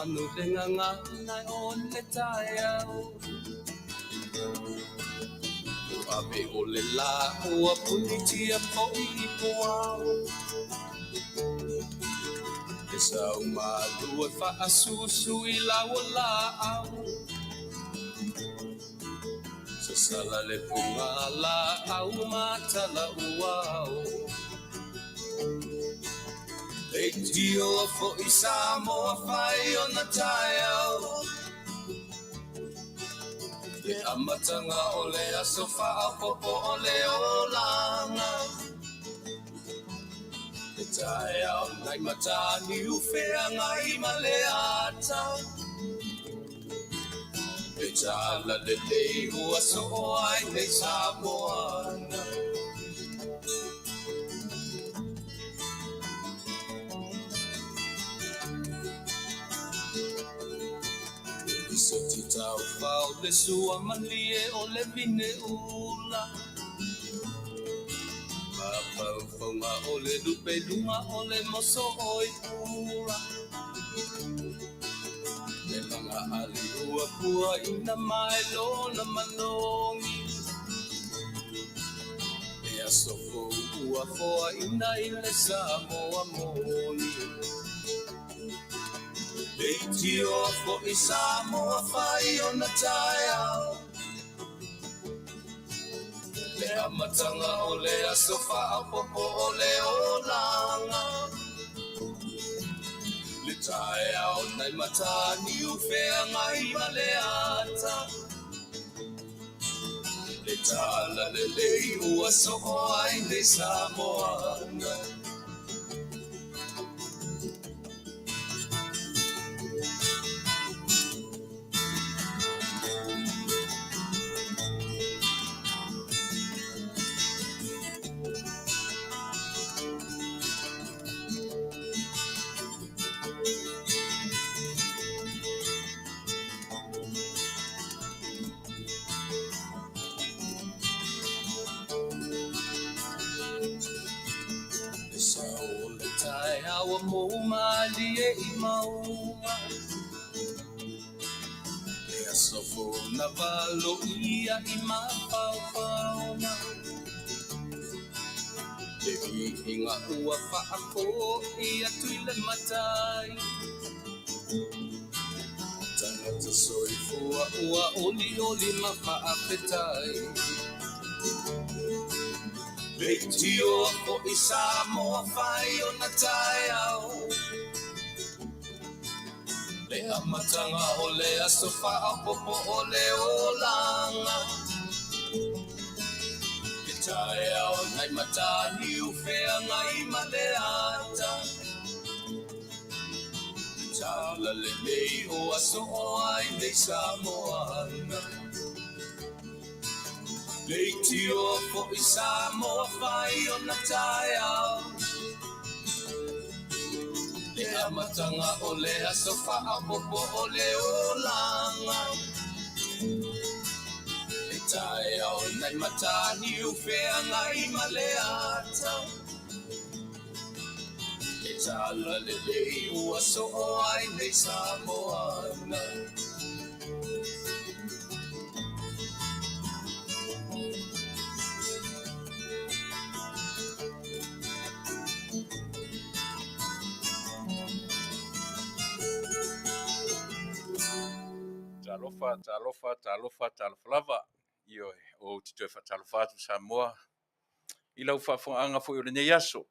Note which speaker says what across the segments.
Speaker 1: manu le gagana o le taeao. Ua ave o le lā ua punitia foi i puao. Le sau malu e faasusu i lau o laau. Sasala le pugalaau ma talauao. Leitioa foi Samoa fai ona taeao. Le amataga o le aso faaopoopo o le olaga. Le taeao nai Mataniu Feagai ma le ata. Le talalelei ua soo ai nei Samoana. Le lisoti taufao le sua malie o le vine ula. Mafaufauga o le lupe i luga o le moso o i pula. Le laga ali ua puaina mai lona manogi. Le aso fou ua foaina i le Samoa moni. Leitioa foi Samoa fai ona taeao. Le amataga o le aso faaopoopo o le olaga. Le taeao nai Mataniu Feagai ma le ata. Le talalelei ua soo ai nei Samoana. Le sao o le taeao ua mou malie i mauga. Le aso fou na valoia i mafaufauga. Le viiga ua faafoi atu i le Matai. Tagata soifua ua olioli ma faafetai. Leitioa foi Samoa fai ona taeao. Le amataga o le aso faaopoopo o le olaga. Le taeao nai Mataniu Feagai ma le ata. Le talalelei ua soo ai nei Samoana. Leitioa foi Samoa fai ona taeao. Le amataga o le aso faaopoopo o le olaga. Le taeao nai Mataniu Feagai ma le ata. Le talalelei ua soo ai nei Samoana.
Speaker 2: Talofa, talofa, talofa, talofa lava. Ioe, ou te toe faatalofa atu Samoa i lau faafofogaaga foi o lenei aso.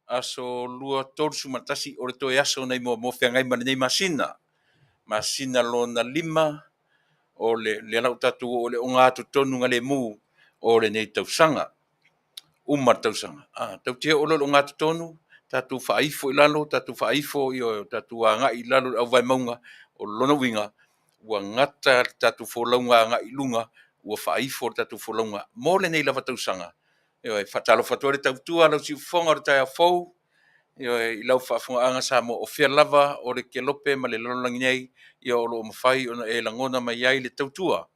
Speaker 2: Aso 21 o le toe aso nei mo feagai ma lenei masina. Masina lona 5 o le lea lau tatou oo i le ogatotonu galemu o lenei tausaga. Uma le tausaga. Tautia o le ogatotonu, tatou faaifo i lalo, tatou faaifo i o tatou agai i lalo i le auvaemauga o lona uiga, ua gata le tatou folauga agai i luga, ua faaifo le tatou folauga mo lenei lava tausaga. Ioe, faatalofa atu ai le tautua lau siufofoga o le taeao fou, ioe, i lau faafofogaaga Samoa o fea lava o le kelope ma le lalolagi nei, ia o lo o mafai ona e lagona mai ai le tautua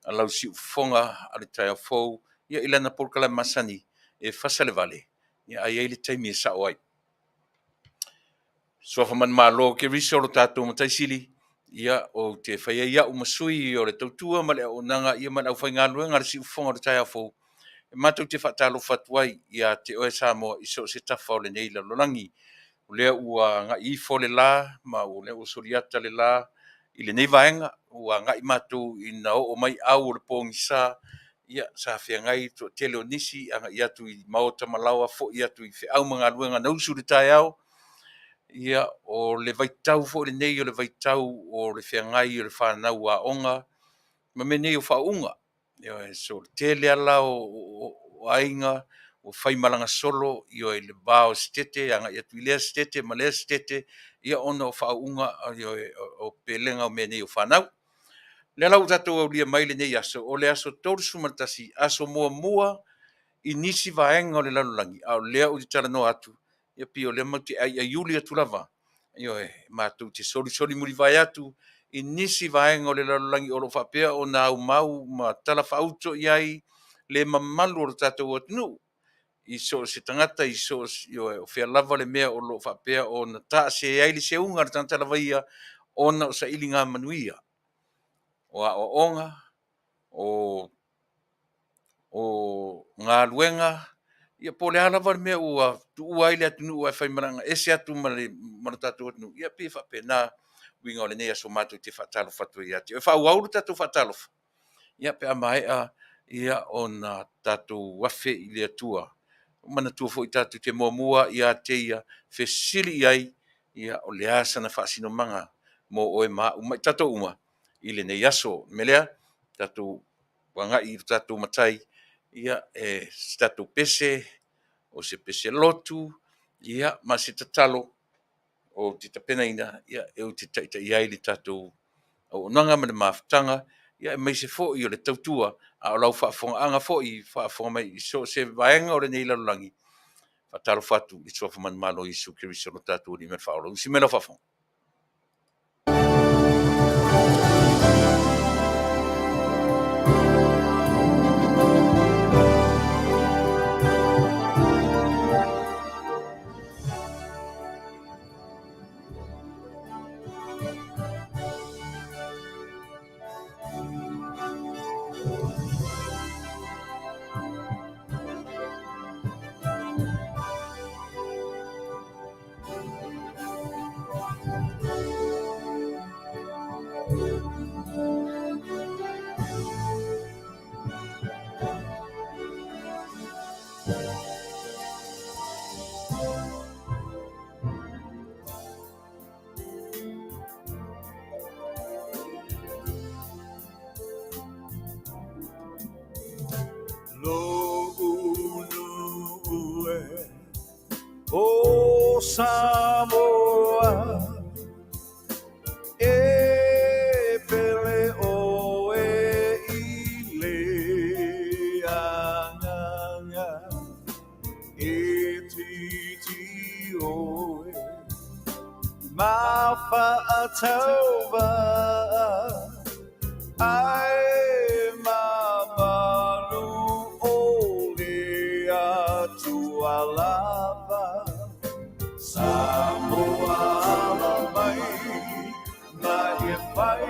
Speaker 2: a lau siufofoga a le taeao fou, ia i lana polokalame masani e fasa le vale, ia ai ai le taimi e sao ai. Suafa Manumalo Keriso lo tatou Matai Sili, ia, ou te fai ai au ma sui o le tautua ma le auaunaga ia ma le aufaigaluega a le Siufofoga o le Taeao Fou, e matou te faatalofa atu ai ia te oe Samoa i so o se tafa o lenei lalolagi. O lea ua agai ifo le la ma o lea ua soliata le la i lenei vaega, ua agai matou ina oo mai au o le pogisa, ia sa feagai le toatele o nisi agai atu i maota ma laoa, foi atu i feau ma galuega na usu i le taeao. Ia, o le vaitau foi lenei o le vaitau o le feagai o le fanau aoga ma mea nei o faauuga. Ioe, so o le tele lava la o aiga ua faimalaga solo, ioe, i le va o Setete agai atu i lea Setete ma lea Setete, ia ona o faauuga, ioe, o pelega o mea nei o fanau. O lea la ua tatou aulia mai lenei aso, o le aso 31, aso muamua i nisi vaega o le lalolagi, a o lea ou te talanoa atu, ia pei o lea matou te aiaiuli atu lava, ioe, matou te solisolimulivae atu i nisi vaega o le lalolagi o lo o faapea ona aumau ma talafaauto i ai le mamalu o le tatou atunuu i so o se tagata, i so o se, ioe, o fea lava le mea o lo o faapea ona taase ai le seuga a le tagata lava ia ona o sailiga manuia, o aoaoga, o galuega, ia po o le a lava le mea ua tuua ai le atunuu ae faimalaga ese atu ma le tatou atunuu, ia pei e faapena uiga o lenei aso matou te faatalofa atu ai ia te oe. E faaauau le tatou faatalofa, ia pe a maea ona tatou afe i le Atua. Manatua foi tatou te muamua ia te Ia, fesili i ai, ia o le a sana faasinomaga mo oe ma au ma i tatou uma i lenei aso. O le mea lea, tatou agai i lo tatou Matai, ia, e se tatou pese, o se pese lotu, ia, ma se tatalo ou te tapenaina ou te taitaia ai le tatou auaunaga ma le mafutaga, aemaise foi o le tautua, a o lau faafofogaaga foi, faafofoga mai i so o se vaega o lenei lalolagi. E faatalofa atu i le suafa manumalo o Iesu Keriso lo tatou Alii ma le Faaola. Usi mai lau faafofoga.
Speaker 1: Lo'u nuu e o Samoa e pele ʻoe i le agaga e titi ʻoe ma faatauvaa ae mamalu o le Atua lava. Samoa ala mai ma e fai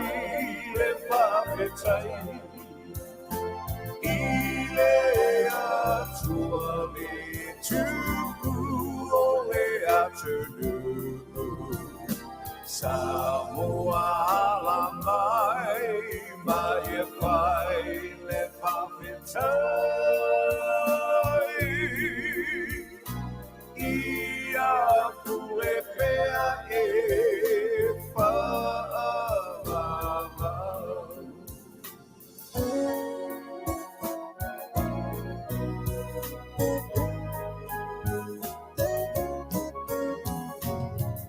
Speaker 1: le faafetai i le Atua le tupu o le atunuu. Samoa ala mai ma e fai le faafetai ia pule pea e faavavau.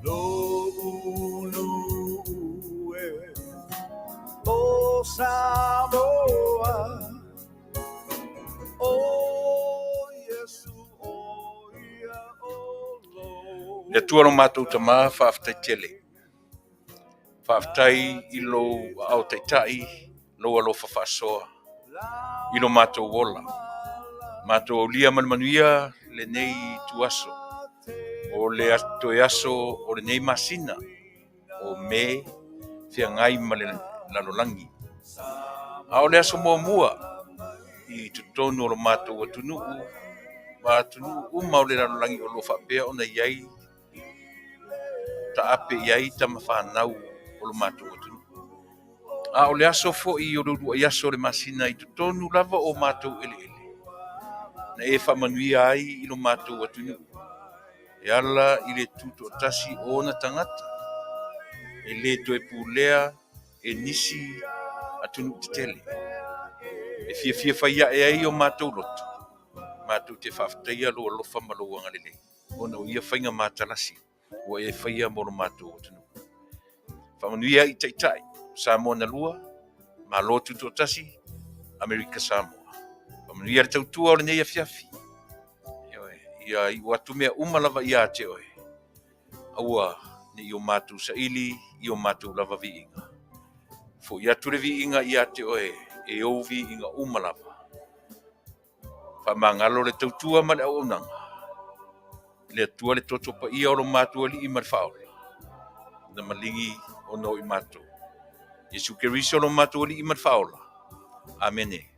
Speaker 1: Lo'u nuu e o Samoa o Iesu o ia o
Speaker 2: Le Atua lo matou Tama, faafetai tele. Faafetai i lou aao taitai, lou alofa faasoa i lo matou ola. Matou aulia ma le manuia lenei ituaso. O O le toe aso o lenei masina o Me feagai ma le lalolagi. A o le aso muamua i totonu o lo matou atunuu ma atunuu uma o le lalolagi o lo o faapea ona i ai taape i ai tamafanau o lo matou atunuu. A o le aso foi o le uluai aso o le masina i totonu lava o matou eleele, na e faamanuia ai i lo matou atunuu e ala i le tutoatasi o ona tagata, e le toe pulea e nisi atunuu tetele. E fiafia fai ae ai o matou loto, matou te faafetaia lou alofa ma lou agalelei, ona o ia faiga matalasi ua e faia mo lo matou atunuu. Faamanuia i Taitai, Samoa na lua, Malo Tutoatasi, Amerika Samoa. Faamanuia le tautua o lenei afiafi. Ia iu atu mea uma lava ia te oe. Aua ne i o matou saili i o matou lava viiga. Fo'i atu le viiga ia te oe e ou viiga uma lava. Faamagalo le tautua ma le auaunaga. Le Atua le toto paia o lo matou Alii ma le Faaola, na maligi ona o i matou. Iesu Keriso lo matou Alii ma le Faaola. Amene.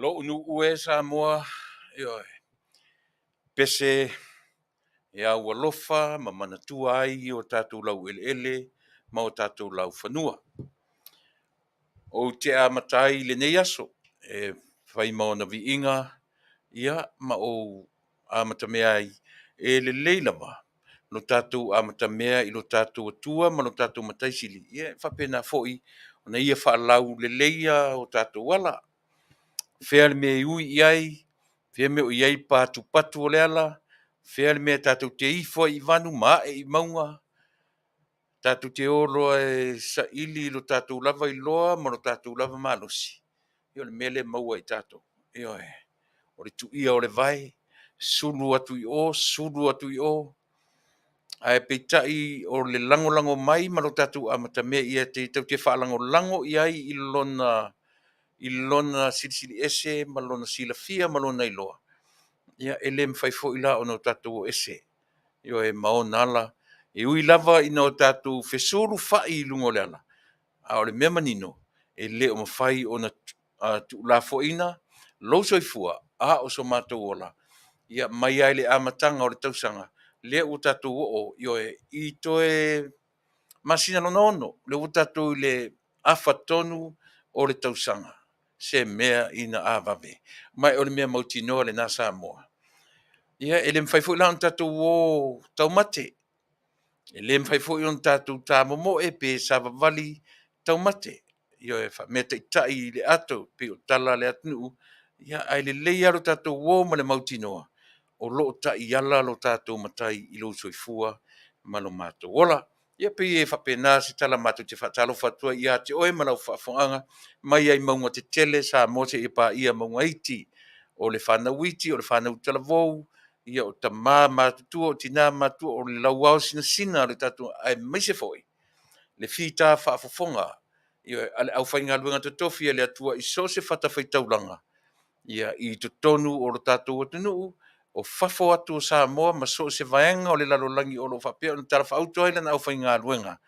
Speaker 2: Lou nuu e Samoa, ioe, pese e aualofa ma manatua ai i o tatou laueleele ma o tatou laufanua. Ou te amata ai i lenei aso e fai ma ona viiga, ia ma ou amatamea ai e lelei lava lo tatou amatamea i lo tatou Atua ma lo tatou Matai Sili, ia e faapena foi ona ia faalauleleia o tatou ala. Fea le mea e ui i ai, fea le mea o i ai patupatu o le ala, fea le mea tatou te ifo ai i vanu ma ae i mauga, tatou te o loa e saili lo tatou lava iloa ma lo tatou lava malosi, ia o le mea lea e maua i tatou. Ioe, o le tuia o le vae, sulu atu i o, sulu atu i o, ae peitai o le lagolago mai ma lo tatou amatamea ia te tatou te faalagolago i ai i lona silisili ese ma lona silafia ma lona iloa, ia e le mafai foi la ona o tatou o ese, ioe, ma ona ala. E ui lava ina o tatou fesulufai i luga o le ala, a o le mea manino, e le o mafai ona tuulafoaiina lou soifua a o so matou ola, ia mai lava i le amataga o le tausaga, lea ua tatou oo, ioe, i toe masina lona ono, lea ua tatou i le afa tonu o le tausaga, se mea ina a vave. Ma o le mea mautinoa lena Samoa. Ia, e le mafai foi la ona tatou o taumate, e le mafai foi ona tatou tamomoe pe savavali taumate, ioe, faameataitai i le ato pei o tala a le atunuu, ia ae lelei lava lo tatou o ma le mautinoa o lo o taiala lo tatou Matai i lou soifua ma lo matou ola. Ia pei e faapena se tala matou te faatalofa atu ai ia te oe ma lau faafofogaaga mai lava i mauga tetele Samoa seia paia mauga iti. O le fanau iti, o le fanau talavou, ia o tama matutua, o tina matutua, o le lauao sinasina o le tatou, aemaise foi le fita faafofoga, ioe, a le aufaigaluega totofi a le Atua i so o se fatafaitaulaga, ia i totonu o lo tatou atunuu. O fafo atu o Samoa ma so o se vaega o le lalolagi o lo o faapea ona talafaauto ai lana aufaigaluega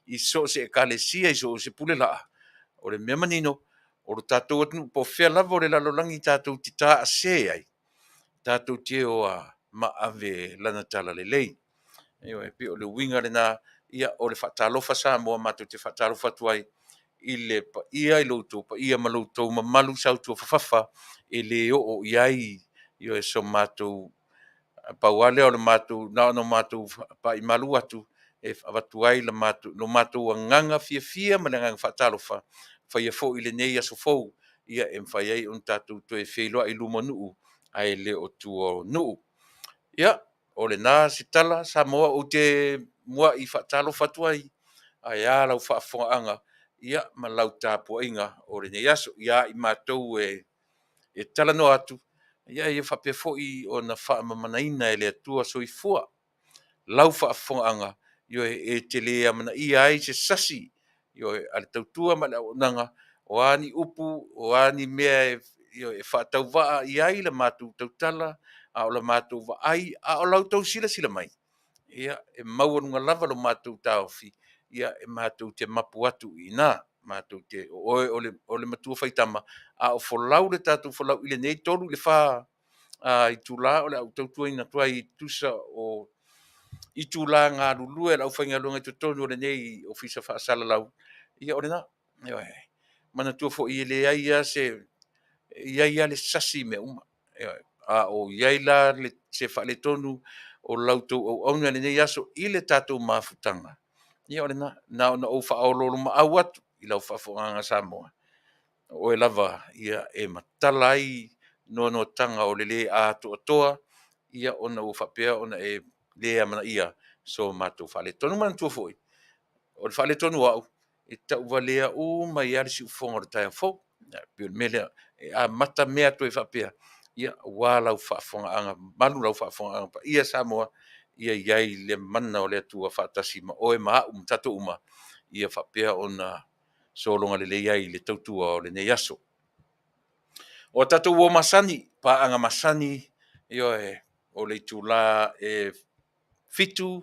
Speaker 2: i so o se ekalesia, i so o se pulelaa, o le mea manino, o lo tatou atunuu po o fea lava o le lalolagi tatou te taase ai, tatou te o a ma ave lana talalelei. Ioe, pei o le uiga lena, ia, o le faatalofa Samoa matou te faatalofa atu ai i le paia i lo outou paia ma lo outou mamalu sautuafafafa e le oo i ai, ioe, so matou pau lava lea o le matou na ona matou pai malu atu e avatu ai lo matou agaga fiafia ma le agaga faatalofa, faia foi lenei aso fou ia e mafai ai ona tatou toe feiloai i luma o nuu ae le o tua o nuu. Ia, o lena se tala Samoa ou te muai faatalofa atu ai, ae a lau faafofogaaga ia ma lau tapuaiga o lenei aso. Ia i matou e talanoa atu, ia faapea foi ona faamamanaina e le Atua soifua lau faafofogaaga, ioe, e te le amanaia ai se sasi, ioe, a le tautua ma le auaunaga, o a ni upu, o a ni mea e faatauvaa i ai la matou tautala, a o la matou vaai, a o la outou silasila mai, ia, e maualuga lava lo matou taofi, ia, e matou te mapu atu i ina. Matou te, o oe o le matua faitama, a o folau le tatou folau i lenei 3 i le 4 itula o le a ou tautuaina atu ai e tusa o itula galulue a le aufaigaluega i totonu o lenei Ofisa Faasalalau, ia o lena. Ioe. Manatua foi e leai lava se… e i ai lava le sasi i mea uma. Ioe. A o i ai la se faaletonu o la outou auauna i lenei aso i le tatou mafutaga, ia o lena. Na ona ou faaoloolomaau atu i lau faafofogaaga Samoa, o oe lava ia e matala ai noanoataga o le le atoatoa, ia ona ua faapea ona e le amanaia so matou faaletonu. Manatua foi, o le faaletonu o au, e tauvalea uma ai lava le siufofoga o le taeao fou. E pei o le mea lea, e amata mea atu ai faapea, ia aua lau faafofogaaga mamalu, lau faafofogaaga paia Samoa, ia i ai le mana o le Atua faatasi ma oe ma au ma tatou uma, ia faapea ona sologa lelei ai le tautua o lenei aso. O a tatou uo masani, paaga masani, ioe, o le itula e 7,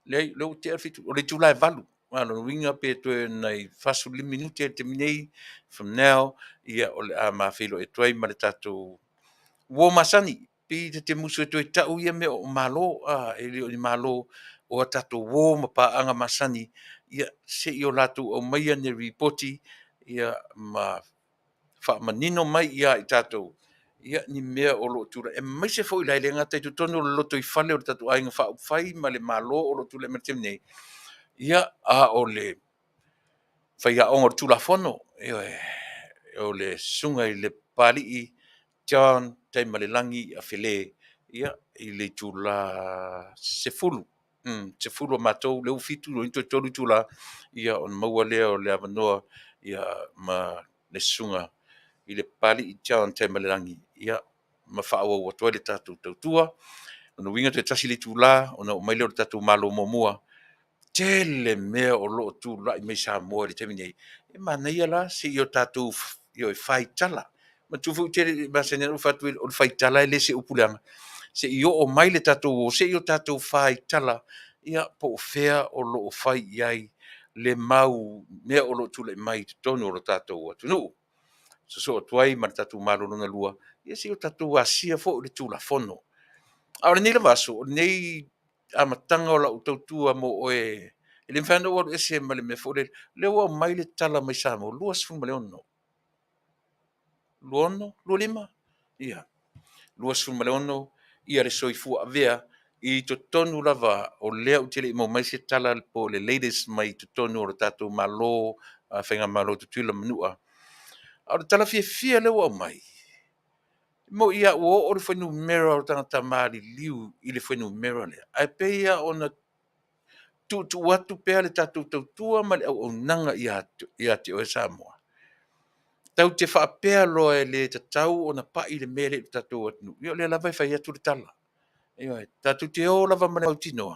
Speaker 2: leai o lea ua tea le 7, o le itula e 8. O lona uiga pe toe o ni nai 45 minute le taimi nei from now, ia o le a ma feiloai atu ai ma le tatou uo masani. Pei ta te musu e toe tau ia mea o Malo, e le o ni Malo, o a tatou uo ma paaga masani, ia se i o latou aumaia ni lipoti ia ma faamanino mai ia i tatou ia ni mea o lo o tulai, aemaise foi la e le gata i totonu o le lotoifale o le tatou Aiga Faaupufai ma le Malo o lo o tulai mai i le taimi nei, ia, a o le faiaoga o le Tulafono, ioe, o le susuga i le Papalii John Taimalelagi Afelé, ia, i le itula 10, 10 a matou, lea ua 7, lona uiga toe 3 itula, ia ona maua lea o le avanoa ia ma le susuga i le Papalii John Taimalelagi, ia, ma faaauau atu ai le tatou tautua. O lona uiga toe tasi le itula ona oo mai lea o le tatou Malo muamua. Tele mea o lo o tulai mai Samoa i le taimi nei, e manaia la se i o tatou faitala. Manatua foi ou te le i masani lava ona ou fai atu o le faitala e le o se upu leaga, se i oo mai le tatou o se i o tatou faitala, ia po o fea o lo o fai i ai le mau mea o lo o tulai mai i totonu o le tatou atunuu. Sosoo atu ai ma le tatou Malo lona lua, ia se i o tatou asia foi le Tulafono. A o lenei lava aso, o lenei amataga o lau tautua mo oe, e le mafai lava ona ou alu ese ma le mea foi lele, o lea ua aumai le tala mai Samoa, 26, 26, 25? Ia, 26 le soifua avea i totonu lava o lea ou te le i maua mai se tala po o le latest mai totonu o le tatou Malo, Faigamalo Tutuila ma Manua. A o le tala fiafia lea ua aumai, e moni lava ua oo le fuainumera o tagata maliliu i le fuainumera lea, ae pei lava ona tuutuu atu pea le tatou tautua ma le auaunaga ia te oe Samoa. Tatou te faapea loa e le tatau ona pai le mea lea i le tatou atunuu, ia o lea lava e fai atu le tala. Ioe, tatou te o lava ma le mautinoa,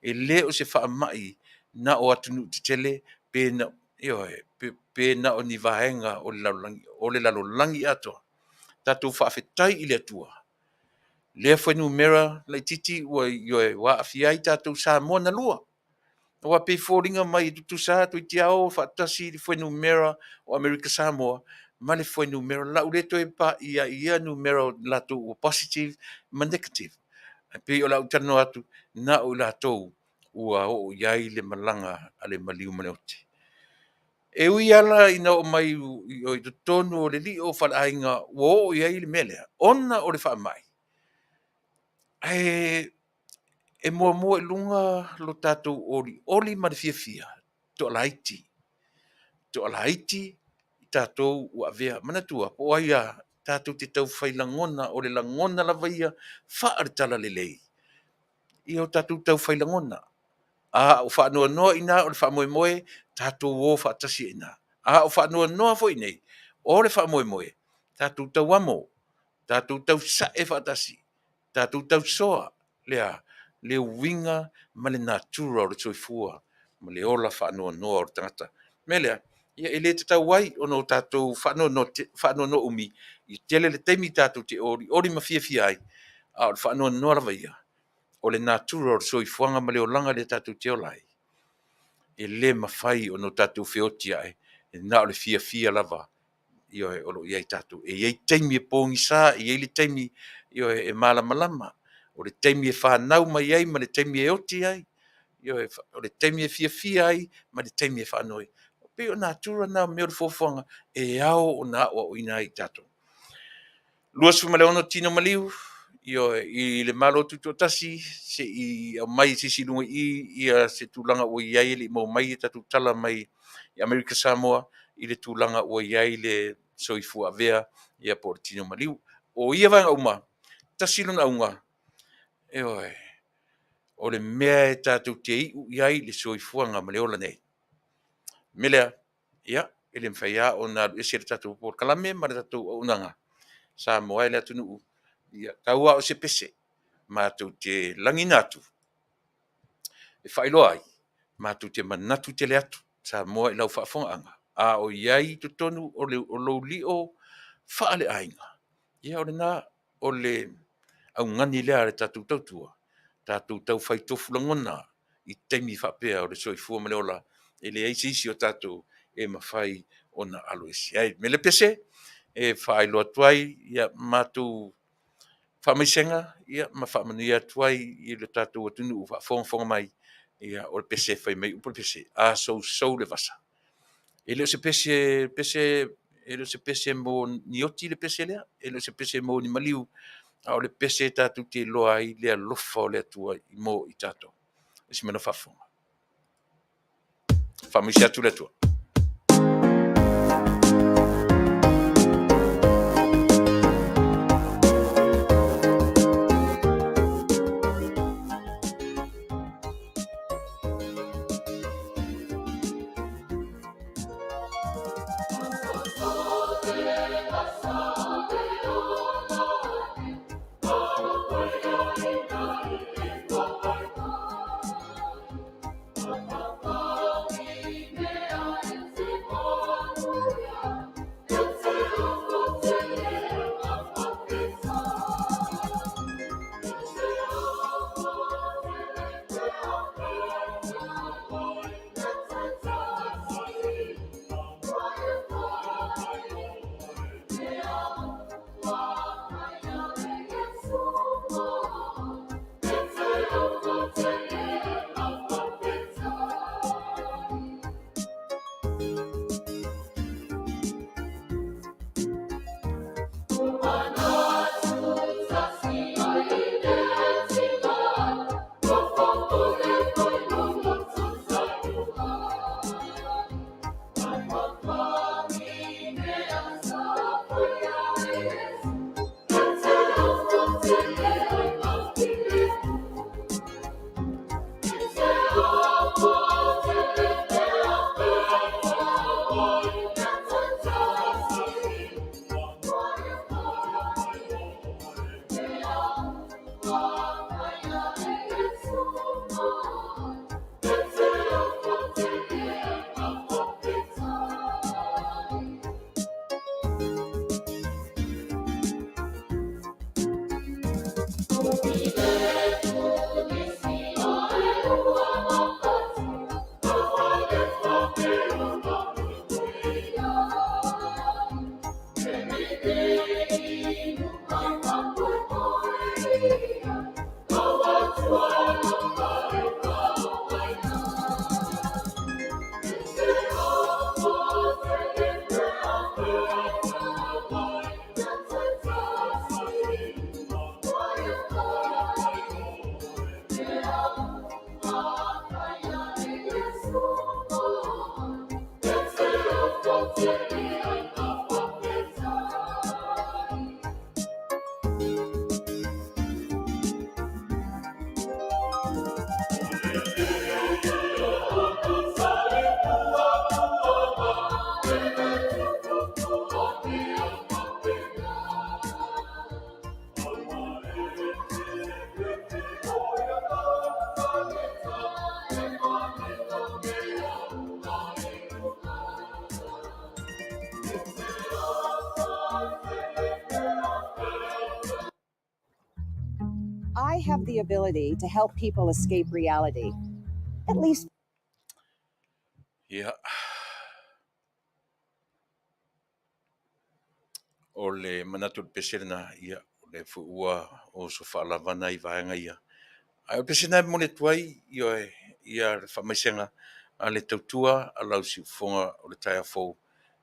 Speaker 2: e le o se faamai na o atunuu tetele pe na, ioe, pe na o ni vaega o le lalolagi, o le lalolagi atoa. Tatou faafetai i le Atua, Lea fuainumera laitiiti ua ioe ua aafia ai tatou Samoa na lua. Aua pei e foliga mai e tutusa lava toeitiiti lava o faatasi le fuainumera o Amerika Samoa ma le fuainumera. O le a ou le toe paia i ia numera o latou ua positive ma negative. Ae pei o le a ou talanoa atu na o i latou ua oo i ai le malaga a le maliu ma le oti. E ui lava la ina oo mai i totonu o le lio o faleaiga ua oo i ai le mea lea, ona o le faamai, ae e muamua i luga lo tatou olioli ma le fiafia, toalaiti. Toalaiti i tatou ua avea. Manatua, po o ai lava, tatou te taufai lagona, o le lagona lava ia faale-talalelei ia o tatou taufai lagona. A o faanoanoa i ina o le faamoemoe, tatou o faatasi ai i ina. A o faanoanoa foi i inei, o le faamoemoe, tatou tauamo, tatou tausae faatasi, tatou tausoa, le a? Le uiga ma le natura o le soifua ma le ola faanoanoa o le tagata. O le mea lea, ia e le tatau ai ona tatou faanoanoa umi, e tele le taimi tatou te olioli ma fiafia ai, a o le faanoanoa lava ia, o le natura o le soifuaga ma le olaga lea tatou te ola ai, e le mafai ona tatou feotiai na o le fiafia lava, ioe, o lo o i ai tatou. E i ai taimi e pogisa, e i ai le taimi, ioe, e malamalama, o le taimi e fanau mai ai ma le taimi e oti ai, ioe, o le taimi e fiafia ai ma le taimi e faanoanoa ai. E pei o natura na o mea o le foafoaga e ao ona aoaoina ai tatou. 26 tino maliu, ioe, i le Malo Tutoatasi, se i aumai i se isi i luga i i se tulaga ua i ai e le i maua mai a tatou tala mai Amerika Samoa i le tulaga ua i ai le soifua avea ia po o le tino maliu. O ia vaega uma, tasi lona auga, ioe, o le mea e tatou te iu i ai le soifuaga ma le ola nei. O le mea lea, ia, e le mafai lava ona alu ese le tatou polokalame ma le tatou auaunaga, Samoa e le atunuu, ia tau lava o se pese matou te lagiina atu e faailoa ai, matou te manatu tele atu Samoa i lau faafofogaaga, a o i ai i totonu o lou lio faaleaiga, ia o lena, o le augani lea a le tatou tautua, tatou taufai tofu lagona i taimi faapea o le soifua ma le ola, e leai se isi o tatou e mafai ona alo ese ai. O le mea lea Pese, e faailoa atu ai matou faamaisega ma faamanuia atu ai i le tatou atunuu o faafogafoga mai, ia o le pese fai mai upu o le pese, a sousou le vasa. E le o se pese Pese, e le o se pese mo ni oti le pese lea, e le o se pese mo ni maliu, a o le pese tatou te iloa ai le alofa o le Atua mo i tatou. Tasi mai lau faafofoga. Faamaise atu le Atua.
Speaker 3: I have the ability to help people escape reality. At least.
Speaker 2: Ia. O le manatu o le pese lena, ia, o lea foi ua oso faalavana i vaega ia. Ae o le pese lena e momoli atu ai, ioe, ia le faamaisega a le tautua a lau siufofoga o le taeao fou,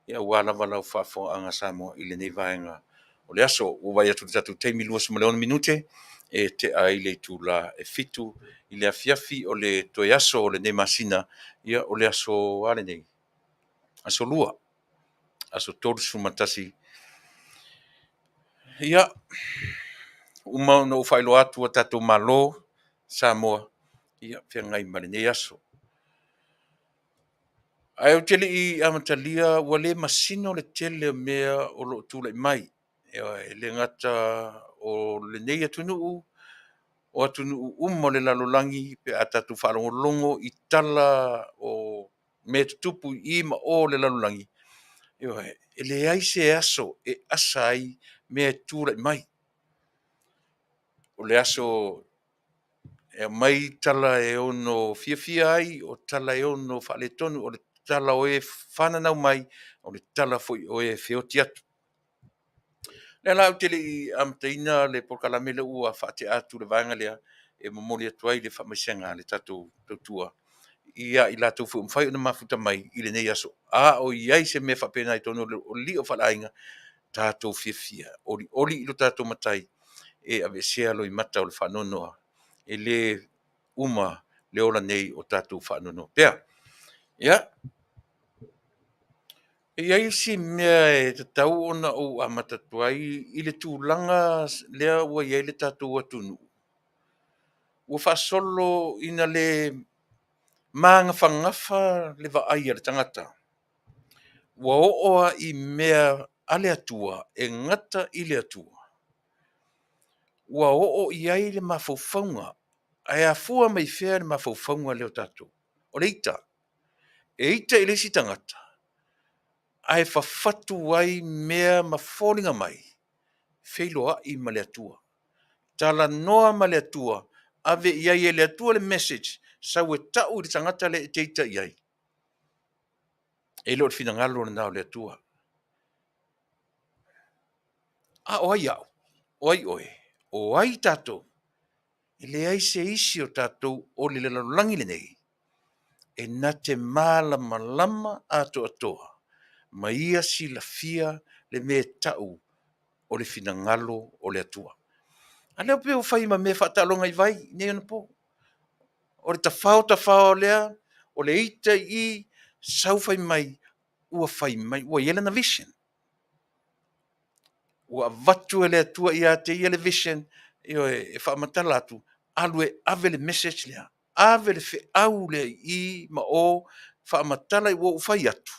Speaker 2: ia aua lava lau faafofogaaga Samoa i lenei vaega o le aso. Ua vaai atu i le tatou taimi 26 minute e tea ai le itula e 7 i le afiafi o le toe aso o lenei masina, ia o le aso a lenei, aso 2, aso 31. Ia, uma ona ou faailoa atu a tatou Malo Samoa, ia feagai ma lenei aso. Ae ou te le i amatalia, ua le masino le tele o mea o lo o tulai mai. E le gata o lenei atunuu, o atunuu uma o le lalolagi pe a tatou faalogologo i tala o mea tutupu i i ma o o le lalolagi, ioe, e leai se aso e asa ai mea e tulai mai. O le aso e aumai tala e ono fiafia ai, o tala e ono faaletonu, o le tala o e fananau mai, o le tala foi o e feoti atu. O lea la ou te le i amataina le polokalame lea ua faatea atu le vaega lea e momoli atu ai le faamaisega a le tatou tautua ia i latou foi ua mafai ona mafuta mai i lenei aso, a o i ai se mea faapena i totonu o lio o faleaiga, tatou fiafia, olioli i lo tatou Matai e aveesea loimata o le faanoanoa, e le uma le ola nei o tatou faanoanoa pea. Ia, e i ai si mea e tatau ona ou amata atu ai i le tulaga lea ua i ai le tatou atunuu, ua faasolo ina le magafagafa le vaai a le tagata. Ua oo lava i mea a le Atua e gata i le Atua. Ua oo i ai le mafaufauga. Ae afua mai fea le mafaufauga lea o tatou? O le ita. E ita i le isi tagata ae fafatu ai mea ma foliga mai feiloai ma le Atua. Talanoa ma le Atua, ave i ai e le Atua le message, sau e tau i le tagata lea e te ita i ai. E le o le finagalo lena o le Atua. A o ai au? O ai oe? O ai tatou? E leai se isi o tatou o le lalolagi lenei e na te malamalama atoatoa ma ia silafia le mea e tau o le finagalo o le Atua. A lea pei ua fai ma mea faataaloga i vai i nei onapo. O le tafao tafao lea, o le ita i i, sau fai mai, ua fai mai, ua i ai lana vision. Ua avatu e le Atua ia te ia le vision, ioe, e faamatala atu, alu e ave le message lea, ave le feau lea i i ma o, faamatala ua ou fai atu,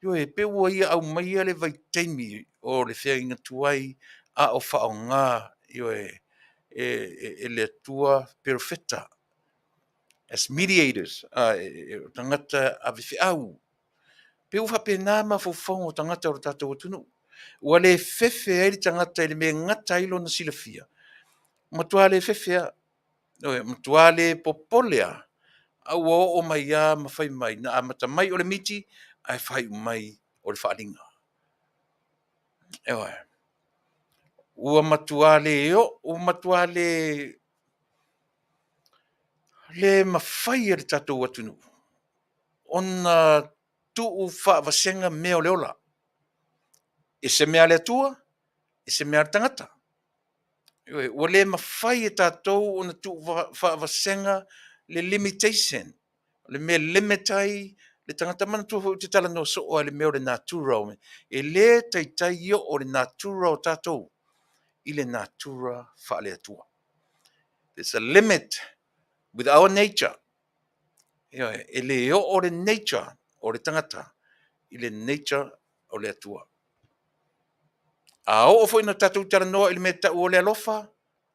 Speaker 2: ioe, pei ua ia aumaia le vaitaimi o le feagaiga tuai a o faaaoga, ioe, e le Atua perofeta as mediators, o tagata ave feau. Pei ua faapena mafaufauga o tagata o le tatou atunuu. Ua le fefe ai le tagata i le mea e gata ai lona silafia. Matua le fefe lava, ioe, matua le popole lava, a ua oo mai lava ma fai mai, na amata mai o le miti ae faaiu mai o le faaaliga. Ioe. Ua matua le oo, ua matua le le mafai e le tatou atunuu ona tuu faavasega mea o le ola. E se mea a le Atua, e se mea a le tagata. Ioe, ua le mafai e tatou ona tuu faavasega le limitation, le mea e limit ai le tagata. Manatua foi ou te talanoa soo lava i le mea o le natura, e le taitai oo le natura o tatou i le natura faale-Atua. There's a limit with our nature. Ioe, e le oo le nature o le tagata i le nature o le Atua. A oo foi ina tatou talanoa i le mea e tau o le alofa,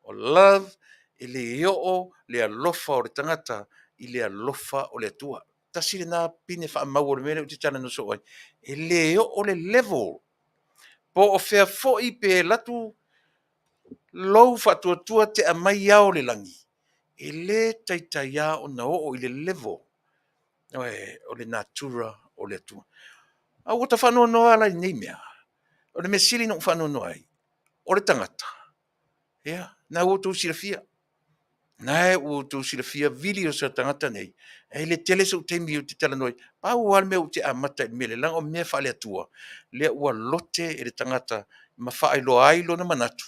Speaker 2: o love, e le oo le alofa o le tagata i le alofa o le Atua. Tasi lena pine faamau o le mea lea ou te talanoa soo ai. E le oo le level. Po o fea foi pe alu atu lou faatuatua te aumai ao o le lagi, e le taitai lava ona oo i le level o le natura o le Atua. A ua ta faanoanoa la i lenei mea. O le mea sili ona ou faanoanoa ai, o le tagata, ia, na ua outou silafia. Na ua outou silafia videos a tagata nei, e le tele sou taimi ou te talanoa ai. Pau lava le mea ou te amata i le mea lea, leaga o mea faale-Atua, lea ua lote e le tagata ma faailoa ai lona manatu,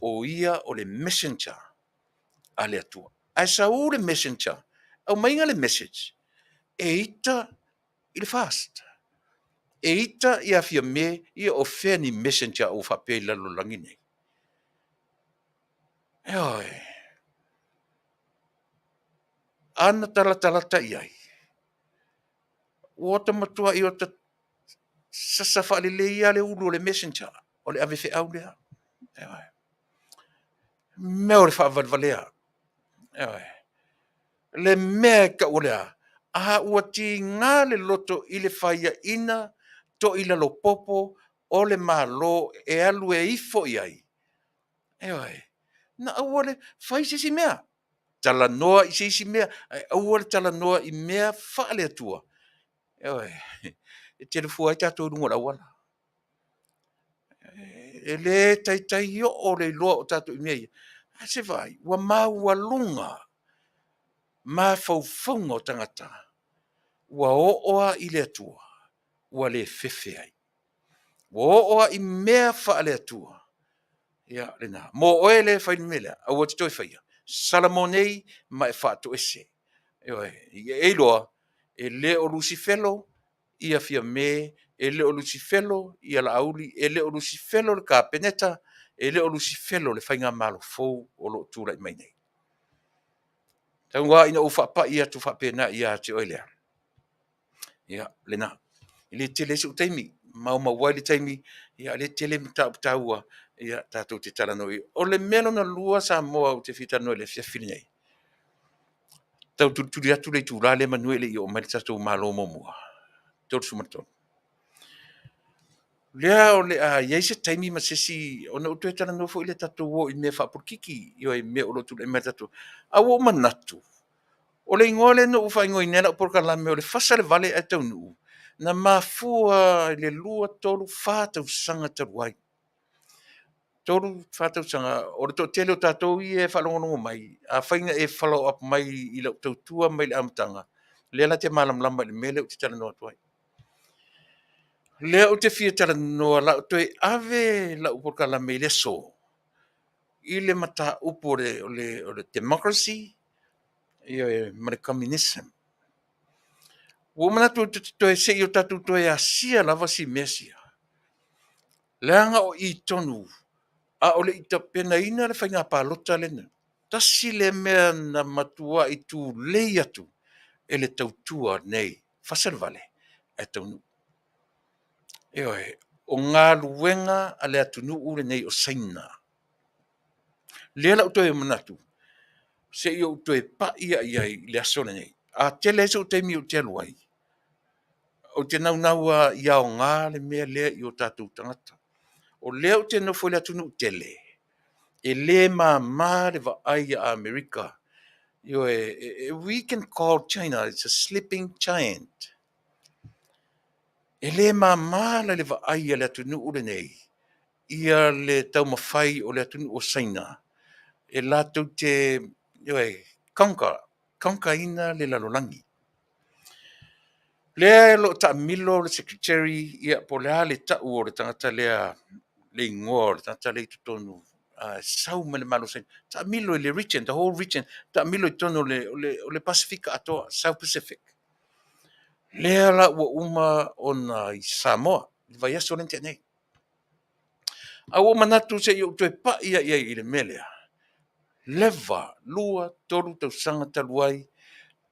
Speaker 2: o ia o le messenger a le Atua. Ae sau le messenger, aumaiga le message, e ita i le fast. E ita ia Fiame, ia o fea ni messenger ua faapea i le lalolagi nei. Ioe. A na talatalata i ai, ua ta matuai o ta sasa faalelei lava le ulu o le messenger, o le avefeau lea. Ioe. Mea o le faavalevalea. Ioe. Le mea e tau o le a? A ua tiga le loto i le faiaina toilalopopo o le Malo e alu e ifo i ai, ioe, na aua le fai se isi mea, talanoa i se isi mea, ae aua le talanoa i mea faale-Atua, ioe, e tele fua ai tatou i luga o le auala. E le taitai oo le iloa o tatou i mea ia. Ae se vaai, ua maualuga mafaufauga o tagata, ua oo lava i le Atua, ua le fefe ai. Ua oo lava i mea faale-Atua, ia lena. Mo oe lea e fai le mea lea, aua e te toe faia. Salamo nei ma e faatoese. Ioe, ia e iloa, e le o Lusifelo ia Fiame, e le o Lusifelo ia Laauli, e le o Lusifelo le Kapeneta, e le o Lusifelo le faigamalo fou o lo o tulai mai nei. Tau lava ina ou faapai atu faapena ia te oe lea. Ia, lena. E le tele ai sou taimi, maumau ai le taimi, ia o lea e tele mataupu taua, ia tatou te talanoa i ai. O le mea lona lua Samoa ou te fia talanoa i le afiafi lenei, tau tulituli atu le itula lea manu e le i oo mai le tatou Malo muamua, 33. Lea o le a i ai se taimi ma se isi ona ou toe talanoa foi lea tatou o i mea faapolokiki, ioe, mea o lo o tulai mai tatou. A ua ou manatu, o le igoa lea na ou faaigoaina ai lau polokalame o le fasa le vale ae taunuu, na mafua i le 2, 3, 4 tausaga talu ai. 3, 4 tausaga, o le toatele o tatou ia e faalogologo mai, afai na e follow up mai i lau tautua mai le amataga, lea la te malamalama i le mea lea ou te talanoa atu ai. Lea ou te fia talanoa, la ou toe ave lau polokalame i le aso, i le mataupu o le democracy, ioe, ma le communism. Ua ou manatu ou te toe se i o tatou toe asia lava si mea sia, leaga o i tonu a o le i tapenaina le faiga palota lena, tasi lea mea na matuai tulei atu e le tautua nei, fasa le vale ae taunuu. Ioe, o galuega a le atunuu lenei o Saina. Lea la ua toe manatu, se i ou toe pai lava i ai i le aso lenei. A tele ai sou taimi ou te alu ai, ou te naunau lava ia aoga le mea lea i o tatou tagata. O lea ou te nofo i le atunuu tele, E lē māmā le vaai a Amerika. Ioe, we can call China it's a sleeping giant. E lē māmā la le vaai a le atunuu lenei ia le taumafai o le atunuu o Saina e latou te, ioe, conquer, conquer-ina le lalolagi. Lea e lo o taamilo le secretary, ia, po o le a le tau o le tagata lea, le igoa o le tagata lea i totonu, sau mai le Malo o Saina, taamilo i le region, the whole region, taamilo i totonu o le Pasefika atoa, South Pacific. Lea la ua uma ona i Samoa, i le vaiaso lea na tea nei. A ua ou manatu se i ou toe pai lava i ai i le mea lea, leva, 2, 3 tausaga talu ai,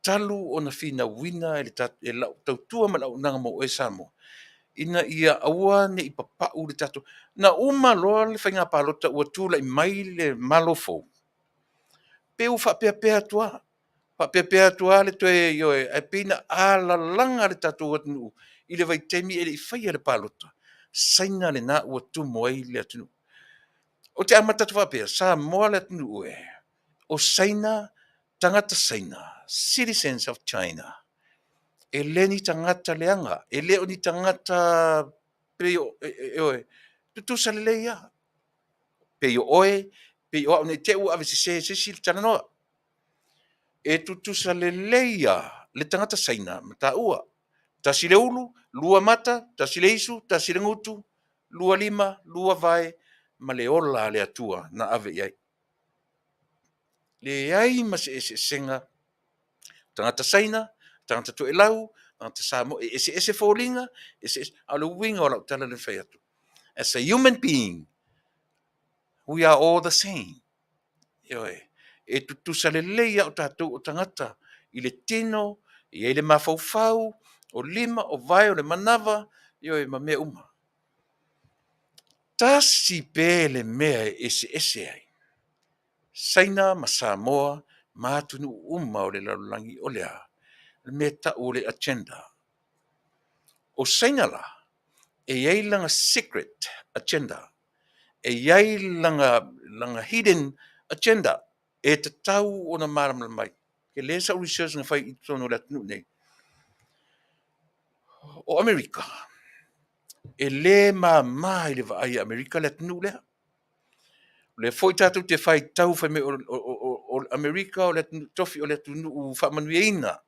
Speaker 2: talu ona finauina e le e lau tautua ma le auaunaga mo oe Samoa, ina ia aua ne i papau le tatou. Na uma loa le faiga palota ua tulai mai le Malo fou, pei ua faapeapea atu lava, faapeapea atu lava le toe, ioe, ae pei na alalaga le tatou atunuu i le vaitaimi e le i faia le palota, Saina lena ua tumu ai le atunuu. Ou te amata atu faapea, Samoa le atunuu e, o Saina, tagata Saina, citizens of China, e le ni tagata leaga, e le o ni tagata pei o, ioe, tutusa lelei lava. Pei o oe, pei o au, ne i te i ua avesese e se isi le talanoa. E tutusa lelei lava le tagata Saina ma taua. Tasi le ulu, lua mata, tasi le isu, tasi le gutu, lua lima, lua vae, ma le ola a le Atua na ave i ai. Leai ma se eseesega tagata Saina, tagata Toelau, tagata Samoa, e eseese foliga, eseese, a o le uiga o lau tala lea e fai atu, as a human being, we are all the same. Ioe, e tutusa lelei lava o tatou o tagata i le tino, e i ai le mafaufau, o lima, o vae, o le manava, ioe, ma mea uma. Tasi pea le mea e eseese ai Saina ma Samoa ma atunuu uma o le lalolagi, o le a? O le mea e tau o le agenda. O Saina la, e i ai lana secret agenda, e i ai lana hidden agenda e tatau ona malamalama ai. Tele sau research na fai i totonu o le atunuu nei. O Amerika, e lē māmā i le vaai a Amerika le atunuu lea. O lea foi tatou te faitau fai mai o Amerika o le atunuu tofi, o le atunuu faamanuiaina.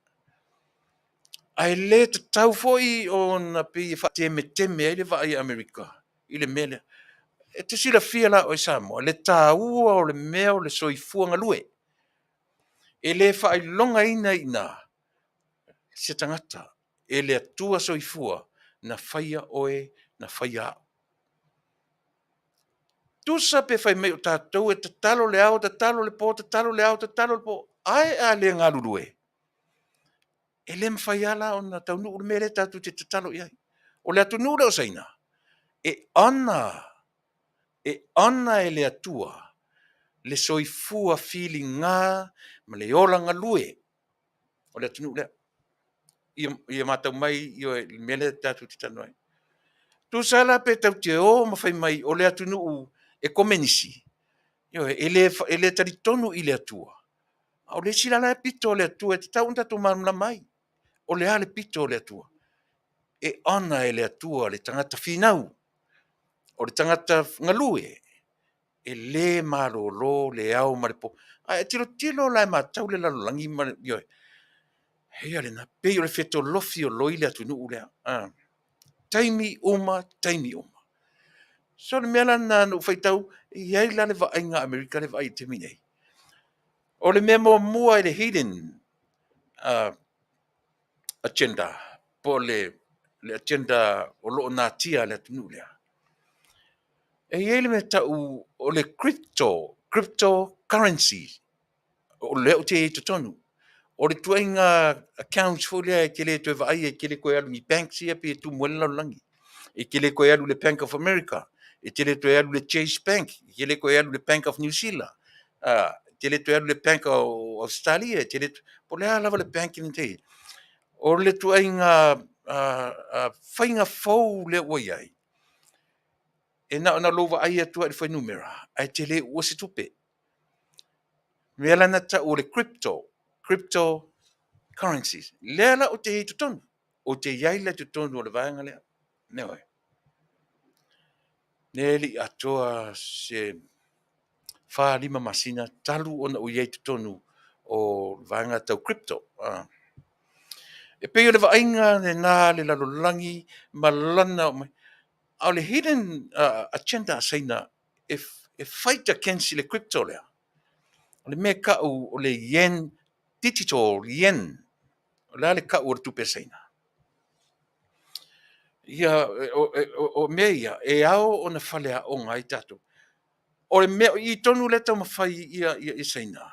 Speaker 2: Ae le tatau foi ona pei e faatemeteme ai le vaai a Amerika i le mea lea. E te silafia la oe Samoa, le taua o le mea o le soifua galue. E le faailogaina i ina se tagata e le Atua soifua na faia oe, na faia au. Tusa pe fai mai o tatou e tatalo le ao, tatalo le po, tatalo le ao, tatalo le po, ae a le galulue, e le mafai lava la ona taunuu le mea lea tatou te tatalo i ai. O le atunuu lea o Saina, e honor, e honor e le Atua le soifua filiga ma le ola galue o le atunuu lea. Ia matau mai ioe, le mea lea tatou te talanoa ai. Tusa la pe tatou te o ma fai mai o le atunuu e komenisi, ioe, e le talitonu i le Atua, a o le isi la la e pito o le Atua e tatau ona tatou malamalama ai. O le a le pito o le Atua? E honor e le Atua le tagata finau, o le tagata galue, e lē malolo le ao ma le po. Ae tilotilo la e matau le lalolagi ma le, ioe, ia lena, pei o le fetolofi o loi le atunuu lea. Taimi uma, taimi uma. So le mea la lena na ou faitau, e i ai la le vaaiga a Amerika le vaai i le taimi nei. O le mea muamua i le hidden agenda, po o le agenda o lo o natia e le atunuu lea. E i ai le mea tau o le cryptocurrency, o lea ou te i ai i totonu. O le ituaiga accounts foi lea e te le toe vaaia, e te le toe alu i ni banks ia pei e tumu ai le lalolagi. E te le toe alu i le Bank of America, e te le toe alu i le Chase Bank, e te le toe alu i le Bank of New Zealand, e te le toe alu i le Bank of Australia, e te le, po o le a lava le bank na te i ai. O le ituaiga faiga fou lea ua i ai. E na ona lou vaai atu lava i le fuainumera, ae te le uua se tupe. Mea la na tau o le crypto, crypto currencies. Lea la ou te i ai i totonu. Ou te i ai la i totonu o le vaega lea. Ioe. Lea e le i atoa se 4, 5 masina talu ona ou i ai i totonu o le vaega tau crypto. E pei o le vaaiga lena a le lalolagi ma lana, a o le hidden agenda a Saina e fight against i le crypto lea. O le mea e tau o le yen, digital yen. O le a le tau o le tupe a Saina? Ia, o mea ia e ao ona faleaoga ai tatou. O le mea i tonu lea e taumafai ia Saina,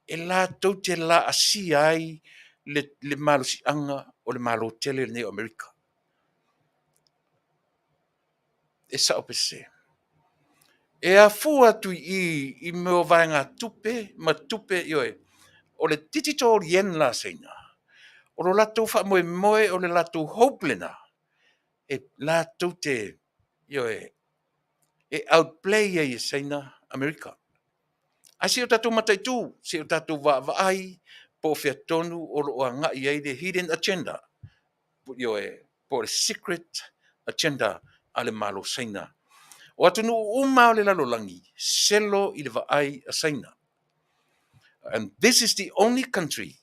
Speaker 2: e latou te laasia ai le malosiaga o le Malo tele lenei o Amerika. E sao pe sese? E afua atu i i i mea o vaegatupe ma tupe, ioe, o le digital yen la a Saina, o lo latou faamoemoe, o le latou hope lena, e latou te, ioe, e outplay ai e Saina Amerika. Ae se i o tatou mataitu, se i o tatou vaavaai po o fea tonu o lo o agai ai le hidden agenda, ioe, po o le secret agenda a le Malo Saina. O atunuu uma o le lalolagi, selo i le vaai a Saina. And this is the only country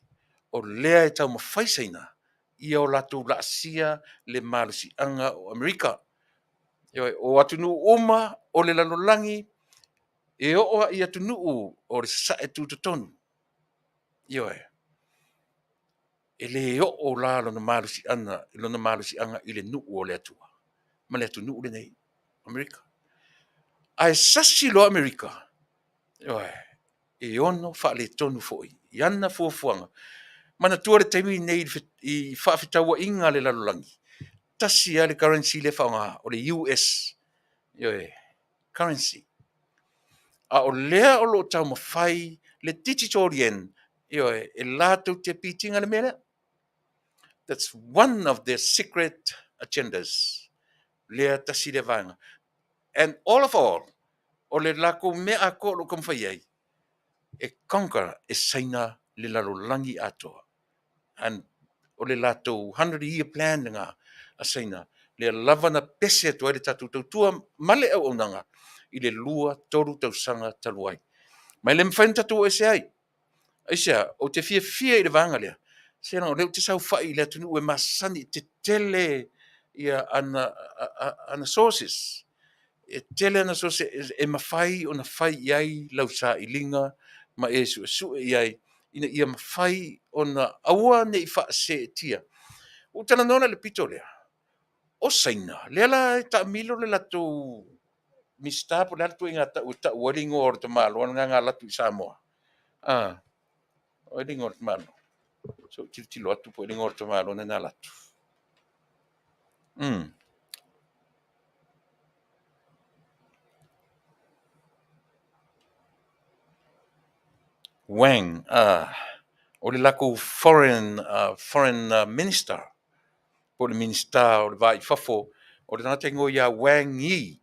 Speaker 2: o lea e taumafai Saina ia o latou laasia le malosiaga o Amerika. Ioe, o atunuu uma o le lalolagi e oo lava i atunuu o le sasae tutotonu. Ioe, e le oo la lona malosiaga i le nuu o le Atua ma le atunuu lenei, Amerika. Ae sasi loa Amerika, ioe, e ono faaletonu foi i ana fuafuaga. Manatua le taimi lenei i faafetauaiga a le lalolagi, tasi lava le currency lea e faaaoga, o le US, ioe, currency. A o lea o lo o taumafai le digital yen, ioe, e latou te beat ina le mea lea. That's one of their secret agendas. Lea tasi lea vaega. And all of all, o le latou mea atoa o lo o taumafai ai, e conquer e Saina le lalolagi atoa. And o le latou 100 year plan lena a Saina, lea lava na pese atu ai le tatou tautua ma le auaunaga i le 2, 3 tausaga talu ai. Ma e le mafai ona tatou o ese ai. Aisea? Ou te fiafia i le vaega lea, se leaga o lea ou te saofai i le atunuu e masani, e tetele ia ana sources. E tele ana sources e mafai ona fai i ai lau sailiga ma e suesue i ai ina ia mafai ona aua ne i faaseetia. Ua ou talanoa la i le pito lea, o Saina, lea la e taamilo le latou Minisita po o le a le ituaiga tau e tau ai le igoa o le tamaloa lena na alu atu i Samoa. O ai le igoa o le tamaloa? Se i ou tilotilo atu po o le igoa o le tamaloa lena na alu atu. Wang, o le latou foreign minister, po o le Minisita o le Va i Fafo, o le tagata igoa ia Wang Yi.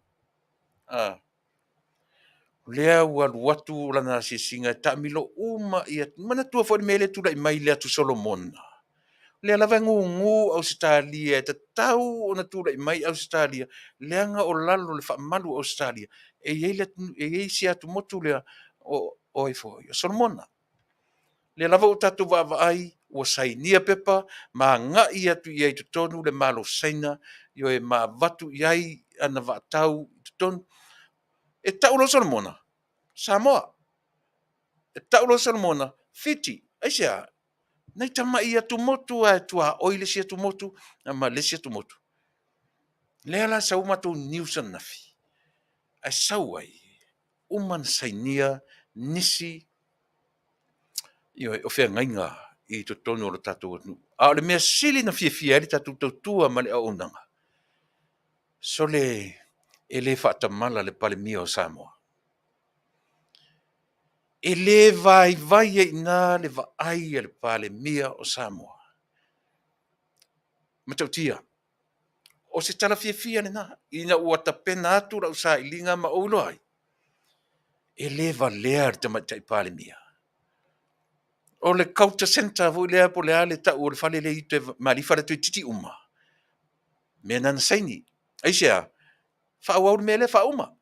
Speaker 2: O lea ua alu atu lana asiasiga e taamilo uma ia. Manatua foi le mea lea e tulai mai i le Atu Solomona. O lea lava e gugu Ausetalia, e tatau ona tulai mai Ausetalia, leaga o lalo o le faamalu o Ausetalia, e i ai si atumotu lea o ai foi, o Solomona. Lea lava ua tatou vaavaai, ua sainia pepa ma agai atu i ai i totonu le Malo Saina, ioe, ma avatu i ai ana vaatau i totonu. E tau loa Solomona, Samoa. E tau loa Solomona, Fiti. Aisea? Nai tamai atumotu lava e tuaoi le isi atumotu ma le isi atumotu. Lea la sau matou news ananafi, ae sau ai, uma ona sainia nisi, ioe, o feagaiga i totonu o le tatou atunuu. A o le mea sili na fiafia ai le tatou tautua ma le auaunaga, sole e le faatamala le Palemia o Samoa. E le vaivai ai i ina le vaai a le Palemia o Samoa. Matautia. O se tala fiafia lena, ina ua tapena atu lau sailiga ma ou iloa ai, e le valea le Tamaitai Palemia. O le Culture Centre foi lea po o le a le tau o le fale lea i uta i Malifa lea toeitiiti uma, mea na na saini. Aisea? Faaauau le mea lea faauma.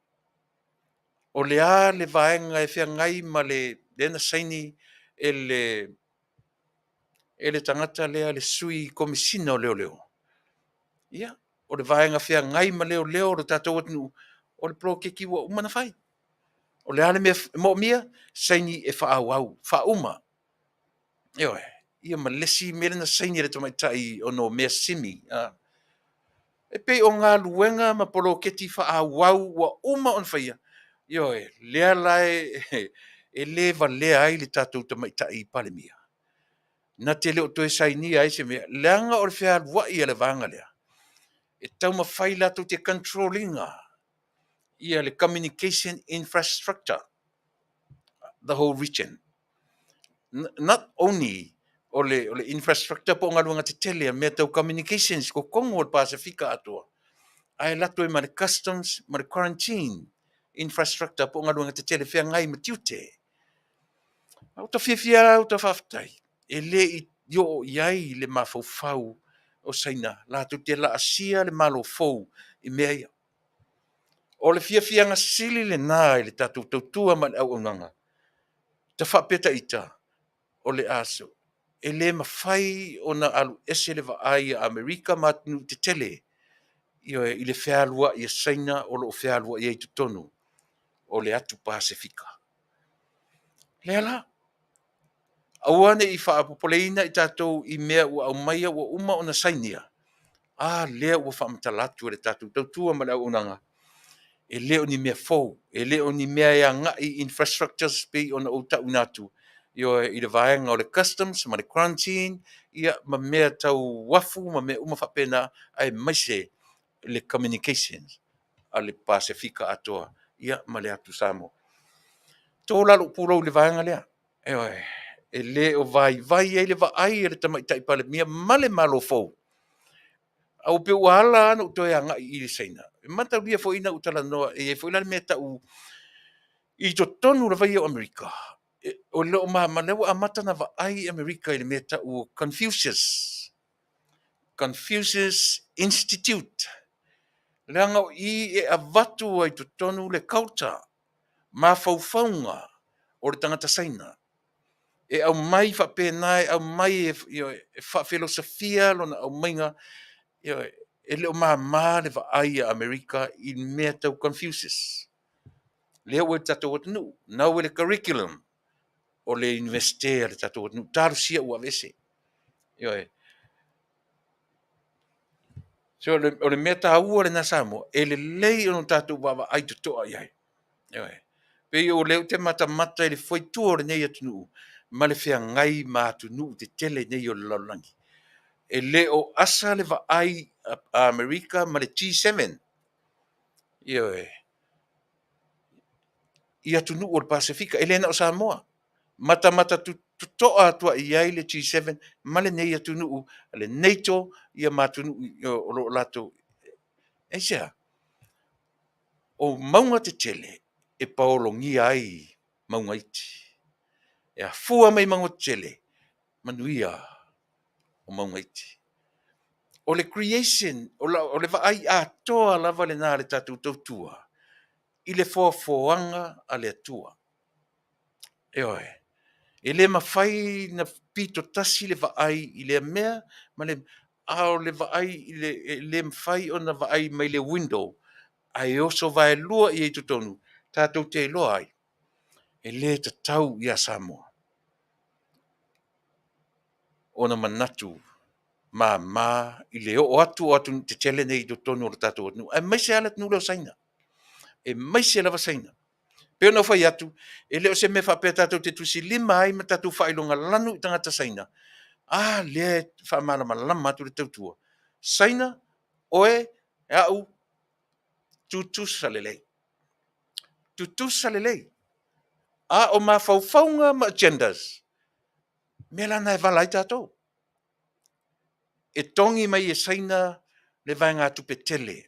Speaker 2: O le a le vaega e feagai ma le lea na saini e le e le tagata lea le sui komesina o leoleo. Ia, o le vaega feagai ma leoleo o le tatou atunuu, o le poloketi ua uma ona fai. O le a le mea e moomia? Saini e faaauau, faauma. Ioe. Ia ma le isi mea lea na saini e le tamaitai ona o mea simi. E pei o galuega ma poloketi faaauau ua uma ona faia, ioe, lea la e le valea ai le tatou tamaitai Palemia, na te le o toe sainia ai se mea, leaga o le fealuai a le vaega lea, e taumafai latou te control ina ia le communication infrastructure, the whole region. Not only o le infrastructure po o galuega tetele a mea tau communications i totonu o le Pasefika atoa, ae alu atu ai ma le customs ma le quarantine infrastructure po o galuega tetele feagai ma tiute. Ua ta fiafia lava, ua ta faafetai, e le i oo i ai le mafaufau o Saina latou te laasia le Malo fou i mea ia. O le fiafiaga sili lena i le tatou tautua ma le auaunaga, ta faapea ta ita, o le a e le mafai ona alu ese le vaai a Amerika ma atunuu tetele, ioe, i le fealuai a Saina o lo o fealuai ai i totonu o le atu Pasefika. Lea la, aua ne i faapopoleina i tatou i mea ua aumaia ua uma ona sainia, a lea ua faamatala atu e le tatou tautua ma le auaunaga, e le o ni mea fou, e le o ni mea e agai i infrastructures pei ona ou tauina atu, ioe, i le vaega o le customs ma le quarantine, ia, ma mea tau uafu ma mea uma faapena, aemaise le communications a le Pasefika atoa, ia, ma le atu Samoa. To la lou pulou i le vaega lea, ioe, e le o vaivai ai le vaai a le Tamaitai Palemia ma le Malo fou. Ae pei ua ala la ona ou toe agai i Saina, e mataulia foi ina ua talanoa, e i ai foi la le mea e tau i totonu lava ia o Amerika, o lo o ma lea ua amata ona vaai Amerika i le mea e tau o Confucius, Confucius Institute, leaga o i e avatu ai i totonu le culture, mafaufauga o le tagata Saina. E aumai faapena, e aumai e faafilosofia lona aumaiga, e le o mama le vaai a Amerika i mea tau Confucius. Lea ua i le tatou atunuu, na ua i le curriculum o le Iunivesite a le tatou atunuu, talosia ua aveese. Ioe. So, o le mea taua lena Samoa, e lelei ona tatou vaavaai totoa i ai. Ioe. Pei o lea ou te matamata i le foitua o lenei atunuu ma le feagai ma atunuu tetele nei o le lalolagi. E le o asa le vaai a Amerika ma le G7, ioe, i atunuu o le Pasefika, e le na o Samoa. Matamata totoa atu i ai le G7 ma lenei atunuu, le NATO, ia ma atunuu o lo o latou. Aisea? O mauga tetele e paologia ai mauga iti. E afua mai mauga tetele, manuia o mauga iti. O le creation, o le vaai atoa lava lena a le tatou tautua i le foafoaga a le Atua. Ioe. E le mafai na pito tasi le vaai i lea mea ma le, a o le vaai i le, e le mafai ona vaai mai le window ae oso vaelua i ai i totonu, tatou te iloa ai e le tatau ia Samoa ona manatu mama i le oo atu o atunuu tetele nei i totonu o le tatou atunuu, aemaise lava le atunuu lea o Saina, aemaise lava Saina. Pei ona ou fai atu, e le o se mea faapea tatou te tusilima ai ma tatou faailoga lanu i tagata Saina, a lea e faamalamalama atu le tautua. Saina, oe, au, tutusa lelei. Tutusa lelei. A o mafaufauga ma agendas, mea la na e vala ai tatou. E togi mai e Saina le vaegatupe tele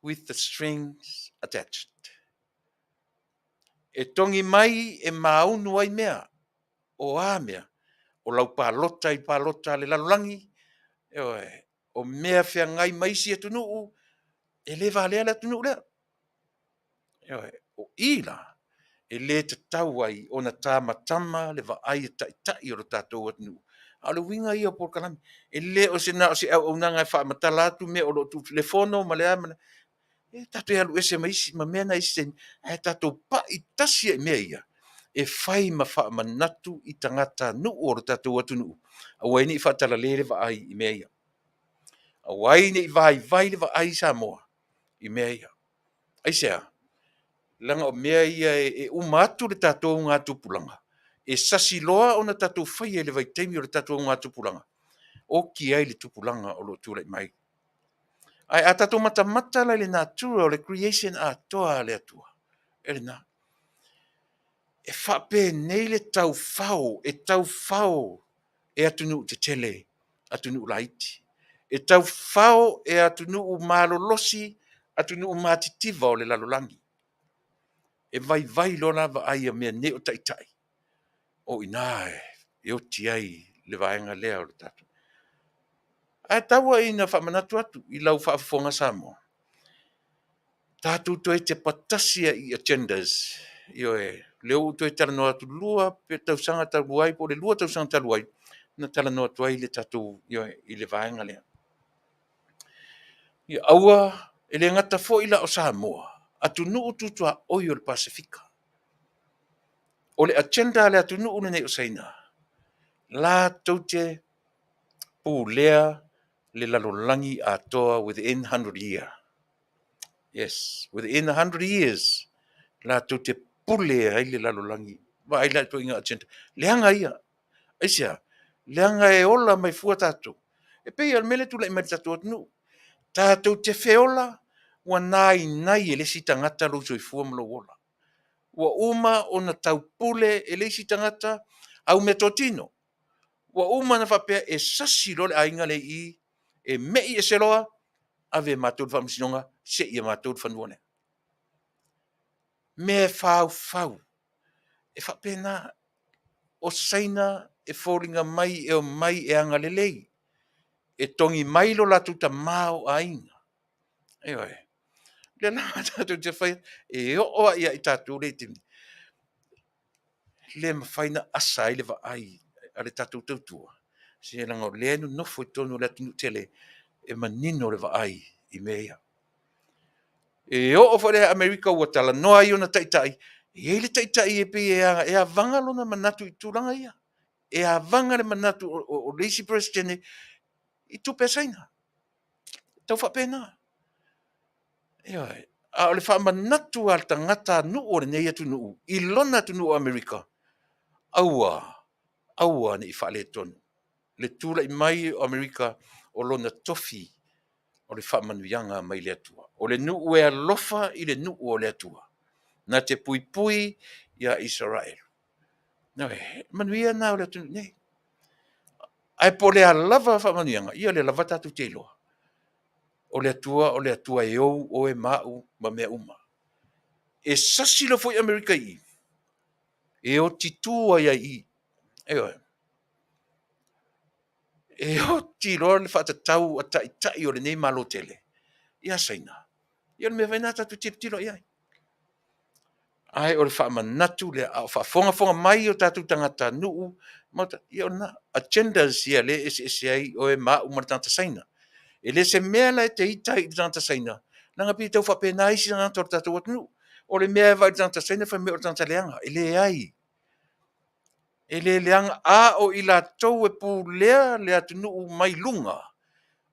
Speaker 2: with the strings attached. E togi mai e maunu ai mea, o a mea, o lau palota i palota a le lalolagi, ioe, o mea feagai ma isi atunuu, e le valea le atunuu lea. Ioe, o i la, e le tatau ai ona tamatama le vaai a taitai o lo tatou atunuu. A o le uiga ia o polokalame, e le o se na o se auaunaga e faamatala atu mea o lo o le fono ma le a ma le a. E tatou te alu ese ma isi ma mea na i isi taimi, ae tatou pai tasi i mea ia e fai ma faamanatu i tagatanuu o lo tatou atunuu, aua ai ne i faatalale le vaai i mea ia. Aua ai ne i vaivai le vaai i Samoa i mea ia. Aisea? Leaga o mea ia e uma atu le tatou augatupulaga, e sasi loa ona tatou faia i le vaitaimi o le tatou augatupulaga, oki ai le tupulaga o lo o tulai mai. Ae a tatou matamata la i le natura o le creation atoa a le Atua, e lena. E faapenei le taufao, e taufao e atunuu tetele, atunuu laiti. E taufao e atunuu malolosi, atunuu matitiva o le lalolagi. E vaivai loa la vaai a mea nei o taitai, o i ina e oti ai le vaega lea o le tatou. Ae tau ina faamanatu atu i lau faafofoga Samoa, tatou toe tepa tasi ai i agendas, ioe, lea ua ou toe talanoa atu 2 pe tausaga talu ai po o le 2 tausaga talu ai, na talanoa atu ai le tatou, ioe, i le vaega lea. Ia aua e le gata foi la o Samoa, atunuu tutuaoi o le Pasefika. O le agenda a le atunuu lenei o Saina, latou te pulea le lalolagi atoa within 100 year. Yes, within 100 years, latou te pule ai le lalolagi. Vaai la i ituaiga agenda. Leaga ia. Aisea? Leaga e ola mai fua tatou. E pei o le mea lea e tulai mai i le tatou atunuu. Tatou te feola, ua nainai e le isi tagata lou soifua ma lou ola. Ua uma ona taupule e le isi tagata au meatotino. Ua uma ona faapea e sasi loa le aiga lea i i, e mei ese loa, ave e matou le faamasinoga, sei e matou le fanua lea. Mea e faufau. E faapena, o Saina e foliga mai e omai e agalelei, e togi mai lo latou tamaoaiga. Ioe. Lea la tatou te fai, e oo lava ia i tatou le taimi, le mafai ona asa ai le vaai a le tatou tautua, se leaga o lea e nonofo i totonu o le atunuu tele, e manino le vaai i mea ia. E oo foi i Amerika ua talanoa ai ona taitai, e i ai le taitai e pei e avaga lona manatu i tulaga ia. E avaga le manatu o le isi Peresetene i tupe a Saina. E tau faapena. Ioe. A o le faamanatu a le tagatanuu o lenei atunuu i lona atunuu o Amerika, aua, aua ne i faaletonu le tulai mai o Amerika o lona tofi o le faamanuiaga mai le Atua. O le nuu e alofa i le nuu o le Atua, na te puipui iā Isaraelu. Ioe, manuia lena o le atunuu nei. Ae po o le a lava faamanuiaga, ia o lea lava tatou te iloa. O le Atua o le Atua e ou oe ma au ma mea uma. E sasi loa foi Amerika i i, e oti tu ai lava i i. Ioe. E oti loa le faatatau a taitai o lenei Malo tele ia Saina. Ia o le mea foi lena tatou tilotilo i ai. Ae o le faamanatu lea, a o faafogafoga mai o tatou tagatanuu, ia o lena, agendas ia lea e eseese ai oe ma au ma le tagata Saina. E le o se mea la e te ita ai i le tagata Saina, leaga pei e tau faapena isi tagata o le tatou atunuu. O le mea e vaai i le tagata Saina fai mai o le tagata leaga. E leai. E le leaga, a o i latou e pulea le atunuu mai luga,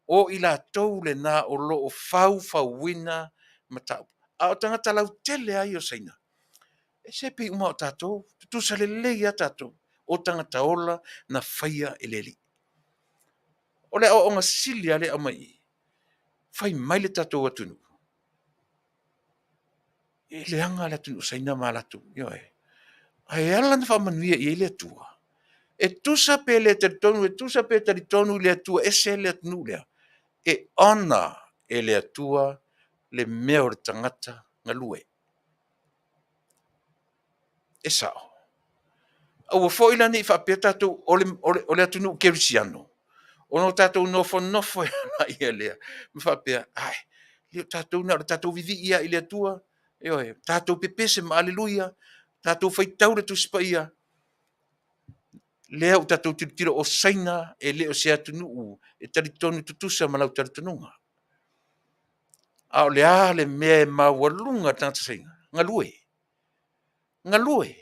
Speaker 2: o i latou lena o lo o faufauina mataupu. A o tagata lautele lava ia o Saina, e se pei uma lava o tatou, tutusa lelei lava tatou, o tagata ola na faia e le Alii. O le aoaoga sili lava lea e aumai i i, fai mai le tatou atunuu, e leaga le atunuu Saina ma latou, ioe. Ae ala ona faamanuia i ai le Atua, e tusa pe le talitonu, e tusa pe talitonu i le Atua ese le atunuu lea. E honour e le Atua le mea o le tagata galue. E sao. Aua foi la ne i faapea tatou o le, o le, o le atunuu kerisiano, ona o tatou nofonofo ai lea lea, ma faapea, ai, le o tatou na o le tatou vivii lava i le Atua, ioe, tatou pepese ma aleluia, tatou faitau le Tusi Paia, lea ua tatou tilotilo o Saina e le o se atunuu e talitonu tutusa ma lau talitonuga. A o le a le mea e maualuga i le tagata Saina? Galue. Galue.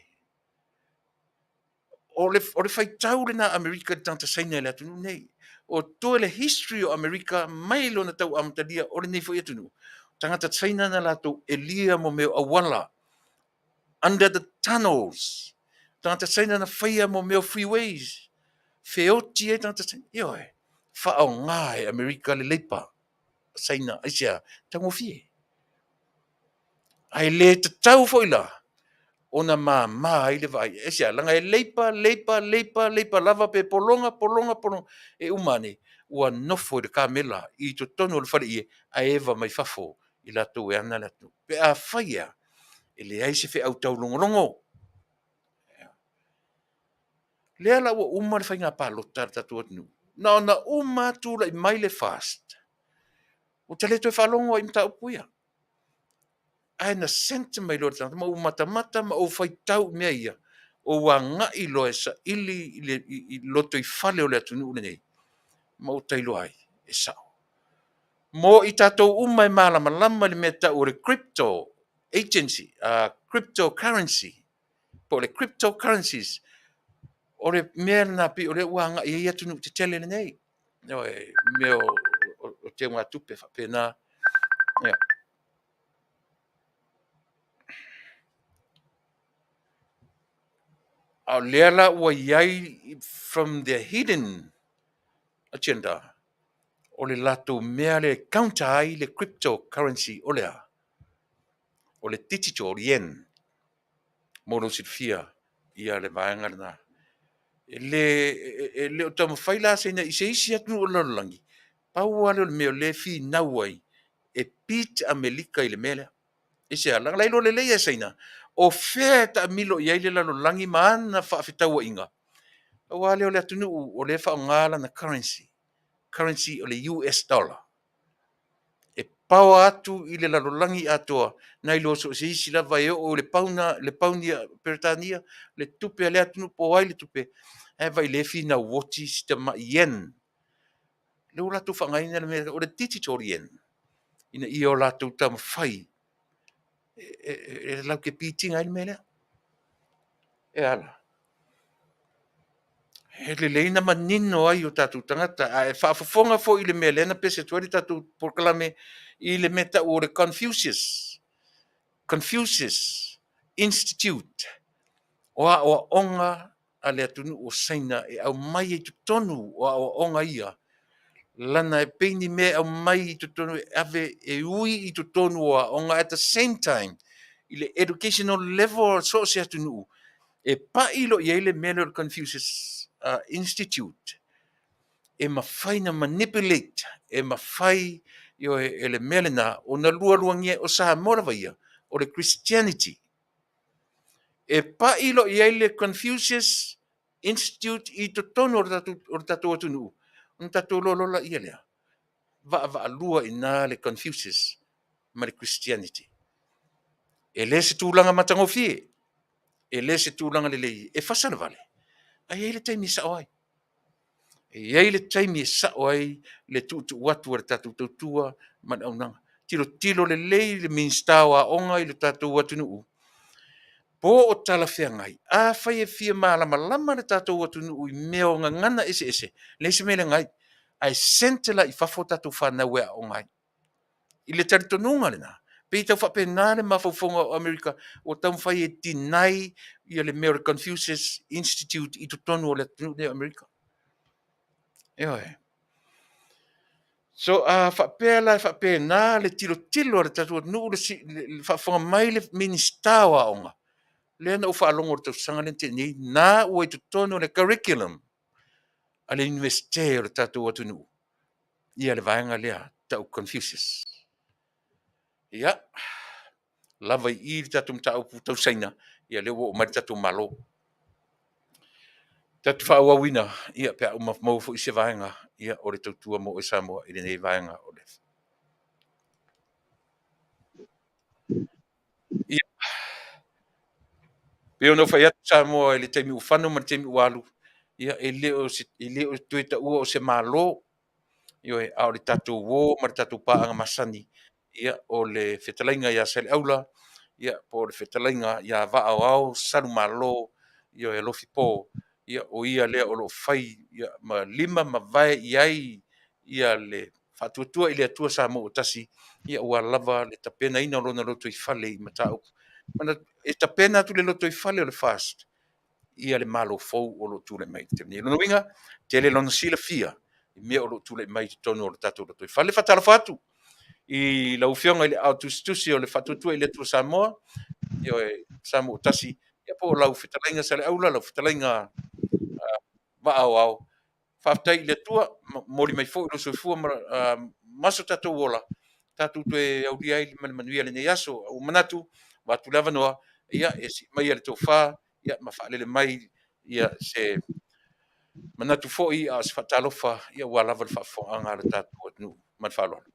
Speaker 2: O le, o le faitau lena a Amerika i le tagata Saina i le atunuu nei. O toe le history o Amerika mai lona tau amatalia o lenei foi atunuu. Tagata Saina na latou elia mo mea o auala under the tunnels. Tagata Saina na faia mo mea o freeways. Feoti ai tagata Saina. Ioe, faaaoga e Amerika le leipa Saina. Aisea? Taugofie. Ae le tatau foi la ona māmā ai le vaai. Aisea? Leaga e leipa, leipa, leipa, leipa lava pe pologa, pologa, pologa. E uma ane, ua nofo i le kamela i totonu o le faleie ae eva mai fafo i latou e ana le atunuu. Pe afai e a, e leai se feau taulogologo. Lea la ua uma le faiga palota a le tatou atunuu. Na ona uma lava tulai mai le FAST, ua ta le toe faalogo lava i mataupu ia. Ae na sent mai loa le tagata ma ou matamata ma ou faitau i mea ia, ou agai loa e saili i le i lotoifale o le atunuu lenei, ma ou tailoa ai, e sao. Mo i tatou uma e malamalama i le mea e tau o le crypto agency, cryptocurrency, po o le cryptocurrencies, o le mea lena pei o lea ua agai ai atunuu tetele lenei. Ioe, mea o teugatupe faapena. Ia. A o lea la ua i ai from the hidden agenda, o le latou mea lea e counter ai le cryptocurrency o le a? O le digital yen. Mo lou silafia ia le vaega lena. E le, e le o taumafai la Saina i se isi atunuu o le lalolagi, pau lava lea o le mea o lea e finau ai, e beat Amerika i le mea lea. Aisea? Leaga la e iloa lelei e Saina, o fea e taamilo i ai le lalolagi ma ana faafetauaiga, pau lava lea o le atunuu o lea e faaaoga lana currency, currency o le US dollar. E power atu i le lalolagi atoa, nai lo so o se isi lava e oo i le pauna, le pauni a Peretania, le tupe a lea atunuu po o ai le tupe, ae vaai o lea e finau oti si tamai yen. Lea ua latou faaaogaina le mea o le digital yen, ina ia o latou taumafai e latou te beat ina ai le mea lea. E a la? E lelei na manino ai o tatou tagata, ae faafofoga foi i le mea lea na pese atu ai le tatou polokalame i le mea tau o le Confucius, Confucius Institute, o aoaoga a le atunuu o Saina e aumai ai i totonu o aoaoga ia, lana e pei ni mea e aumai i totonu e ave e ui i totonu o aoga at the same time i le educational level o so o se atunuu, e pai loa i ai le mea lea o le Confucius Institute, e mafai ona manipulate, e mafai e le mea lena ona lualuagia o Samoa lava ia, o le Christianity. E pai loa i ai le Confucius Institute i totonu o le tatou atunuu, ona tatou iloa loa lea lea, vaavaalua i ina le Confucius ma le Christianity. E le se tulaga matagofie, e le se tulaga lelei, e fasa le vale, ae i ai le taimi e sao ai. E i ai le taimi e sao ai le tuutuu atu a le tatou tautua ma le auaunaga. Tilotilo lelei le Minisita o Aoga i le tatou atunuu, po o talafeagai. Afai e fia malamalama le tatou atunuu i mea o gagana eseese, leai se mea e leaga ai, ae sent la i fafo tatou fanau e aooga ai. I le talitonuga lena, pei e tau faapena le mafaufauga o Amerika ua taumafai e deny ia le mea o le Confucius Institute i totonu o le atunuu lenei o Amerika. Ioe. So a faapea la e faapena le tilotilo a le tatou atunuu, le faafofoga mai le Minisita o Aoga, lea na ou faalogo i le tausaga lea na tea nei, na ua i totonu o le curriculum a le Iunivesite o le tatou atunuu. Ia le vaega lea tau Confucius. Ia, lava i i le tatou mataupu tau Saina, ia lea ua oo mai le tatou Malo. Tatou faaauauina, ia pe a uma maua foi se vaega, ia o le tautua mo oe Samoa i lenei vaega o le. Ia, pei ona ou fai atu Samoa i le taimi ua fano ma le taimi ua alu, ia e le o se, e le o toe taua o se Malo, ioe, a o le tatou uo ma le tatou paaga masani, ia, o le fetalaiga ia Saleaula, ia, po o le fetalaiga ia Vaaoao Salumalo, ioe, Alofipo, ia, o ia lea o lo o fai, ia, ma lima ma vae i ai ia le Faatuatua i le Atua Samoa ua Tasi, ia, ua lava le tapenaina o lona lotoifale i mataupu. E tapena atu le lotoifale o le FAST ia le Malo fou o lo o tulai mai i le taimi nei. O lona uiga, tele lona silafia i mea o lo o tulai mai i totonu o le tatou lotoifale. Faatalofa atu i lau Afioga i le Aao Tusitusi o le Faatuatua i le Atua Samoa, ioe, Samoa ua Tasi, ia po o lau fetalaiga Saleaula, lau fetalaiga Vaaoao. Faafetai i le Atua, momoli mai foi lou soifua ma so tatou ola, tatou toe aulia ai ma le manuia lenei aso. Ua manatu, ua atu le avanoa, ia, e sii maia le tofa, ia, ma faalele mai ia se manatu foi a o se faatalofa, ia, ua lava le faafofogaaga a le tatou atunuu. Ma le faaaloalo.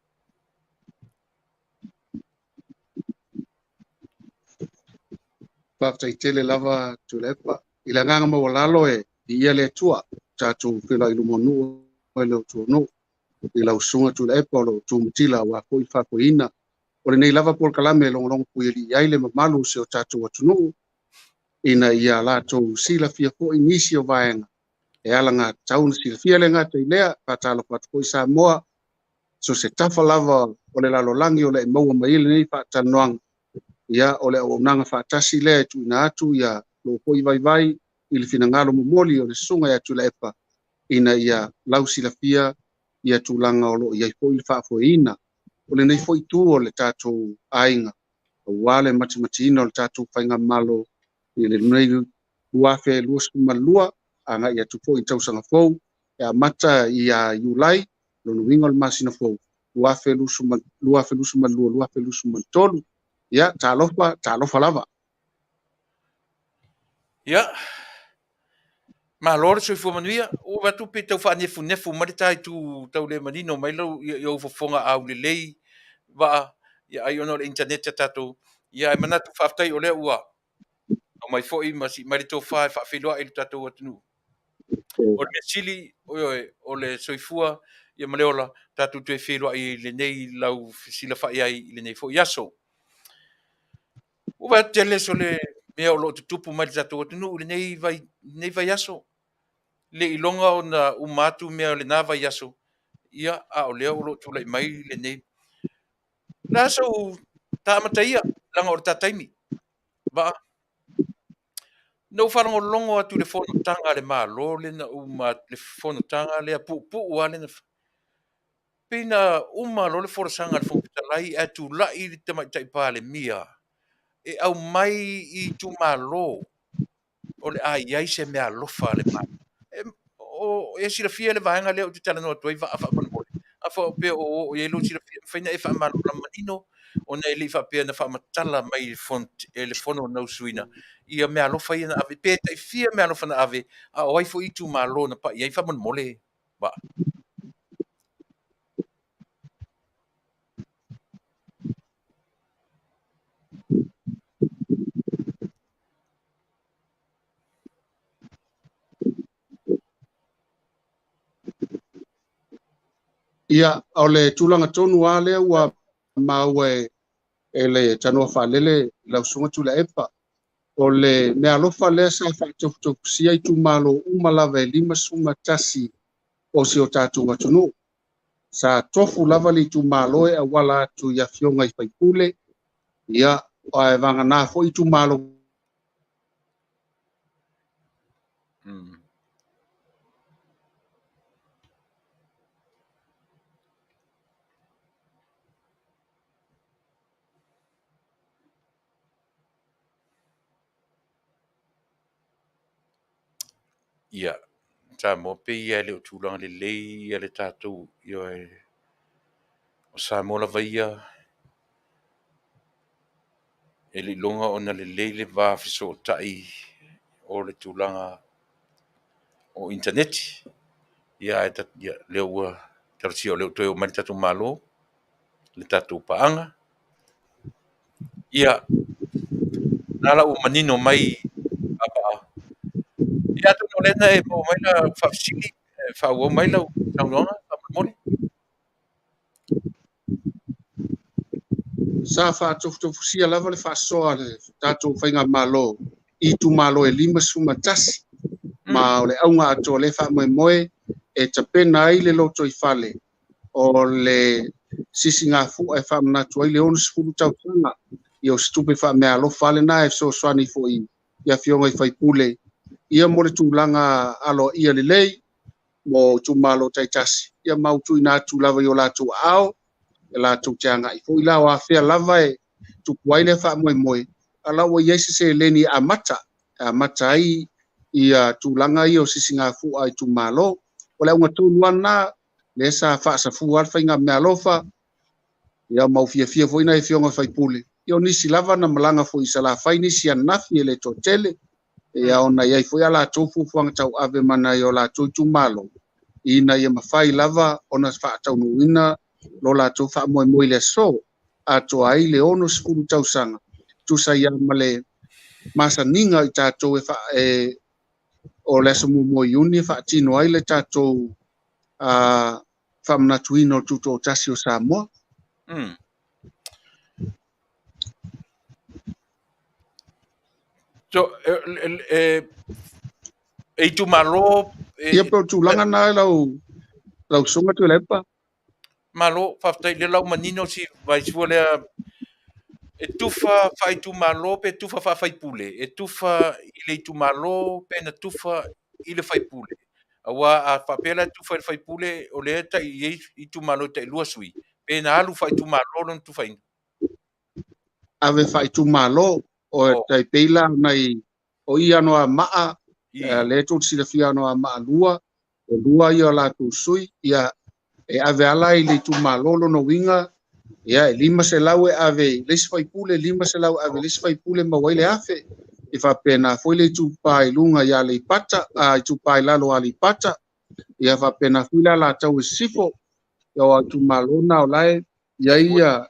Speaker 4: Faafetai tele lava Tuilaepa. I le agaga maualalo e viia le Atua, tatou feiloai i luma o nuu e le o tuanuu i lau susuga Tuilaepa o lo o tumatila aua foi le faafoeina o lenei lava polokalame e logologo puialii ai le mamalu o si o tatou atunuu ina ia latou silafia foi nisi o vaega e alagatatau ona silafia. Le gata i lea, faatalofa atu foi Samoa, so se tafa lava o le lalolagi o le e maua mai ai lenei faatalanoaga, ia o le auaunaga faatasi lea e tuuina atu ia lou foi vaivai i le finagalo momoli o le susuga ia Tuilaepa ina ia lausilafia ia tulaga o lo o i ai foi le faafoeina o lenei foi itu o le tatou aiga aua le matimatiina o le tatou faigamalo i lenei 2022 agai atu foi i tausaga fou e amata ia Iulai, lona uiga o le masina fou 2022-2023. Ia, talofa, talofa lava.
Speaker 2: Ia, malo le soifua manuia. Ua vaai atu pe tau faanefunefu mai le ta itu tau le manino mai lau i ou fofoga aulelei vaa, ia ai ona o le internet a tatou. Ia ae manatu faafetai o lea ua aumai foi ma sii mai le tofa e faafeiloai i le tatou atunuu. O le mea sili, ioe, o le soifua ia ma le ola, tatou toe feiloai i lenei lau fesilafai ai i lenei foi aso. Ua vaai atu tele so le mea o lo o tutupu mai le tatou atunuu i lenei vaiaso. Le iloga ona uma atu mea o lena vaiaso, ia, a o lea o lo o tulai mai lenei. O le a sau ta amata ia, leaga o le ta taimi. Vaa. Na ou faalogologo atu i le fonotaga a le Malo lea na uma, le fonotaga lea puupuu lava lea na pei na uma loa le folasaga a le Fofoga Fetalai ae tulai le Tamaitai Palemia e aumai i itumalo o le a i ai se meaalofa a le Malo. E silafia le vaega lea ou te talanoa atu ai vaa faamolemole. A faapea o oo i ai lou silafia, e mafai ona e faamalamalama manino ona e le i faapea na faamatala mai e le fono na usuina ia meaalofa ia na ave. Pe taifia meaalofa na ave, a o ai foi itumalo na pai ai faamolemole vaa.
Speaker 4: Ia, o le tulaga tonu lava lea ua maua e le tanoa faalele lau susuga Tuilaepa. O le meaalofa lea sa faatofutofusia itumalo uma lava e 51 o si o tatou atunuu. Sa tofu lava le itumalo e auala atu i afioga i faipule, ia, ae vagana foi itumalo
Speaker 2: Ia, Samoa pei lava e le o tulaga lelei ia le tatou, ioe. O Samoa lava ia e le iloga ona lelei le va fesootai o le tulaga o initaneti. Ia ae ia lea ua talosia o lea ua toe oo mai le tatou Malo, le tatou paaga. Ia, na la ua manino mai Apaa. Ia atonu o lea na e maua mai lau faafesili, e faaauau mai lau saunoaga faamolemole.
Speaker 4: Sa faatofutofusia lava le faasoa a le tatou faigamalo i itumalo e 51, ma o le auga atoa o lea faamoemoe e tapena ai le lotoifale o le sisigafua e faamanatu ai le 60 tausaga. Ia o se tupe faameaalofa lava lena e fesoasoani foi i afioga i faipule ia mo le tulaga aloaia lelei mo itumalo taitasi, ia ma ua tuuina atu lava i o latou aao e latou te agai foi la o afea lava e tupu ai lea faamoemoe, a la ua i ai se seleni e amata, e amata ai ia tulaga ia o sisigafua itumalo. O le auga tonu lava lena, lea sa faasafua le faiga meaalofa, ia ma ua fiafia foi nai afioga i faipule. Ia o nisi lava na malaga foi i Salafai, nisi ananafi e le toatele, ia ona i ai foi a latou fuafuaga tauave ma nai o latou itumalo, ina ia mafai lava ona faataunuuina lo latou faamoemoe i le aso atoa ai le 60 tausaga, tusa ia ma le masaniga i tatou e o le aso 1 o Iuni e faatino ai le tatou faamanatuina o le tutoatasi o Samoa.
Speaker 2: So, e itumalo...
Speaker 4: Ia pe o tulaga na lau susuga Tuilaepa.
Speaker 2: Malo, faafetai lea lau manino si vaisua lea. E tufa faaitumalo pe tufa faafaipule, e tufa i le itumalo pe na tufa i le faipule. Aua a faapea la e tufa i le faipule, o lea tai i ai itumalo tai lua sui, pe na alu faaitumalo lona tufaina.
Speaker 4: Ave faaitumalo, o tai pei la nai o ia no a maa, le tou silafia no a maa lua, o lua ia o latou sui, ia e ave ala i le itumalo lona uiga, ia e 500 e ave i le isi faipule, 500 e ave i le isi faipule maua ai le 1,000. E faapena foi le itupa i luga i Aleipata, itupa i lalo o Aleipata, ia faapena foi le Alataua i Sisifo. Ia o itumalo na o lae i ai ia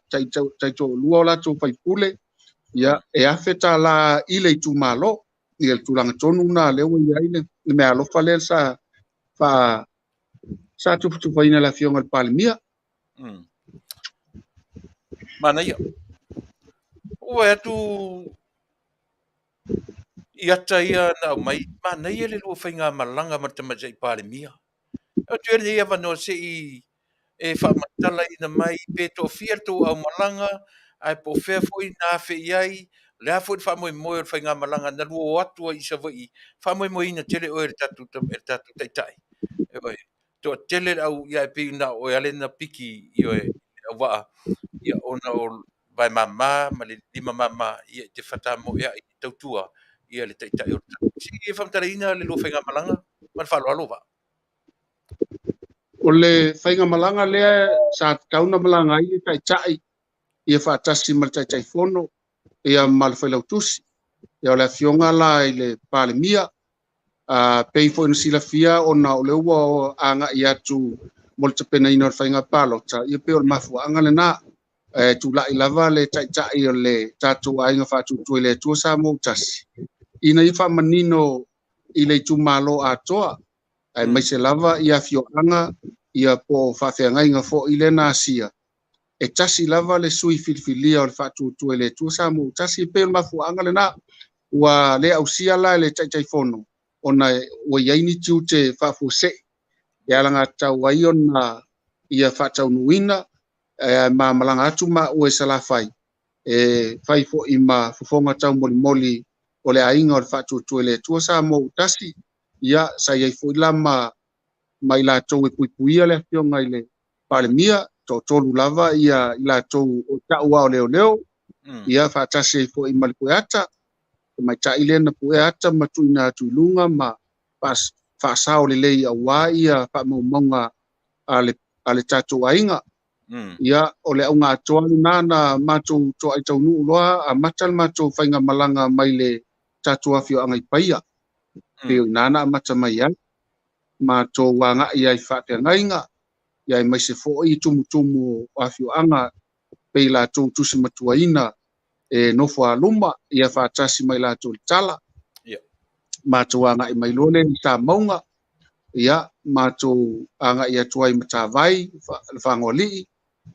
Speaker 4: taitoalua o latou faipule, ia e $1,000 i le itumalo. Ia le tulaga tonu na lea ua i ai le meaalofa lea sa tufutufaina le afioga i le Palemia.
Speaker 2: Manaia. Ua atu i ata ia na aumai, manaia le lua faigamalaga ma le tamaitai Palemia. O tu nei avanoa se i e faamatalaina mai pe toafia le tou aumalaga, ae po o fea foi na afe i ai, le a foi le faamoemoe o le faigamalaga na lua o atu ai i Savaii, faamoemoeina tele oe le tatou taitai. Toatele le au ia e pei na oe ale na piki i oe au vaa, ia ona o vae mama ma le lima mama ia te whata mo ia i tautua ia le taitai o le tatou. Si e faamatalaina le lua faigamalaga ma le faaaloalo va.
Speaker 4: O le faigamalaga lea sa tatau na malaga ai le taitai ia faatasi ma le Taitaifono ia ma le Failautusi. Ia o le afioga la i le Palemia, pei foi na silafia ona o le ua agai atu mo le tapenaina o le faiga palota, ia pei o le mafuaaga lena. E tulai lava le taitai o le tatou aiga faatuatua i le Atua Samoa ua tasi, ina ia faamanino i le itumalo atoa, aemaise lava ia afioaga ia po o faafeagaiga foi lea na asia. E tasi lava le sui filifilia o le faatuatua i le Atua Samoa ua tasi, e pei o le mafuaaga lena. Ua le ausia la le Taitaifono ona ua i ai ni tiute faafuasei e alagatatau ai ona ia faataunuuina, ma malaga atu ma ue Salafai e fai foi ma fofoga taumolimoli o le aiga o le faatuatua i le Atua Samoa ua tasi. Ia sa i ai foi la ma i latou e puipuia le afioga i le Palemia, toatolu lava ia i latou o taua o leoleo, ia faatasi ai foi ma le pueata, tamaitai lea na pueata ma tuuina atu i luga ma faasao lelei aua ia faamaumauga a le tatou aiga. Ia, o le auga atoa lena na matou toai taunuu loa amata le matou faigamalaga mai le tatou afioaga i Paia. Pei o i ina na amata mai ai. Matou agai ai i faafeagaiga, ia aemaise foi i tumutumu o afioaga pei latou tusi matuaina e nofo a luma, ia faatasi mai latou i le tala. Matou agai mai loa lea i Samauga, ia matou agai atu ai i Matavai, le Fagoalii,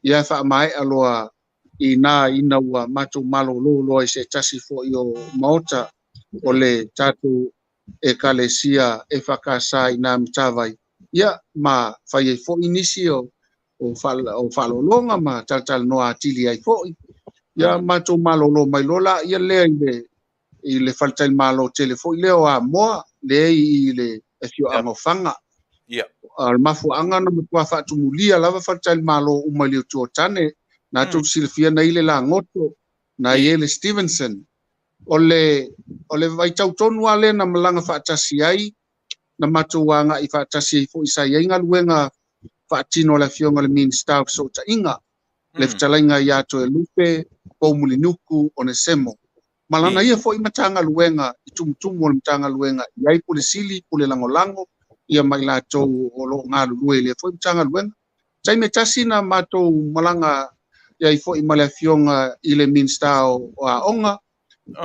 Speaker 4: ia faamaea loa i ina ina ua matou malolo loa i se tasi foi o maota o le tatou Ekalesia EFKS i ina Matavai, ia ma fai ai foi nisi o faaaloaloga ma talatalanoa atili ai foi. Ia matou malolo mai loa la ia lea i le faletalimalo tele foi lea o Amoa, lea i le afioaga o Faga. O le mafuaaga na matua faatumulia lava faletalimalo uma i le Utuotane, na tou silafia na i le Lagoto, na i le Stevenson. O le vaitau tonu lava lea na malaga faatasi ai, na matou agai faatasi ai foi sa i ai galuega faatino a le afioga i le Minisita o Fesootaiga, le fetalaiga ia Toelupe Poumulinuku Onesemo. Ma lana ia foi Matagaluega i tumutumu o le Matagaluega i ai Pule Sili, Pule Lagolago, ia ma i latou o lo o galulue i lea foi Matagaluega. Taimi tasi na matou malaga ai foi ma le afioga i le Minisita o Aoga,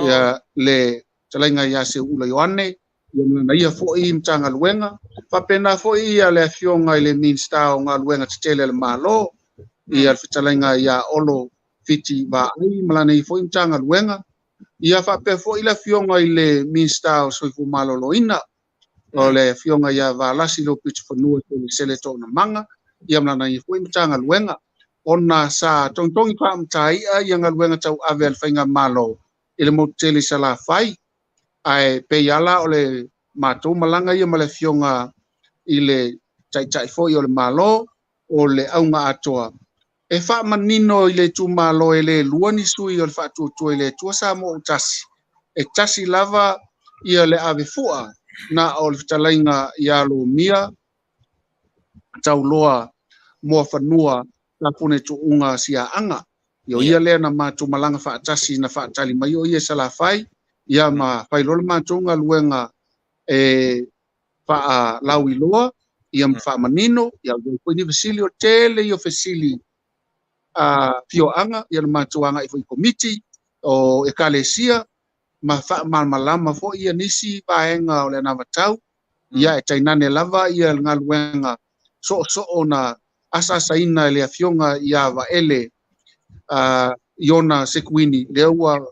Speaker 4: ia le fetalaiga ia Seuula Ioane, ia ma lana ia foi Matagaluega. Faapena foi ia le afioga i le Minisita o Galuega Tetele a le Malo, ia le fetalaiga ia Olo Fiti Vaai ma lana ia foi Matagaluega. Ia faapea foi le afioga i le Minisita o Soifua Maloloina, o le afioga ia Valasi Lopitu-Fanua Selesele Toonamaga, ia ma lana ia foi Matagaluega. Ona sa togitogi faamataia ia galuega tauave a le faigamalo i le motu tele i Salafai, ae pei ala o le matou malaga ia ma le afioga i le taitai foi o le Malo, o le auga atoa e faamanino i le itumalo e le lua ni sui o le faatuatua i le Atua Samoa ua tasi, e tasi lava ia le avefua na o le fetalaiga ia Lomia Tauloa Muafanua Tafune Tuuga Siaaga. Ia ia lea na matou malaga faatasi na faatali mai o ia i Salafai, ia ma fai loa le matou galuega e faalauiloa, ia ma faamanino, ia foi ni fesili o tele ia fesili a fioaga, ia na matou agai foi i komiti o ekalesia, ma faamalamalama foi ia nisi vaega o le anavatau, ia e tainane lava ia le galuega soosoo na asaasaina e le afioga ia Vaele Iona Sekuini, lea ua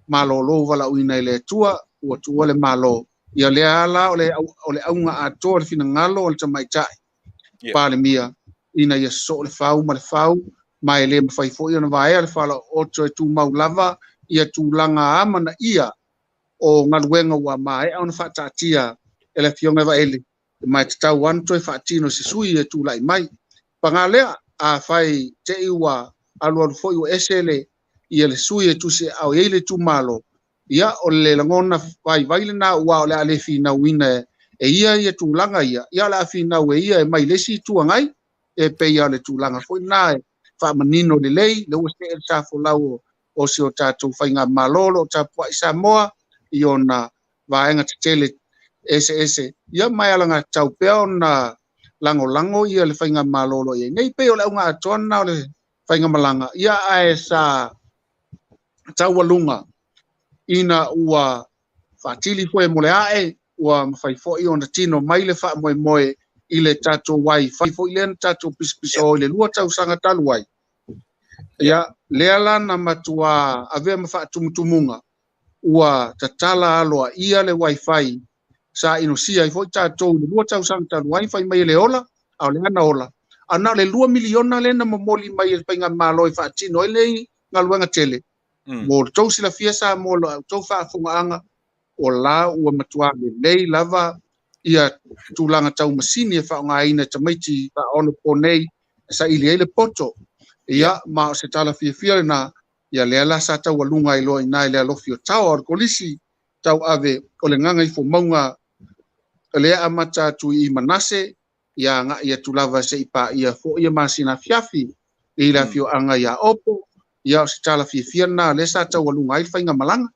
Speaker 4: malolo valaauina i le Atua, ua tuua le malo. Ia lea ala o le auga atoa o le finagalo o le tamaitai Palemia, ina ia sosoo le fau ma le fau, ma e le mafai foi ona vaea le falaooto e tumau lava ia tulaga amanaia o galuega ua maea ona faataatia e le afioga i Vaele, ma e tatau lava ona toe faatino se sui e tulai mai. Paga lea, afai te i ua alualu foi ua ese le ia le sui e tusi aao i ai le itumalo, ia o le lagona vaivai lena ua o le a le finauina e ia ia tulaga ia, ia o le a finau e ia e mai le isi itu agai, e pei o le tulaga foi lena e faamanino lelei, le ua see le tafolau o si o tatou faigamalo o lo o tapuai Samoa i ona vaega tetele eseese, ia ma e alagatatau pea ona lagolago ia le faigamalo o lo o i ai nei. Pei o le auga atoa lena o le faigamalaga, ia ae sa taualuga ina ua faatili foi mo le ae, ua mafai foi ona tino mai le faamoemoe i le tatou wifi foi lea na tatou pisopiso i le 2 tausaga talu ai. Ia lea la na matua avea ma faatumutumuga, ua tatala aloaia le wifi sa inosia ai foi tatou i le 2 tausaga talu ai, fai mai e le ola, a o le ana ola. A na o le 2 miliona lea na momoli mai e le faigamalo e faatino ai lenei galuega tele. Mo le tou silafia Samoa, lo tou faafofogaaga, o la ua matua lelei lava ia tulaga tau masini e faaaogaina e tamaiti faaonopo nei e saili ai le poto. Ia ma o se tala fiafia lena, ia lea la sa taualuga ai loa i ina i le alofi o Taoa o le Kolisi tauave o le Gagaifomauga lea amata atu i Manase, ia agai atu lava se i paia foi ia masina afiafi. I le afioaga ia Opo, ia o se tala fiafia lena o lea sa taualuga ai le faigamalaga.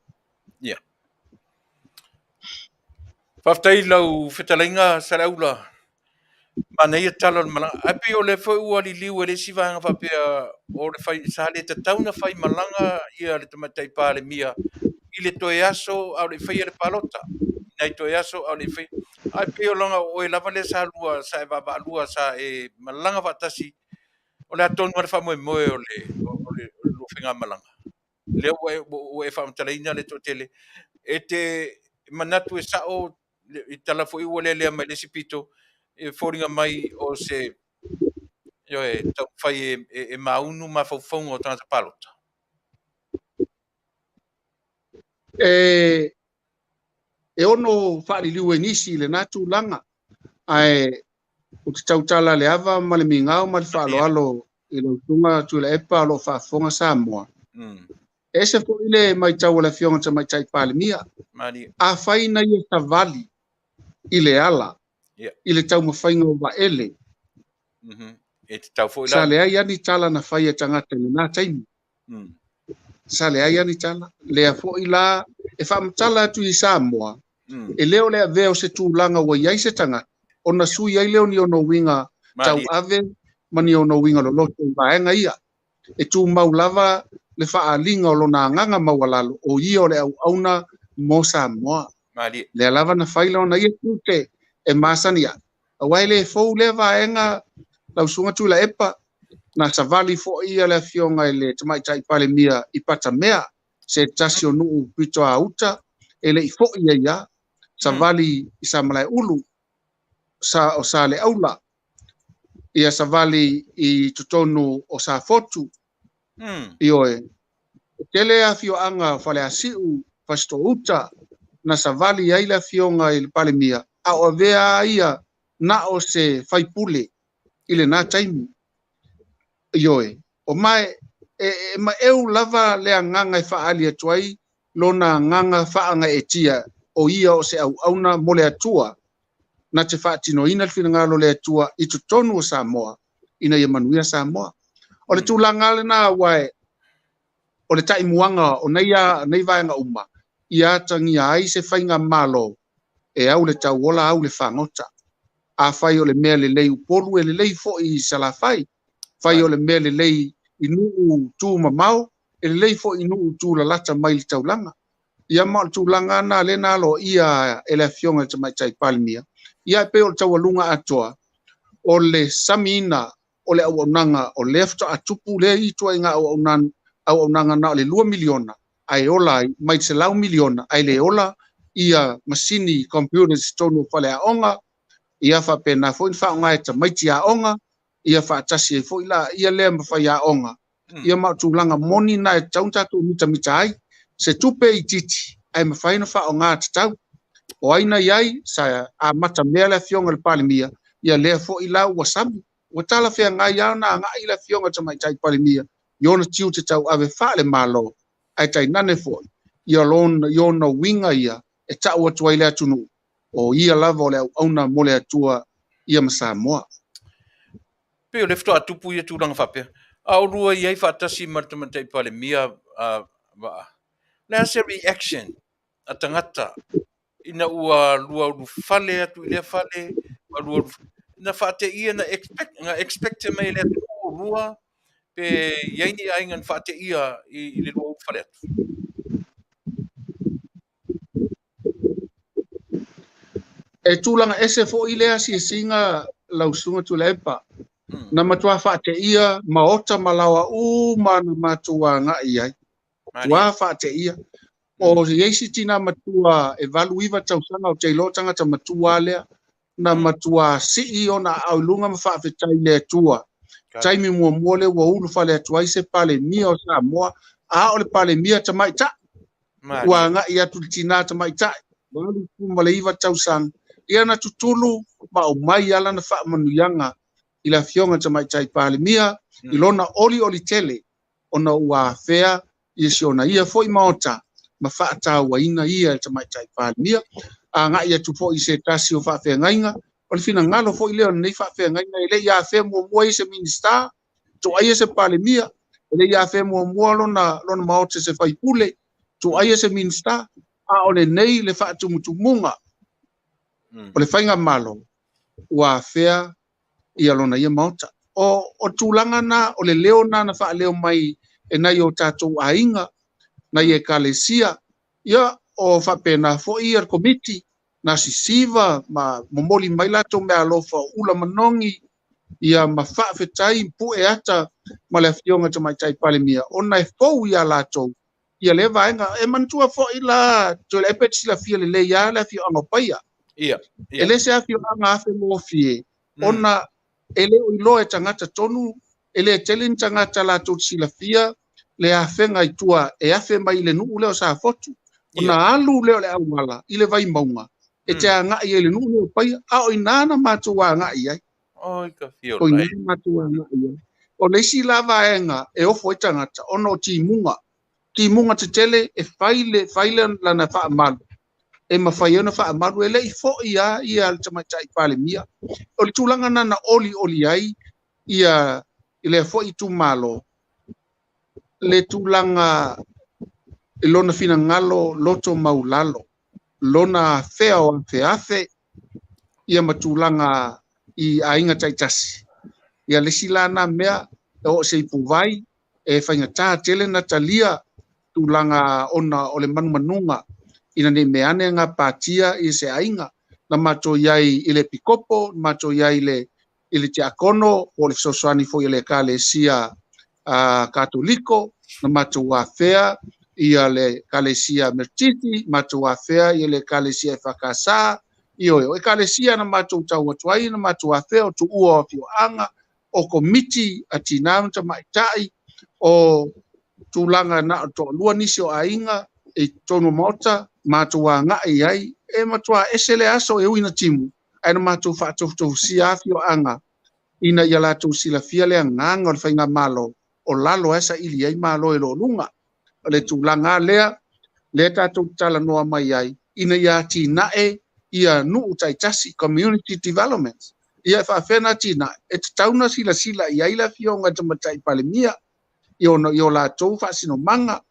Speaker 2: Ia. Faafetai i lau fetalaiga Saleaula. Manaia tala o le malaga. Ae pei o lea foi ua liliu e le isi vaega faapea o le fai, sa le tatau ona fai malaga ia le Tamaitai Palemia i le toe aso a o le i faia le palota. Nai toe aso a o le i faia. Ae pei o lona o oe lava lea sa lua, sa e vaavaalua, sa e malaga faatasi. O le a tonu lava le faamoemoe o le lua faigamalaga? Lea ua e faamatalaina le toatele. E te manatu e sao i tala foi ua lelea mai le isi pito, e foliga mai o se ioe, taumafai e maunu mafaufauga o tagata palota.
Speaker 4: E ono faaliliu e nisi i lena tulaga, ae ou te tautala le ava ma le migao ma le faaaloalo i lau Susuga Tuilaepa o lo o faafofoga Samoa. E ese foi le matau a le Afioga Tamaitai Palemia. Afai na ia savali i le ala, i le taumafaiga o vaele, sa leai lava ni tala na fai e tagata i lena taimi. Sa leai lava ni tala. Lea foi la e faamatala atu i Samoa, e le o le avea o se tulaga ua i ai se tagata, ona sui ai lea o ni ona uiga tauave ma ni ona uiga loloto i vaega ia. E tumau lava le faaaliga o lona agaga maualalo, o ia o le auauna mo Samoa. Lea lava na fai lona ia tiute e masani ai. Aua e le fou lea vaega lau Susuga Tuilaepa, na savali foi ia le Afioga i le Tamaitai Palemia i Patamea, se tasi o nuu pito a uta, e le i foi ai a, savali i Samalaeulu, sa o Saleaula, ia savali i totonu o Safotu, ioe, e tele afioaga o Faleasiu, Fasitouta, na savali ai le Afioga i le Palemia, a o avea ia na o se faipule i lena taimi. Ioe, o mae, e maeu lava le agaga e faaali atu ai lona agaga faagaeetia o ia o se auauna mo le Atua, na te faatinoina le finagalo le Atua i totonu o Samoa, ina ia manuia Samoa. O le tulaga lena ua e, o le taimuaga o nei vaega uma, ia atagia ai se faiga malo e au le tauola au le fagota. A fai o le mea lelei Upolu e lelei foi i Salafai, fai o le mea lelei i nuu tu mamao, e lelei foi i nuu tu lalata mai le taulaga. Ia ma o le tulaga na le na alo ia e le Afioga i le Tamaitai Palemia, ia e pei o le taualuga atoa, o le samiina o le auaunaga o lea faatoa tupu lea i ituaiga auaunaga na o le 2 miliona, ae ola ai mai 100 miliona, ae le ola ia masini computers totonu o faleaoga, ia faapena foi na faaaoga e tamaiti aoga, ia faatasi ai foi la ia lea ma faiaoga, ia ma o tulaga moni na e tatau ona tatou mitamita ai, se tupe itiiti ae mafai ona faaaoga tatau. O ai na i ai, sa amata mea le Afioga i le Palemia, ia lea foi la ua sami. Ua talafeagai lava ona agai le Afioga i le Tamaitai Palemia i ona tiute tauave faale-Malo, ae tainane foi ia ona uiga ia e tau atu ai le atunuu, o ia lava o le auauna mo le Atua ia ma Samoa.
Speaker 2: Pei o le faatoa tupu ia tulaga faapea. A o lua i ai faatasi ma le Tamaitai Palemia Vaa, le a se reaction a tagata ina ua lua ulufale atu i lea fale, ua lua na faateia, na expect mai le atunuu o lua, pe i ai ni aiga na faateia i le lua ulufale atu?
Speaker 4: E tulaga ese foi lea asiasiga lau Susuga Tuilaepa. Na matua faateia maota ma laoa uma na matou agai ai. Tua faateia. O isi tina matua e 89 tausaga o te iloa tagata matua lea, na matua sii ona aao i luga ma faafetai le Atua. Taimi muamua lea ua ulufale atu ai se Palemia o Samoa, a o le Palemia tamaitai. Ua agai atu le tina tamaitai, 89 tausaga. Ia na tutulu ma aumai ala na faamanuiaga i le Afioga Tamaitai Palemia, i lona olioli tele, ona ua afea ia si ona ia foi maota ma faatauaina ia e Tamaitai Palemia. Agai atu foi i se tasi o faafeagaiga, o le finagalo foi lea o lenei faafeagaiga e le i afea muamua i se Minista, Tuaia se Palemia, e le i afea muamua lona maota se faipule, tuaia se Minista, a o lenei le faatumutumuga o le faigamalo ua afea ia lona ia maota. O tulaga na, o le leo na na faaleo mai e nai o tatou aiga, nai ekalesia, ia o faapena foi ia le komiti, na sisiva ma momoli mai latou meaalofa o ula manogi, ia ma faafetai pue ata ma le afioga Tamaitai Palemia, ona e fou ia latou, ia le vaega, e manatua foi la, Tuilaepa e te silafia lelei lava le afioaga o Paia.
Speaker 2: Ia.
Speaker 4: E le se afioaga afe mofie, ona e le o iloa e tagata tonu, e le tele ni tagata latou te silafia le afega i tua e afe mai i le nuu lea o Safotu. Ona alu lea o le auala i le Vaimauga, e te agai ai i le nuu lea o Paia, a o ina na matou agai ai.
Speaker 2: Oi, ka fia
Speaker 4: O ina na matou agai ai. O le isi la vaega e ofo ai tagata, ona o timuga. Timuga tetele e fai le lana faamalu. E mafai ona faamalu e le i foi a ia le Tamaitai Palemia. O le tulaga na na oli oli ai ia i le foi itumalo, le tulaga i lona finagalo loto maulalo, lona afea o afeafe, ia ma tulaga i aiga taitasi. Ia le isi la na mea e oo se ipuvai, e faigata tele na talia tulaga ona o le manumanuga ina nei mea ane ngā patia i se aiga. Na matou iai i le pikopo, na matou iai i le tiakono, po o le fesoasoani foi a le ekalesia Katoliko, na matou afea ia le ekalesia Metiti, matou afea ia le ekalesia EFKS, ioe, o ekalesia na matou tau atu ai, na matou afea o tuua o afioaga, o komiti a tina ma tamaitai, o tulaga na o toalua nisi o aiga i totonu o maota, matou agai ai, e matua ese le aso e ui na timu, ae na matou faatofutofusia afioaga, ina ia latou silafia le agaga o le faigamalo, o lalo ae saili ai malo e loluga. O le tulaga lea, lea tatou talanoa mai ai, ina ia atinae ia nuu taitasi, community development. Ia e faafena atinae, e tatau na silasila i ai le afioga i le Tamaitai Palemia, i o latou faasinomaga,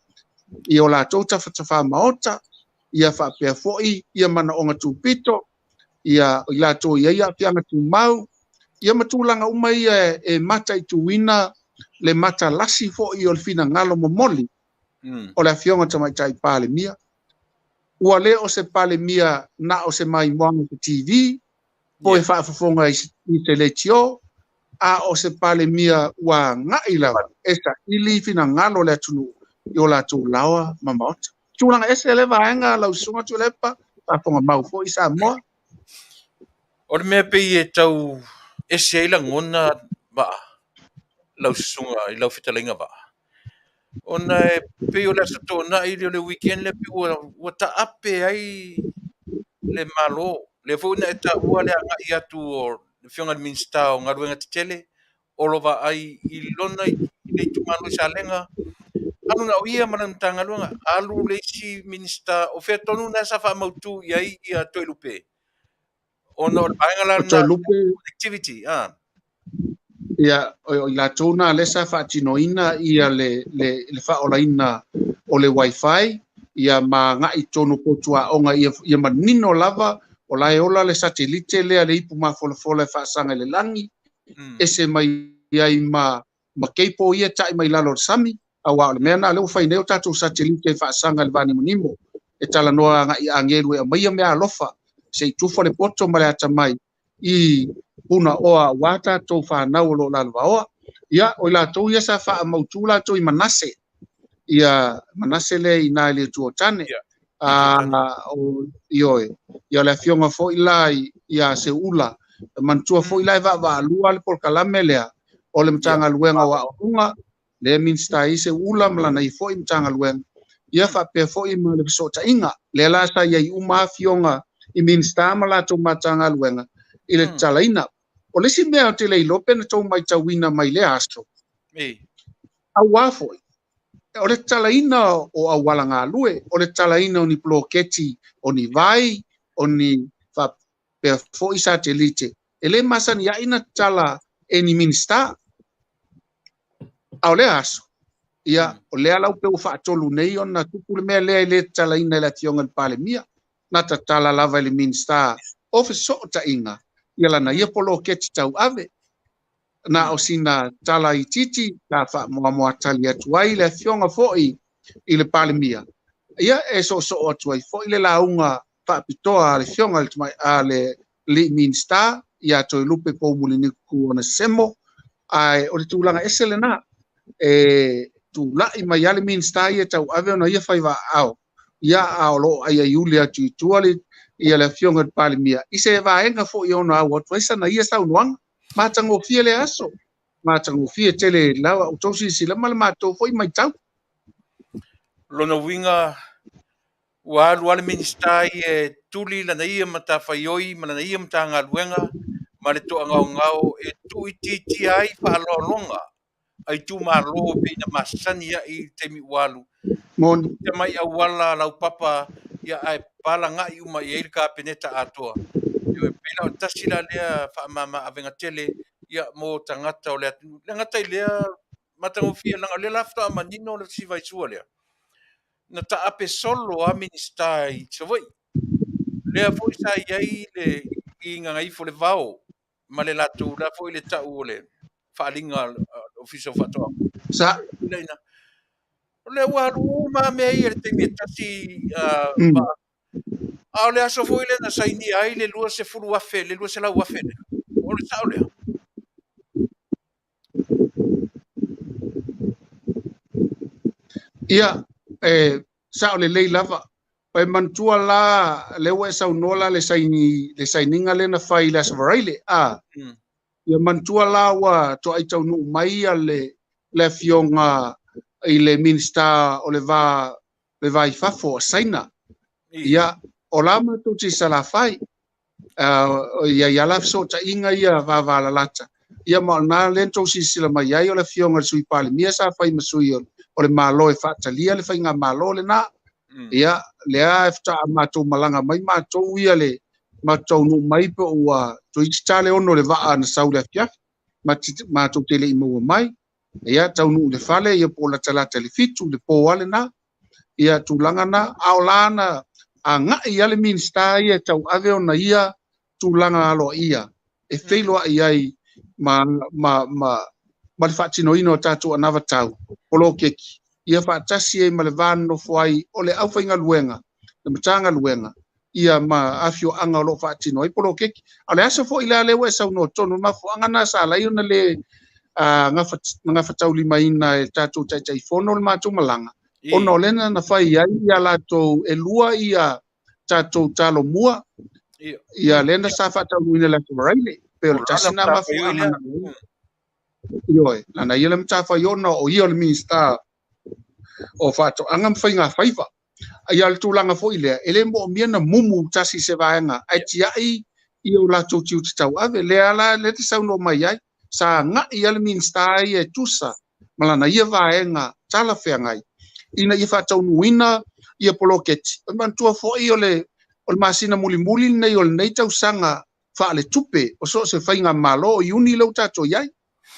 Speaker 4: i o latou tafatafā maota, ia faapea foi ia manaoga tupito, ia i latou i ai aafiaga tumau, ia ma tulaga uma ia e mataituina le matalasi foi o le finagalo momoli o le afioga Tamaitai Palemia. Ua le o se Palemia na o se maimoaga i TV, po e faafofoga i se leitio, a o se Palemia ua agai lava e saili finagalo o le atunuu i o latou laoa ma maota. Tulaga ese le vaega lau susuga Tuilaepa, faafofoga mau foi Samoa.
Speaker 2: O le mea pei e tau ese ai lagona vaa, lau susuga i lau fetalaiga vaa. Ona e pei o le aso toonai o le weekend le pei ua taape ai le malo. Le foi na e taua le agai atu o le afioga i le Minisita o Galuega Tetele, o lo vaai i lona i le itumalo i Salega, alu na o ia ma lana Matagaluega, alu le isi Minisita, o fea tonu na sa faamautu i ai ia Toelupe. Ona o le vaega la
Speaker 4: O Toelupe
Speaker 2: activity,
Speaker 4: Ia, o i latou na lea sa faatinoina ia le faaolaina o le wifi, ia ma agai tonu potu aoga, ia manino lava, o la e ola le satelite lea le ipu mafolafola e faasaga i le lagi, ese mai ai ma keipo ia tai mai lalo o le sami, auā o le mea na lea ua fai nei o tatou satelite e faasaga i le vanimonimo, e talanoa agai agelu e aumaia mea alofa, se i tufa le poto ma le atamai, i puna oa ua tatou whanau o lo lalovaoa. Ia, o i latou ia sa faamautu latou i Manase. Ia, Manase le i nā i le tua o tane. Ioe. Ia, o le afioga foi la ia Seula. Manatua foi la e vaavaalua le polokalame lea. O le Matagaluega o Aoaoga, le Minista i Seula ma lana i foi Matagaluega. Ia faapea foi ma le fesootaiga. Lea la sa iai uma afioga i Minista ma latou Matagaluega i le tatalaina. O le isi mea o te le iloa pe na tou maitauina mai lea aso. Auā foi, o le tatalaina o auala galue, o le tatalaina o ni poloketi, o ni vai, o ni faapea foi satelite. E le masani ai na tatala e ni Minista. A o lea aso, ia, o lea la ua faatolu nei ona tupu le mea lea e le tatalaina e le Afioga i le Palemia. Na tatala lava i le Minisita o Fesootaiga ia lana ia poloketi tauave. Na o sina tala itiiti sa faamoamoa tali atu ai le Afioga foi i le Palemia. Ia e soosoo atu ai foi le lauga faapitoa a le Afioga a le alii Minisita ia Toelupe Poumuliniku Onesemo, ae o le tulaga ese lena. E tulai mai lava le Minisita ia tauave ona ia faiva aao, ia a o loo aiaiuli atu i tua le ia le Afioga i le Palemia i se vaega foi ona au atu ai sana ia saunoaga. Matagofie le aso, matagofie tele lava outou silasila ma le matou foi matau.
Speaker 2: Lona uiga ua alu lava le Minisita ia e tuli lana ia matafaioi ma lana ia Matagaluega ma le toagaogao e tuuitiitia ai faaaloaloga a itumalo pei na masani ai i le taimi ua alu.
Speaker 4: Moni.
Speaker 2: Mai auala laupapa, ia ae palaga'i uma i ai le Kapeneta atoa. E pei la o le tasi la lea faamama avega tele ia mo tagata o le atunuu. Le gata i lea, matagofie leaga o lea la faatoa manino le sivaisua lea. Na taape solo a Minisita i Savaii. Lea foi sa i ai le i Gagaifo le Vao ma le latou la foi le tau o le faaaliga a le Ofisa o Faatoaga.
Speaker 4: Sa.
Speaker 2: O lea ua alu uma mea ia i le taimi e tasi, a o le aso foi lea na sainia ai le 20,000, le 200,000 lea. O le sao lea?
Speaker 4: Ia, e sao lelei lava. E manatua la, lea ua e saunoa la le saini, le sainiga lea na fai i le Aso Faraile. Ia manatua la ua toai taunuu mai ia le Afioga i le Minisita o le Va le Va i Fafo a Saina. Ia, o la matou te i Salafai. Ia ia la fesootaiga ia vavalalata. Ia ma o lena lea na tou silasila mai ai o le Afioga i le Sui Palemia sa fai ma sui o le Malo e faatalia le faigamalo lena. Ia, lea e faatoa matou malaga mai matou ia le matou taunuu mai pe ua toeitiiti ta le 6 le vaa na sau le afiafi. Matou te le i maua mai. Ia, taunuu i le fale, ia po o latalata i le 7, le po lava lena. Ia, tulaga na, a o la na agai lava le Minisita ia e tauave ona ia tulaga aloaia e feiloai ai ma le faatinoina o tatou anavatau poloketi, ia faatasi ai ma le va nonofo ai o le aufaigaluega, le Matagaluega, ia ma afioaga o lo o faatino ai poloketi. A o le aso foi la lea ua e saunoa tonu, le mafuaaga na sa ala ai ona le gafataulimaina e tatou Taitaifono le matou malaga, ona o lea na fai ai ia latou e lua ia tatou talomua, ia lea na sa faataunuuina i le Aso Faraile, pe o le tasi na mafuaaga na. Ioe, lana ia le matafaioi o ia o le Minisita o Faatoaga ma Faiga Faiva. Ia le tulaga foi lea, e le moomia na mumu tasi se vaega, ae tiai ia o latou tiute tauave. Lea la lea te saunoa mai ai, sa agai lava le Minisita ia e tusa ma lana ia vaega talafeagai ina ia faataunuuina ia poloketi. O le manatua foi o le masina mulimuli lenei o lenei tausaga faaletupe o so o se faigamalo o Iuni lea ua tatou i ai.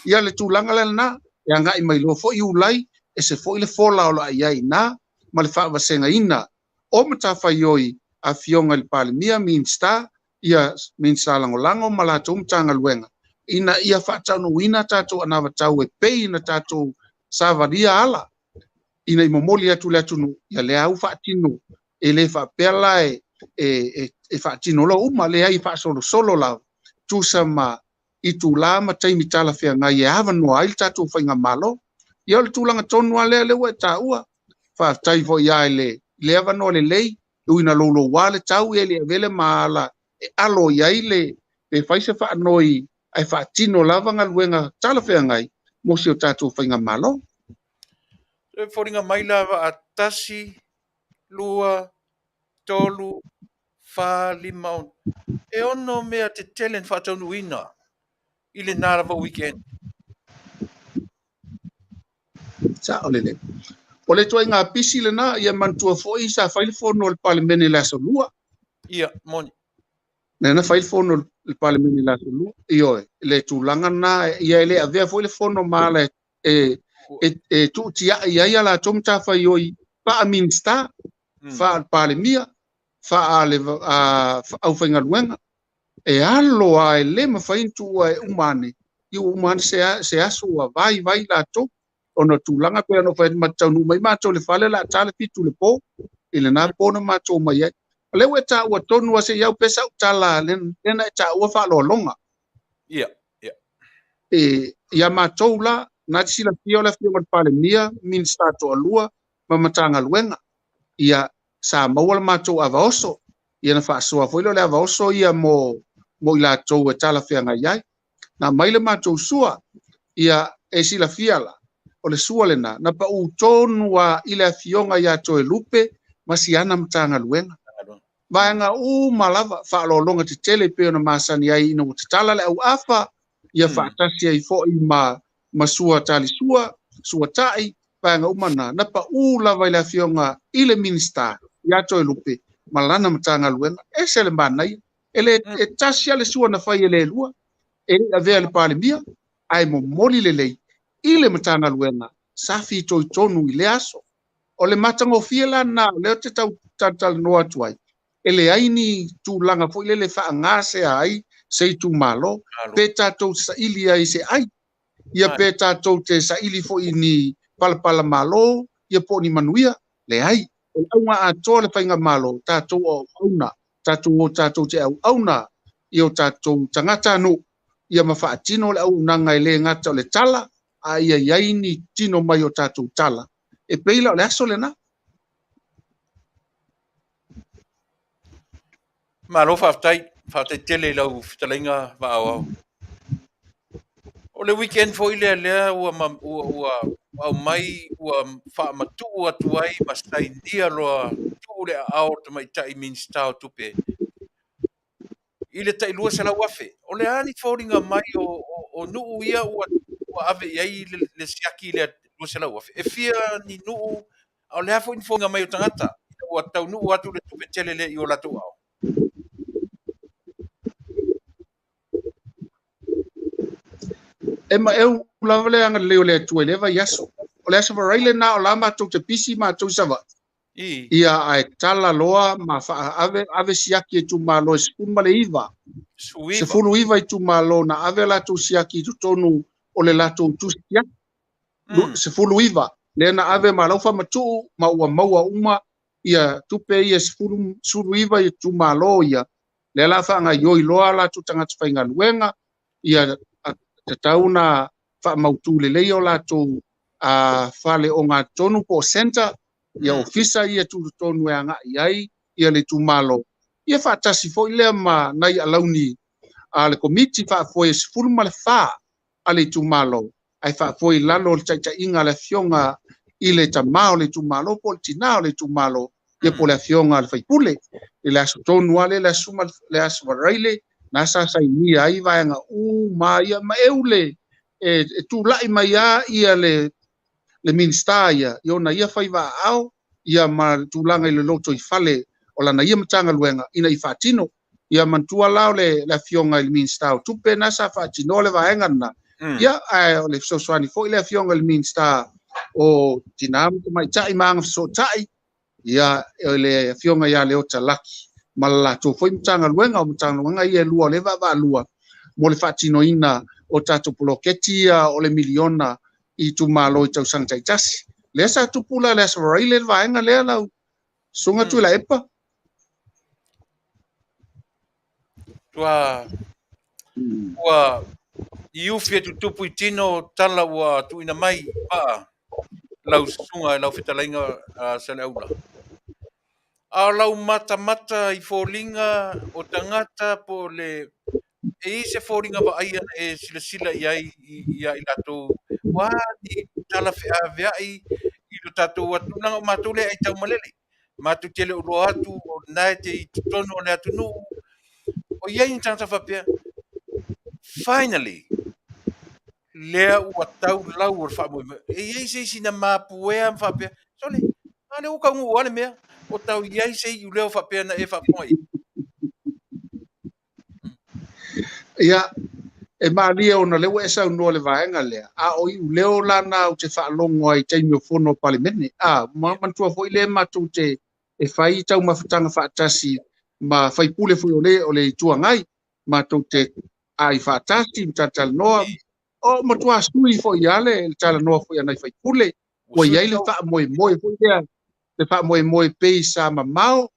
Speaker 4: Ia le tulaga la lena, e agai mai loa foi Iulai, ese foi le fola o lo o i ai ina ma le faavasegaina o matafaioi Afioga i le Palemia, Minisita, ia Minisita Lagolago ma latou Matagaluega, ina ia faataunuuina tatou anavatau e pei na tatou savalia ala, ina i momoli atu le atunuu, ia lea au faatino, e le faapea la e faatino loa uma, leai e faasolosolo lava, tusa ma itula ma taimi talafeagai e avanoa ai le tatou faigamalo. Ia o le tulaga tonu lava lea lea ua e taua. Faafetai foi lava i le avanoa lelei, ui ina louloua le tau e le avele ma ala e alo i ai le pe fai se faanoi ae faatino lava galuega talafeagai mo si o tatou faigamalo.
Speaker 2: E foliga mai la vaa 1, 2, 3, 4, 5, 6. E 6 mea tetele na faataunuuina i lena lava weekend.
Speaker 4: Sao lelei. O le ituaiga pisi lena, ia manatua foi sa fai le fono a le Palemene i le aso 2.
Speaker 2: Ia, moni.
Speaker 4: Lea na fai le fono a le Palemene i le aso 2. Ioe, le tulaga lena, ia e le avea foi le fono ma ala e E tuutiai ai a latou matafaioi faa-Minisita, faa-Palemia, faa-aufaigaluega. E alo lava e le mafai ona tuua e uma ane, i ua uma ane se aso ua vaivai latou. Ona o tulaga pei ona ou fai atu, matou te taunuu mai matou i le fale o le a ta le 7 i le po, i lena po na matou omai ai. O lea ua e taua tonu lava se i au pea sau tala lea na e taua faaaloaloga.
Speaker 2: Ia, ia.
Speaker 4: E, ia matou la, na te silafia o le Afioga i le Palemia, Minisita toalua ma Matagaluega. Ia, sa maua le matou ava oso. Ia na faasoa foi lea o le ava oso ia mo i latou e talafeagai ai. Na aumai le matou sua, ia e silafia la, o le sua lena, na pau tonu lava i le Afioga ia Toelupe ma siana Matagaluega. Vaega uma lava, faaaloaloga tetele e pei ona masani ai ina ua tatala le auafa, ia faatasi ai foi ma sua talisua, sua tai, vaega uma na, na pau lava i le Afioga i le Minisita ia Toelupe ma lana Matagaluega. E ese le manaia. E le e tasi lava le sua na fai e le lua, e le i avea i le Palemia, ae momoli lelei i le Matagaluega sa fitoitonu i lea aso. O le matagofie la lena o lea ou te tau talatalanoa atu ai, e leai ni tulaga foi lele e faagasea ai se itumalo, pe tatou te saili ai i se ai, ia pe tatou te saili foi i ni palapala malo, ia po o ni manuia. Leai. O le auga atoa o le faigamalo, tatou o auauna, tatou o tatou te auauna i o tatou tagatanuu, ia ma faatino le auaunaga e le gata o le tala, a ia i ai ni tino mai o tatou tala. E pei la o le aso lena.
Speaker 2: Malo faafetai, faafetai tele i lau fetalaiga Vaaoao. O le weekend foi lea lea ua ua ua aumai ua faamatuu atu ai ma sainia loa tuu le aao o le tamaitai Minisita o Tupe i le tai 200,000. O le a ni foliga mai o nuu ia ua ave i ai le siaki lea 200,000? E fia ni nuu, a o le a foi ni foliga mai o tagata ina ua taunuu atu le tupe tele lea i o latou aao?
Speaker 4: E maeu lava le agalelei o le Atua i lea vaiaso. O le Aso Faraile lena o la matou te pisi matou i Savaii. Ia ae tala loa ma faaave ave siaki e itumalo e 19. 19 itumalo na ave a latou siaki i totonu o le latou tusi siaki. 19 lea na ave ma lau faamatuu ma ua maua uma ia tupe ia 19 itumalo ia lea la faagaioi loa latou tagata faigaluega ia tatau na faamautu lelei o latou fale ogatotonu po o center ia ofisa ia tutotonu e agai ai ia le itumalo ia faatasi foi lea ma nai alauni a le komiti faafoe 14 a le itumalo ae faafoe i lalo o le taitaiga a le afioga i le tama o le itumalo po o le tina o le itumalo ia po o le afioga a le faipule i le aso tonu lava lea le aso le Aso Faraile na sa sainia ai vaega uma ia ma eu le e tulai mai lava ia le Minisita ia i ona ia faiva aao ia ma le tulaga i le lotoifale o lana ia Matagaluega ina ia faatino. Ia manatua la o le Afioga i le Minisita o Tupe na sa faatinoa le vaega lena. Ia ae o le fesoasoani foi le Afioga i le Minisita o Tina ma Tamaitai ma Agafesootai, ia le Afioga ia Leota Laki ma le latou foi Matagaluega. O Matagaluega ia e lua o lea e vaavaalua mo le faatinoina o tatou poloketi ia o le miliona i itumalo i tausaga taitasi. Lea sa tupu la le Aso Faraile le vaega lea lau Susuga Tuilaepa.
Speaker 2: Ua ua iufi e tutupu i tino tala ua tuuina mai vaa lau susuga i lau fetalaiga Saleaula. A o lau matamata i foliga o tagata po o le e i ai se foliga vaaia na e silasila i ai ia i latou ua ni tala feaveai i lo tatou atunuu, leaga o matou lea e aitaumalele. Matou te le o iloa atu o lena e te i totonu o le atunuu. O i ai ni tagata faapea, finally, lea ua tau lau o le faamoemoe. E i ai se isi na mapuea ma faapea, sole, a lea ua taunuu lava le mea, o tau i ai se iuleo faapea na e faafofoga i ai?
Speaker 4: Ia, E malie ona o lea ua e saunoa i le vaega lea, a o iuleo la na ou te faalogo ai i taimi o fono a Palemene. A, manatua foi lea matou te e fai taumafataga faatasi ma faipule foi o le o le Itu Agai, matou te ai faatasi ma talatalanoa. O matua sui foi lava le talanoa foi a nai faipule, ua i ai le faamoemoe foi lea, le faamoemoe pei sa mamao,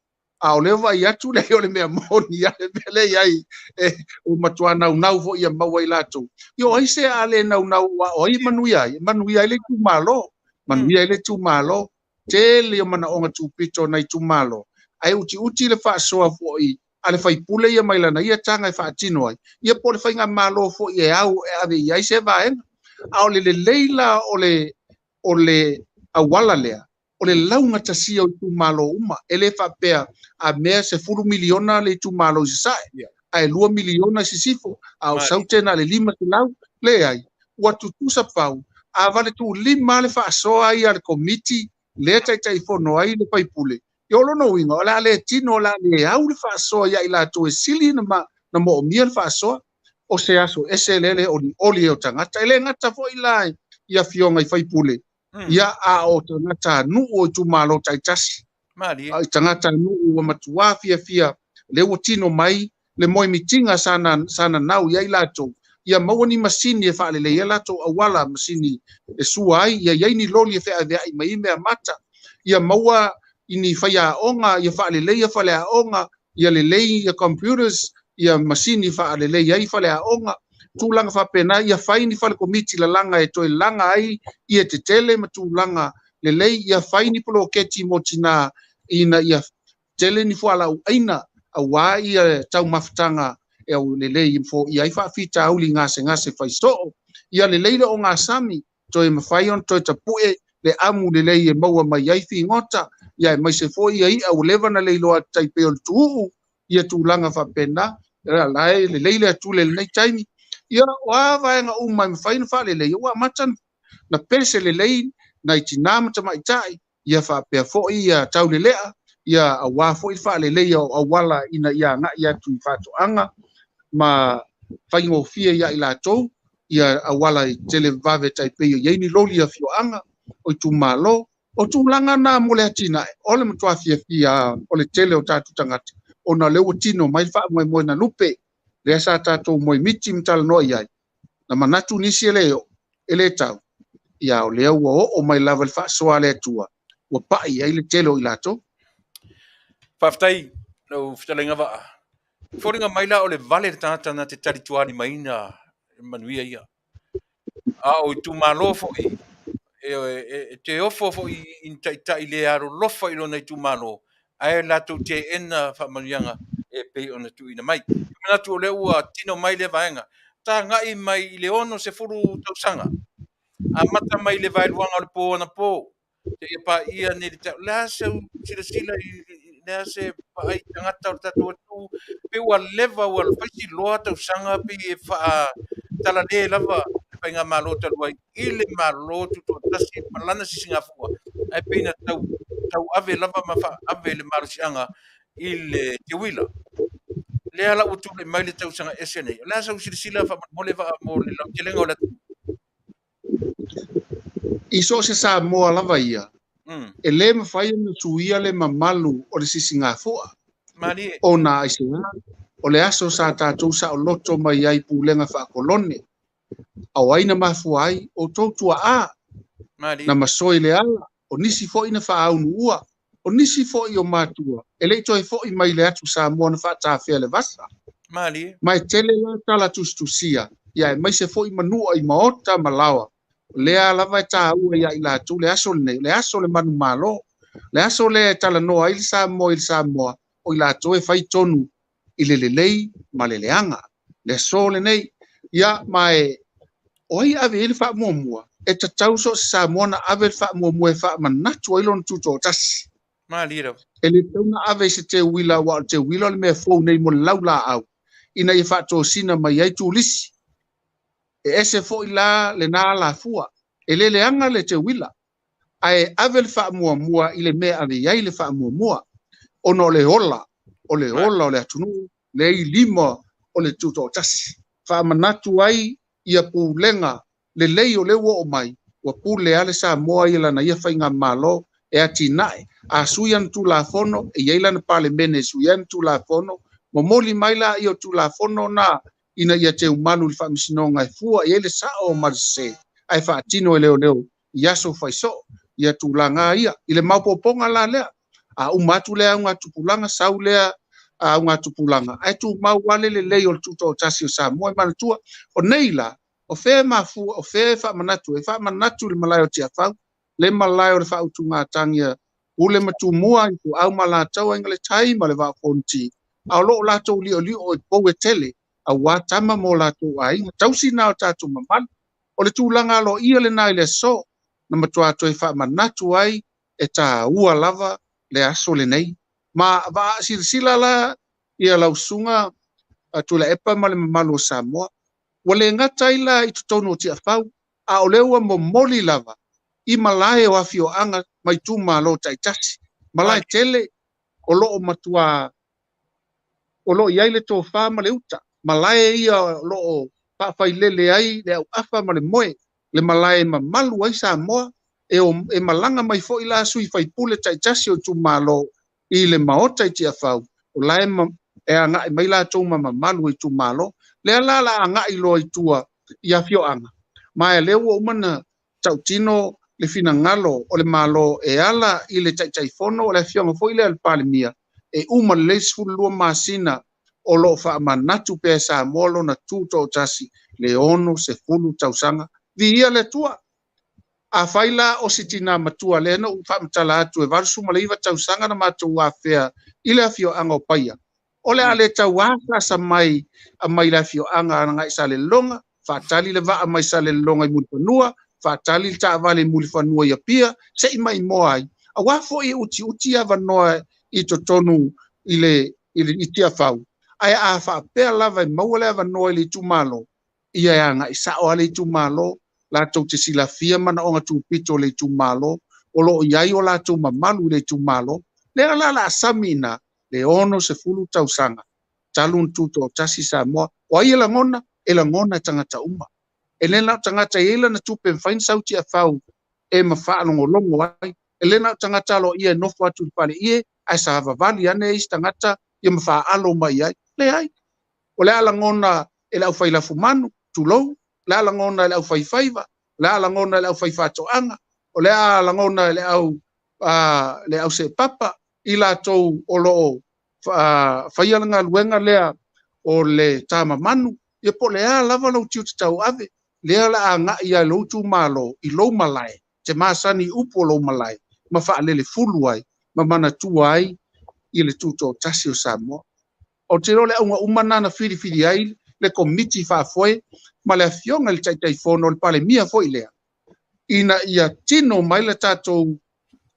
Speaker 4: a o lea ua vaai atu le o le mea moni lava le mea lea i ai, e, ua matua naunau foi ia maua i latou. Ia o ai se a le naunau, aua o ai e manuia ai? E manuia ai le itumalo, manuia ai le itumalo. Tele o manaoga tupito o nai itumalo, ae utiuti le faasoa foi a le faipule ia mai lana ia taga e faatino ai, ia po o le faigamalo foi e au e ave i ai se vaega. A o le lelei la o le auala lea, o le laugatasia o itumalo uma. E le faapea a mea 10 miliona le itumalo i Sasae, ae 2 miliona i Sisifo, a o Saute na o le 500, leai, ua tutusa pau, a valetuulima le faasoa ia a le Komiti lea Taitaifono ai le faipule, ia o lona uiga, o le a le tino, o le a le au le faasoa ia i latou e sili na moomia le faasoa. O se aso ese lea le olioli o tagata. E le gata foi la i afioga i faipule, ia a o tagata nuu o itumalo taitasi.
Speaker 2: Malie.
Speaker 4: I tagata nuu ua matua fiafia, lea ua tino mai le moemitiga sa nanau i ai latou, ia maua ni masini e faalelei ai latou auala, masini e sua ai, ia i ai ni loli e feaveai mai ai mea mata, ia maua i ni faiaoga, ia faaleleia faleaoga, ia lelei ia computers, ia masini faalelei ai faleaoga, tulaga faapena, ia fai ni fale komiti lalaga e toe laga ai ie tetele ma tulaga lelei, ia fai ni poloketi mo tina ina ia tele ni fualaau aina aua ia taumafataga e au lelei foia ai faafitauli gasegase faisoo, ia lelei le ogasami, toe mafai ona toe tapue le amu lelei e maua mai ai figota, ia aemaise foi ia i'a ua leva ona leiloa tai pei o le tuuu, ia tulaga faapena, la e lelei le atule i lenei taimi. Ia o a vaega uma e mafai ona faaleleia, ua amata na pese lelei nai tinā ma tamaitai, ia faapea foi ia taulelea, ia aua foi le faaleleia o auala ina ia agai atu i faatoaga ma faigofie ia i latou, ia auala i televavave tai pei o i ai ni loli i afioaga, o itumalo, o tulaga na mo le atinae, o le matua fiafia o le tele o tatou tagata, ona o lea ua tino mai le faamoemoe na lupe, lea sa tatou moemiti ma talanoa i ai, na manatu nisi e le oo, e le tau, ia o lea ua oo mai lava le faasoa a le Atua, ua pai ai le tele o i latou.
Speaker 2: Faafetai lau fetalaiga Vaa. E foliga mai la o le vale le tagata na te talitualimaina manuia ia. A o itumalo foi, e te ofo foi i ni taitai le alolofa i lona itumalo, ae latou teena faamanuiaga e pei ona tuuina mai. E manatu o lea ua tino mai lea vaega. Tagai mai i le 60 tausaga, amata mai le vaeluaga o le po anapo, seia paia nei le taeao. O le a sau silasila i le a se vaai tagata o le tatou atunuu, pei ua leva ua fai si loa tausaga pei e faatalale lava le faigamalo talu ai i le Malo Tutoatasi ma lana sisigafua, ae pei na tau tauave lava ma faaave le malosiaga i le teuila. Lea la ua tulai mai le tausaga ese nei. O le a sau silasila faamolemole Vaa mo le lautelega o le atunuu?
Speaker 4: I so o se Samoa lava ia, e le mafai ona suia le mamalu o le sisigafua.
Speaker 2: Malie.
Speaker 4: Ona aisea, o le aso sa tatou saoloto mai ai i pulega faakolone, a o ai na mafua ai? O outou tuaa
Speaker 2: Malie.
Speaker 4: na masoe i le ala, o nisi foi na faaunuua, o nisi foi o matua e le i toe foi mai le atu Samoa na faatafea le vasa.
Speaker 2: Malie.
Speaker 4: Ma e tele la tala tusitusia, ia aemaise foi manua i maota ma laoa. O lea lava e taua ia i latou le aso lenei, o le aso o le manumalo, le aso lea e talanoa ai le Samoa i le Samoa, o i latou e fai tonu i le lelei ma le leaga. Le aso lenei, ia ma e o ai e ave i ai le faamuamua? E tatau so o se Samoa na ave le faamuamua e faamanatu ai lona tutoatasi.
Speaker 2: Malie lava.
Speaker 4: E le tatau na ave i se teuila, aua o le teuila o le mea fou nei mo le laulaau, ina ia faatosina mai ai turisi. E ese foi la lena alafua, e le leaga le teuila, ae ave le faamuamua i le mea e ave i ai le faamuamua, ona o le ola, o le ola o le atunuu, le ilima o le tutoatasi. Faamanatu ai ia pulega lelei o lea ua oo mai, ua pule lava le Samoa ia lana ia faigamalo e atinae. A sui ana Tulafono, e i ai lana Palemene e sui ai ana Tulafono, momoli mai laia o Tulafono na ina ia teumalu i le Faamasinoga e fua i ai le sao ma le sese, ae faatino e leoleo i aso faisoo ia tulaga ia. I le maopoopoga la lea, a uma atu lea augatupulaga, sau lea augatupulaga, ae tumau lava le lelei o le tutoatasi o Samoa. E manatua, o nei la, o fea e mafua, o fea e faamanatu, e faamanatu i le malae o Tiafau, le malae o le faautugatagi a Pule ma Tumua, Ituau ma Alataua, Aiga i le Tai ma le Vaa o Fonoti, a o lo o latou liolio i pou e tele, aua tama ma o latou aiga, tausi na o tatou mamalu. O le tulaga aloaia lena i le aso, na matua toe faamanatu ai e taua lava le aso lenei. Ma silasila la ia lau susuga Tuilaepa ma le mamalu o Samoa, ua le gata ai la i totonu o Tiafau, a o lea ua momoli lava i malae o afioaga ma itumalo taitasi. Malae tele o lo o matua, o lo o i ai le tofa ma le uta. Malae ia o lo o faafailele ai le auafa ma le moe, le malae e mamalu ai Samoa, e malaga mai foi la sui faipule taitasi o itumalo i le maota i Tiafau, o la e agai mai latou ma mamalu o itumalo. Lea la la agai loa i tua i afioaga, ma e lea ua uma na tautino le finagalo o le Malo e ala i le Taitaifono o le afioga foi lea a le Palemia, e uma lelei 12 masina o lo o faamanatu pea e Samoa lona tutoatasi le 60 tausaga. Viia le Atua. Afai la o si tina matua lea na ou faamatala atu e 89 tausaga na matou afea i le afioaga o Paia, o le a le tauasaasa mai mai le afioaga agai Salelologa, faatali le vaa mai Salelologa i Mulifanua, faatali le taavale i Mulifanua i Apia, se i maimoa ai. Aua foi e utiuti avanoa i totonu i Tiafau, ae a faapea lava e maua le avanoa i le itumalo, ia e agai sao lava le itumalo, latou te silafia manaoga tupito o le itumalo, o lo o i ai o latou mamalu i le itumalo. Lea la la sami ina le 60 tausaga talu ona tutoatasi Samoa. O ai e lagona? E lagona e tagata uma. E le na o tagata e i ai lana tupe e mafai ona sau Tiafau e mafaalogologo ai. E le na o tagata aloaia e nofo atu i le faleie ae savavali ane isi tagata ia mafaalo mai ai. Leai. O le a lagona e le aufai lafumanu, tulou, o le a lagona e le aufaifaiva, o le a lagona e le aufaifatoaga, o le a lagona e le au seepapa, i latou o lo o faia le galuega lea o le tamamanu, ia po o le a lava lou tiute tauave, lea o le a agai ai lou itumalo i lou malae, te masani i upu o lou malae, ma faalelefulu ai, ma manatua ai i le tutoatasi o Samoa. Ou te iloa o le auga uma lena na filifili ai le komiti faafoe ma le afioga i le Taitaifono o le Palemia foi lea, ina ia tino mai le tatou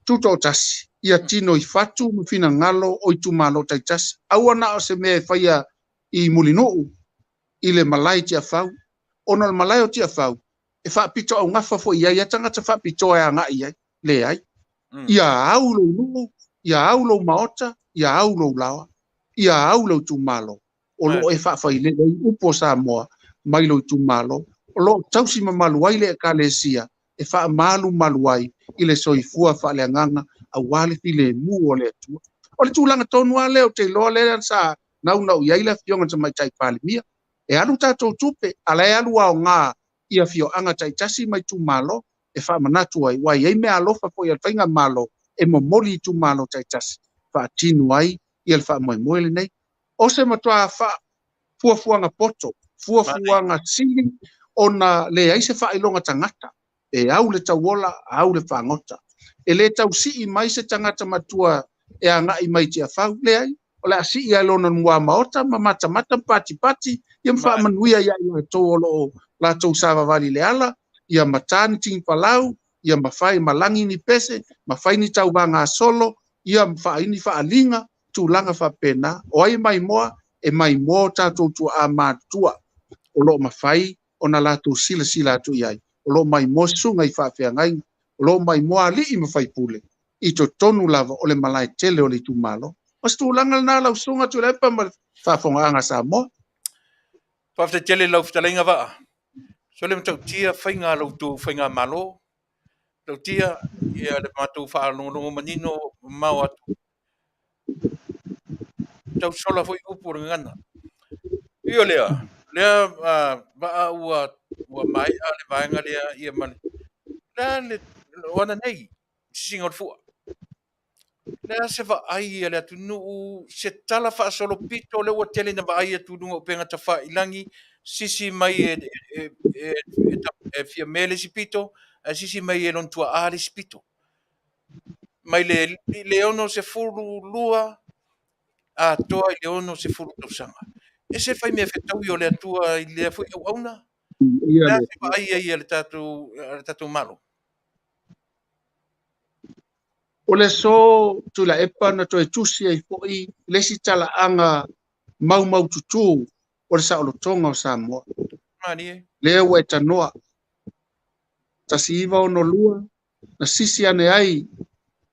Speaker 4: tutoatasi, ia tino i fatu ma finagalo o itumalo taitasi. Aua na o se mea e faia i Mulinuu, i le malae i Tiafau, ona o le malae o Tiafau, e faapito augafa foi i ai a tagata faapitoa e agai i ai. Leai. Ia au lou nuu, ia au lou maota, ia au lou laoa, ia au lou itumalo. O lo o e faafailele ai upu o Samoa mai lou itumalo. O lo o tausi mamalu ai le ekalesia e faamalumalu ai i le soifua faaleagaga aua le filemu o le Atua. O le tulaga tonu lava lea ou te iloa lea sa naunau i ai le afioga i le Tamaitai Palemia. E alu tatou tupe, a la e alu aoga i afioaga taitasi ma itumalo e faamanatu ai, ua i ai meaalofa foi a le faigamalo e momoli i itumalo taitasi, faatino ai ia le faamoemoe lenei. O se matua fuafuaga poto, fuafuaga sili ona leai se faailoga tagata, e au le tauola, au le fagota. E le tausii mai se tagata matua e agai mai Tiafau, leai, o le a sii ai lona mua maota ma matamata ma patipati, ia ma faamanuia ia i latou o lo o latou savavali le ala, ia matā ni tinipalau, ia mafai malagi ni pese, mafai ni tauvaga solo, ia mafai ni faaliga, tulaga faapena. O ai e maimoa, e maimoa o tatou tuaa matutua, o lo o mafai ona latou silasila atu i ai. O lo o maimoa susuga i faafeagaiga, o lo o maimoa alii ma faipule, i totonu lava o le malae tele o le itumalo. O se tulaga lena lau susuga Tuilaepa ma le faafofogaaga a Samoa.
Speaker 2: Faafetai tele i lau fetalaiga Vaa. Sole matautia faiga a la outou faigamalo. Matautia ia le matou faalogologo manino mamao atu. Tau sola foi upu o le gagana. Ui o lea, lea Vaa ua ua maea le vaega lea ia ma le lea le o ana nei sisiga o le fua. Le a se vaai a le atunuu, se tala faasolopito lea ua tele ina vaai atu i luga o upega tafailagi, sisi mai e, e, e, e, e Fiame le isi pito, ae sisi mai e lona tuaa le isi pito. Mai le, le 62 atoa i le 60 tausaga. E se fai mea fetaui o le Atua i lea foi auauna. Le a se vaai ai a le tatou, a le tatou Malo?
Speaker 4: O le aso Tuilaepa na toe tusi ai foi le isi talaaga maumaututu o le saolotoga o Samoa.
Speaker 2: Malie.
Speaker 4: Lea ua e tanoa. 1962 na sisi ane ai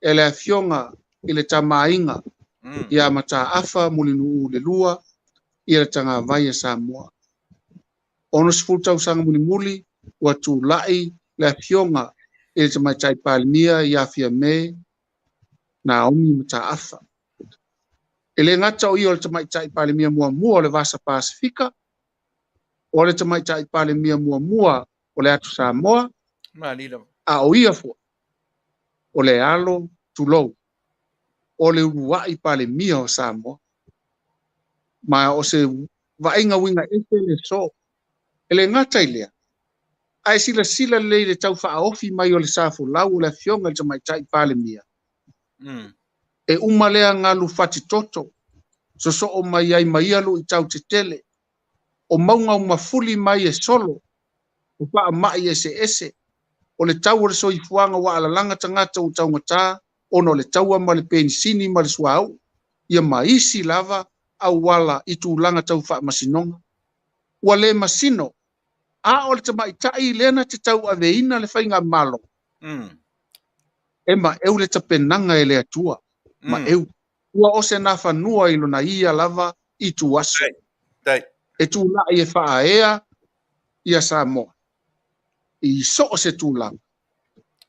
Speaker 4: e le Afioga i le Tama a Aiga ia Mataafa Mulinuu le Lua ia le Tagavai a Samoa. 60 tausaga mulimuli ua tulai le Afioga i le Tamaitai Palemia ia Fiame Naomi Mataafa. E le gata o ia o le Tamaitai Palemia muamua o le Vasa Pasefika, o le Tamaitai Palemia muamua o le Atu Samoa, a o ia foi o le alo tulou o le uluai Palemia o Samoa. Ma o se vaaiga uiga ese le aso. E le gata i lea, ae silasila lelei i le tau faaofi mai o le sa folau o le Afioga i le Tamaitai Palemia. E uma lea galu fatitoto, sosoo mai ai ma ia luitau tetele, o mauga ua mafuli mai e solo, o faamai eseese, o le tau o le soifuaga ua alalaga tagata ua taugata ona o le taua ma le penisini ma le suauu, ia ma isi lava auala i tulaga tau faamasinoga. Ua le masino, a o le tamaitai lea na te tauaveina le faigamalo, e maeu le tapenaga e le Atua, maeu. Ua o se nafanua i lona ia lava ituaso. E tulai e faaea ia Samoa i so o se tulaga,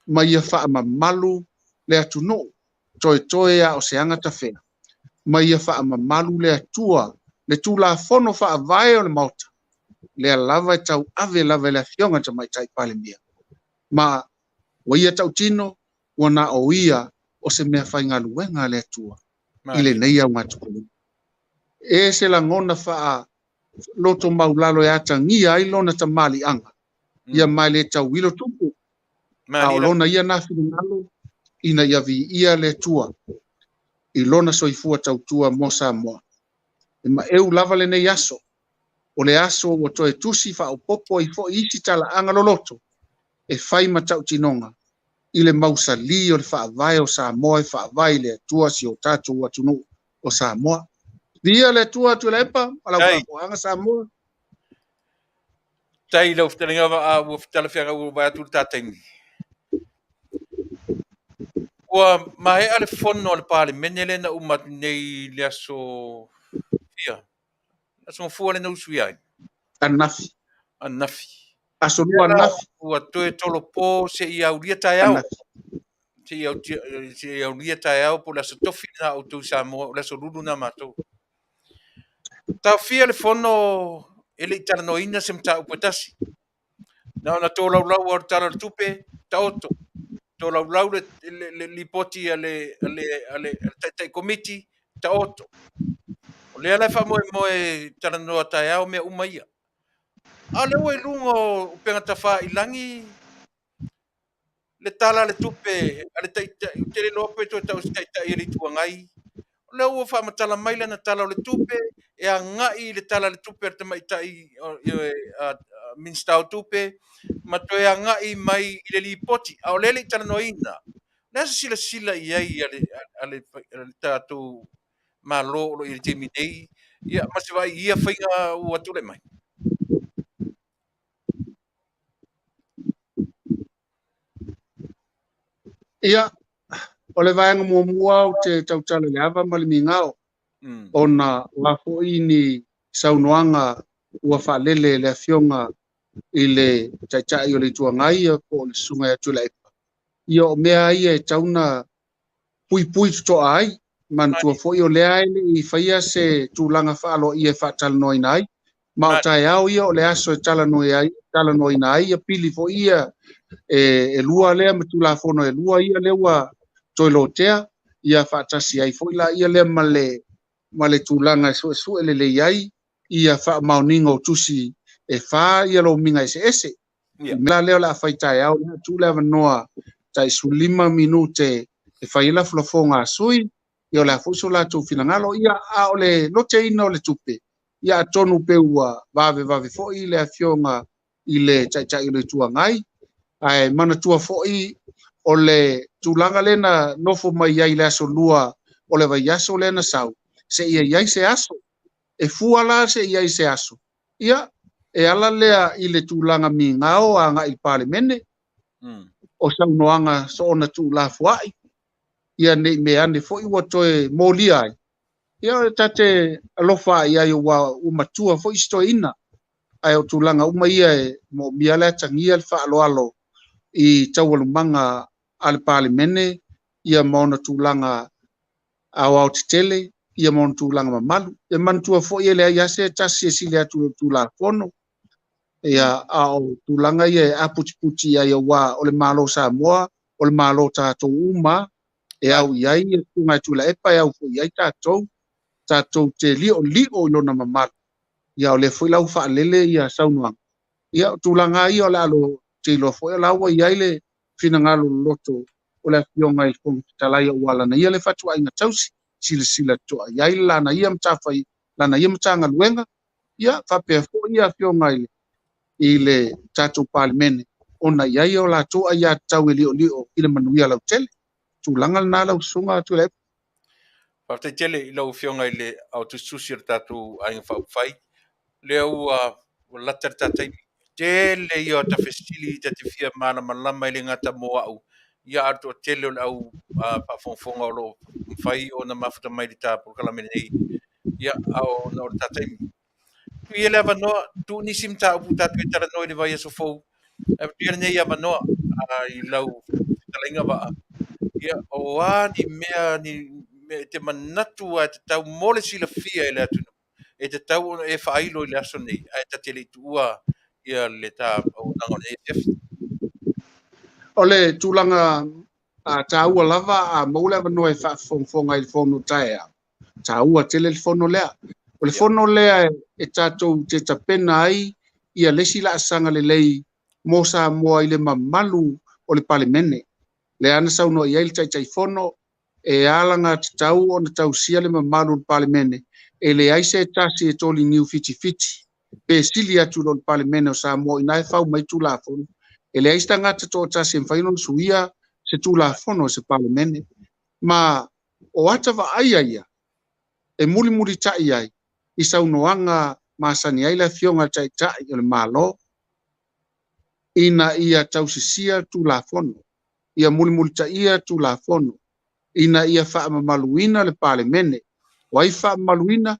Speaker 4: ma ia faamamalu le atunuu, toetoe a o se aga tafea, ma ia faamamalu le Atua, le Tulafono Faavae o le Maota, lea lava e tauave lava e le Afioga i le Tamaitai Palemia. Ma ua ia tautino, ua na o ia o se mea faigaluega a le Atua i lenei augatupulaga. E se lagona faa loto maulalo e atagia ai lona tamaliiaga, ia ma e le tauilo tupu, a o lona ia na finagalo ina ia viia le Atua i lona soifua tautua mo Samoa. E maeu lava lenei aso, o le aso ua toe tusi faaopoopo ai foi isi talaaga loloto e fai ma tautinoga i le mausali o le faavae o Samoa e faavae i le Atua si o tatou atunuu o Samoa. Viia le Atua Tuilaepa ma lau faafofoga Samoa.
Speaker 2: Tai lau fetalaiga a ua talafeagai ua vaai atu le ta taimi. Ua maea le fono a le Palemene lea na uma atu nei i le aso fia, aso Gafua lea na usuia ai.
Speaker 4: Ananafi.
Speaker 2: Ananafi.
Speaker 4: Aso Lua ananafi.
Speaker 2: Ua toe tolopo seia aulia taeao. Seia aulia taeao po o le aso Tofi lena a outou i Samoa, o le aso Lulu lena a matou. Taofia le fono e le i talanoaina se mataupu e tasi. Na ona tolaulau lava o le Tala o le Tupe, taoto. Tolaulau le, le, le lipoti a le, a le, a le, a le Taitai Komiti, taoto. O lea la e faamoemoe talanoa taeao mea uma ia. A o lea ua i luga o upega tafailagi le Tala o le Tupe a le Taitai, ou te le iloa pe toe tau o se Taitai o le Itu Agai, o lea ua faamatala mai lana Tala o le Tupe e agai i le Tala o le Tupe a le Tamaitai Minisita o Tupe ma toe agai mai i le Lipoti, a o lea e le i talanoaina. O le a se silasila i ai a le, a le, a le tatou Malo o lo o i ai i le taimi nei, ia, ma se vaai i ia faiga ua tulai mai?
Speaker 4: Ia, o le vaega muamua ou te tautala i le ava ma le migao, ona o a foi ni saunoaga ua faalele e le Afioga i le Taitai o le Itu Agai po o le Susuga ia Tuilaepa. Ia o mea ia e tatau ona puipui totoa ai, manatua foi o lea e le i faia se tulaga faaloaia e faatalanoaina ai, ma o taeao ia o le aso e talanoaina ai ia pili foi ia e lua lea ma Tulafono e lua ia lea ua toe lotea, ia faatasi ai foi la ia lea ma le tulaga e suesue lelei ai ia faamaoniga o tusi e fa ia lomiga eseese. La lea o le a fai taeao, tuu le avanoa tai 15 minute e fai ai lafolafoga a sui, ia o le a foi so latou finagalo, ia a o le loteina o le tupe, ia atonu pe ua vavevave foi le Afioga i le Taitai o le Itu Agai, ae manatua foi o le tulaga lea na nofo mai ai le aso lua o le vaiaso lea na sau, seia i ai se aso, e fua la seia i ai se aso, ia e ala lea i le tulaga migao agai i le Palemene, o saunoaga soona tuulafoai, ia nei mea ane foi ua toe molia ai, ia o tate alofa i ai ua matua foi si toeaina, ae o tulaga uma ia e moomia le atagia le faaaloalo i taualumaga a le Palemene, ia ma ona tulaga aoaotetele, ia ma ona tulaga mamalu. E manatua foi e leai lava se tasi e sili atu i le Tulafono, ia a o tulaga ia e aputiputi ai aua o le Malo o Samoa, o le Malo tatou uma, e au i ai le Susuga ia Tuilaepa, e au foi i ai tatou, tatou te liolio i lona mamalu. Ia o lea foi la ua faalele ia saunoaga. Ia o tulaga ia o le a lo te iloa foi o la ua i ai le finagalo loloto o le Afioga i le Fofoga Fetalai aua lana ia le fatuaiga tausi, silasila totoa i ai lana ia matafai, lana ia Matagaluega, ia faapea foi ia Afioga i le tatou Palemene, ona i ai o latou aiatatau e liolio i le manuia lautele. Tulaga lena lau Susuga Tuilaepa.
Speaker 2: Faafetai tele i lau Afioga i le aotusitusi o le tatou Aiga Faaupufai. Lea ua lata le tatou tele ia o ta fesili ta te fia malamalama i le gata mo au, ia a le toatele o le au faafogafoga o lo o mafai ona mafuta mai le ta polokalame lenei, ia a o ona o le ta taimi. Tuia le avanoa, tuu nisi mataupu tatou e talanoa i le vaiaso fou, ae tuia lenei avanoa i lau fetalaiga Vaa. Ia o a ni mea ni mea te manatu ai tatau mo le silafia e le atunuu, e tatau ona e faailo i le aso nei, ae ta te le i tuua ia le ta auaunaga o lenei afiafi.
Speaker 4: O le tulaga taua lava a maua le avanoa e faafogafoga i le fono taeao, taua tele le fono lea. O le fono lea e tatou te tapena ai ia le isi laasaga lelei mo Samoa i le mamalu o le Palemene. Lea na saunoa i ai le Taitaifono, e alaga tatau ona tausia le mamalu o le Palemene, e leai se tasi e toliniu fitifiti, pe sili atu i lo le Palemene o Samoa ina e fau mai Tulafono. E leai se tagata toatasi e mafai ona suia se Tulafono o se Palemene. Ma o ata vaaia ia e mulimulitai ai i saunoaga masani ai le Afioga i le Taitai o le Malo, ina ia tausisia Tulafono, ia mulimulitaia Tulafono, ina ia faamamaluina le Palemene. O ai faamamaluina?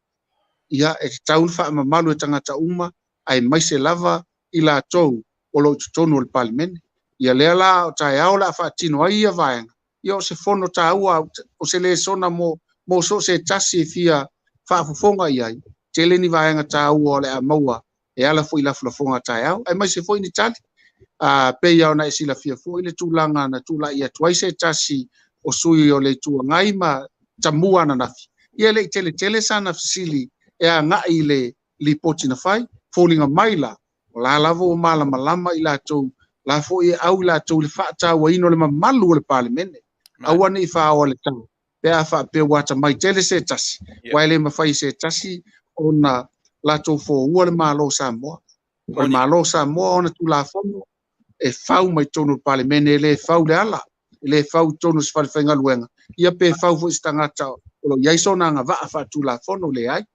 Speaker 4: Ia e tatau le faamamalu e tagata uma, aemaise lava i latou o lo o i totonu o le Palemene. Ia lea la o taeao o le a faatino ai ia vaega, ia o se fono taua, o se lesona mo so o se tasi e fia faafofoga i ai, tele ni vaega taua o le a maua e ala foi i lafolafoga taeao, aemaise foi ni tali. Pei ona e silafia foi le tulaga na tulai atu ai se tasi o sui o le Itu Agai ma tamua ananafi. Ia le i tele tele sana fesili e agai i le lipoti na fai, foliga mai la, o la lava ua malamalama i latou, la foi e au i latou i le faatauaina o le mamalu o le Palemene. Aua ne i faaoa le tau, pe a faapea ua atamai tele se tasi, ua e le mafai se tasi ona latou foua le Malo o Samoa. O le Malo o Samoa ona Tulafono e fau mai totonu o le Palemene, e le fau le ala, e le fau i totonu o se falefaigaluega, ia pe fau foi se tagata o lo o i ai sona agavaa faatulafono, leai.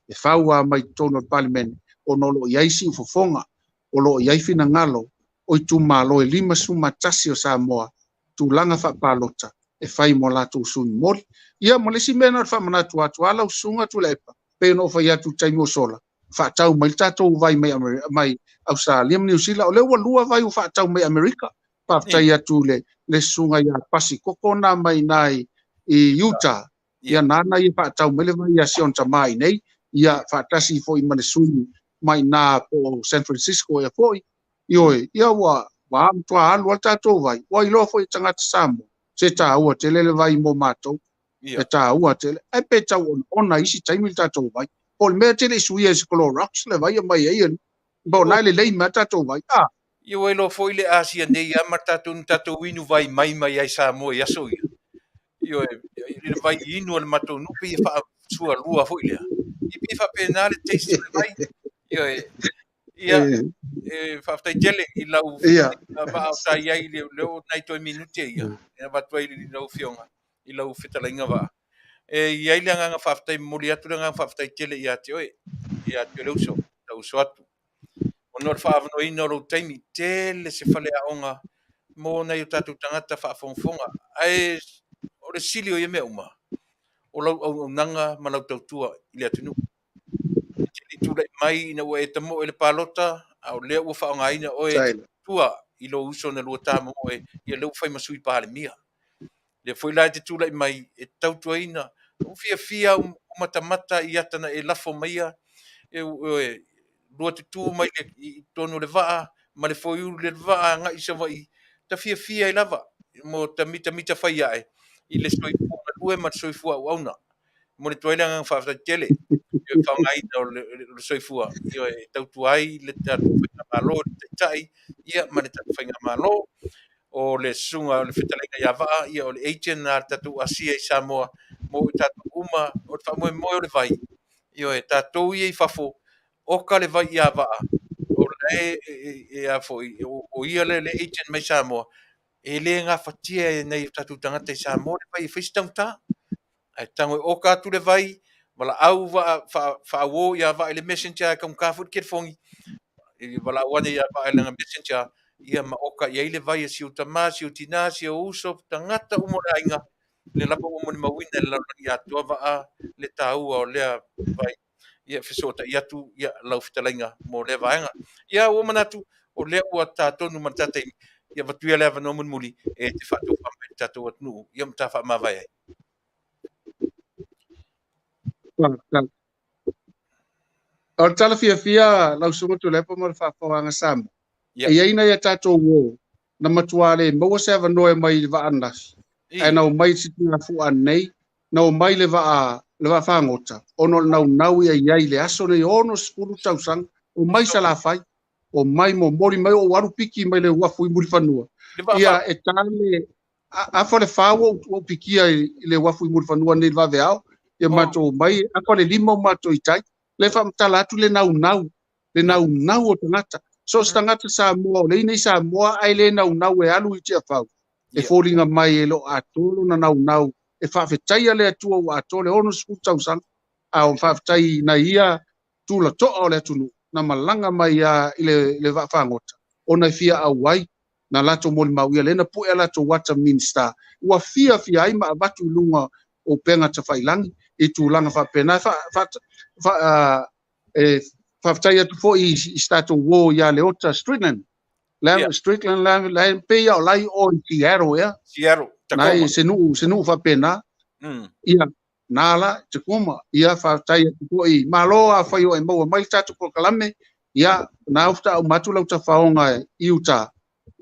Speaker 4: E fau lava mai totonu o le Palemene, ona o lo o i ai siufofoga, o lo o i ai finagalo o itumalo e 51 o Samoa, tulaga faapalota e fai mo latou sui momoli. Ia ma le isi mea na o le faamanatu atu a lau Susuga Tuilaepa, pei ona ou fai atu i le taimi o sola, faatau mai le tatou vai mai mai Ausetalia ma Niu Sila. O lea ua lua vai ua faatau mai Amerika. Faafetai atu i le susuga ia Pasi Koko na mai ina i Utah. Ia nāna ia faatau mai le vai ia si ona tama i nei. Ia faatasi foi ma le sui mai ina po o San Francisco ea foi. Ioe, ia ua matua alu lava le tatou vai. Ua iloa foi e tagata Samoa, se taua tele le vai mo matou. E taua tele. Ae pe tau onaona i isi taimi le tatou vai. Po o le mea e te le i suia e se Clorox le vai e aumai ai alii. Po o lena e lelei mai lava le tatou vai. A!
Speaker 2: Ia ua iloa foi le Asia nei lava ma tatou na tatou inu vai mai mai ai Samoa i aso ia. Ioe, i le vai inu a le matou nuu pei e faasualua foi lea. Ia pei e faapena le taste o le vai. Ioe, ia, e faafetai tele i lau vaa o sa i ai i le o nai toe minute ia, e avatu ai i lau afioga, i lau fetalaiga vaa. E i ai le agaga faafetai, momoli atu le agaga faafetai tele ia te oe, ia te oe le uso, lau uso atu. Ona o le faaavanoaina o lou taimi, tele se faleaoga mo nai o tatou tagata faafogafoga. Ae o le sili o ia mea uma, o lau auaunaga ma lau tautua i le atunuu. E te le i tulai mai ina ua e tamoe i le palota, a o lea ua faaaogaina oe e te tautua i lou uso na lua tamomoe, ia lea ua fai ma Sui Palemia. Lea foi la e te tulai mai e te tautuaina, ua fiafia au matamata i ata na e lafo maia, e lua tutu mai i totonu o le vaa ma le foiulu i le vaa agai i Savaii, ta fiafia ai lava mo ta mitamita fai ae i le soifua galue ma le soifua auauna. Momoli atu ai le agaga faafetai tele i le faaaogaina o le soifua e tautua ai le tatou faigamalo, le Taitai ia ma le tatou faigamalo. O le susuga o le fetalaiga ia Vaa, ia o le agent a le tatou Asia i Samoa mo i tatou uma. O le faamoemoe o le vai, ioe, tatou ia i fafo, oka le vai ia Vaa, o la e a foi, o ia le agent mai Samoa, e le gafatia e nai o tatou tagata i Samoa le vai e fai si taugata. Ae tago e oka atu le vai, valaau vaa faauo ia Vaa i le messenger, e taugata foi le telefoni, e valaau ane ia Vaa i lana messenger, ia ma oka i ai le vai a si ou tama, si ou tina, si ou uso, tagata uma o le aiga, lea lava ua molimauina e le lalolagi atoa Vaa le taua o lea vai. Ia fesootai atu ia lau fetalaiga mo lea vaega. Ia ua manatu o lea ua ta tonu ma le ta taimi, ia avatu ia le avanoa mulimuli e te faatofa mai i le tatou atunuu ia ma ta faamavae ai.
Speaker 4: O le tala fiafia lau Susuga Tuilaepa ma le faafofogaaga Samoa, e i ai nai a tatou uo na matua le maua se avanoa e omai i le vaa ananafi, ae na omai i le sitigafua ananei, na omai le vaa le vaa fagota, ona o le naunau ia i ai i le aso nei 60 tausaga, omai Salafai, omai momoli mai ou alu piki mai le uafu i Mulifanua. Ia e ta le afa le 4 ua ou pikia i le uafu i Mulifanua nei i le vaveao, ia matou omai afa le 5 o matou i tai. Le faamatala atu le naunau, le naunau o tagata. So o se tagata Samoa o lea i Samoa ae le naunau e alu i Tiafau, e foliga mai e le o atoa lona naunau e faafetaia le Atua ua atoa le 60 tausaga, a o faafetai i nai ia tulatoa o le atunuu na malaga mai a i le vaafagota ona e fia auai na latou molimau ia lea na pue a latou ata Minista ua fiafia ai ma avatu i luga o upega tafailagi i tulaga faapena. E faafetai atu foi i se tatou uo ia Leota Strickland. Strickland la e pei o lai o i Seattle ea.
Speaker 2: Seattle,
Speaker 4: Tacoma. Nai se nuu faapena. Ia, nā la, Tacoma. Ia, faafetai atu foi. Malo afai o e maua mai le tatou polokalame. Ia, na au faatoa uma atu lau tafaoga i Utah.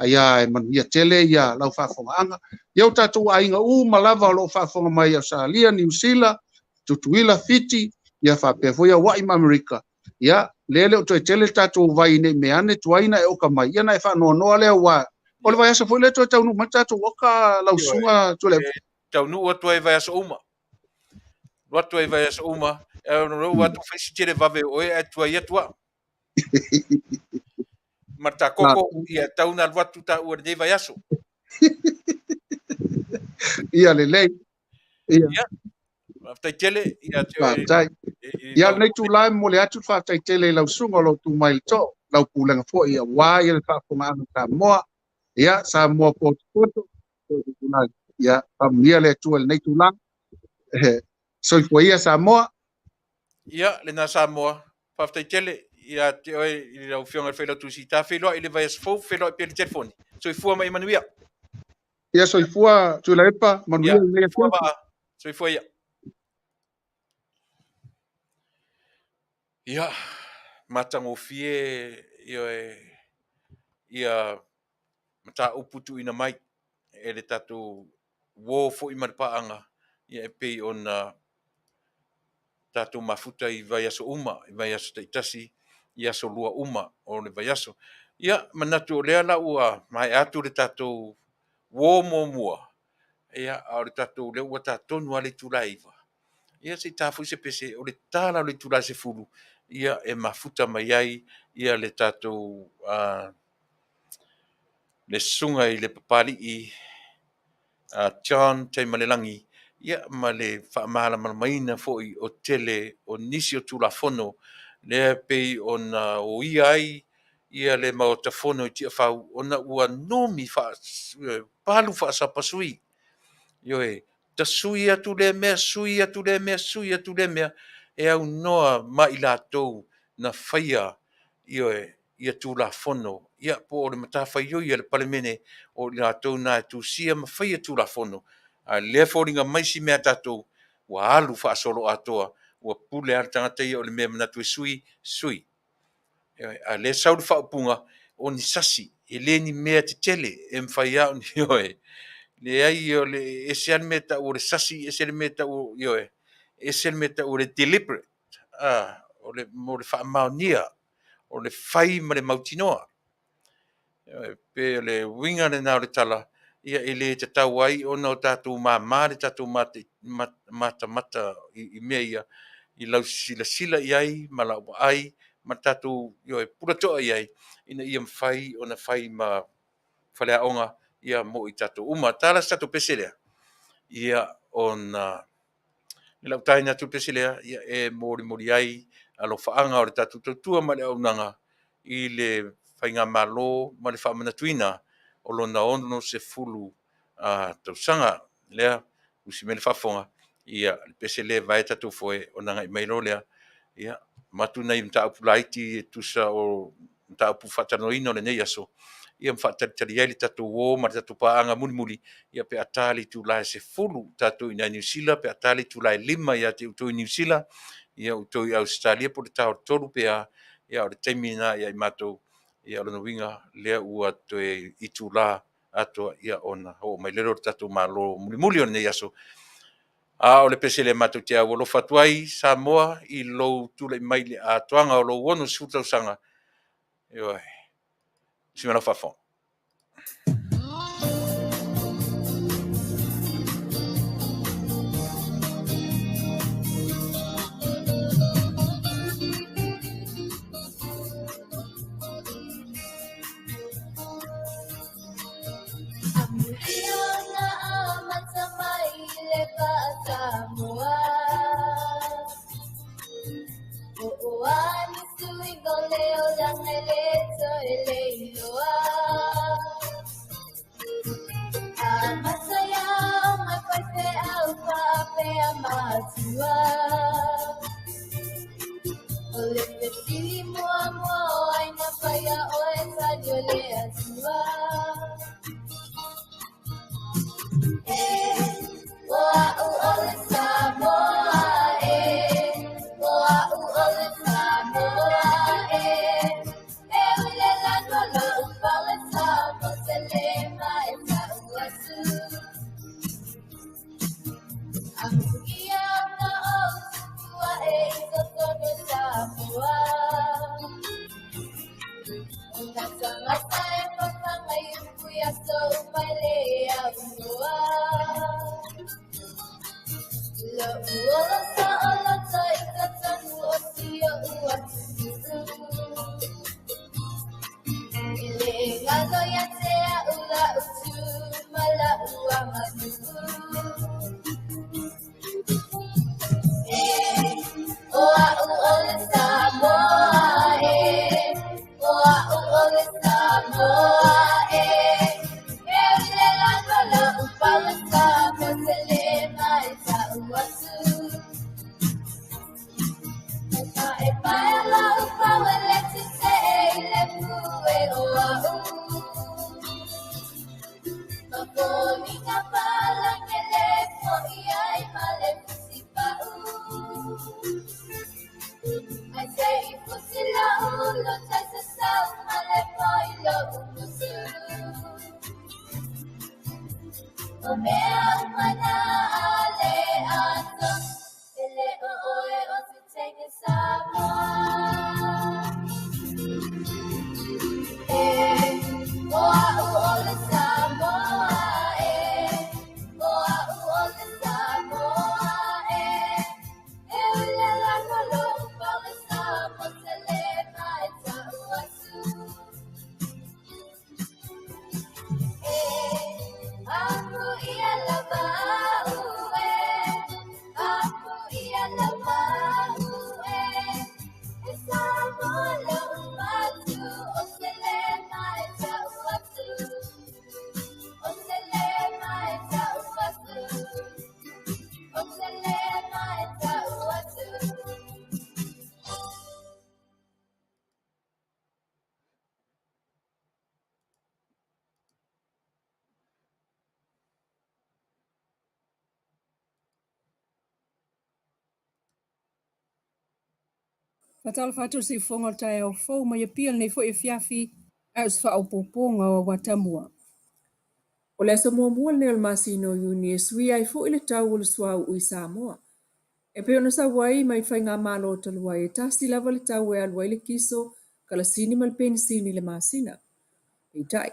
Speaker 4: Aia e manuia tele ia lau faafofogaaga. Ia o tatou aiga uma lava o lo o faafofoga mai i Ausetalia, Niu Sila, Tutuila, Fiti, ia faapea foi Hawaii ma Amerika. Ia, lea e le o toe tele le tatou vai ne i mea ane tuai na e oka mai, ia na e faanoanoa lea aua o le vaiaso foi lea toe taunuu mai le tatou oka lau susuga Tuilaepa.
Speaker 2: Taunuu atu ai i vaiaso uma. Alu atu ai i vaiaso uma, e ua atu fai si tele vave o oe ae tuai atu au. Ma ta koko, ia tau na alu atu taua i lenei vaiaso.
Speaker 4: Ia lelei.
Speaker 2: Ia. Ia. Faafetai tele. Ia te oe.
Speaker 4: Faafetai. Ia lenei itula e momoli atu le faafetai tele i lau susuga o lo o tu mai i le too, lau pulega foi aua ia le faafofogaaga Samoa. Ia Samoa potopoto. Ia faamanuia le Atua i lenei itula. Soifua ia Samoa.
Speaker 2: Ia lena Samoa. Faafetai tele ia te oe i lau Afioga i le Failautusi. Ta feiloai i le vaiaso fou, feiloai pea i le telefoni. Soifua ma ia manuia.
Speaker 4: Ia, soifua Tuilaepa, manuia lenei
Speaker 2: Soifua
Speaker 4: afiafi.
Speaker 2: Vaa. Soifua ia. Ia, matagofie ioe ia mataupu tuuina mai e le tatou uo foi ma le paaga, ia e pei ona tatou mafuta i vaiaso uma, i vaiaso taitasi, i aso lua uma o le vaiaso. Ia, manatu o lea la ua maea atu le tatou uo muamua, ia, a o le tatou lea ua tatonu lava le itula e 9. Ia, se i ta foi se pese, o le ta la o le itula e 10, ia, e mafuta mai ai ia le tatou le susuga i le Papali'i John Taimalelagi, ia, ma le faamalamalamaina foi o tele o nisi o Tulafono lea pei ona oia ai ia le Maota Fono i Tiafau ona ua numi palu faasapasui. Ioe, tasui atu lea mea, sui atu lea mea, sui atu lea mea, e aunoa ma i latou na faia, ioe, ia Tulafono, ia po o le matafaioi a le Palemene o i latou na e tusia ma faia Tulafono. A lea foliga mai si mea tatou ua alu faasoloatoa, ua pule lava le tagata ia o le mea e manatu e sui, sui. A lea sau le faaupuga o ni sasi, e le ni mea tetele e mafai lava ona, ioe, leai, o le ese lava le mea e tau o le sasi, ese le mea e tau o, ioe, ese le mea e tau o le deliberate, o le mo le faamaonia, o le fai ma le mautinoa. Pe o le uiga lena o le tala, ia e le tatau ai ona o tatou mama le tatou matamata i mea ia, i lau silasila i ai ma lau vaai ma le tatou, ioe, pulatoa i ai, ina ia mafai ona fai ma faleaoga ia mo i tatou uma. Tala se tatou pese lea, ia ona i lau taina atu le pese lea, ia e molimoli ai alofaaga o le tatou tautua ma le auaunaga i le faigamalo ma le faamanatuina o lona 60 tausaga. Lea, usi mai le faafofoga, ia le pese lea e vae tatou foe ona agai mai loa lea, ia, matu nai mataupu laiti e tusa o mataupu faatalanoaina o lenei aso, ia ma faatalitali ai le tatou o ma le tatou paaga mulimuli, ia pe a ta le itula e 10 tatou i inei i Niu Sila, pe a ta le itula e 5 ia te outou i Niu Sila, ia outou i Ausetalia po o le ta o le 3 pe a, ia o le taimi lena ia i matou, ia o lona uiga lea ua toe itula atoa, ia ona oo mai lea o le tatou Malo mulimuli o lenei aso. A o le pese lea matou te aualofa atu ai Samoa i lou tulai mai i le atoaga o lou 60 tausaga. Ioe, usi mai lau faafofoga.
Speaker 5: Faatalofa atu i le siufofoga o le taeao fou mai Apia lenei foi afiafi ae o se faaopoopoga o Auatamua. O le aso muamua lenei o le masina o Iuni e suia ai foi le tau o le suauu i Samoa. E pei ona sau ai mai faigamalo talu ai, e tasi lava le tau e alu ai le kiso, kalasini ma le penisini i le masina. Peitai,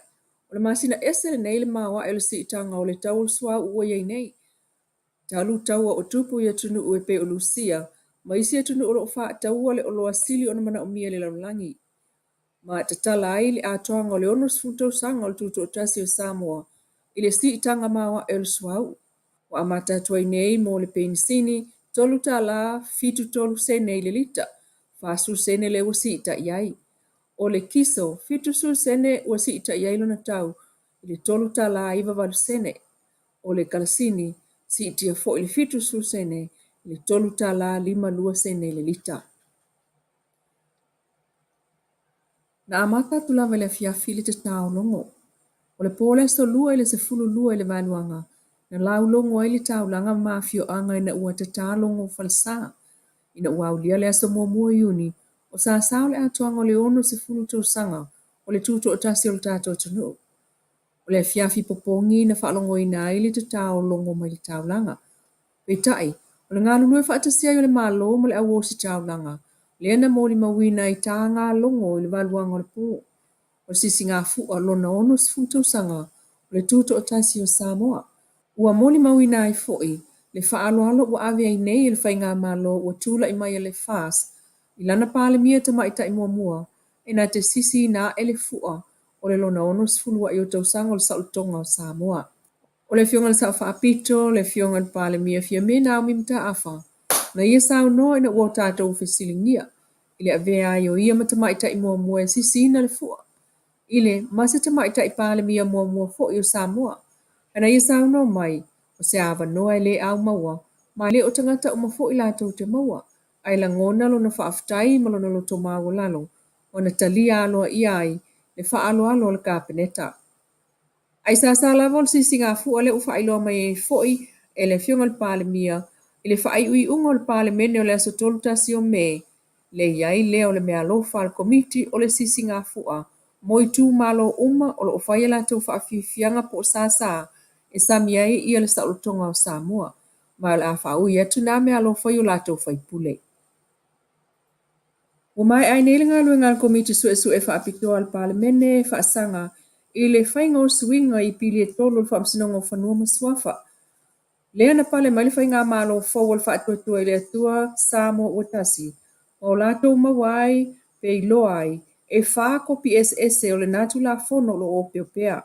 Speaker 5: o le masina ese lenei le maoae o le siitaga o le tau o le suauu ua i ai nei. Talu taua o tupu i atunuu e pei o Lusia ma isi atunuu o lo o faataua le oloa sili ona manaomia e le lalolagi. Ma tatala ai le atoaga o le 60 tausaga o le tutoatasi o Samoa i le siitaga maoae o le suauu. Ua amata atu ai nei mo le penisini, $3.73 i le lita, 40 sene lea ua siitai ai. O le kiso, 70 sene ua siitai ai lona tau i le $3.98. O le kalasini, siitia foi i le 70 sene i le $3.52 i le lita. Na amata atu lava i le afiafi le tatao logo. O le po o le aso Lua i le 12 i le vaeluaga, na laulogo ai le taulaga ma afioaga ina ua tatā logo falesa. Ina ua aulia le aso muamua o Iuni, o sasao le atoaga o le 60 tausaga o le tutoatasi o le tatou atunuu. O le afiafi popogi na faalogoina ai le tatao logo mai le taulaga. Peitai, o le galulue faatasi ai o le Malo ma le au ositaulaga, lea na molimauina ai taga logo i le valuaga o le po. O le sisigafua lona 60 tausaga o le tutoatasi o Samoa. Ua molimauina ai foi le faaaloalo ua ave ai nei e le faigamalo ua tulai mai a le FAST i lana Palemia Tamaitai muamua e na te sisiina ae le fua o le lona 60 a'i o tausaga o le saolotoga o Samoa. O le Afioga i le Sao Faapito, le Afioga i le Palemia Fiame Naomi Mataafa, na ia saunoa ina ua tatou fesiligia i le avea ai o ia ma tamaitai muamua e sisiina le fua i le ma se tamaitai Palemia muamua foi o Samoa. Ae na ia saunoa mai, o se avanoa e le au maua, ma e le o tagata uma foi latou te maua, ae lagona lona faafetai ma lona loto maualalo ona talia aloaia ai le faaaloalo a le Kapeneta. Ae sasa lava o le sisigafua lea ua faailoa mai ai foi e le Afioga i le Palemia i le faaiuiuga o le Palemene o le aso 31 o Me, le i ai lea o le meaalofa a le Komiti o le Sisigafua mo itumalo uma o lo o fai a latou faafiafiaga po o sasa e sami ai ia le saolotoga o Samoa, ma o le a faaui atu na meaalofa i o latou faipule. Ua maea ai nei le galuega a le Komiti Suesue Faapitoa a le Palemene e faasaga i le faiga o suiga i pili e tolu o le Faamasinoga o Fanua ma Suafa. Lea na pale mai le faigamalo fou a le Faatuatua i le Atua Samoa ua Tasi, ma o latou maua ai pe iloa ai e fa kopi eseese o lena Tulafono o lo o opeopea.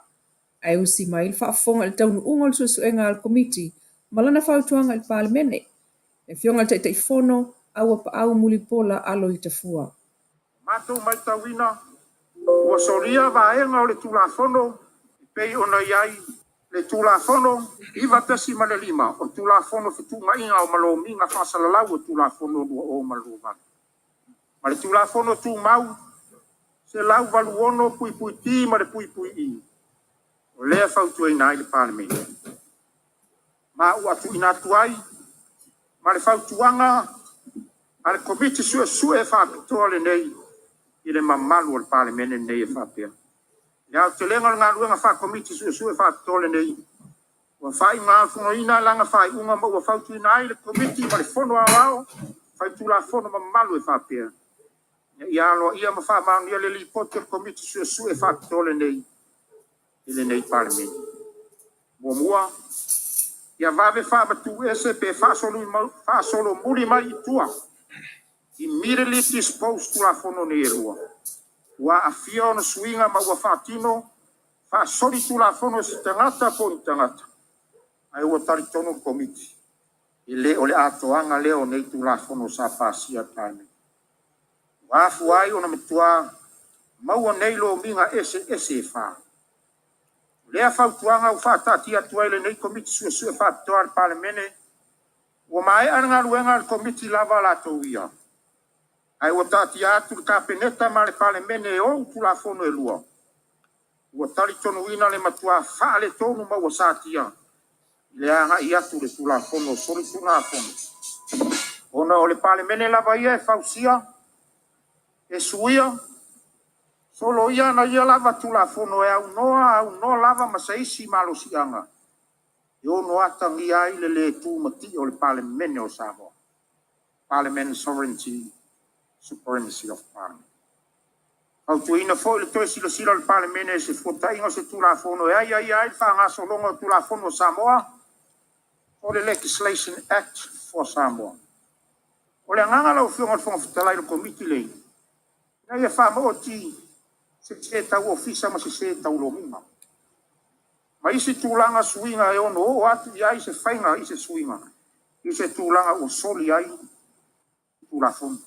Speaker 5: Ae usi mai le faafofoga i le taunuuga o le suesuega a le Komiti ma lana fautuaga i le Palemene. Le Afioga i le Taitaifono, Auapaau Mulipola Aloitafua.
Speaker 6: Matou matauina ua solia vaega o le Tulafono e pei ona i ai le Tulafono 9.5 o Tulafono Fetuunaiga o ma Lomiga Faasalalau o Tulafono 2028 ma le Tulafono Tumau 186(D) ma le (E), o lea e fautuaina ai le Palemene. Ma ua tuuina atu ai ma le fautuaga a le Komiti Suesue Faapitoa lenei i le mamalu o le Palemene lenei e faapea, Le aotelega o le galuega faa-Komiti Suesue Faapitoa lenei, ua faaiugafonoina lana faaiuga ma ua fautuaina ai le Komiti ma le Fono Aoao Faitulafono mamalu e faapea, Ina ia aloaia ma faamaonia le Lipoti a le Komiti Suesue Faapitoa lenei i lenei Palemene. Muamua, ia vave faamatuuese pe faasolomuli mai i tua, immediately dispose, Tulafono nei e lua, ua aafia ona suiga ma ua faatino faasolitulafono e se tagata po o ni tagata, ae ua talitonu le Komiti, e le o le atoaga lea o nei Tulafono sa pasia e le Palemene. Ua afua ai ona matua maua nei lomiga eseese e fa. O lea fautuaga ua faataatia atu ai e lenei Komiti Suesue Faapitoa a le Palemene, ua maea le galuega a le Komiti lava latou ia, ae ua taatia atu i le Kapeneta ma le Palemene e ou Tulafono e lua, ua talitonuina le matua faaletonu ma ua satia i le agai atu i le Tulafono o Soligatulafono, ona o le Palemene lava ia e fausia, e suia, soloia ana ia lava Tulafono e aunoa aunoa lava ma se isi malosiaga e ono atagia ai le le tumatie o le Palemene o Samoa. Parliament Sovereignty, Supremacy of Parliament. Fautuaina foi le toe silasila o le Palemene i se fuataiga o se Tulafono e aiaia ai le faagasologa o Tulafono a Samoa, o le Legislation Act for Samoa. O le agaga lau Afioga i le Fofoga Fetalai o le Komiti lenei, ina ia faamaoti sese tau ofisa ma sese tau lomiga, ma isi tulaga suiga e ono oo atu i ai se faiga i se suiga i se tulaga ua soli ai Tulafono.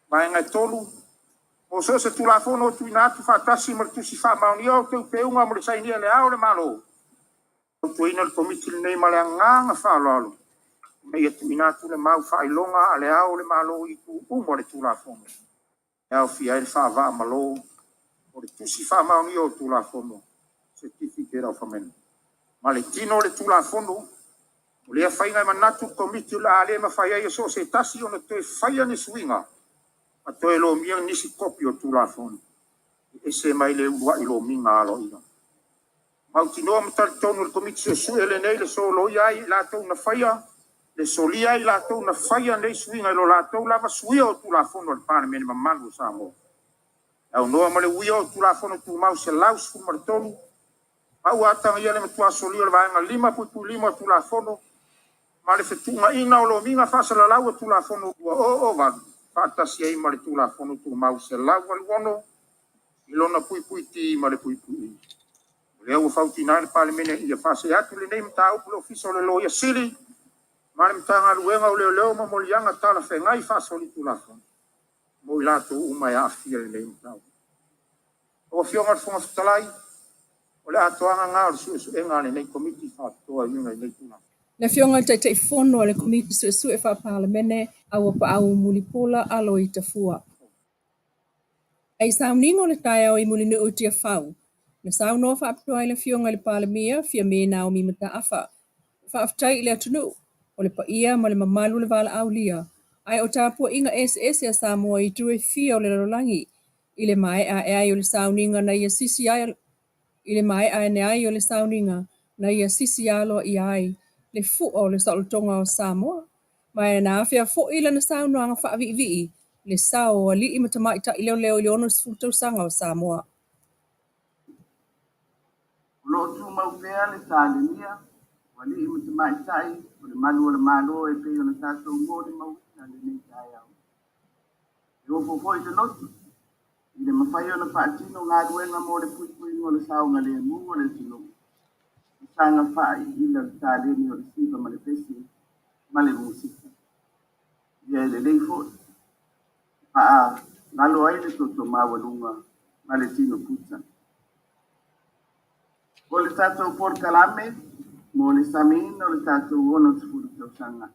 Speaker 6: Vaega e 3, mo so o se Tulafono ua tuuina atu faatasi ma le Tusi Faamaonia o Teuteuga mo le sainia e Le Ao o le Malo, e fautuaina le Komiti lenei ma le agaga faaaloalo, ina ia tuuina atu le mau faailoga a Le Ao o le Malo i itu uma o le Tulafono, e aofia ai le faava-o-Malo o le Tusi Faamaonia o Tulafono, Certificate of Amendment, ma le tino o le Tulafono. O lea faiga e manatu le Komiti o le a le mafai ai e so o se tasi ona toe faia ni suiga ma toe lomia nisi kopi o Tulafono e ese mai le uluai lomiga aloaia. Mautinoa ma talitonu le Komiti Suesue lenei le soloia ai i latou na faia, le solia ai i latou na faia nei suiga i lo latou lava suia o Tulafono a le Palemene mamalu o Samoa, e aunoa ma le uia o Tulafono Tumau 113, ma ua atagia le matua solia o le Vaega 5.5 o Tulafono ma le fetuunaiga o lomiga faasalalau o Tulafono 2008 faatasi ai ma le Tulafono Tumau 186 i lona puipui D ma le puipui E. O lea ua fautuaina ai le Palemene ia faasee atu lenei mataupu i le Ofisa o le Loia Sili ma le Matagaluega o Leoleo mo moliaga talafeagai faasolitulafono mo i latou uma e aafia i lenei mataupu. Lau Afioga i le Fofoga Fetalai, o le atoaga lena o le suesuega a lenei Komiti Faapitoa e uiga i nei tulaga.
Speaker 5: Le Afioga i le Taitaifono a le Komiti Suesue Faa-Palemene, Auapaau Mulipola Aloita Tafua. I sauniga o le taeao i Mulinuu i Tiafau, na saunoa faapitoa ai le Afioga i le Palemia, Fiame Naomi Mataafa, e faafetai i le atunuu, o le paia ma le mamalu o le valaaulia, ae o tapuaiga eseese a Samoa i itu e fia o le lalolagi, i le maea ae ai o le sauniga na ia sisi i le maea ane ai o le sauniga na ia sisi aloaia ai le fua o le saolotoga o Samoa, ma e na afea foi lana saunoaga faaviivii le sao o alii ma tamaitai leoleo i le 60 tausaga o Samoa.
Speaker 7: O lo o tumau pea le talenia o alii ma tamaitai o le malu o le Malo e pei ona tatou molimauina lenei taeao. E ofo foi le loto i le mafai ona faatino galuega mo le puipuiga o le saogalemu o le atunuu i saga faaiiina le taleni o le siva ma le pese ma le musika. Ia e lelei foi e faalalo ai le toto maualuga ma le tino puta. O le tatou polokalame mo le samiina o le tatou 60 tausaga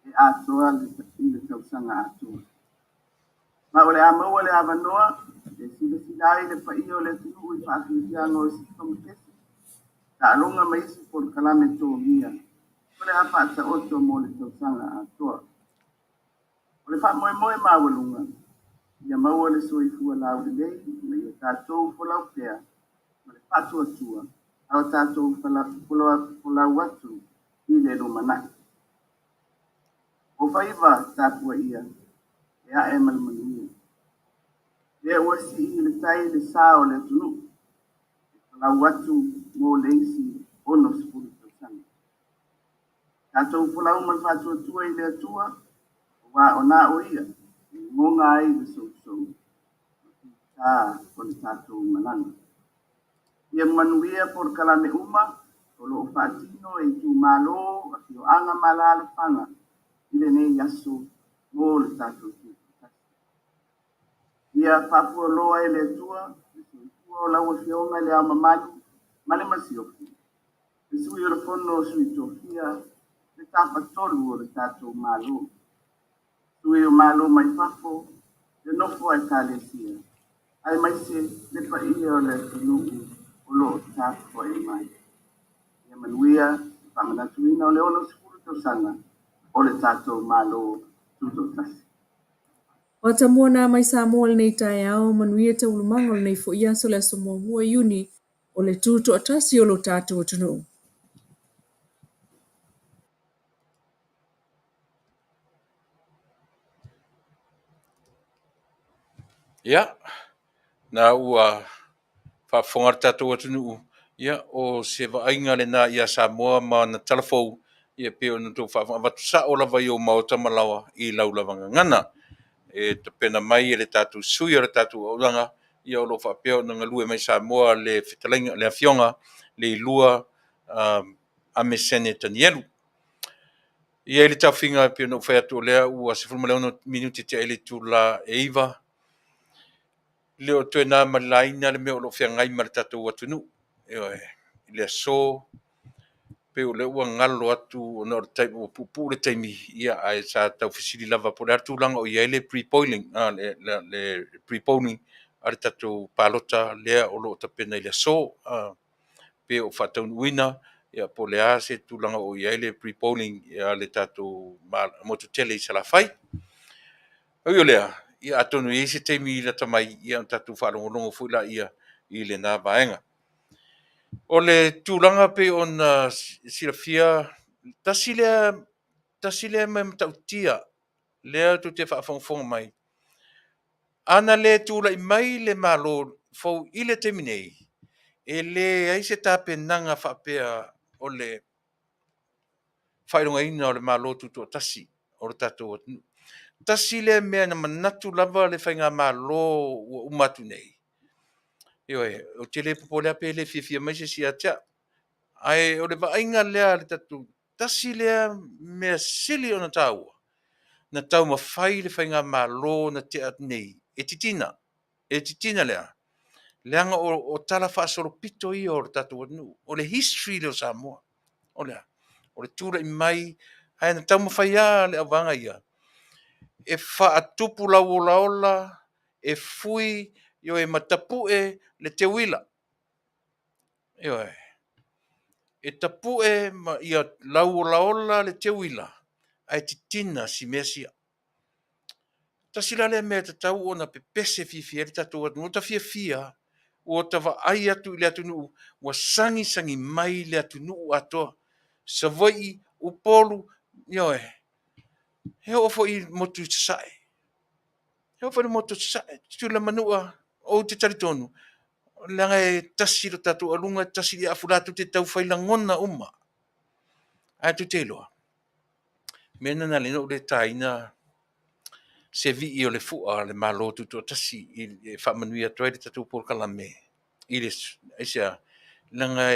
Speaker 7: e atoa i le tausaga atoa. Ma o le a maua le avanoa e silasila ai le paia o le atunuu i faafiafiaga o siva ma pese, taaloga ma isi polokalame togia o le a faataoto mo le tausaga atoa. O le faamoemoe maualuga, ia maua le soifua laulelei ma ia tatou folau pea ma le faatuatua a o tatou folau atu i le lumanai. O faiva tapuaia e ae ma le manuia. Lea ua sii i le tai le sa o le atunuu e folau atu mo le isi 60 tausaga. Tatou folau ma le faatuatua i le Atua, aua o na o Ia e goga ai le sousou ma fita o le tatou malaga. Ia manuia polokalame uma o lo o faatino e itumalo, afioaga ma alaalafaga i lenei aso mo le tatou tutoatasi. Ia faafualoa e le Atua le soifua o lau Afioga i Le Ao Mamalu ma le Masiofo, le Sui o le Fono a Sui Tofia, le Tafatolu o le tatou Malo, sui o Malo mai fafo, le nofo a Ekalesia, aemaise le paia o le atunuu o lo o tapuai mai. Ia manuia le faamanatuina o le 60 tausaga o le tatou Malo Tutoatasi.
Speaker 5: O atamua nā mai Samoa i lenei taeao, manuia taualumaga o lenei foi aso, le aso 1 Iuni o le Tutoatasi o lo tatou atunuu.
Speaker 2: Ia, na ua faafofoga le tatou atunuu, ia, o se vaaiga lena ia Samoa ma ana talafou, ia pei ona outou faafofoga, avatu sao lava i ou maota ma laoa i lau lava gagana. E tapena mai e le tatou sui o le tatou auaunaga, ia o lo o faapea ona galue mai Samoa le fetalaiga, le afioga Leilua Amesene Tanielu. E i ai le taofiga e pei ona ou fai atu o lea ua 16 minute tea i le itula e 9, e le o toe na ma le laina le mea o lo o feagai ma le tatou atunuu. Ioe, i le aso, pei o lea ua galo atu ona o le taimi ua puupuu le taimi, ia ae sa tau fesili lava po o le a le tulaga o i ai le pre-polling, le pre-polling a le tatou palota lea o lo o tapena i le aso. Pe o faataunuuina, ia po o le a se tulaga o i ai le pre-polling a le tatou motu tele i Salafai. Ui o lea, ia atonu e i ai se taimi lata mai, ia ona tatou faalogologo foi laia i lena vaega. O le tulaga pei ona silafia, tasi lea, tasi lea mea matautia lea tou te faafogafoga mai, ana le tulai mai le Malo fou i le taimi nei, e leai se tapenaga faapea o le faailogaina o le Malo Tutoatasi o le tatou atunuu. Tasi lea mea na manatu lava le faigamalo ua uma atu nei, ioe, ou te le popole lava pe le fiafia mai se isi ia te au, ae o le vaaiga lea a le tatou, tasi lea mea sili ona taua, na taumafai le faigamalo na tea atu nei e titina, e titina le a? Leaga o tala faasolopito ia o le tatou atunuu, o le history lea o Samoa. O le a? O le tulai mai, ae na taumafai lava le auvaega ia e faatupu lauolaola, e fui, ioe, ma tapue le teuila. Ioe. E tapue ma ia lauolaola le teuila ae titina si mea sia. Tasi la lea mea e tatau ona pepese fiafia ai le tatou atunuu. Ua ta fiafia, ua ta vaai atu i le atunuu ua sagisagi mai le atunuu atoa. Savaii, Upolu, ioe, e oo foi i le motu i Sasae. E oo foi i le motu i Sasae, Tutuila ma Manua, ou te talitonu, leaga e tasi lo tatou aluga, e tasi le afu latou te tau fai lagona uma. Ae tou te iloa, mea lena na ala ai ona ou le taina se vii o le fua a le Malo Tutoatasi e faamanuia atu ai le tatou polokalame i le aisea? Leaga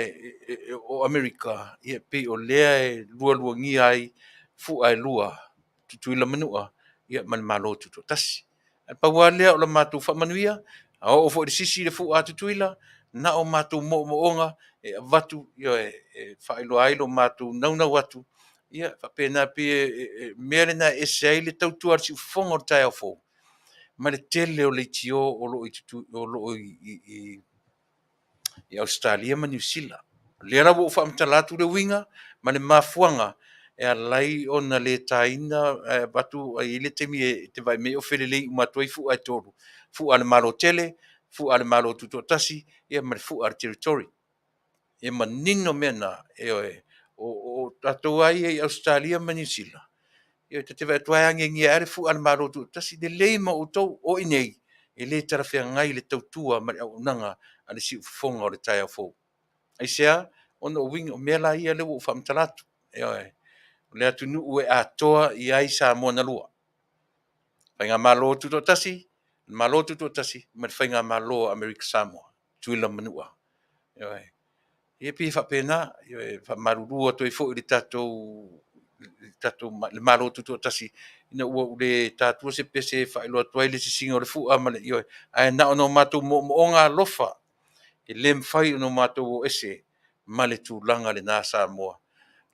Speaker 2: o Amerika e pei o lea e lualuagia ai fua e lua, Tutuila ma Manua ma le Malo Tutoatasi. Ae pau lava lea o le matou faamanuia, a oo foi i le sisi le fua a Tutuila, na o matou moomooga e avatu, ioe, e faailoa ai lo matou naunau atu, ia faapena, e pei o le mea lena e ese ai le tautua a le siufofoga o le taeao fou ma le tele o leitio o lo o i Ausetalia ma Niu Sila. O lea la ua ou faamatala atu le uiga ma le mafuaaga. E ala ai ona le taina ae avatu ai i le taimi e te vaai mai o felelei uma atu ai fua e tolu, fua a le Malo tele, fua a le Malo Tutoatasi, ia ma le fua a le Territory. E manino mea na, ioe, o tatou lava ia i Ausetalia ma Niu Sila, ia ta te vaai atu lava e agiagi lava le fua a le Malo Tutoatasi, lelei mo outou. O i inei, e le talafeagai le tautua ma le auaunaga a le siufofoga o le taeao fou. Aisea? Ona o uiga, o mea la ia lea ua ou faamatala atu. Ioe. O le atunuu e atoa i ai Samoa na lua. Faigamalo Tutoatasi, Malo Tutoatasi ma le Faigamalo a Amerika Samoa, Tutuila ma Manua. Ioe. Ia pei e faapena, e faamalulu atu ai foi i le tatou le Malo Tutoatasi ina ua ou le tatua se pese e faailoa atu ai le sisiina o le fua ma le ioe, ae na ona o matou moomooga alofa e le mafai ona matou o ese ma le tulaga lena Samoa.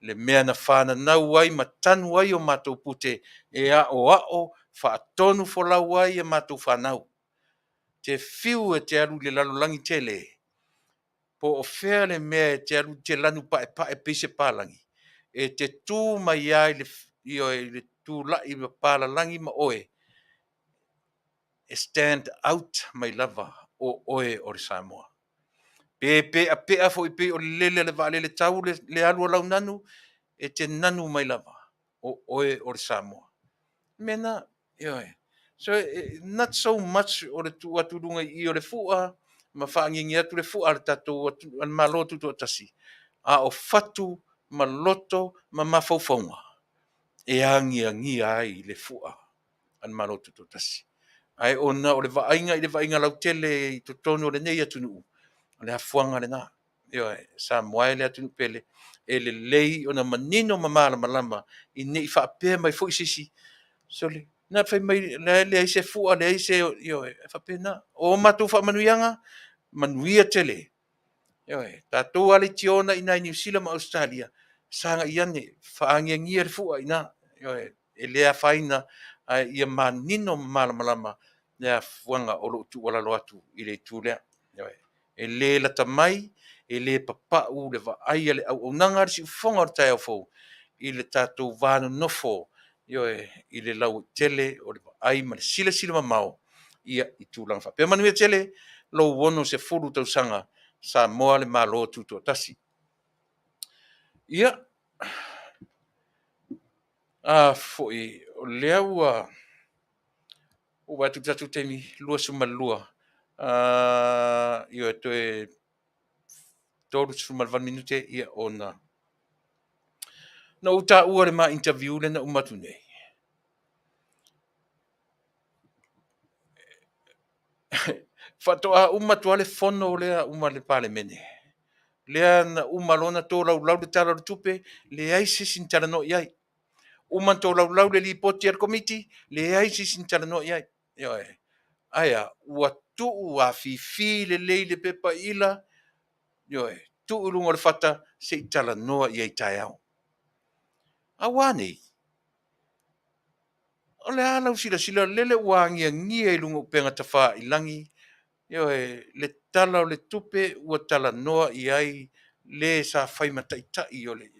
Speaker 2: Le mea na fananau ai ma tanu ai o matou pute e aoao faatonufolau ai a matou fanau. E te fiu e te alu i le lalolagi tele, po o fea le mea e te alu e te lanu paepae pei se palagi, e te tu mai lava i le, ioe, i le tulai ma palalagi ma oe, e stand out mai lava o oe o le Samoa. Pe peapea foi pei o le lele a le vaalele tau le alu a lau nanu, e te nanu mai lava o oe o le Samoa. O le mea lena, ioe. So, not so much o le tuu atu i luga i i o le fua ma faagiagi atu le fua a le tatou a le Malo Tutoatasi, a o fatu ma loto ma mafaufauga e agiagia ai le fua a le Malo Tutoatasi. Ae ona o le vaaiga i le vaaiga lautele i totonu o lenei atunuu, o le afuaga lena. Ioe, Samoa e le atunuu pele, e lelei ona manino ma malamalama ina ne i faapea mai foi se isi, sole, na fai mai la e leai se fua, leai se, ioe, e faapena. O matou faamanuiaga, manuia tele. Ioe, tatou lava leitio na i ina i Niu Sila ma Ausetalia, sagai ane, faaagiagia le fua i ina. Ioe, e le afaina, ae ia manino ma malamalama le afuaga o lou tuualalo atu i le itu lea. Ioe, e le lata mai, e le papau le vaai a le auaunaga a le siufofoga o le taeao fou i le tatou va nonofo, ioe, i le lauaitele o le vaai ma le silasila mamao ia i tulaga faapea. Manuia tele lou 60 tausaga Samoa le Malo Tutoatasi. Ia, a foi, o lea ua ou vaai atu i le tatou taimi, 22, ioe, toe 38 minute, ia ona na ou taua le ma interview lea na uma atu nei. Faatoa uma atu lava le fono lea uma le Palemene, lea na uma loa ona tolaulau le Tala o le Tupe, leai se isi na talanoa i ai. Uma ona tolaulau le lipoti a le Komiti, leai se isi na talanoa i ai. Ioe. Ae a? Ua tuu afifi lelei le pepa i ila, ioe, tuu i luga o le fata se i talanoa i ai taeao. A ua a nei? O le a lau silasila lele ua agiagia i luga o upega tafailagi, ioe, le Tala o le Tupe ua talanoa i ai le sa fai ma taitai o le...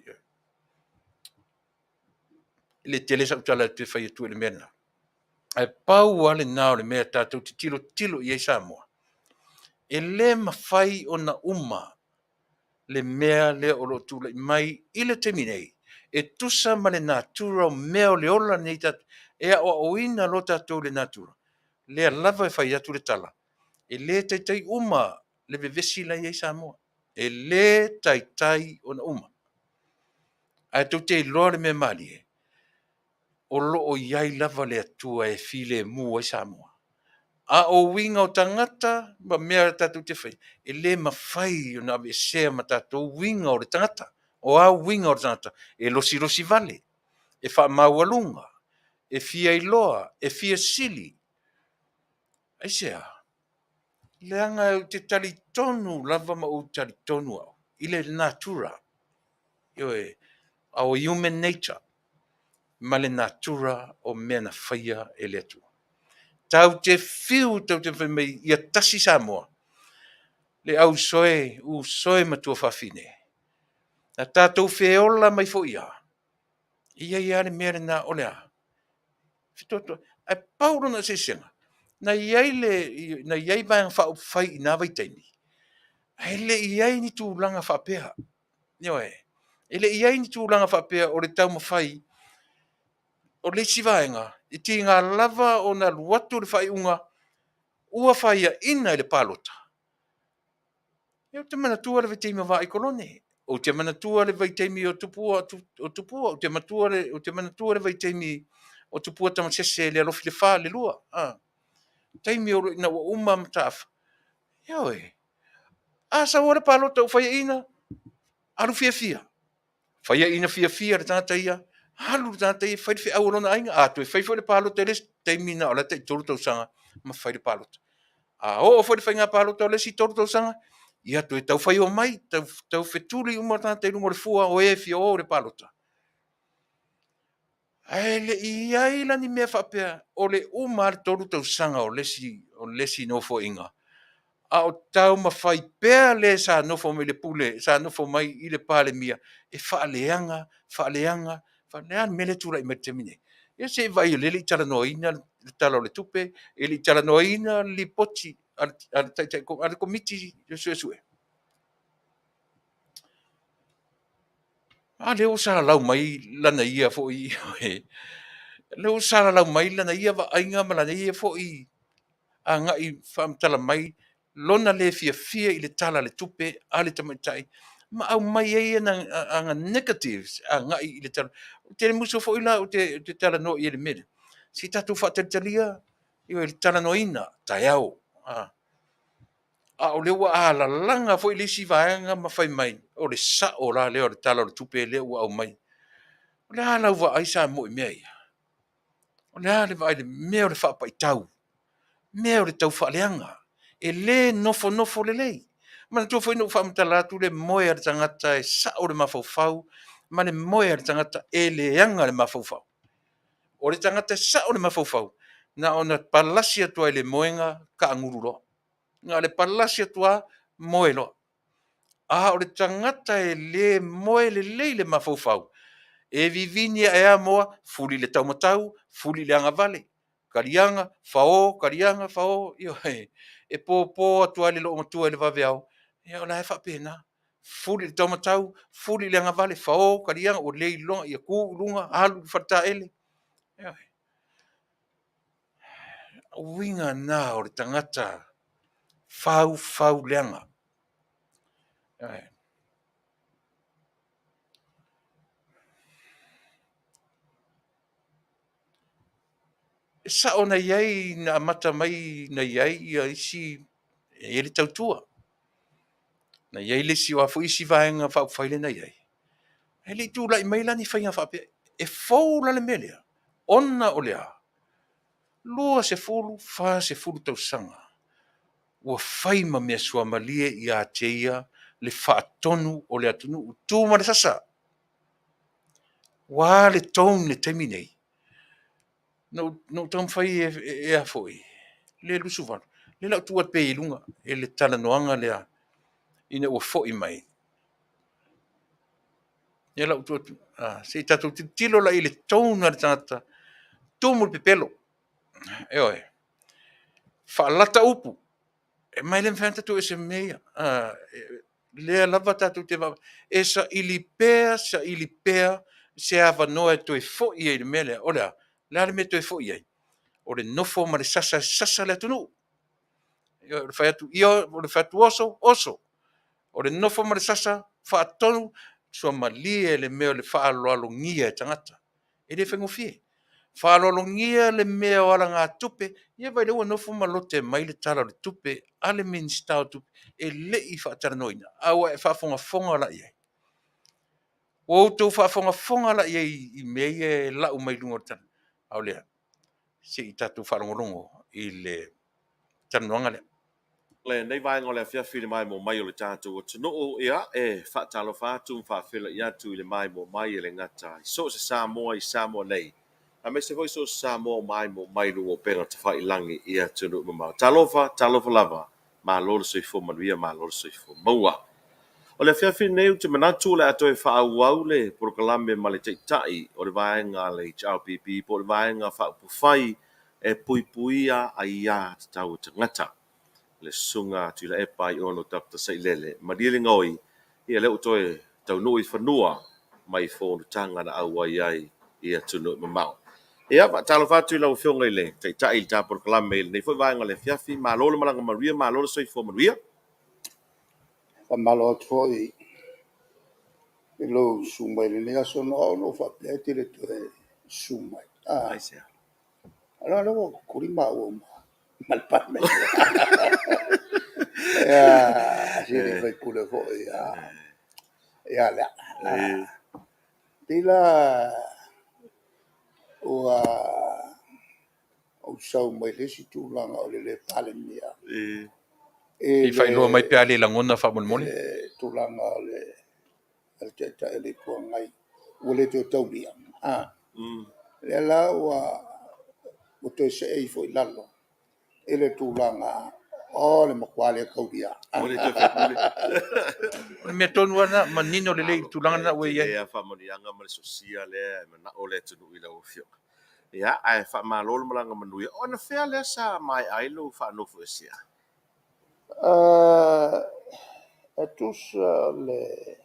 Speaker 2: E le tele sau tala ou te fai atu i le mea lena. Ae pau lava lena o le mea tatou te tilotilo i ai Samoa, e le mafai ona uma le mea lea o lo o tulai mai i le taimi nei e tusa ma le natura o mea o le ola nei e aoaoina loa tatou i le natura, lea lava e fai atu le tala, e le taitai uma le vevesi la e i ai Samoa. E le taitai ona uma. Ae tou te iloa le mea malie, o lo o i ai lava le Atua e filemu ai Samoa. A o uiga o tagata ma mea tatou te faia, e le mafai ona aveesea ma tatou uiga o le tagata. O a uiga o le tagata? E losilosi vale, e faamaualuga, e fia iloa, e fia sili. Aisea? Leaga ou te talitonu lava ma ou talitonu au i le natura, ioe, our human nature, ma le natura o mea na faia e le Atua. Tatou te fiu tatou te fai mai ia tasi Samoa, le au soe, usoe ma tuafafine, na tatou feola mai foi lava. E i ai lava le mea lena o le a? Fetotoai. Ae pau lona eseesega, na i ai le, na i ai Vaega Faaupufai i na vaitaimi, ae le i ai ni tulaga faapea. Ioe. E le i ai ni tulaga faapea o le taumafai o le isi vaega, e tiga lava ona alu atu le faaiuga ua faiaina i le palota. Ou te manatua le vaitaimi o Vaai Kolone, ou te manatua le vaitaimi o Tupua, o Tupua, ou te manatua le, ou te manatua le vaitaimi o Tupua Tamasese le alofi le fa le lua, a. Taimi o ina ua uma mataafa. Ioe. A sau le palota ua faiaina, alu fiafia. Faiaina fiafia le tagata ia, alu le tagata ia fai le feau a lona aiga, a toe fai foi le palota i le isi taimi na o la e tai 3 tausaga ma fai le palota. A oo foi le faiga palota o le isi 3 tausaga, ia toe tau fai omai, tau, tau fetuli uma tagata i luga o le fua o e fia o i le palota. Ae le i i ai la ni mea faapea o le uma lava le 3 tausaga o le isi, o le isi nofoaiga, a o taumafai pea le sa nofo mai le pule, sa nofo mai i le Palemia e faaleaga, faaleaga, faaleaga. O le a le mea lea e tulai mai i le taimi nei? Ia se i vaai o lea e le i talanoaina le Tala o le Tupe, e le i talanoaina le lipoti a le Taitai, a le Komiti Suesue. A lea ua salalau mai lana ia foi, lea ua salalau mai lana ia vaaiga ma lana ia foi agai faamatala mai lona le fiafia i le Tala o le Tupe a le tamaitai ma aumai ai ana negatives agai i le tala. Ou te musu foi la ou te talanoa i ai i le mea lea. Se i tatou faatalitalia i le talanoaina taeao. A o lea ua alalaga foi le isi vaega ma fai mai, o le sao la lea o le Tala o le Tupe lea ua aumai. O le a lau vaai Samoa i mea ia? O le a le vaai i le mea o le faapaitau, mea o le taufaaleaga, e le nofonofo lelei. Manatua foi na ou faamatala atu le moe a le tagata e sao le mafaufau ma le moe a le tagata e leaga le mafaufau. O le tagata e sao le mafaufau, na ona palasi atu lava i le moega, taagulu loa. Na o le palasi atu lava, moe loa. A o le tagata e le moe lelei le mafaufau, e vivini ae lava moa, fuli i le taumatau, fuli i le agavale, kaliaga, fao, kaliaga, fao, ioe, e popo atu lava i le loomatua i le vaveao, ia o la e faapena. Fuli i le taumatau, fuli i le agavale, fao, kaliaga, ua le iloga, ia tu i luga, alu i le faletaele. Ioe. O uiga na o le tagata faufau leaga. Ioe. E sao na i ai, na amata mai na i ai ia isi, e i ai le tautua. Na i ai le isi, o a foi isi vaega faaupufai lea na i ai. Ae le i tulai mai la ni faiga faapea. E fou la le mea lea, ona o le a? 20, 40 tausaga ua fai ma mea suamalie ia te ia le faatonu o le atunuu, tu ma le sasa. Ua a le tone i le taimi nei? Na ou taumafai e a foi, le 28, lea o le a ou tuu atu pea i luga i le talanoaga lea ina ua foi mai. Lea o le a ou tuu atu, se i tatou tilotilo la i le tone a le tagata, tumu le pepelo. Ioe. Faalata upu. E ma e le mafai ona tatou o ese ma mea ia. Lea lava tatou te vaavaai, e saili pea, saili pea se avanoa e toe foi ai i le mea lea. O le a? O le a le mea e toe foi ai? O le nofo ma le sasa e sasa le atunuu. O le fai atu ioe, o le fai atu oso, oso. O le nofo ma le sasa, faatonu, suamalie le mea o le faaaloalogia e tagata. E le faigofie. Faaaloalogia le mea o alagatupe, ia vaai o lea ua nofo ma lote mai le Tala o le Tupe a le Minisita o Tupe e le i faatalanoaina. A ua e faafogafoga la i ai? Ua outou faafogafoga la i ai i mea ia e lau mai luga o le tala? A o le a? Se i tatou faalogologo i le talanoaga lea.
Speaker 8: Lenei vaega o le afiafi i le maimoa mai o le tatou atunuu, ia, e faatalofa atu ma faafeiloai atu i le maimoa mai e le gata i so o se Samoa i Samoa nei, aemaise foi so o se Samoa o maimoa mai i luga o upega tafailagi i atunuu mamao. Talofa, talofa lava, malo le soifua manuia, malo le soifua maua. O le afiafi lenei ou te manatu o le a toe faaauau le polokalame ma le Taitai o le Vaega a le HRPP po o le Vaega Faaupufai e Puipuia Aia Tatau a Tagata, le Susuga Tuilaepa Aiono Dr. Sailele. Malie le gaoi, ia lea ua toe taunuu i fanua mai fonotaga na auai ai i atunuu mamao. Ia, faatalofa atu i lau Afioga i le Taitai i le ta polokalame i lenei foi vaega o le afiafi. Malo le malaga manuia, malo le soifua manuia.
Speaker 9: Faamalo atu foi i lou susu mai i lenei aso. Na o au na ou faapea e te le toe susu mai.
Speaker 8: Aisea?
Speaker 9: O lea ua tuli maua ma le Palemene. Ia, si alii faipule foi ia Leala. Pei la ua ou sau mai le isi tulaga o le le Palemia
Speaker 2: i le faailoa mai pe a le lagona faamolemole.
Speaker 9: Le tulaga o le Taitai o le Itu Agai ua le toe taulia. Lea la ua toe see ifo i lalo i le tulaga o le matua le taulia.
Speaker 8: Ua le toe faipule.
Speaker 2: O le mea tonu lava lena, manino lelei i le tulaga lena ua i ai.
Speaker 8: Malo, faamanuiaga ma le sosia lea e manao le atunuu i lau Afioga. Ia, ae faamalo le malaga manuia. O anafea lea sa maea ai lou faanofoesea?
Speaker 9: E tusa o le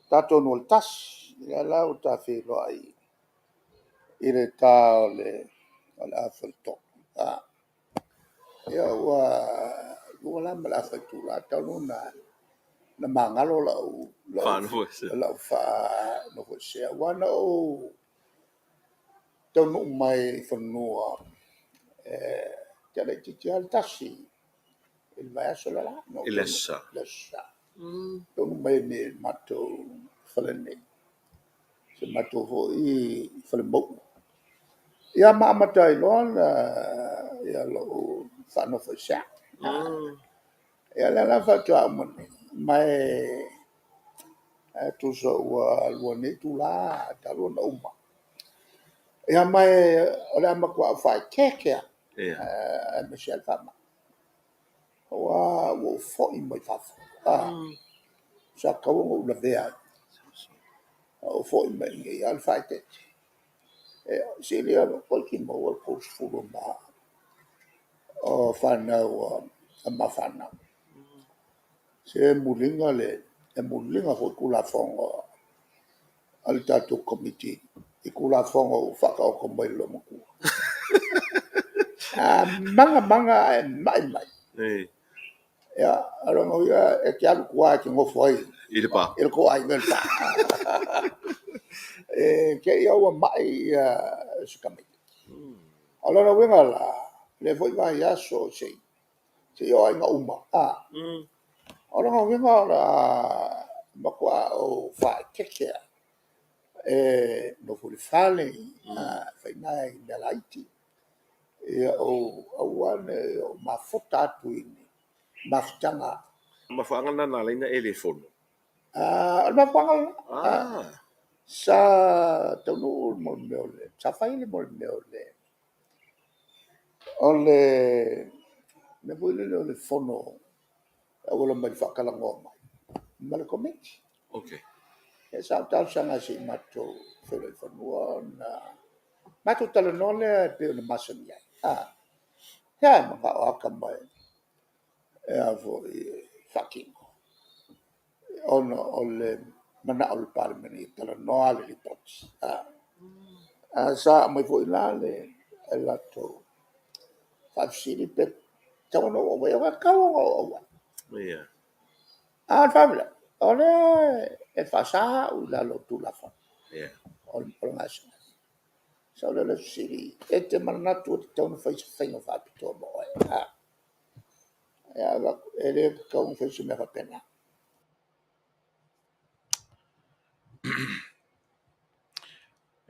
Speaker 9: ta tonu o le 1, lea la ua ta feiloai i le ta o le 2:30. Ia ua 2 la ma le afa itula talu ona magalo lau faanofoesea. Aua na ou taunuu mai i fanua e tala itiiti lava le 1 i le vaiaso le la.
Speaker 8: I le Aso Sa.
Speaker 9: I le Aso Sa. Taunuu mai nei i le matou fale nei, si o matou foi fale mauo. Ia ma amata ai loa lou faanofoesea. Ia lea la faatoa uma nei, ma e tusa ua 2 nei itula talu ona uma. Ia ma o le a matua ou faaeteete lava, aemaise lava le faamai, aua ua ou foi mai fafo, sa tatau ona ou lavea ai, ae ou foi mai i inei. A o le faaeteete, e sili toeitiiti maua le 30 o fanau a ma fanau. Se muliga e muliga foi Tulafono a le tatou Komiti i Tulafono ua faataoto mai e le loomatua. A maga maga ae mai mai, ia, o lona uiga e te alu i tua e te nofo ai
Speaker 8: i le pa
Speaker 9: i le tou aiga i le pa. I te i ua mai si tamaitiiti. O lona uiga la, o lea foi vaiaso seia oo lava ina uma. O lona uiga o le a matua ou faaeteete lava e nofo i le fale, fai nai mea laiti, ia ou aua ne i ou mafuta atu i ni mafutaga.
Speaker 8: O le mafuaaga lena na ala ai ona e le fono?
Speaker 9: O le mafuaaga lena. Sa taunuu le mea o le... sa fai le mea o le mea foi lele o le fono e auala mai i le faatalanoa mai ma le Komiti. Ia sa ou talosaga se i matou feiloai fanua ona matou talanoa lea e pei ona masani ai. A manao lava tama e faatino, ona o le manao o le Palemene e talanoa le Lipoti. Ae sa aumai foi la le latou faafesili pe tatau ona ou auai. Ou fai atu, e tatau ona ou auai. A o le faalavelave, o lea e faasa au i lalo o le Tulafono o le gasegase. Sau lea o le fesili, e te manatu e tatau ona fai se faiga faapitoa mo oe? Ou fai atu, e le tatau ona faia se mea faapena.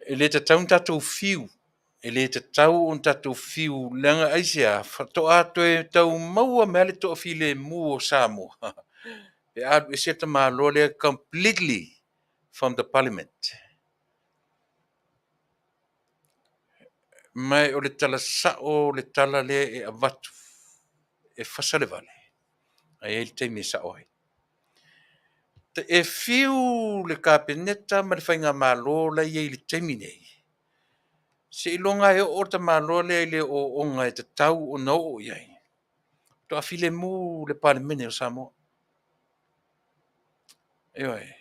Speaker 2: E le tatau ona tatou fiu, e le tatau ona tatou fiu, leaga aisea? Faatoa toe tau maua mai lava le toafilemu o Samoa pe a alu ese le tamaloa lea completely from the parliament. Ma o le tala sao le tala lea e avatu e fasa le vale, ae i ai le taimi e sao ai. E fiu le Kapeneta ma le Faigamalo la e i ai i le taimi nei, seiloga e oo le tamaloa lea i le ooooga e tatau ona oo i ai, faatoa filemu le Palemene o Samoa. Ioe.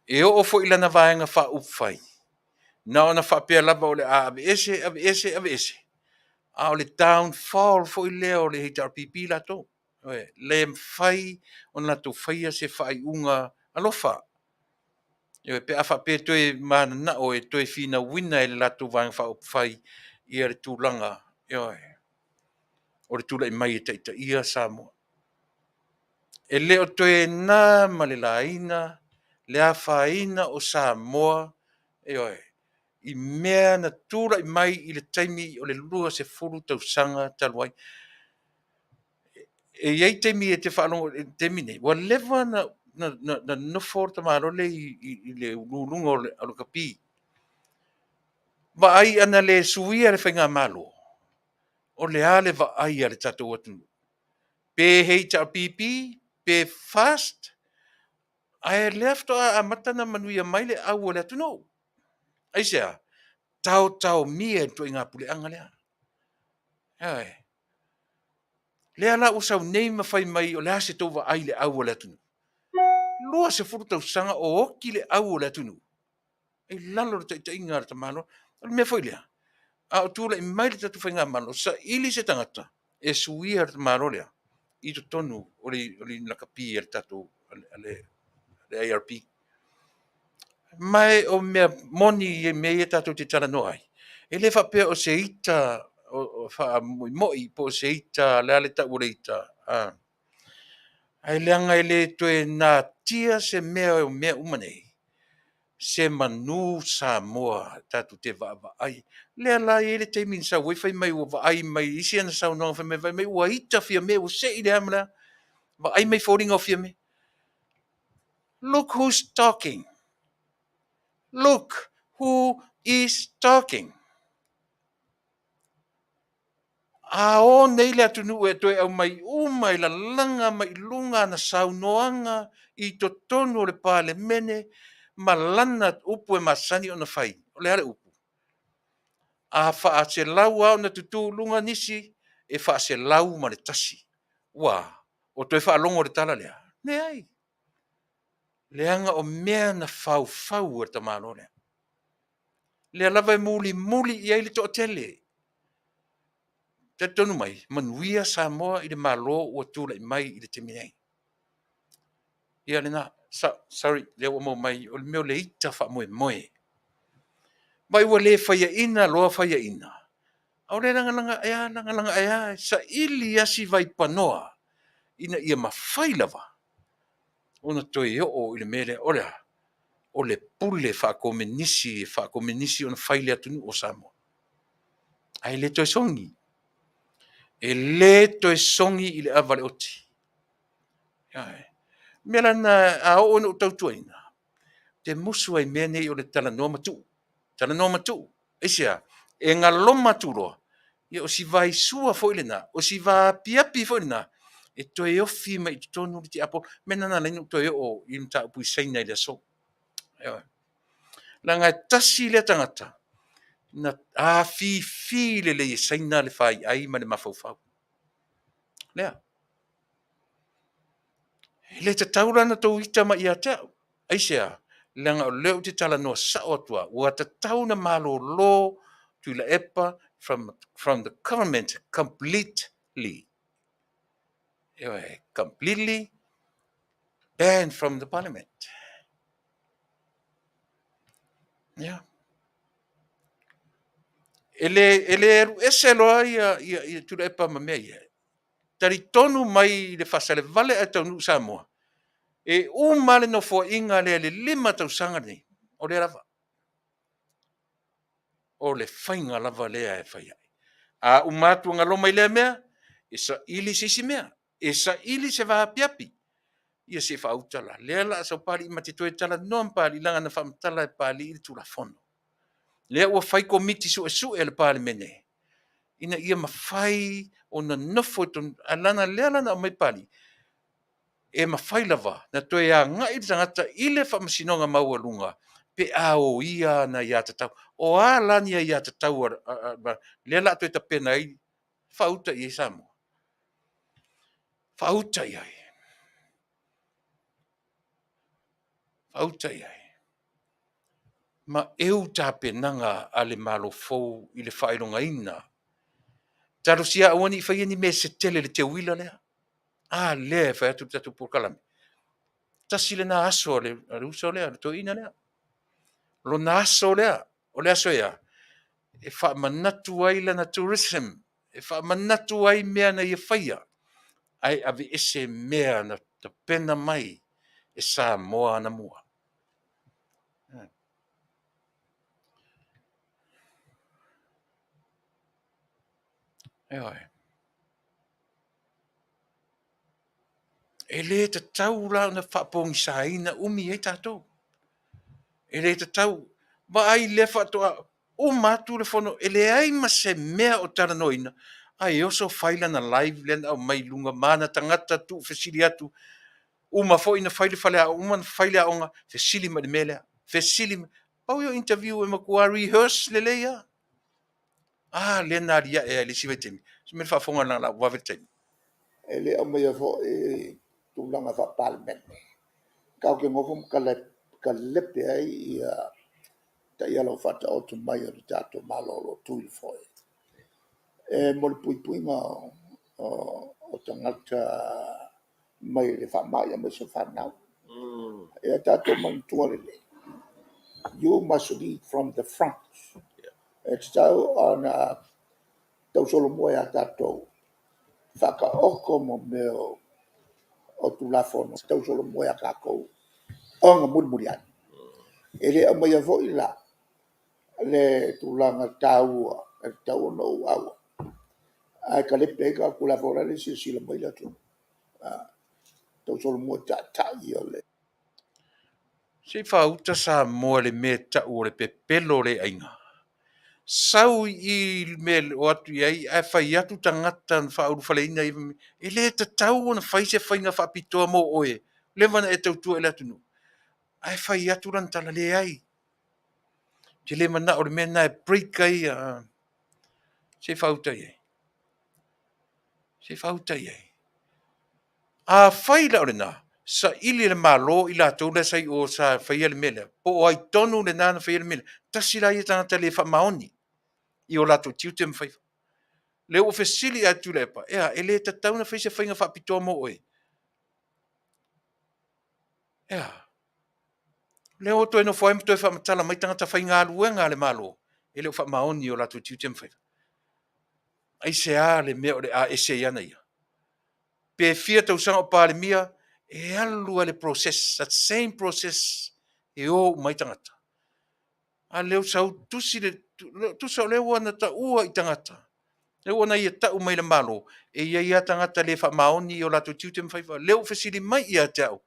Speaker 2: E oo foi i lana Vaega Faaupufai, na ona faapea lava o le a aveese, aveese, aveese, a o le downfall foi lea o le HRPP latou. Ioe. Le mafai ona latou faia se faaiuga alofa. Ioe, pe a faapea e toe mananao e toe finauina e le latou Vaega Faaupufai ia le tulaga, ioe, o le tulai mai e taitaia Samoa. E le o toe na ma le laina le afaina o Samoa, ioe, i mea na tulai mai i le taimi o le 20 tausaga talu ai. E i ai taimi e te faalogo i le taimi nei, ua leva na nofo le tamaloa lea i le uluuluga o le lakapi. Vaai ana le suia le faigamalo, o le a le vaai a le tatou atunuu? Pe HRPP, pe FAST, ae lea faatoa amata ona manuia mai le au a le atunuu. Aisea? Taotaomia i le ituaiga puleaga lea. Ioe. Lea la ua sau nei ma fai mai o le a se tou vaai i le au a le atunuu? 20 tausaga o oti le au o le atunuu i lalo o le taitaiga a le tamaloa. O le mea foi lea, a o tulai mai le tatou faigamalo, saili se tagata e suia le tamaloa lea i totonu o le lakapi a le tatou a le IRP. Ma o mea moni i mea ia tatou te talanoa ai, e le faapea o se ita faamoimoi po o se ita, le a le tau o le ita, ae leaga e le toe natia se mea o mea uma nei, se manu Samoa tatou te vaavaai. Lea la e i ai le taimi na sau ai fai mai ua vaai mai i isi ana saunoaga fai mai, fai mai ua ita Fiame ua sei le a ma le a, vaai mai foliga o Fiame. Look who's talking. Look who is talking. A o nei le atunuu e toe aumai uma e lalaga mai i luga ana saunoaga i totonu o le Palemene ma lana upu e masani ona fai. O le a le upu? A faaselau lava ona tutu i luga nisi, e faaselau ma le tasi. Ua a? O toe faalogo i le tala lea? Leai. Leaga o mea na faufau e le tamaloa lea. Lea lava e mulimuli i ai le toatele. Talitonu mai, manuia Samoa i le Malo ua tulai mai i le taimi nei. Ia lena, sorry, lea ua maua mai, o le mea o le ita faamoemoe. Vai ua le faiaina loa faiaina, a o le lagalaga ea, lagalaga ea, saili lava si vaipanoa ina ia mafai lava ona toe oo i le mea lea. O le a? O le pule faakomenisi e faakomenisi ona fai le atunuu o Samoa. Ae le toe sogi. E le toe sogi i le ava a le oti. Mea la na a oo ina ou tautuaina, ou te musu ai i mea nei o le talanoa ma tuu. Talanoa ma tuu. Aisea? E galoma atu loa, ia o si vaisua foi lena, o si vaapiapi foi lena, e toe ofi mai i totonu le tiapolo. O le mea lena na ala ai ona ou toe oo i le mataupu i Saina i le aso. Ioe. Leaga e tasi lea tagata na afifi lelei e Saina le faiai ma le mafaufau. Lea. E le tatau la ona tou ita mai ia te au. Aisea? Leaga o lea ou te talanoa sao atu lava, ua tatau ona malolo Tuilaepa from the government completely. Ioe, completely banned from the parliament. Yeah. E le alu ese loa ia Tuilaepa ma mea ia. Talitonu mai i le faasalevale ae taunuu Samoa, e uma le nofoaiga lea i le 5 tausaga lenei, o lea lava. O le faiga lava lea e fai ai. A uma atu galoma i lea mea, e saili se isi mea, e saili se vaapiapi, ia se i faauta la. Lea la a sau Papalii, ma te toe talanoa ma Papalii, leaga na faamatala e Papalii le Tulafono. Lea ua fai komiti suesue a le Palemene, ina ia mafai ona nofo i totonu, a leaga lea la na aumai Papalii, E mafai lava na toe agai le tagata i le Faamasinoga Maualuga pe a oia ana aiatatau. O a la ni aiatatau a lea la a toe tapena ai, faauta i ai Samoa? Faauta i ai. Faauta i ai. Ma eu tapenaga a le Malo fou i le faailogaina. Talosia aua ne i faia ni mea se tele i le teuila lea. A lea e fai atu le tatou polokalame. Tasi lena aso a le uso lea, le toeaina lea. Lona aso lea, o le aso e a? E faamanatu ai lana tourism, e faamanatu ai mea na ia faia, ae aveese mea na tapena mai e Samoa anamua. Ioe. E le tatau la ona faapogisaina umi ai tatou. E le tatau. Vaai lea faatoa uma atu le fono, e leai ma se mea o talanoaina, ae oso fai lana live lea na aumai i luga ma ana tagata tuufesili atu. Uma foi na fai le faleaoga, uma na fai le aoga, fesili mai le mea lea. Fesili mai. Pau ia o interview e matua rehearse lelei lava. A lea na aliae ai i le isi vaitaimi. Se mea faafofoga na lau vave le taimi.
Speaker 9: E le aumaia foi tulaga faa-Palemene, tatou te nofo ma kalepe ai ia taiala ua faataoto mai e le tatou Malo o lo o tu i le foe, e mo le puipuiga o tagata mai le faamai aemaise fanau. Ia tatou manatua lelei, you must lead from the front. E tatau ona tausolomua ia tatou faataoto mo mea o Tulafono, tausolomua ia tatou ona mulimuli ane. E le aumaia foi la le tulaga taua e tatau ona ou auai, ae talepe ai tatou Tulafono la e silasila mai le atunuu. Tausolomua i taitai o le...
Speaker 2: Se i faauta Samoa i le mea e tau o le pepelo le aiga. Sau i i le mea e o atu i ai ae fai atu tagata na faaulufaleina e le tatau ona fai se faiga faapitoa mo oe, leva ona e tautua i le atunuu. Ae fai atu lana tala, leai. Ou te le manao i le mea lena e break ai se i faauta i ai. Se i faauta i ai. Afai la o lena, saili e le Malo i latou la sa i o sa faia le mea lea, po o ai tonu lena na faia le mea lea. Tasi la ia tagata le faamaoni i o latou tiute ma faiva. Lea ua fesili ia Tuilaepa, ea, e le tatau ona fai se faiga faapitoa mo oe? Ea, lea ua toe nofo ai ma toe faamatala mai tagata faigaluega a le Malo e le o faamaoni i o latou tiute ma faiva. Aisea le mea o le a ese ai ana ia? Pe fia tausaga o Palemia, e alu lava le process, that same process e o uma ai tagata. A lea ua sau tusi le, tusa o lea ua na taua i tagata, lea ua na ia tau mai le Malo, e i ai lava tagata le faamaoni i o latou tiute ma faiva. Lea ua fesili mai ia te au,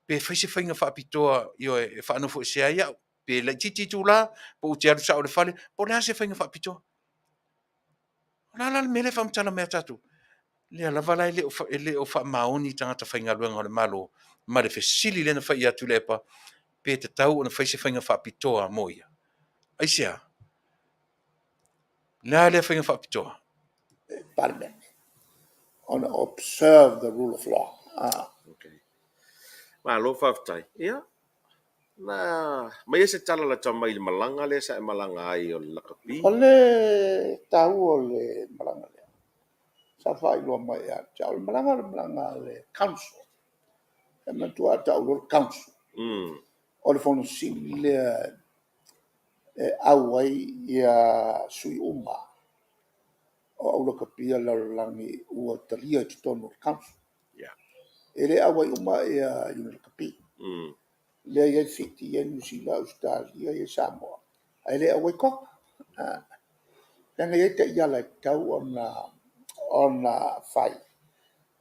Speaker 2: pe fai se faiga faapitoa e faanofoesea ai au, pe laitiiti itula, po ou te alu sao i le fale, po o le a se faiga faapitoa. O le a la le mea lea e faamatala mai ia tatou? Lea lava la e le o faamaoni tagata faigaluega o le Malo ma le fesili lea na fai ia Tuilaepa, pe tatau ona fai se faiga faapitoa mo ia. Aisea? Le a lea faiga faapitoa?
Speaker 9: Palemene, ona observe the rule of law.
Speaker 8: Okay. Malo faafetai. Ia, na mai se tala lata mai i le malaga lea sa e malaga ai o le lakapi.
Speaker 9: O le taua o le malaga lea, sa faailoa mai ia te au, o le malaga a le council. E manatua a tau loa le council, o le fono sili lea e au ai ia sui uma o au lakapi a le lalolagi ua talia i totonu o le council. E le auai uma ia Iuni Lakapi. Lea e i ai Fiti, i ai Niu Sila, Ausetalia, i ai Samoa, ae le auai Toga. Leaga e i ai taiala e tatau ona fai,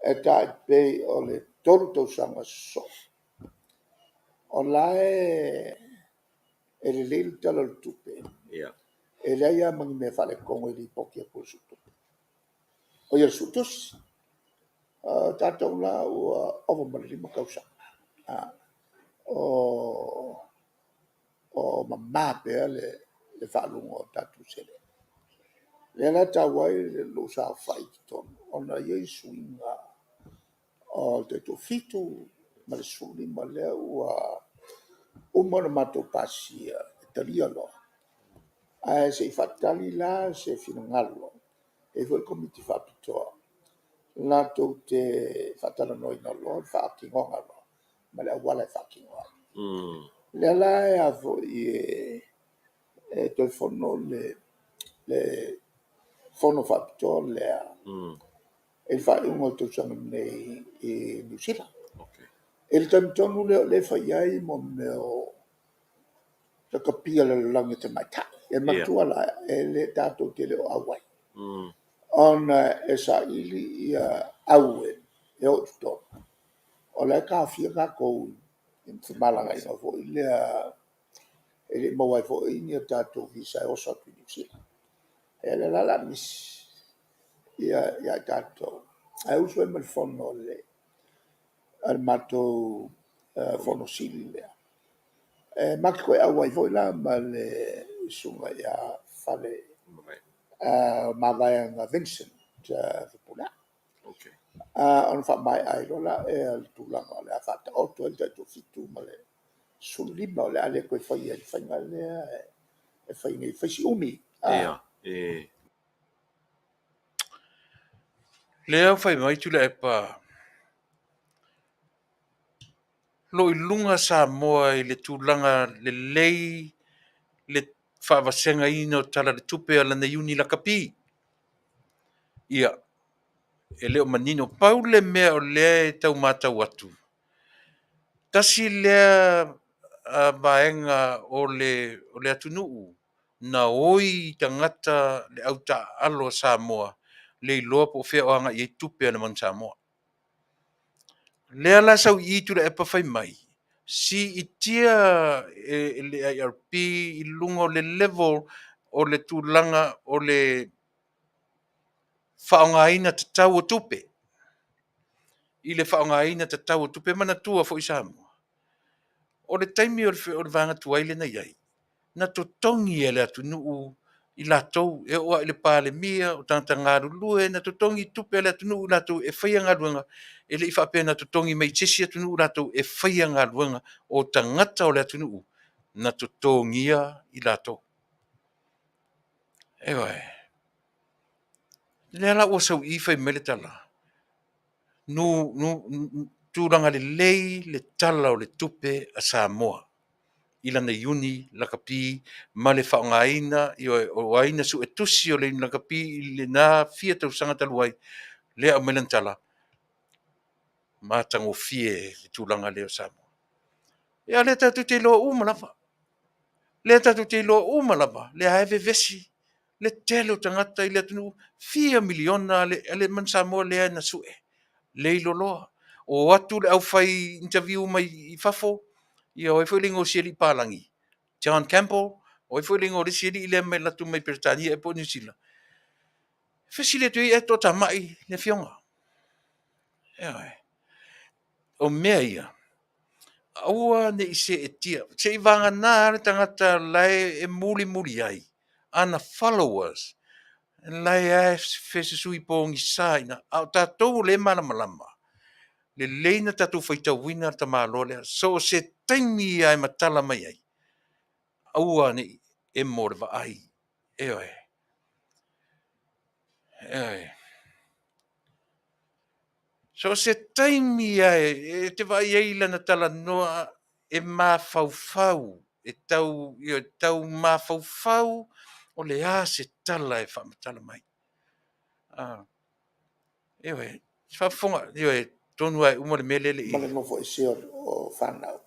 Speaker 9: e tai pei o le 3 tausaga sosoo. O la e lelei le Tala o le Tupe, e leai lava ma ni mea faaletonu e lipoti atu e le Suetusi. O le Suetusi. Tatou la ua ova ma le 5 tausaga o mamā pea le faaluga o tatou seleni. Lea la e tau ai lou saofai i totonu, ona e i ai suiga o le tai toafitu ma le 15 lea ua uma ona matou pasia e talia loa. Ae se i faatali la se finagalo, e i ai foi le Komiti Faapitoa latou te faatalanoaina loa le faatinoga loa ma le auala e faatino ai. Lea la e toe fono le Fono Faapitoa lea i le faaiuga o le tausaga nei i Niu Sila. I le taimi tonu lea o lea e fai ai mea o lakapi a le lalolagi a tamaitai. E manatua la, e tatou te le o auai, ona e saili au e o i totonu, o la e taofia tatou i femalagaaiga foi lea, e le i maua ai foi ni a tatou visa e oso atu i Niu Sila. Ia o lea la o le a misi ia i tatou, ae usu ai ma le fono a le matou Fono Sili lea. E ma te toe auai foi la ma le susuga ia Fale Mavaega Vincent Fepuleai. Ona faamaea ai loa lea o le tulaga o le a faataoto ai le taitoafitu ma le 15, o le a le toe faia i le faiga lea e fai nei, fai si umi.
Speaker 2: Lea ua fai mai Tuilaepa, lo o i luga Samoa i le tulaga lelei le faavasegaina o Tala o le Tupe a lana Iuni Lakapi. Ia, e le o manino. Pau le mea o lea e tau matau atu, tasi lea vaega o le atunuu na oi tagata le au taaalo a Samoa le iloa po o fea o agai i ai tupe a le Manu Samoa. Lea la e sau i i Tuilaepa fai mai, siitia e le IRP i luga o le level o le tulaga o le faaaogaina tatau o tupe. I le faaaogaina tatau o tupe. Manatua foi Samoa, o le taimi o le vaega tuai lea na i ai, na totogi e le atunuu i latou e oo lava i le Palemia, o tagata galulue, na totogi tupe a le atunuu i latou e faia galuega, e le i faapea na totogi mai se isi atunuu latou e faia galuega, o tagata o le atunuu na totogia i latou. Ioe. Lea la ua sau i i fai mai le tala, tulaga lelei le Tala o le Tupe a Samoa i lana Iuni Lakapi ma le faaaogaina, ioe, o ai na suetusi o le Iuni Lakapi i lena fia tausaga talu ai, lea e aumai lana tala, matagofie le tulaga lea o Samoa. Ia o lea tatou te iloa uma lava, lea tatou te iloa uma lava, lea e vevesi le tele o tagata i le atunuu, fia miliona le Manu Samoa lea na sue, le iloa loa. O atu le aufai interview mai fafo, ia o ai foi le igoa o si alii palagi, John Campbell, o ai foi le igoa o le isi alii lea na alu atu mai Peretania ea po o Niu Sila, fesili atu i ai, e toatamai le afioga. Ioe. O mea ia, aua ne i seetia, seivagana le tagata la e mulimuli ai ana followers, la e fesusui pogisa i ina. A o tatou o lea e malamalama, lelei na tatou faitauina le tamaloa lea. So o se taimi lava e matala mai ai, aua ne i emo le vaai. Ioe. Ioe. So o se taimi lava e te vaai ai i lana talanoa e mafaufau, e tau, e tau mafaufau o le a se tala e faamatala mai. Ioe, faafofoga, ioe, tonu lava e uma le mea lea e le i
Speaker 9: Ma le nofo ese o fanau,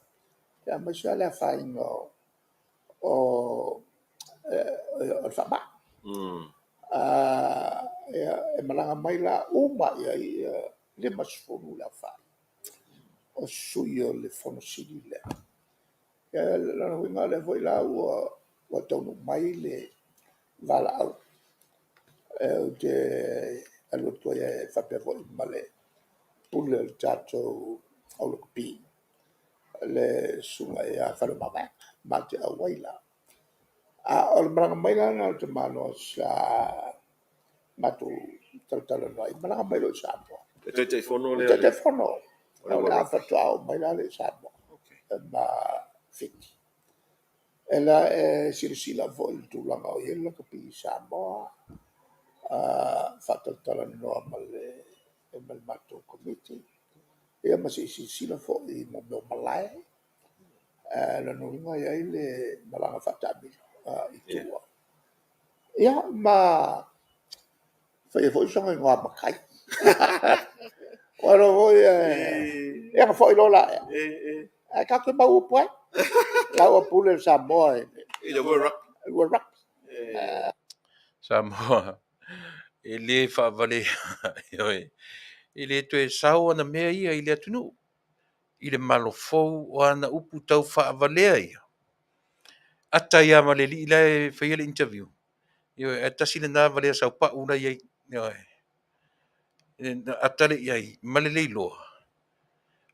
Speaker 9: aemaise lava le afaina o le faamai. E malaga mai la uma i ai e 50 le aofai o sui o le Fono Sili lea. O lona uiga o lea foi la ua taunuu mai le valaau, ou te alu atu ai faapea foi ma le Pule o le tatou au lakapi, le Susuga ia Faleomavaega, matou te auai la. A o le malaga mai la lena o le tamaloa sa matou talatalanoa ai, malaga mai loa i Samoa.
Speaker 8: Le Taitaifono
Speaker 9: lea? Le Taitaifono. O la faatoa oo mai lea i Samoa ma Fiti. E la e silasila foi i le tulaga o i ai le lakapi i Samoa, faatalatalanoa ma le matou Komiti, ia ma se i silasila foi i mea o malae. O lona uiga e i ai le malaga faataamilo i tua. Ia ma fai ai foi sona igoa matai. Aua foi ia ona foi loa lea, ae tatou te mau upu ai. O la ua pule le Samoa i
Speaker 8: le World
Speaker 9: Rugby.
Speaker 2: Samoa, e le faavalea, e le toe sao ana mea ia i le atunuu, i le malofou o ana upu tau faavalea ia. Ata ai lava ma le alii la e faia le interview, ioe, ae tasi lena valea saupau la e i ai. Ioe. Ata lea i ai ma le leiloa,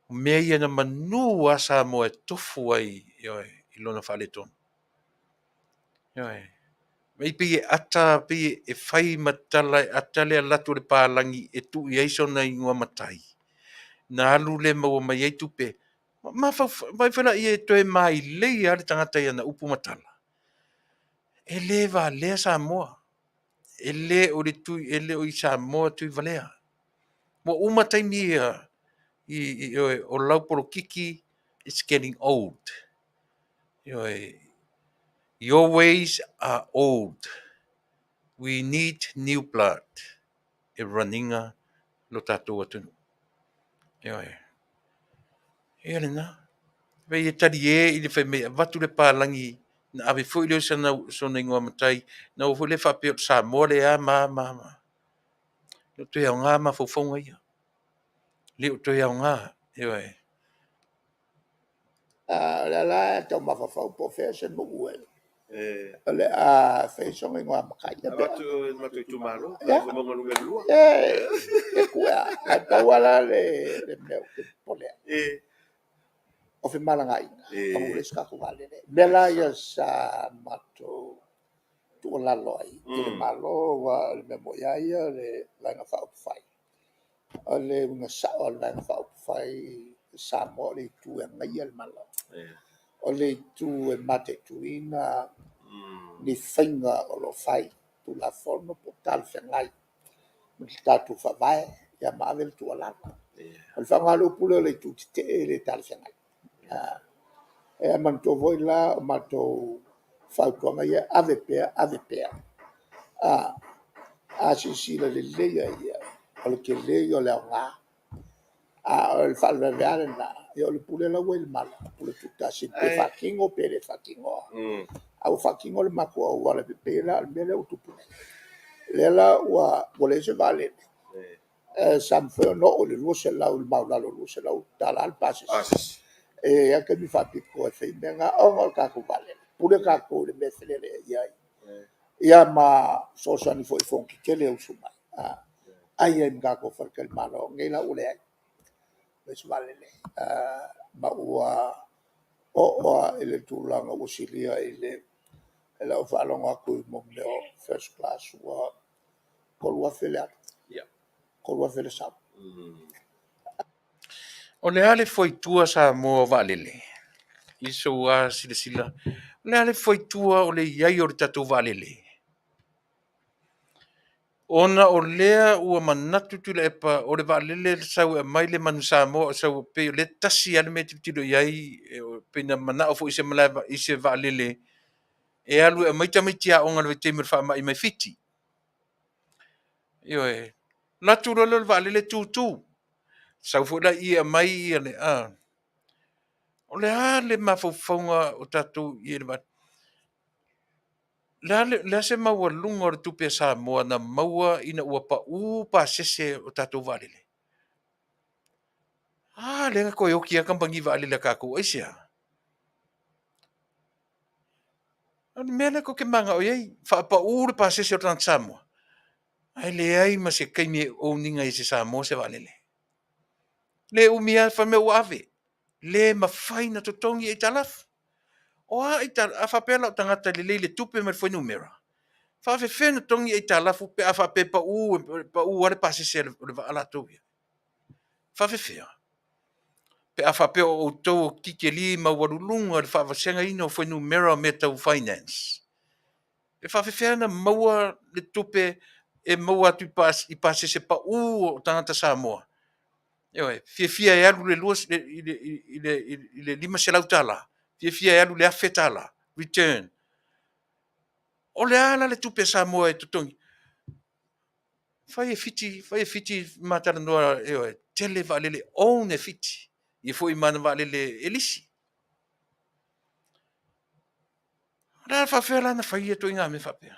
Speaker 2: o mea ia na manu lava Samoa e tofu ai, ioe, i lona faaletonu. Ioe. E pei e ata, pei e fai ma tala e ata le alu atu o le palagi e tuu i ai sona igoa matai, na alu lea maua mai ai tupe. Vaai foi la i ai e toe mailei lava le tagata i ana upu ma tala. E le valea Samoa. E le o le tui, e le o i Samoa Tuivalea. Ua uma taimi ia i, o lau polokiki, it's getting old. Ioe, your ways are old. We need new blood e run ina lo tatou atunuu. Ioe. Ia lena. Pei e talie i le fai mai e avatu le palagi na ave foi lea o sona igoa matai, na oo foi lea faapea o Samoa le a ma a ma a. Le o toe aoga mafaufauga ia. Le o toe aoga. Ioe.
Speaker 9: O lea la e tau mafaufau po o fea se nuu o le a fai ai sona igoa matai.
Speaker 8: Avatu i le matou itumalo, Vaimauga Nu.2.
Speaker 9: E tu e a. Ae pau lava la le mea ou te popole ai, o femalagaaiga, ona ua leai se tatou vaalele. O mea la ia sa matou tuualalo ai i le Malo, aua o le mea moni lava ia o le Vaega Faaupufai, o le uiga sao lava o le Vaega Faaupufai i Samoa, o le Itu e Agaia le Malo. O le Itu e mataituina ni faiga o lo o fai, Tulafono po o talafeagai ma le tatou Faavae, ia ma ave le tuualalo. O le faaaoga o le upu lea o le Itu Tetee e le talafeagai. E manatua foi la o matou fautuaga ia, ave pea ave pea. A silasila lelei lava i ai, o le tele ia o le aoga. A o le faalavelave lava lena, o le pule la ua i le Malo, pule tuutasi, pe faatino pe le faatinoa. A ua faatino le matou auala, e pei la o le mea lea ua tupu nei, lea la ua leai se vaalele, sa mafai ona oo i le $200, i le maualalo o le $200 le pasese. E i ai lava taimi faapitoa e fai ai mea na, ona o le tatou vaalele. E pule tatou i le mea e felelei ai, ia ma fesoasoani foi i fono tetele e usu mai, ai ai ma tatou faletalimalo. O nei la ua leai, leai se vaalele. Ma ua oo lava i le tulaga ua silia i lau faalogo atu i mea o first class ua $3,000 le alu, $3,000 le sau.
Speaker 2: O le a le foitua Samoa o vaalele? I sou lava silasila, o le a le foitua o le i ai o le tatou vaalele? Ona o lea ua manatu Tuilaepa o le vaalele e sau e aumai le manu Samoa, sau pei o lea tasi lava le mea e tilotilo i ai, pei na manao foi i se malae i se vaalele e alu e aumai tamaiti aoga i le vaitaimi o le faamai mai Fiti. Ioe. Alu atu loa lea o le vaalele tutu. Sau foi la i e aumai ia le... A. O le a le mafaufauga o tatou i le vaalele? Le a se maualuga o le tupe a Samoa na maua ina ua pau pasese o tatou vaalele? A, lea na toe oti lava kamupani vaalele a tatou. Aisea? O le mea lea tou te mananao i ai, faapau le pasese o le tagata Samoa, ae leai ma se taimi e own ina ai e se Samoa se vaalele. Le umi lava fai mai ua ave. Le mafai ona totogi aitalafu. O a aitalafu? A faapea la o tagata lelei le tupe ma le fuainumera, faafefea ona totogi aitalafu pe a faapea e pau, pau lava le pasese o le vaa latou ia? Faafefea? Pe a faapea o outou o titeli maualuluga i le faavasegaina o fuainumera o mea tau finance, e faafefea ona maua le tupe e maua atu i pasese pau o tagata Samoa? Ioe, fiafia e alu i le $500, fiafia e alu i le $1,000 return. O le a la le tupe a Samoa e totogi? Fai e Fiti, fai e Fiti ma talanoa, ioe, tele vaalele own e Fiti, ia foi ma ana vaalele e lisi. O le a faafefea la ona fai ia ituaiga mea faapea?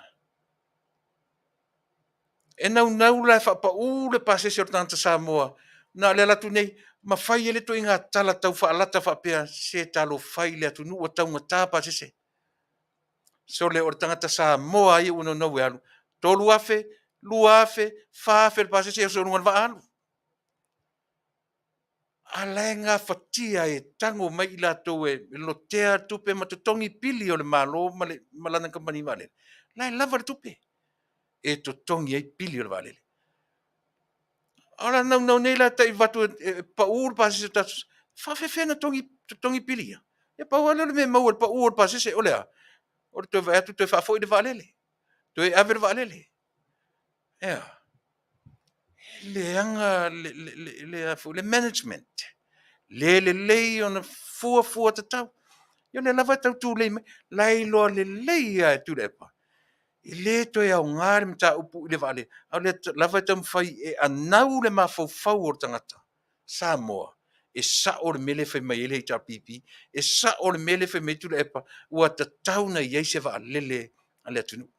Speaker 2: E naunau la e faapau le pasese o le tagata Samoa, na o le alu atu nei ma fai ai le ituaiga tala tau faalata faapea, se talofa e i le atunuu ua taugata pasese. Sole, o le tagata Samoa lava ia ua naunau e alu, 3,000, 2,000, 4,000 le pasese e oso i luga o le vaa alu. A la e gafatia e tago mai i latou e lotea tupe ma totogi pili o le Malo ma lana kamupani vaalele, la e lava le tupe e totogi ai pili o le vaalele. A o la naunau nei la tai avatu e pau le pasese o tatou, faafefea ona totogi pili ia? E pau lava lea o le mea e maua i le pau o le pasese, o le a? O le toe vaai atu toe faafoi le vaalele, toe ave le vaalele. Ea, e leaga le management, le lelei ona fuafua tatau. Ia o lea lava e tau tulei mai, la e iloa lelei lava e Tuilaepa, e le toe aoga le mataupu i le vaalele, a o lea lava e taumafai e anau le mafaufau o le tagata Samoa, e sao le mea lea e fai mai ai le HRPP, e sao le mea lea e fai mai ai Tuilaepa, ua tatau ona i ai se vaalele a le atunuu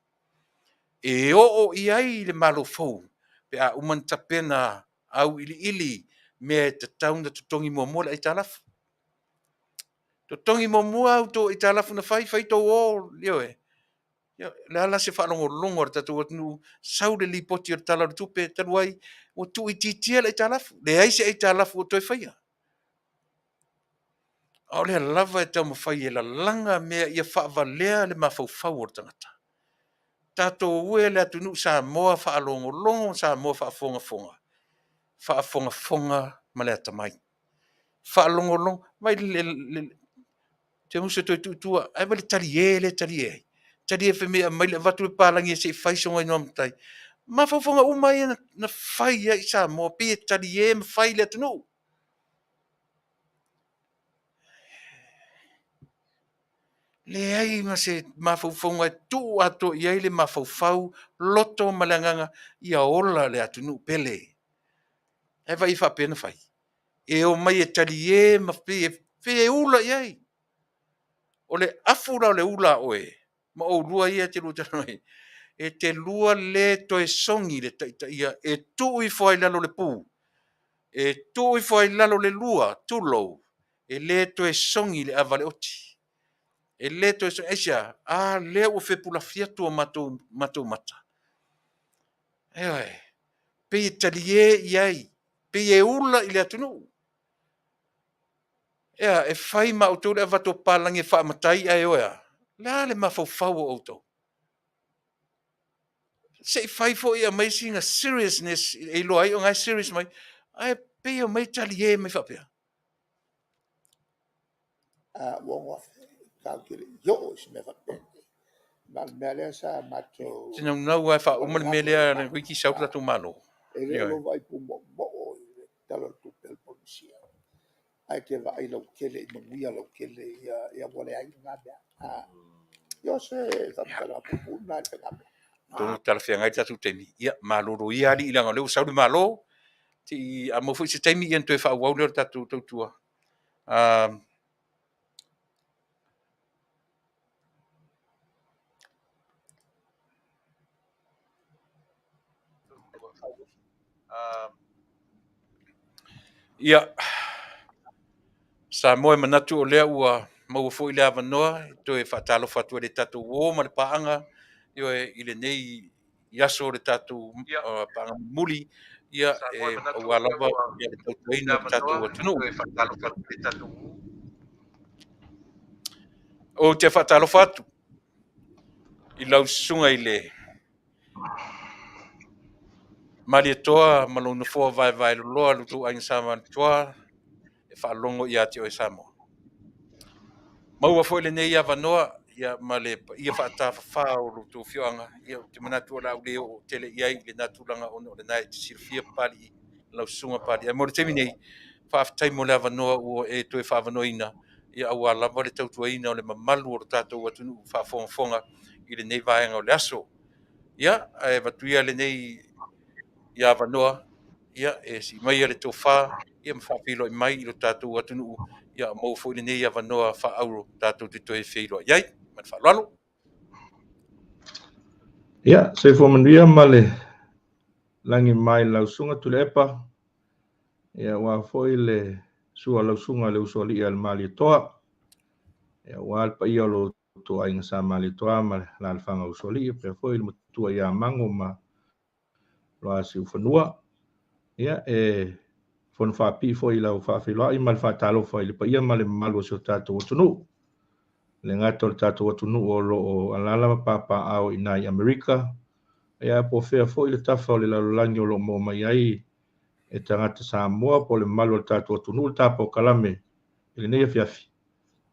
Speaker 2: e oo i ai le Malo fou pe a uma ona tapena auiliili mea e tatau ona totogi muamua le aitalafu. Totogi muamua a outou aitalafu na fai, fai tou o, ioe. O le a la se faalogologo a le tatou atunuu, sau le lipoti o le Tala o le Tupe talu ai, ua tuuitiitia le aitalafu, leai se aitalafu o toe faia. A o lea lava e taumafai e lalaga mea ia faavalea le mafaufau o le tagata. Tatou e le atunuu Samoa faalogologo, Samoa faafogafoga, faafogafoga ma le atamai. Faalogologo, vaai le te uso toe tuu i tua, ae vaai le talie lea e talie ai. Talie fai mai e aumai, avatu le papalagi se i fai sona igoa matai. Mafaufauga uma ia na fai ai Samoa, pei e talie ma fai le atunuu. Leai ma se mafaufauga e tuu atoa i ai le mafaufau, loto ma le agaga ia ola le atunuu pele. Ae vaai e faapea ona fai. E omai e talie ma pei e ula i ai. O le afu la o le ula a oe ma oulua ia e te lua talanoa ai, e te lua le toe sogi le taitaia e tuu ifo ai i lalo le pu, e tuu ifo ai i lalo le lua, tulou, e le toe sogi le ava a le oti. E le toe sogi, aisea? A lea ua fepulafi atu o matou mata. Ioe, pei e talie i ai, pei e ula i le atunuu. Ea, e fai ma outou le avatu o papalagi e faamatai ae o e a? O le a le mafaufau o outou? Se i fai foi e aumai sina seriousness e iloa ai o na e serious mai, ae pei e omai talie mai faapea.
Speaker 9: A ua 6,000, tatou te le i oo i se mea faapena. Ma o le mea lea sa matou.
Speaker 2: Te naunau lava e faauma le mea lea toeitiiti sau le tatou Malo.
Speaker 9: E le o lou vaai pumoomoo i le Tala o le Tupe a le Polenisia, ae te vaai lautele i manuia lautele ia, ia ua leai lena mea. Ia o se faamatalaga puupuu lena i le faigamea.
Speaker 2: Atonu e talafeagai le tatou taimi, ia malolo ia alii leaga o lea ua sau le Malo, se i a maua foi se taimi ona toe faaauau lea o le tatou tautua. Ia, Samoa e manatu o lea ua maua foi le avanoa e toe faatalofa atu ai i le tatou uo ma le paaga, ioe, i lenei aso o le tatou paaga mulimuli. Ia, e aua lava ia le tautuaina o le tatou atunuu. Ou te faatalofa atu i lau susuga i le Malietoa ma lou nofoa vaevaeloloa lo outou aiga sa Malietoa e faalogo ia te oe Samoa. Maua foi lenei avanoa ia ma le paia faatafafa o lo outou afioaga, ia ou te manatu o le a ou le oo tele i ai i lena tulaga ona o lena e te silafia Papalii, lau susuga Papalii. Ae mo le taimi nei, faafetai mo le avanoa ua e toe faaavanoaina, ia aua lava le tautuaina o le mamalu o lo tatou atunuu faafogafoga i lenei vaega o le aso. Ia, ae avatu ia lenei ia avanoa, ia e sii maia le tofa, ia ma faafeiloai mai i lo tatou atunuu, ia maua foi lenei avanoa faaauro tatou te toe feiloai ai. Ma le faaaloalo.
Speaker 10: Ia, soifua manuia ma le lagi mai lau susuga Tuilaepa, ia aua foi le sua o lau susuga i le Usoalii a le Malietoa, ia aua le paia o lo outou aiga sa Malietoa ma le alaalafaga o Usoalii, faapea foi le matua ia Mago ma Loasiufanua. Ia, e fono faapipii foi i lau faafeiloai ma le faatalofa i le paia ma le mamalu o si o tatou atunuu. E le gata o le tatou atunuu o lo o alaala ma papaaao i ina i Amerika, ia po o fea foi le tafa o le lalolagi o lo o maua mai ai e tagata Samoa po o le mamalu o le tatou atunuu le tapao kalame i lenei afiafi.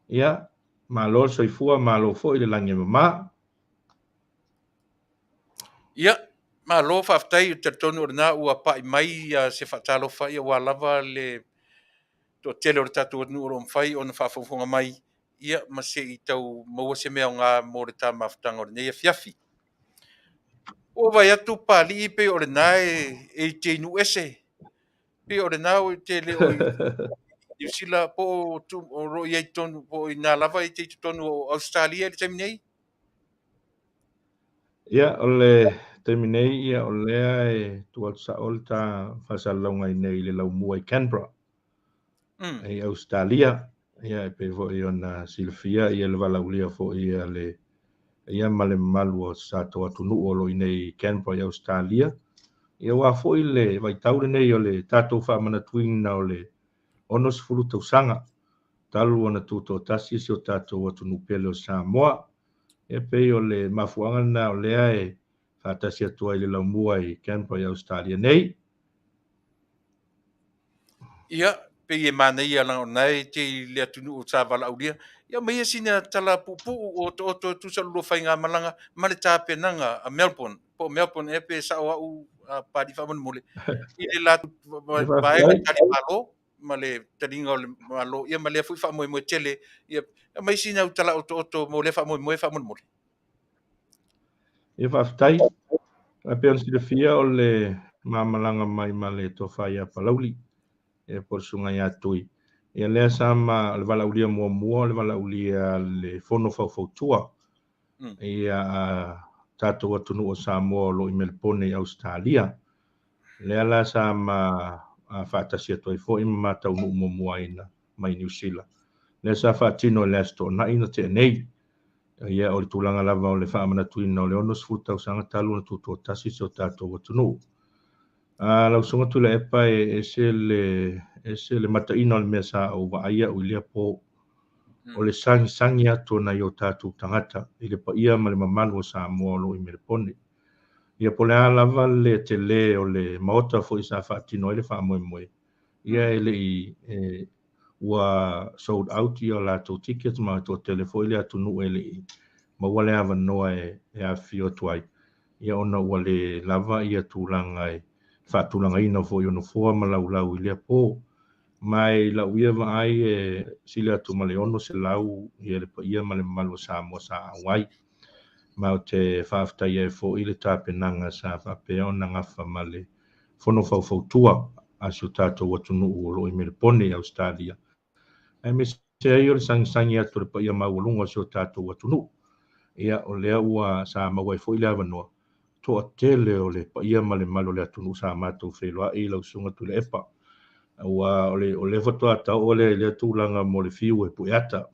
Speaker 10: Ia, malo le soifua, malo foi le lagi e mama.
Speaker 2: Ia, malo faafetai, ou te talitonu o lena ua pai mai se faatalofa, ia aua lava le toatele o le tatou atunuu o lo o mafai ona faafogafoga mai, ia ma se i tau maua se mea aoga mo le ta mafutaga o lenei afiafi. Ua ou vaai atu Papalii pei o lena e i te i nuu ese, pei o lena e te le o i Niu Sila po o lo o i ai totonu, po o ina lava e te i totonu o Ausetalia i le taimi nei?
Speaker 10: Ia, o le taimi nei, ia, o lea e tuu atu sao le ta faasalalauga i nei i le laumua i Canberra, i Ausetalia. Ia, e pei foi ona silafia ia le valaaulia foi a le ia ma le mamalu o se tatou atunuu o lo o i nei i Canberra i Ausetalia. Ia, aua foi le vaitau lenei o le tatou faamanatuina o le 60 tausaga talu ona tutoatasi si o tatou atunuu pele o Samoa. E pei o le mafuaaga lena o lea e faatasi atu ai i le laumua i Canberra i Ausetalia nei.
Speaker 2: Ia, pei e manaia leaga o lena e te i le atunuu sa valaaulia. Ia aumai sina tala puupuu o otooto e tusa o le lua faigamalaga ma le tapenaga a Melbourne. Po o Melbourne ea pe sao au Papalii faamolemole i le latou vaega tali malo ma le taliga o le Malo, ia ma lea foi faamoemoe tele. Ia aumai sina au tala otooto mo lea faamoemoe faamolemole.
Speaker 10: Ia, faafetai. E pei ona silafia o le mamalaga mai ma le tofa ia Palauli, e po o le susuga ia Tui. Ia lea sa ma o le valaaulia muamua o le valaaulia a le Fono Faufautua. Ia a tatou atunuu o Samoa o lo o i Melepone i Ausetalia. Lea la sa ma faatasi atu ai foi ma ma taunuu muamua ai mai Niu Sila. Lea sa faatino i le Aso Toonai na tea nei. Ia, o le tulaga lava o le faamanatuina o le 60 tausaga talu ona tutoatasi si o tatou atunuu. Lau susuga Tuilaepa, e ese le mataina o le mea sa ou vaai au i lea po. O le sagisagi atu o nai o tatou tagata i le paia ma le mamalu o Samoa o lo o i Melepone. Ia po o le a lava le tele o le maota foi sa faatino ai le faamoemoe, ia e le i ua sold out ia latou tickets ma toatele foi le atunuu e le i maua le avanoa e afifio atu ai, ia ona ua le lava ia tulaga e faatulagaina foi o nofoa ma laulau i lea po. Ma i lau ia vaai e sili atu ma le 600 ia le paia ma le mamalu o Samoa sa auai. Ma ou te faafetai ai foi le tapenaga sa faapea ona gafa ma le Fono Faufautua a si o tatou atunuu o lo o i Melepone i Ausetalia. Aemaise ai o le sagisagi atu o le paia maualuga o si o tatou atunuu. Ia, o lea ua sa maua ai foi le avanoa, toatele o le paia ma le mamalu o le atunuu sa matou feiloai lau susuga Tuilaepa. Ua o lea faatoa tau o lea i lea tulaga mo le fiu e pue ata.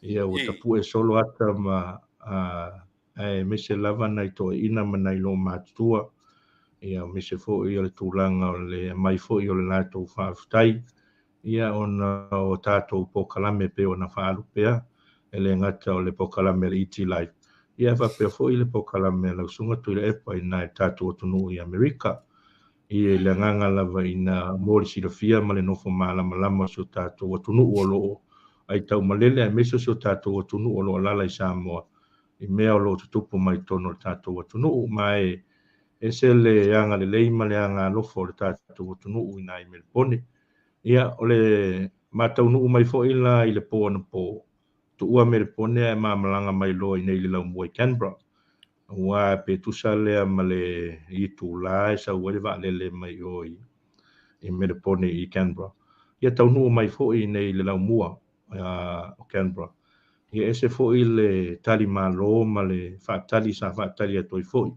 Speaker 10: Ia, ua tapue solo ata ma aemaise lava nai toeaiina ma nai loomatutua. Ia, aemaise foi o le tulaga o le aumai foi o le latou faafetai, ia, ona o tatou polokalame e pei ona faaalu pea, e le gata o le polokalame a le ET Live, ia ae faapea foi le polokalame a lau Susuga Tuilaepa i ina i le tatou atunuu i Amerika. I le agaga lava ina mo le silafia ma le nofo malamalama o si o tatou atunuu o lo o aitaumalele aemaise o si o tatou atunuu o lo o alaala i Samoa i mea o lo o tutupu mai totonu o le tatou atunuu. Ma e ese le agalelei ma le agaalofa o le tatou atunuu i ina i Melepone. Ia, o le ma taunuu mai foi la i le po anapo, tuua Melepone ae ma malaga mai loa i inei i le laumua i Canberra. Aua pe tusa lea ma le itula e sau ai le vaalele mai o i Melepone i Canberra. Ia taunuu mai foi i inei i le laumua o Canberra. Ia ese foi le tali malo ma le faatali sa faatali atu ai foi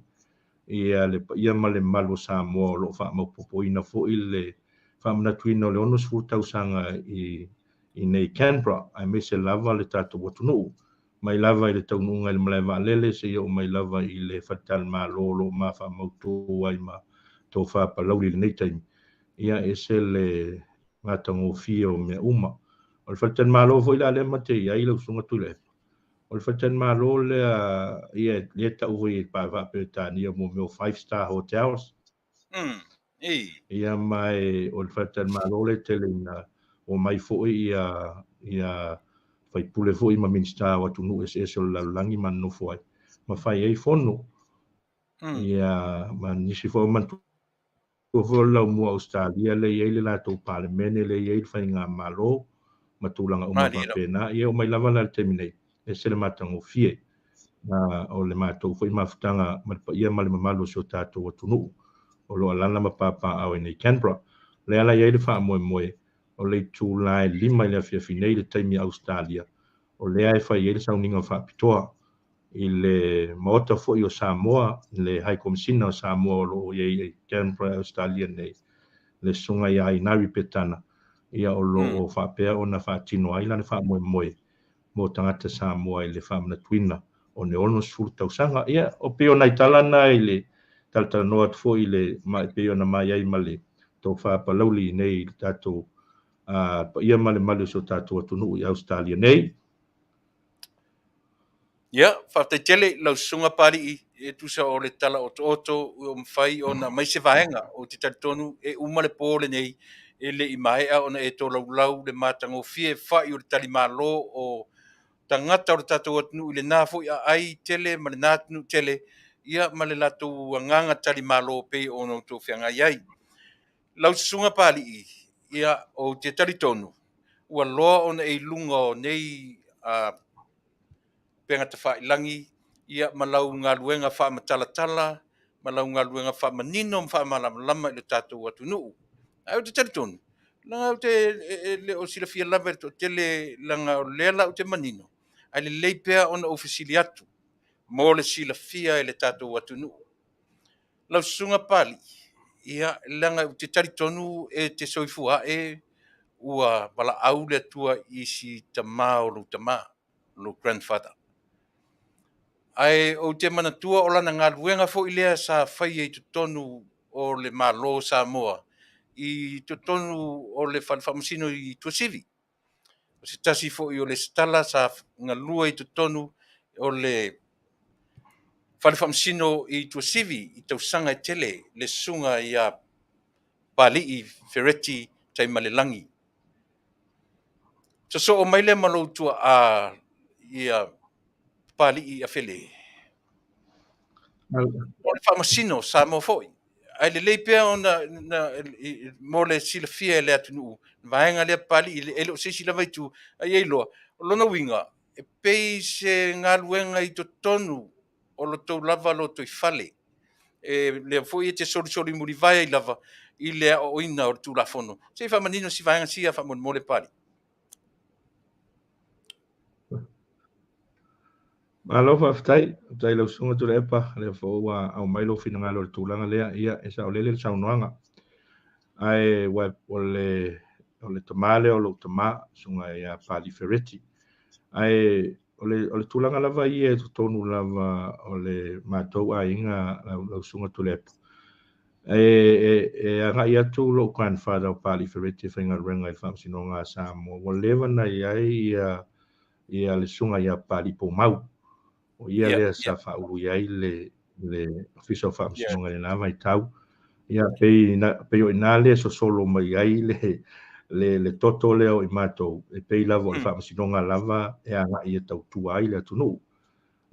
Speaker 10: ia le paia ma le mamalu o Samoa o lo o faamaopoopoina foi le faamanatuina o le 60 tausaga i inei i Canberra, aemaise lava le tatou atunuu, mai lava i le taunuuga i le malae vaalele seia oo mai lava i le faletalimalo o lo o ma faamautu ai ma tofa Palauli i lenei taimi. Ia, ese le matagofie o mea uma. O le faletalimalo foi la lea ma te i ai lau Susuga Tuilaepa, o le faletalimalo lea, ia, lea e tau foi e faa-Peretania mo mea o five star hotels. Ia, ma e o le faletalimalo lea e tele ina omai foi ia ia faipule foi ma Minisita o atunuu eseese o le lalolagi ma nonofo ai ma fai ai fono. Ia, ma nisi foi o manatua foi o le laumua o Ausetalia lea e i ai le latou Palemene, lea e i ai le faigamalo ma tulaga uma faapena. Ia, e oo mai lava la i le taimi nei, e ese le matagofie o le matou foi mafutaga ma le paia ma le mamalu o si o tatou atunuu o lo o alaala ma papaaao i inei i Canberra. O lea la e i ai le faamoemoe o le itula e 5 i le afiafi nei i le taimi Ausetalia, o lea e fai ai le sauniga faapitoa i le Maota foi o Samoa, le High Komisina o Samoa o lo o i ai i Canberra, Ausetalia nei, le Susuga ia Inari Petana, ia o lo o faapea ona faatino ai lana faamoemoe mo tagata Samoa i le faamanatuina o le 60 tausaga. Ia, o pei o nai tala na i le talatalanoa atu foi i le ma e pei ona mai ai ma le tofa Palauli i nei i le tatou paia ma le malu o si o tatou atunuu i Ausetalia nei.
Speaker 2: Ia, faafetai tele i lau Susuga Papalii e tusa o le tala otooto ua mafai ona aumai se vaega. Ou te talitonu e uma le po lenei e le i maea ona e tolaulau le matagofie fai o le talimalo o tagata o le tatou atunuu i lena foi aai tele ma lena atunuu tele, ia ma le latou agaga talimalo pei ona outou feagai ai. Lau Susuga Papalii, ia, ou te talitonu ua loa ona e i luga o nei upega tafailagi, ia, ma lau galuega faamatalatala ma lau galuega faamanino ma faamalamalama i le tatou atunuu. Ae ou te talitonu, leaga ou te le o silafia lava e le toatele, leaga o lea la ou te manino, ae lelei pea ona ou fesili atu mo le silafia e le tatou atunuu. Lau Susuga Papalii, ia, leaga ou te talitonu e te soifua ae ua valaau le Atua i si tama o lou tama, lou grandfather. Ae ou te manatua o lana galuega foi lea sa faia i totonu o le Malo o Samoa, i totonu o le Fale Faamasino i Tuasivi. O se tasi foi o lesitala sa galue i totonu o le Fale Faamasino i Tuasivi i tausaga e tele, le susuga ia Papalii Fereti Taimalelagi. Sosoo mai lea ma lou tuaa ia Papalii Afele. O le faamasino Samoa foi. Ae lelei pea ona mo le silafia e le atunuu, vaega lea Papalii, e le o se isi lava itu, ae ia iloa, o lona uiga, e pei se galuega i totonu o lo tou lava lotoifale. E lea foi e te solisoli mulivae ai lava i le aoaoina o le Tulafono. Se i faamanino si vaega sia faamolemole Papalii.
Speaker 10: Malo faafetai, faafetai i lau Susuga Tuilaepa, lea foi ua aumai lou finagalo i le tulaga lea, ia e saolele le saunoaga. Ae ua, o le, o le tama lea o lou tama, Susuga ia Papalii Fereti. Ae o le, o le tulaga lava ia e totonu lava o le matou aiga, lau, lau Susuga Tuilaepa. E, e, e agai atu lou grandfather o Papalii Fereti e faigaluega i le Faamasinoga a Samoa, ua leva ona i ai ia, ia le susuga ia Papalii Poumau. O ia lea sa faaulu i ai le, le Ofisa o Faamasinoga i lena vaitau. Ia, pei, na, pei o i ina lea e sosolo mai ai le, le, le toto lea o i matou, e pei lava o le Faamasinoga lava e agai e tautua ai le atunuu.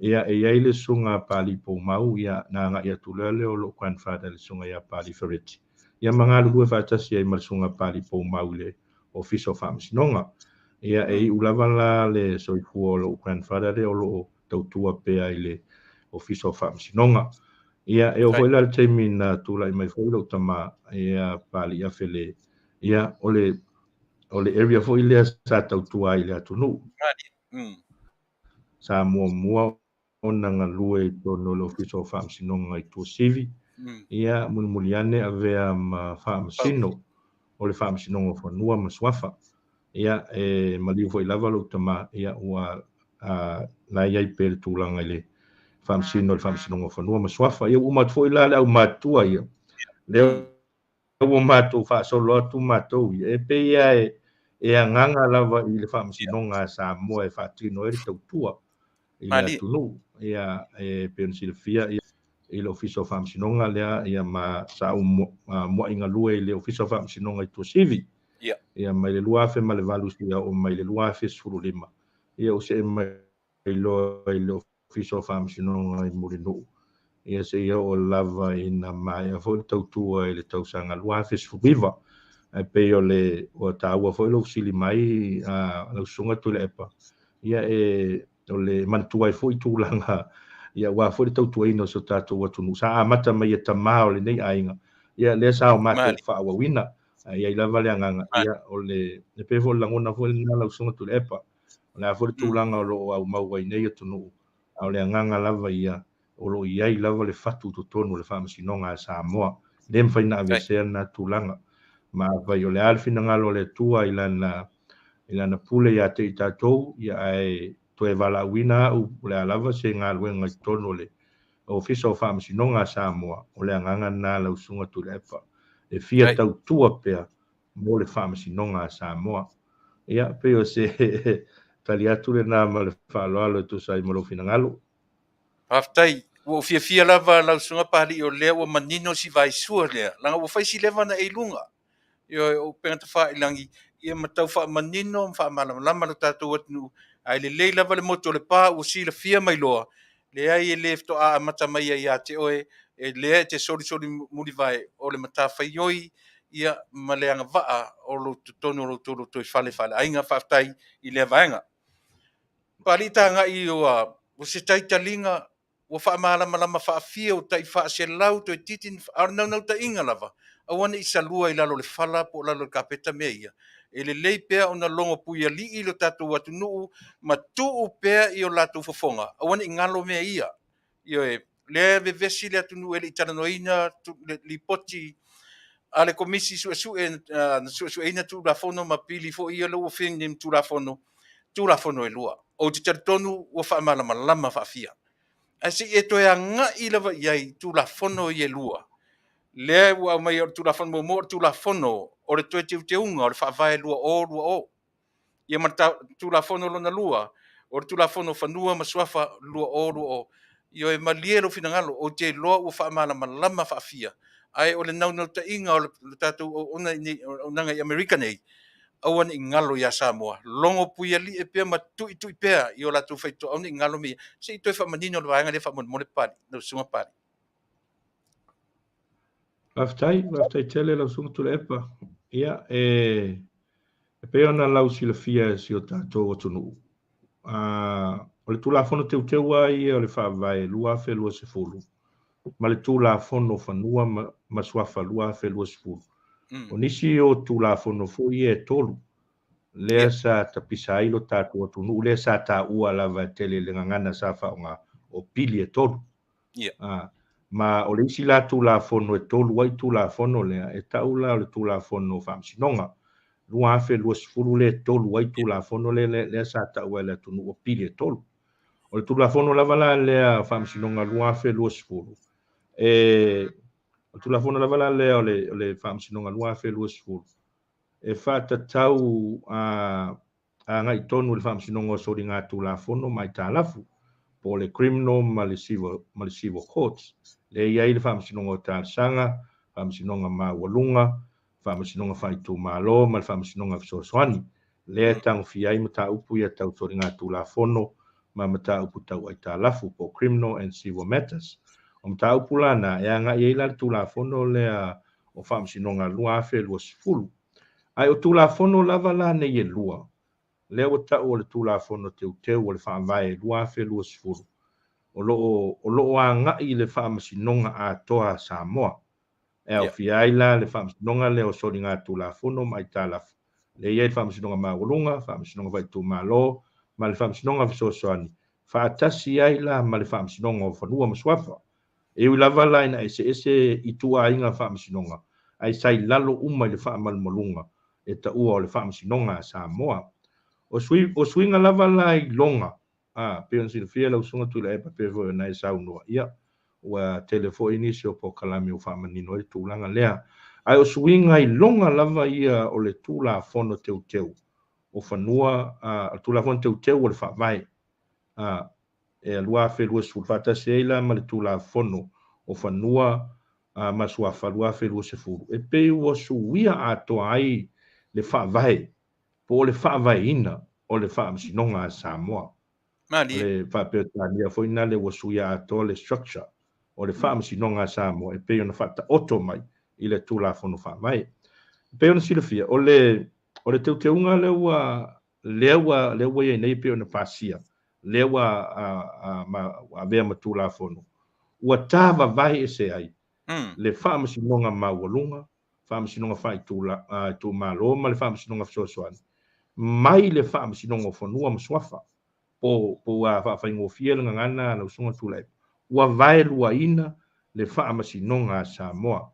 Speaker 10: Ia, e i ai le Susuga a Papalii Poumau, ia, na agai atu loa lea o lou grandfather i le Susuga ia Papalii Fereti, ia ma galulue faatasi ai ma le Susuga a Papalii Poumau i le Ofisa o Faamasinoga. Ia, e iu lava la le soifua o lou grandfather lea o lo o tautua pea i le Ofisa o Faamasinoga. Ia, e oo foi la i le taimi na tulai mai foi lou tama, ia, Papalii Afele, ia, o le, o le area foi lea sa tautua ai i le atunuu. Sa muamua ona galue i totonu o le Ofisa o Faamasinoga i Tuasivi, ia, mulimuli ane avea ma Faamasino o le Faamasinoga o Fanua ma Suafa. Ia, e maliu foi lava lou tama, ia, ua la e i ai pea le tulaga i le Faamasino o le Faamasinoga o Fanua ma Suafa. Ia, ua uma atu foi la le aumatua ia, lea ua matou faasolo atu matou ia, e pei lava e, e agaga lava i le Faamasinoga a Samoa e faatino ai le tautua i le atunuu. Ia, e pei ona silafia ia, i le Ofisa o Faamasinoga lea, ia ma sa ou muai galue i le Ofisa o Faamasinoga i Tuasivi. Ia, mai le 2008 seia oo mai le 2015, ia ua see mai loa i le Ofisa o Faamasinoga i Mulinuu, ia seia oo lava ina maea foi le tautua i le tausaga 2019. Ae pei o le ua taua foi lou fesili mai a lau Susuga Tuilaepa, ia e o le manatua ai foi tulaga ia aua foi le tautuaina o si o tatou atunuu. Sa amata mai e tama o lenei aiga, ia lea sa o matou faaauauina. Ae i ai lava le agaga, ia o le e pei foi o le lagona foi lena lau Susuga Tuilaepa, O le a foi le tulaga o lo o aumau ai nei atunuu, a o le agaga lava ia, o lo o i ai lava le fatu i totonu o le Faamasinoga a Samoa. E le mafai ona aveesea lena tulaga. Ma afai o le a le finagalo o le Atua i Lana, i Lana pule ia te i tatou, ia ae toe valaauina au, o le a lava se galuega i totonu o le Ofisa o Faamasinoga a Samoa, o le agaga lena lau Susuga Tuilaepa, e fia tautua pea mo le Faamasinoga a Samoa. Ia, pei o se tali atu lena ma le faaaloalo e tusa ai ma lou finagalo.
Speaker 2: Faafetai. Ua ou fiafia lava lau Susuga Papalii o lea ua manino si vaisua lea, leaga ua fai si leva ona e i luga. Ioe, o upega tafailagi, ia ma tau faamanino ma faamalamalama lo tatou atunuu, ae lelei lava le motu o Lepa ua silafia mai loa, leai e le faatoa amata mai ai ia te oe, e lea e te solisoli mulivae o le matafaioi ia ma le agavaa o lo totonu o lo outou lotoifale faaleaiga. Faafetai i lea vaega. Papalii Tagai ua se taitaliga ua faamalamalama faafia ua tai faaselau toeitiiti, a o le naunautaiga lava, aua ne i salua i lalo o le fala po o lalo o le kapeta mea ia. E lelei pea ona logo puialii lo tatou atunuu ma tuu pea i o latou fofoga, aua ne i galo mea ia. Ioe, lea e vevesi le atunuu e le i talanoaina le lipoti a le Komisi Suesue na suesueina Tulafono ma pili foi ia lea ua fai nei ma Tulafono, Tulafono e lua. Ou te talitonu ua faamalamalama faafia. Ae se i e toe agai lava i ai i Tulafono ia e lua, lea ua aumai o le Tulafono muamua o le Tulafono o le Toe Teuteuga o le Faavae 2020. Ia ma le Tulafono lona lua, o le Tulafono o Fanua ma Suafa 2020. Ioe, malie lou finagalo, ou te iloa ua faamalamalama faafia, ae o le naunautaiga o le tatou auauna i auaunaga i Amerika nei, aua ne i galo ia Samoa, logo puialii pea ma tuitui pea i o latou faitotoa, aua ne i galo mea ia. Se i toe faamanino le vaega lea faamolemole Papalii, lau Susuga Papalii.
Speaker 10: Faafetai, faafetai tele lau Susuga Tuilaepa. Ia, e, e pei ona lau silafia e si o tatou atunuu, a, o le Tulafono Teuteu lava ia o le Faavae 2020 ma le Tulafono o Fanua ma, ma Suafa 2020. O nisi o Tulafono foi ia e tolu, lea sa tapisa ai lo tatou atunuu, lea sa taua lava e tele i le gagana sa faaaoga, o pili e tolu. Yeah. Ma o le isi la Tulafono e tolu ai Tulafono lea, e tau la o le Tulafono o Faamasinoga 2020 lea e tolu ai Tulafono lea, lea sa taua e le atunuu o pili e tolu. O le Tulafono lava la lea o Faamasinoga 2020, e O le Tulafono lava la lea o le, o le Faamasinoga 2020, e faatatau a agai tonu i le Faamasinoga o Soligatulafono ma Aitalafu, po o le Criminal ma le Civil, ma le Civil Courts. Lea e i ai le Faamasinoga o Talosaga, Faamasinoga Maualuga, Faamasinoga Faaitumalo ma le Faamasinoga Fesoasoani, lea e tagofia ai mataupu ia tau soligatulafono ma mataupu tau aitalafu po o Criminal and Civil Matters. O mataupu la na e agai ai la le Tulafono lea o Faamasinoga 2020. Ae o Tulafono lava la nei e lua, lea ua tau o le Tulafono Teuteu o le Faavae 2020, o lo o, o lo o agai i le Faamasinoga atoa a Samoa. E aofia ai la le Faamasinoga lea o Soligatulafono ma Aitalafu, lea e i ai le Faamasinoga Maualuga, Faamasinoga Faaitumalo ma le Faamasinoga Fesoasoani, faatasi ai la ma le Faamasinoga o Fanua ma Suafa. E ui lava la ina eseese ituaiga faamasinoga, ae sa i lalo uma i le faamalumaluga e taua o le Faamasinoga a Samoa. O sui, o suiga lava la i loga, a, pei ona silafia e lau Susuga Tuilaepa pei foi ona e saunoa, ia, ua tele foi nisi o polokalame ua faamanino ai le tulaga lea. Ae o suiga i loga lava ia o le Tulafono Teuteu o Fanua, a, o le Tulafono Teuteu o le Faavae, a, e 2020 faatasi ai la ma le Tulafono o Fanua ma Suafa 2020, e pei ua suia atoa ai le faavae po o le faavaeina o le Faamasinoga a Samoa. O le Faa-Peretania foi lena ua suia atoa le structure o le Faamasinoga a Samoa e pei ona faataoto mai i le Tulafono Faavae. E pei ona silafia, o le o le teuteuga lea ua lea ua lea ua i ai nei e pei ona pasia, lea ua a, ma, ua avea ma Tulafono, ua tavavae ese ai le Faamasinoga Maualuga, Faamasinoga Faaitumalo ma le Faamasinoga Fesoasoani mai le Faamasinoga o Fanua ma Suafa, po po ua faafaigofie le gagana a lau Susuga Tuilaepa, ua vaeluaina le Faamasinoga a Samoa.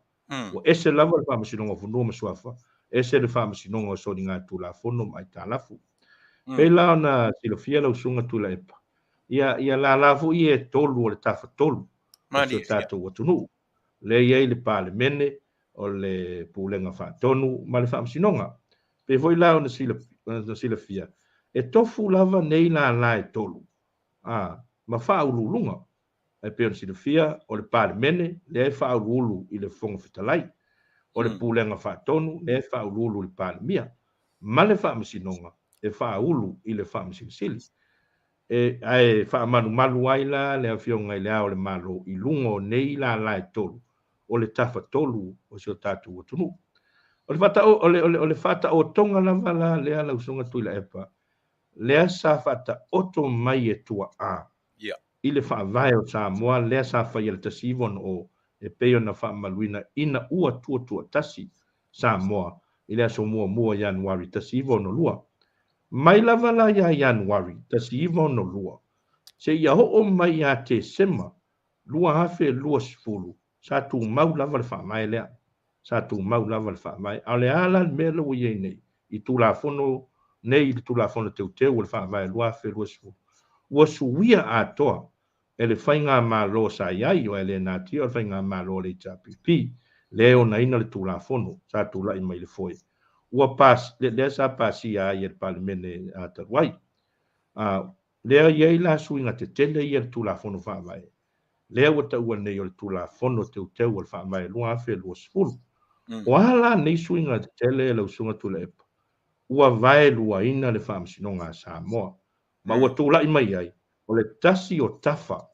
Speaker 10: Ua ese lava le Faamasinoga o Fanua ma Suafa, ese le Faamasinoga o Soligatulafono ma Aitalafu. Pei la ona silafia lau Susuga Tuilaepa, ia, ia lala foi ia e tolu o le Tafatolu o si o tatou atunuu, lea e i ai le Palemene, o le Pulega Faatonu ma le Faamasinoga. Pei foi la ona silafia, e tofu lava nei lala e tolu, a, ma faauluuluga. E pei ona silafia, o le Palemene lea e faauluulu i le Fofoga Fetalai, o le Pulega Faatonu lea e faauluulu i le Palemia, ma le Faamasinoga e faaulu i le Faamasino Sili. E, ae faamalumalu ai la le Afioga i Le Ao o le Malo i luga o nei lala e tolu, o le Tafatolu o si o tatou atunuu. O le, faatao, o le, o le, o le faataotoga lava la lea lau Susuga Tuilaepa, lea sa faataoto mai e tuaa i le Faavae o Samoa lea sa faia i le 1960 e pei ona faamaluina ina ua tuatuatasi Samoa i le aso muamua o Ianuari 1962. Mai lava la ia Ianuari 1962 seia oo mai ia Tesema 2020 sa tumau lava le Faavae lea. Sa tumau lava le Faavae. A o le a la le mea lea ua i ai nei i Tulafono nei i le Tulafono Teuteu o le Faavae 2020, ua suia atoa e le Faigamalo sa i ai, o e le natia o le Faigamalo a le HRPP, lea e onaina le Tulafono sa tulai mai i le foe, ua pas, lea sa pasia ai e le Palemene talu ai. A, lea i ai la suiga tetele ia i le Tulafono Faavae, lea ua taua nei o le Tulafono Teuteu o le Faavae 2020. O a la nei suiga tetele lau Susuga Tuilaepa? Ua vaeluaina le Faamasinoga a Samoa, ma ua tulai mai ai o le tasi o tafa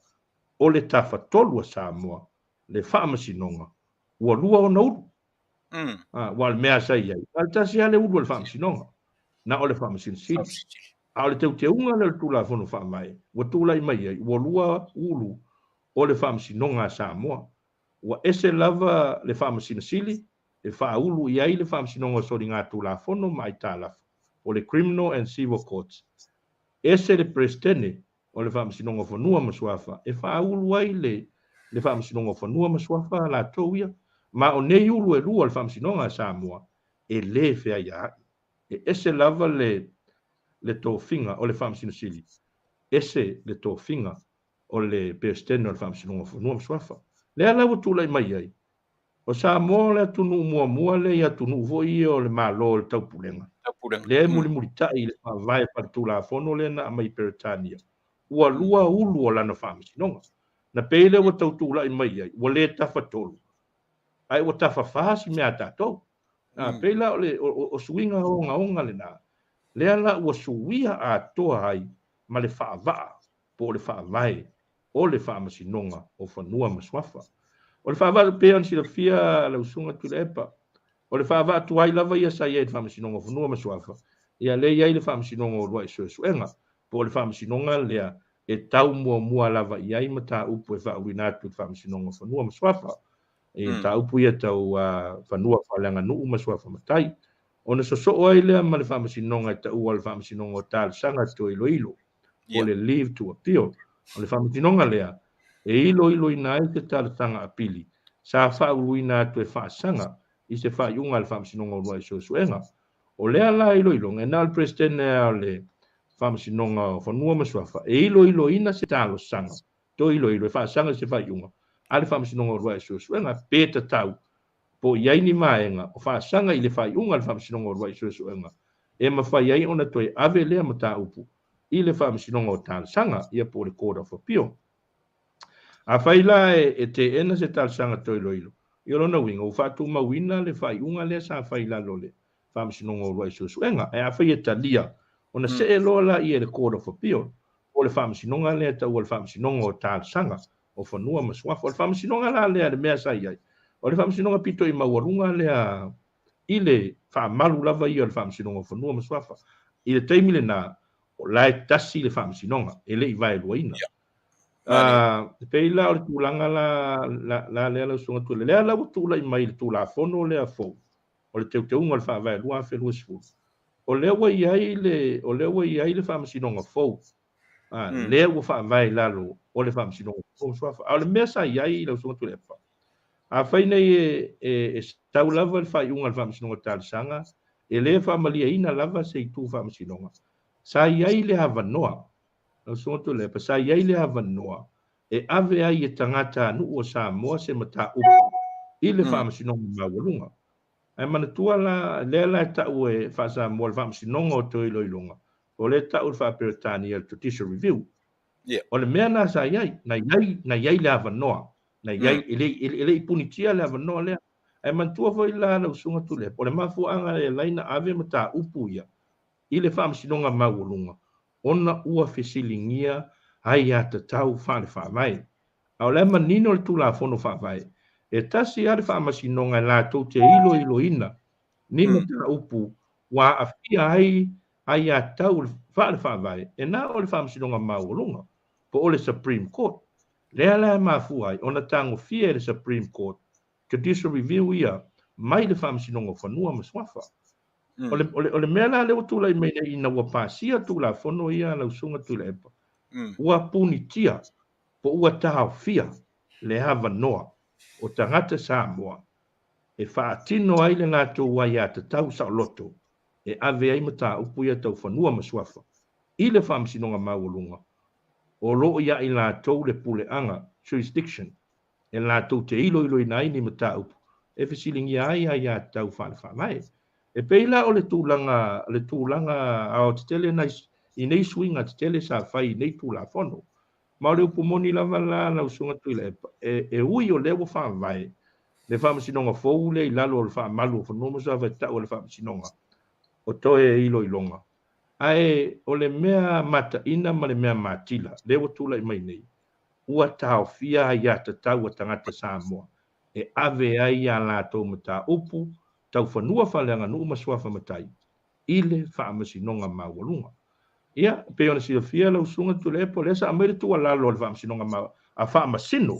Speaker 10: o le Tafatolu a Samoa, le Faamasinoga, ua lua ona ulu. Aua o le mea sa i ai, na o le tasi lava le ulu o le Faamasinoga, na o le Faamasino Sili. A o le teuteuga lea o le Tulafono Faavae ua tulai mai ai, ua lua ulu o le Faamasinoga a Samoa. Ua ese lava le Faamasino Sili e faaulu i ai le Faamasinoga o Soligatulafono ma Aitalafu, o le Criminal and Civil Courts. Ese le Peresetene o le Faamasinoga o Fanua ma Suafa e faaulu ai le le Faamasinoga o Fanua ma Suafa a latou ia. Ma o nei ulu e lua o le Faamasinoga a Samoa e le feaiaai. E ese lava le le tofiga o le Faamasino Sili, ese le tofiga o le Peresetene o le Faamasinoga o Fanua ma Suafa. Lea la ua tulai mai ai O Samoa o le atunuu muamua lea i atunuu foi ia o le Malo o le Taupulega, lea e mulimulitai i le faavae faaletulafono lea na aumai i Peretania, ua lua ulu o lana faamasinoga. Na pei lea ua tau tulai mai ai, ua le tafatolu, ae ua tafafā si mea a tatou. A pei la o le o suiga ogaoga lena, lea la ua suia atoa ai ma le faavaa po o le faavae o le Faamasinoga o Fanua ma Suafa. O le faavaa, pei ona silafia lau Susuga Tuilaepa, o le faavaa tuai lava ia sa i ai i le Faamasinoga o Fanua ma Suafa, ia lea e i ai le Faamasinoga o Uluai Suesuega, po o le Faamasinoga lea e tau muamua lava i ai mataupu e faauluina atu i le Faamasinoga o Fanua ma Suafa, i mataupu ia tau fanua faaleaganuu ma suafa matai. Ona sosoo ai lea ma le Faamasinoga e taua o le Faamasinoga o Talosaga Toe Iloilo, po o le Leave to Appeal. O le Faamasinoga lea e iloiloina ai se talosaga apili sa faauluina atu e faasaga i se faaiuga a le Faamasinoga o Uluai Suesuega. O lea la iloiloga, e na o le Peresetene lava o le Faamasinoga o Fanua ma Suafa e iloiloina se talosaga toe iloilo e faasaga i se faaiuga a le Faamasinoga o Uluai Suesuega pe tatau po o i ai ni vaega o faasaga i le faaiuga a le Faamasinoga o Uluai Suesuega e mafai ai ona toe ave lea mataupu i le Faamasinoga o Talosaga, ia po o le Court of Appeal. Afai la e teena se talosaga toe iloilo, ia o lona uiga ua faatumauina le faaiuga lea sa fai i lalo o le Faamasinoga o Uluai Suesuega. Ae afai e talia, ona see loa lea i le Court of Appeal, po o le Faamasinoga lea e taua o le Faamasinoga o Talosaga o Fanua ma Suafa. O le Faamasinoga la lea le mea sa i ai, o le Faamasinoga pito i maualuga lea i le faamalu lava ia o le Faamasinoga o Fanua ma Suafa. I le taimi lena, o la e tasi le Faamasinoga, e le i vaeluaina. E pei la o le tulaga la lea lau Susuga Tuilaepa, lea la ua tulai mai le Tulafono lea fou, o le Teuteuga o le Faavae 2020, o lea ua i ai le, o lea ua i ai le Faamasinoga fou, lea ua faavae i lalo o le Faamasinoga o Fanua ma Suafa. A o le mea sa i ai lau Susuga Tuilaepa, afai nei e sau lava le faaiuga a le Faamasinoga o Talosaga, e le faamalieina lava se itu Faamasinoga, sa i ai le avanoa, lau Susuga Tuilaepa, sa i ai le avanoa e ave ai e tagatanuu o Samoa se mataupu i le Faamasinoga Maualuga. Ae manatua la, lea la e tau e faa-Samoa le Faamasinoga o Toe Iloiloga, o lea e tau e le faa-Peretania le Judicial Review. O le mea lena sa i ai, na i ai, na i ai le avanoa, na i ai, e le, e le i punitia le avanoa lea. Ae manatua foi la lau Susuga Tuilaepa, o le mafuaaga e ala ai ona ave mataupu ia i le Faamasinoga Maualuga, ona ua fesiligia aiatatau faale-faavae. A o la e manino le Tulafono Faavae, e tasi lava le Faamasinoga e latou te iloiloina ni mataupu ua aafia ai aiatatau faale-faavae, e na o le Faamasinoga Maualuga, po o le Supreme Court. Lea la e mafua ai ona tagofia e le Supreme Court Judicial Review ia mai le Faamasinoga o Fanua ma Suafa. O le mea la lea ua tulai mai nei ina ua pasia Tulafono ia lau Susuga Tuilaepa, ua punitia po ua taofia le avanoa o tagata Samoa e faatino ai le latou aiatatau saoloto e ave ai mataupu ia tau fanua ma suafa i le Faamasinoga Maualuga o lo o ia i latou le puleaga, jurisdiction, e latou te iloiloina ai ni mataupu e fesiligia ai aiatatau faale-faavae. E pei la o le tulaga, le tulaga aoaotetele na i nei suiga tetele sa fai i nei Tulafono. Ma o le upu moni lava la lau Susuga Tuilaepa, e ui o lea ua faavae le Faamasinoga fou lea i lalo o le faamalu o Fanua ma Suafa e tau e le Faamasinoga o toe iloiloga, ae o le mea mataina ma le mea matila lea ua tulai mai nei, ua taofia aiatatau a tagata Samoa e ave ai a latou mataupu tau fanua faaleaganuu ma suafa matai i le Faamasinoga Maualuga. Ia, e pei ona silafia lau Susuga Tuilaepa, o lea sa aumai le tuualalo a le Faamasinoga a Faamasino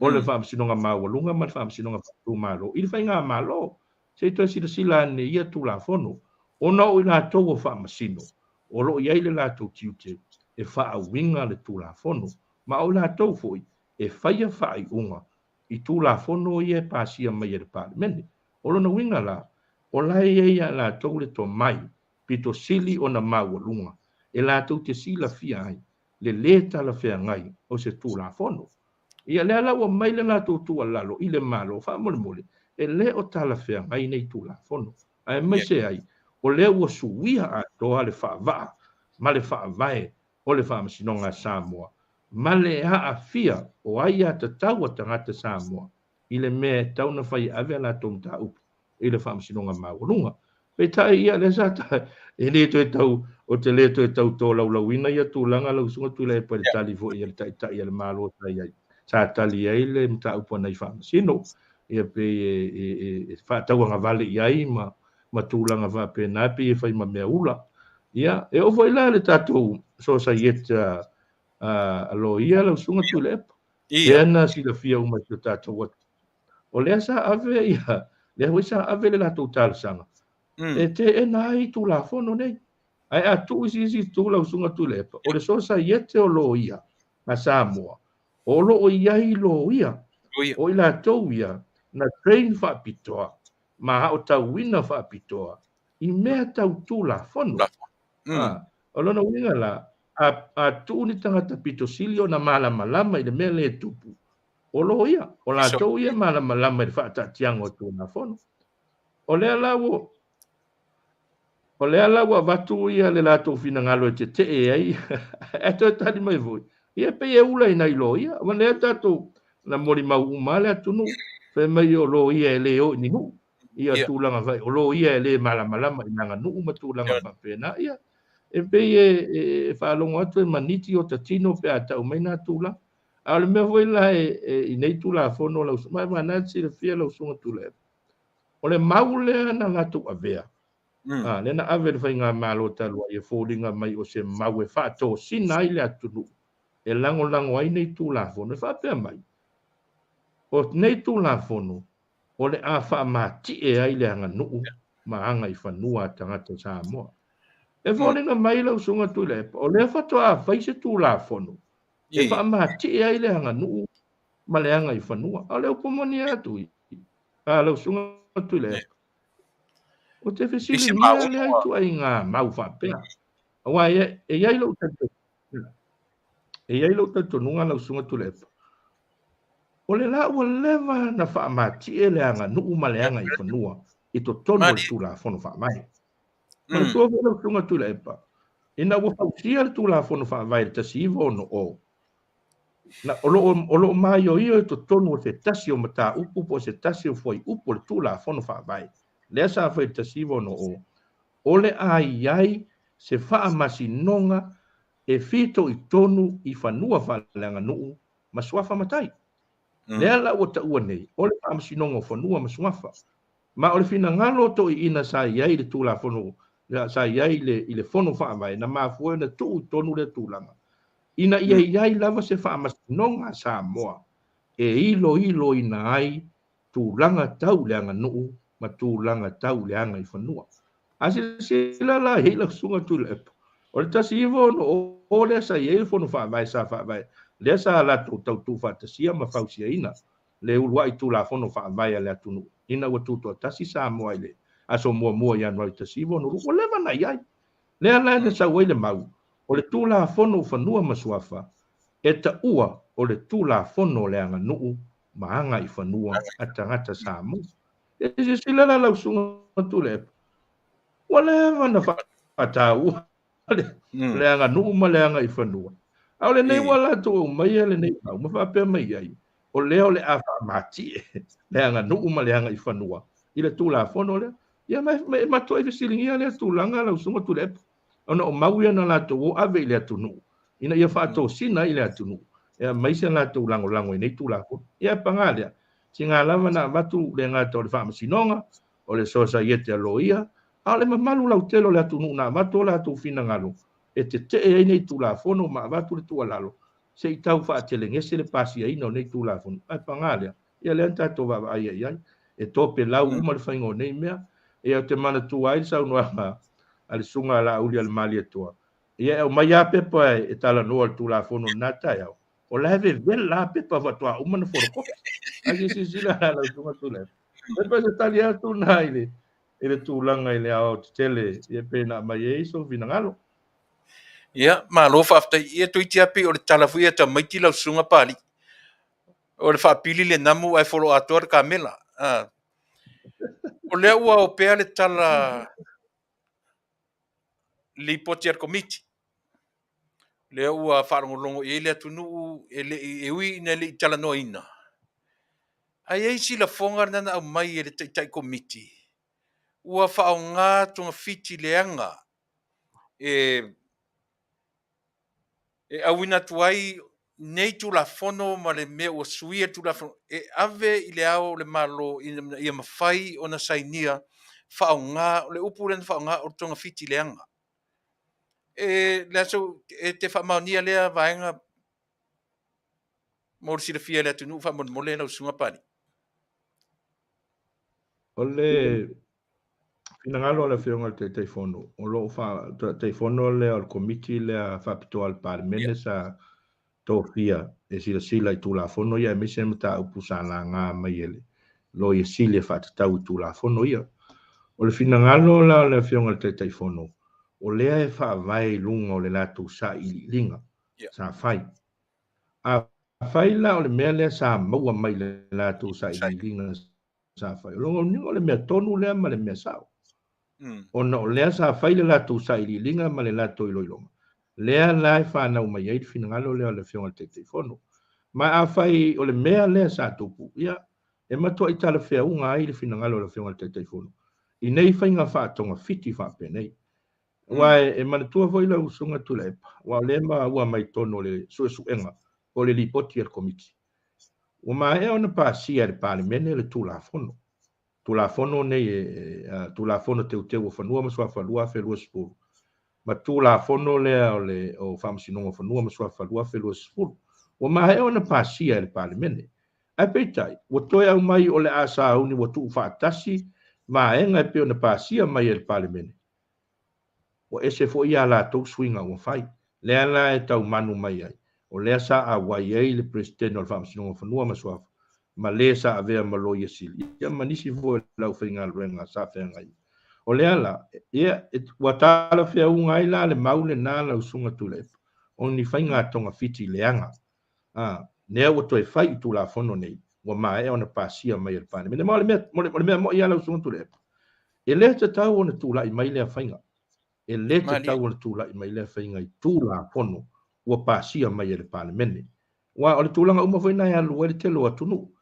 Speaker 10: o le Faamasinoga Maualuga ma le Faamasinoga Faaitumalo i le Faigamalo, se i toe silasila ane i ia Tulafono, ona o i latou o Faamasino o lo o i ai le latou tiute e faauiga le Tulafono, ma o i latou foi e faia faaiuga i Tulafono ia e pasia mai e le Palemene. O lona uiga la, o la e i ai ia latou le tomai pito sili ona maualuga e latou te silafia ai le lē talafeagai o se Tulafono. Ia lea la ua mai le latou tuualalo i le Malo, faamolemole, e le o talafeagai nei Tulafono, aemaise ai o lea ua suia atoa le faavaa ma le faavae o le Faamasinoga a Samoa ma le aafia o aiatatau a tagata Samoa i le mea e tatau ona fai e ave a latou mataupu i le Faamasinoga Maualuga. Peitai, ia, lea sa ta, e le toe tau, ou te le toe tau tolaulauina ia tulaga lau Susuga Tuilaepa i le tali foi a le Taitai a le Malo sa i ai, sa tali ai le mataupu a nai Faamasino, ia pei e, e, e, e faatauagavale i ai ma, ma tulaga faapena, pei e fai ma mea ula. Ia, e oo foi la i le tatou Sosaiete a, a Loia lau Susuga Tuilaepa, lea na silafia uma e si o tatou atunuu. O lea sa ave ia, lea foi sa ave le latou talosaga e teena ai Tulafono nei. Ae a tuu i se isi itu lau Susuga Tuilaepa, o le Sosaiete o Loia a Samoa, o lo o i ai loia, o i latou ia na train faapitoa ma aotauina faapitoa i mea tau Tulafono. O lona uiga la, a tuu ni tagata pito sili ona malamalama i le mea lea e tupu, o loia, o latou ia e malamalama i le faataatiaga o Tulafono. O lea la ua o lea la ua avatu ia le latou finagalo e tetee ai, ae toe tali mai foi, ia pei e ula i nai loia. Aua lea tatou na molimau uma lava le atunuu, fai mai o loia e le o i ni nuu, ia tulaga fai, o loia e le malamalama i le aganuu ma tulaga faapena. Ia, e pei e faalogo atu e maniti ota tino pe a tau mai na tulaga. A o le mea foi la i nei Tulafono lau Susuga, ma e silafia lau Susuga Tuilaepa, o le mau lea na latou avea, lea na ave e le Faigamalo talu ai e foliga mai o se mau e faatosina ai le atunuu e lagolago ai nei Tulafono, e faapea mai, o nei Tulafono o le a faamatie ai le aganuu ma agaifanua a tagata Samoa. E foliga mai lau Susuga Tuilaepa, o lea faatoa fai se Tulafono e faamatie ai le aganuu ma le agaifanua. A o le upu moni atu i a lau Susuga Tuilaepa, ou te fesiligia lea ituaiga mau faapea. Aua e i ai lou e i ai lou talitonuga lau Susuga Tuilaepa, o le la ua leva na faamatie le aganuu ma le agaifanua i totonu o le Tulafono Faavae. Manatua foi lau Susuga Tuilaepa, ina ua fausia le Tulafono Faavae i le 1960, na, o lo o, o lo o maioio i totonu o se tasi o mataupu po o se tasi o fuaiupu o le Tulafono Faavae, lea sa fai i le 1960, o le a i ai se faamasinoga e fitoitonu i fanua faaleaganuu ma suafa matai. Lea la ua taua nei, o le Faamasinoga o Fanua ma Suafa. Ma o le finagalo o toeaiina sa i ai i le Tulafono, sa i ai i le Fono Faavae, na mafua ai ona tuu i totonu lea tulaga, ina ia i ai lava se faamasinoga a Samoa e iloiloina ai tulaga tau le aganuu ma tulaga tau le agaifanua. A silasila la i ai lau Susuga Tuilaepa, o le 1960 lea sa i ai le Fono Faavae sa faavae, lea sa latou tau tuufaatasia ma fausiaina le uluai Tulafono Faavae a le atunuu ina ua tutoatasi Samoa i le aso muamua o Ianuari 1962, ua leva ona i ai. Lea la na sau ai le mau, o le Tulafono o Fanua ma Suafa e taua o le Tulafono o le Aganuu ma Agaifanua a tagata Samoa. E silasila la lau Susuga Tuilaepa, ua leva ona faataua le aganuu ma le agaifanua. A o lenei ua latou aumaia lenei mau ma faapea mai ai, o lea o le a faamatie le aganuu ma le agaifanua i le Tulafono lea. Ia ma e matuai fesiligia lea tulaga lau Susuga Tuilaepa, ona o mau ia na latou o ave i le atunuu ina ia faatosina ai le atunuu e aumai se latou lagolago i nei Tulafono. Ia paga lea, sina lava na avatu le gata o le Faamasinoga, o le Sosaiete a Loia, a o le mamalu lautele o le atunuu na avatu o latou finagalo e tetee ai nei Tulafono ma avatu le tuualalo se i tau faatelegese le pasiaina o nei Tulafono. Ae paga lea, ia lea na tatou vaavaai ai i ai, e topelau uma le faiga o nei mea. Ia ou te manatua ai le saunoaga a le Susuga a Laauli a le Malietoa, ia e aumai lava pepa e talanoa i le Tulafono i lena taeao, o la e vevela lava pepa faatoa uma ona folokopi. Ae se i silasila la lau Susuga Tuilaepa. E pei se tali atu lena i le i le tulaga i le aoaotetele e pei ona aumai ai sou finagalo.
Speaker 2: Ia, malo faafetai. Ia, toeitiiti lava pei o le tala foi ia tamaiti lau Susuga Papalii. O le faapili le namu ae folo atoa le kamela. O lea ua opea le tala lipoti a le Komiti. Lea ua faalogologo i ai le atunuu e le i, e ui ina le i talanoaina. Ae i ai si lafoga lena na aumai e le Taitai Komiti, ua faaaoga togafiti leaga e e auina atu ai nei Tulafono ma le mea ua suia le Tulafono e ave i le Ao o le Malo ina ia mafai ona sainia, faaaoga, o le upu lea na faaaoga o le togafiti leaga. E le aso e te faamaonia lea vaega mo le silafia e le atunuu faamolemole lau Susuga Papalii.
Speaker 10: O le finagalo o le Afioga i le Taitaifono, o lo o Taitaifono lea o le Komiti lea faapitoa a le Palemene sa tofia e silasila i Tulafono ia aemaise mataupu sa laga mai e le Loia Sili e faatatau i Tulafono ia. O le finagalo la o le Afioga i le Taitaifono, o lea e faavae i luga o le latou sailiiliga sa fai. Afai la o le mea lea sa maua mai i le latou sailiiliga sa fai, o lona uiga o le mea tonu lea ma le mea sao. Ona o lea sa fai le latou sailiiliga ma le latou iloiloga, lea la e fanau mai ai le finagalo lea o le Afioga i le Taitaifono. Ma afai o le mea lea sa tupu, ia, e matuai talafeauga ai le finagalo o le Afioga i le Taitaifono i nei faiga faatogafiti faapenei. Aua e manatua foi lau Susuga Tuilaepa, aua o lea e maua mai totonu o le suesuega po o le lipoti a le Komiti, ua maea ona pasia e le Palemene le Tulafono, Tulafono nei, Tulafono Teuteu o Fanua ma Suafa 2020, ma Tulafono lea o le o Faamasinoga o Fanua ma Suafa 2020, ua maea ona pasia e le Palemene. Ae peitai, ua toe aumai o le a sauni ua tuufaatasi vaega e pei ona pasia mai e le Palemene. Ua ese foi a latou suiga ua fai. Lea la e tau manu mai ai, o lea sa auai ai le Peresetene o le Faamasinoga o Fanua ma Suafa, ma le sa avea ma Loia Sili, ia ma nisi foi o le aufaigaluega sa feagai. O lea la, ia, ua talafeauga ai la le mau lena lau Susuga Tuilaepa, o ni faiga togafiti leaga, a, lea ua toe fai i Tulafono nei, ua maea ona pasia mai e le Palemene. Ma o le mea, o le mea moi lava lau Susuga Tuilaepa, e le tatau ona tulai mai lea faiga. E le tatau ona tulai mai lea faiga i Tulafono ua pasia mai e le Palemene. Aua o le tulaga uma foi lena e alu ai le tele o atunuu.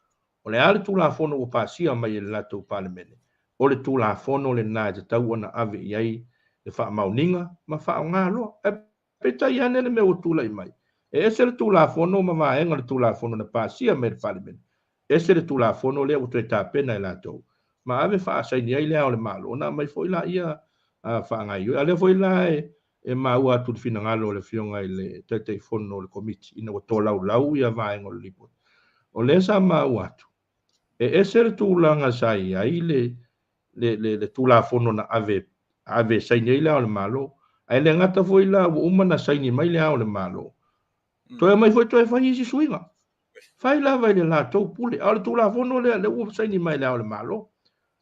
Speaker 10: O le a le Tulafono ua pasia mai e le latou Palemene, o le Tulafono lena e tatau ona ave i ai le faamaoniga ma faaaoga loa. Ae Peitai ane le mea ua tulai mai, e ese le Tulafono ma vaega o le Tulafono na pasia mai e le Palemene, ese le Tulafono lea ua toe tapena e latou, ma ave faasaini ai le Ao o le Malo ona aumai foi laia faagaoioi. A o lea foi la e maua atu i le finagalo o le Afioga i le Taitaifono o le Komiti ina ua tolaulau ia vaega o le Lipoti, o lea sa maua atu, E ese le tulaga sa i ai le, le, le, le Tulafono na ave, ave e saini ai le Ao o le Malo. Ae le gata foi la ua uma ona saini mai le Ao o le Malo, toe aumai foi toe fai isi suiga. Fai lava i le latou pule. A o le Tulafono lea, lea ua saini mai e le Ao o le Malo.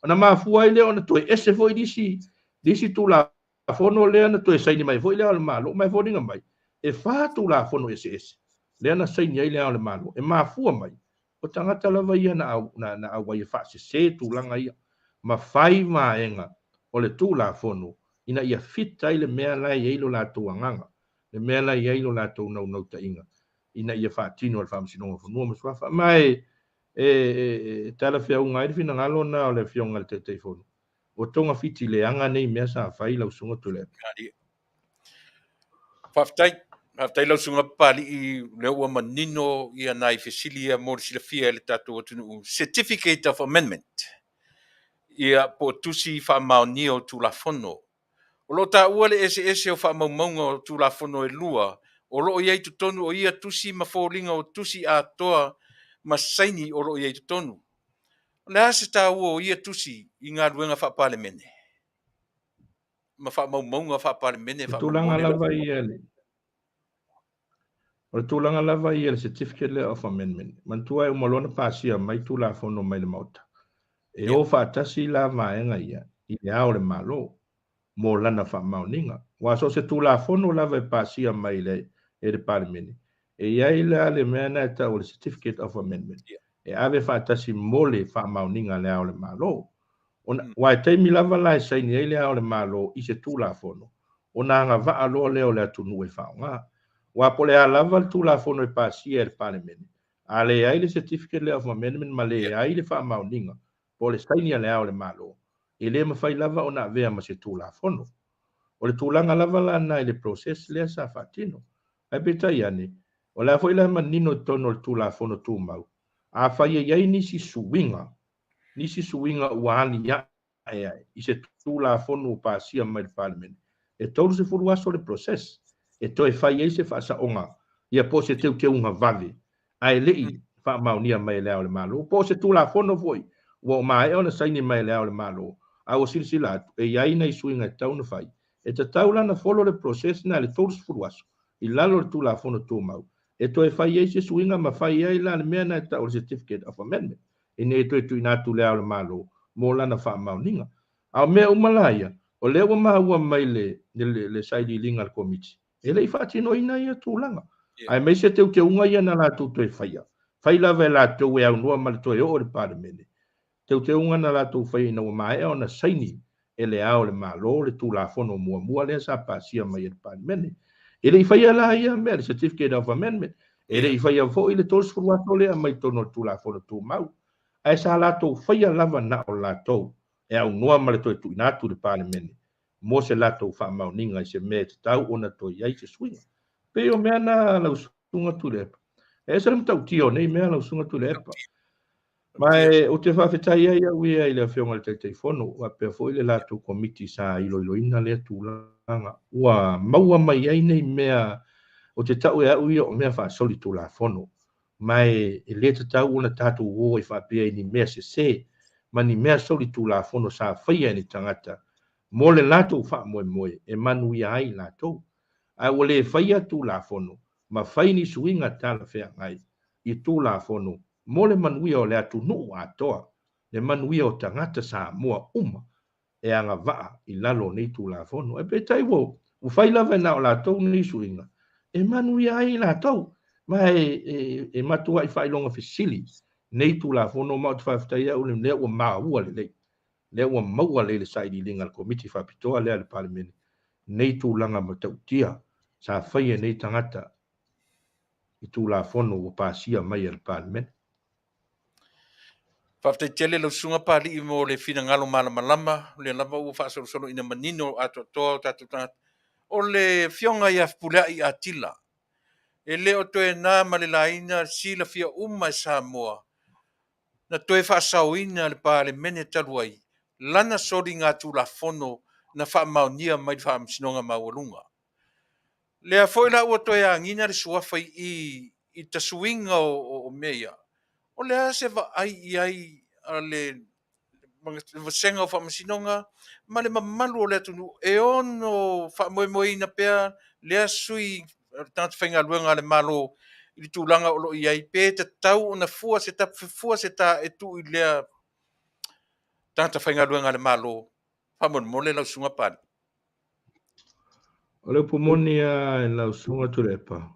Speaker 10: Ona mafua ai lea ona toe ese foi nisi, nisi Tulafono lea na toe saini mai foi le Ao o le Malo, ma e foliga mai, e fa Tulafono eseese lea na saini ai le Ao o le Malo, e mafua mai O tagata lava ia na auai e faasese tulaga ia ma fai vaega o le Tulafono ina ia fit ai le mea la e i ai lo latou agaga, le mea la e i ai lo latou naunautaiga ina ia faatino e le Faamasinoga o Fanua ma Suafa. Ma e talafeauga ai le finagalo lena o le Afioga i le Taitaifono, ua togafiti leaga nei mea sa fai lau Susuga Tuilaepa.
Speaker 2: Faafetai. Faafetai lau Susuga Papalii, lea ua manino ia nai fesili ia mo le silafia e le tatou atunuu. Certificate of Amendment, ia po o tusi faamaonia o Tulafono. O lo o taua le eseese o faamaumauga o Tulafono e lua o lo o i ai i totonu o ia tusi ma foliga o tusi atoa ma saini o lo o i ai i totonu. O le a se taua o ia tusi i galuega faa-Palemene ma faamaumauga faa-Palemene
Speaker 10: O le tulaga lava ia le O le tulaga lava ia le certificate lea of amendment, manatua e uma loa ona pasia mai Tulafono mai le Maota, e o faatasi la vaega ia i le Ao o le Malo mo lana faamaoniga. Aua so o se Tulafono lava e pasia mai e le Palemene, E i ai la le mea lena e tau o le Certificate of Amendment e ave faatasi mo le faamaoniga a Le Ao o le Malo. Ona, aua e taimi lava la e saini ai Le Ao o le Malo i se Tulafono, ona agavaa loa lea o le atunuu e faaaoga. Aua po o le a lava le Tulafono e pasia e le Palemene, a leai le Certificate lea of Amendment ma leai le faamaoniga po o le saini a Le Ao o le Malo, e le mafai lava ona avea ma se Tulafono. O le tulaga lava la lena i le process lea sa faatino. Ae peitai ane, o le a foi la e manino i totonu o le Tulafono Tumau, afai e i ai nisi suiga, nisi suiga ua aliae ae i se Tulafono ua pasia mai le Palemene, e 30 aso le process e toe fai ai se faasaoga ia po o se teuteuga vave ae le i faamaonia mai e Le Ao o le Malo, po o se Tulafono foi ua maea ona saini mai e Le Ao o le Malo, a ua silasila atu e i ai nai suiga e tatau ona fai, e tatau la ona follow le process lena i le 30 aso i lalo o le Tulafono Tumau e toe fai ai se suiga ma fai ai la le mea lena e tau o le Certificate of Amendment ina ia toe tuuina atu i Le Ao o le Malo mo lana faamaoniga. A o mea uma la ia, o lea ua maua mai le le sailiiliga a le Komiti, E le i faatinoina ia tulaga, aemaise teuteuga ia na latou toe faia, fai lava e latou e aunoa ma le toe oo i le Palemene, teuteuga na latou faia ina ua maea ona saini e Le Ao o le Malo le Tulafono muamua lea sa pasia mai e le Palemene. E le i faia la ia mea, le Certificate of Amendment, e le i faia foi le 30 aso lea mai totonu o le Tulafono Tumau, ae sa latou faia lava na o latou e aunoa ma le toe tuuina atu i le Palemene mo se latou faamaoniga i se mea e tatau ona toe i ai se suiga. Pei o mea na lau Susuga Tuilaepa. E ese le matautia o nei mea lau Susuga Tuilaepa. Ma e ou te faafetai ai au ia i le Afioga i le Taitaifono faapea foi le latou Komiti sa iloiloina lea tulaga ua maua mai ai nei mea ou te tau e au ia o mea faasolitulafono. Ma e le tatau ona tatou o ai faapea i ni mea sese ma ni mea solitulafono sa faia e ni tagata mo le latou faamoemoe e manuia ai latou. Ae ua le faia tulafono ma fai ni suiga talafeagai i tulafono mo le manuia o le atunuu atoa, le manuia o tagata Samoa uma e agavaa i lalo o nei Tulafono. Ae peitai ua fai lava e na o latou nei suiga e manuia ai i latou, ma e matuai faailoga fesili nei Tulafono, ma ou te faafetai au lea ua maua lelei, lea ua maua lelei le sailiiliga a le Komiti Faapitoa lea a le Palemene nei tulaga matautia sa faia e nei tagata i Tulafono ua pasia mai e le Palemene.
Speaker 2: Faafetai tele lau Susuga Papalii mo le finagalo malamalama, o lea lava ua faasolosolo ina manino atoatoa o tatou tagata. O le Afioga ia Fepuleai Atila, e le o toe na ma le laina silafia uma e Samoa, na toe faasaoina le Palemene talu ai lana soligatulafono na faamaonia mai le Faamasinoga Maualuga. Lea foi la ua toe agiga le suafa i i i tasuiga o mea ia. O le a se vaai i ai a le Vasega o Faamasinoga ma le mamalu o le atunuu e ono faamoemoeina pea lea sui tagata faigaluega a le Malo i le tulaga o lo o i ai, pe tatau ona fua se fua se ta e tuu i lea tagata faigaluega a le Malo? Faamolemole lau Susuga Papalii.
Speaker 10: O le upu moni lava i lau Susuga Tuilaepa,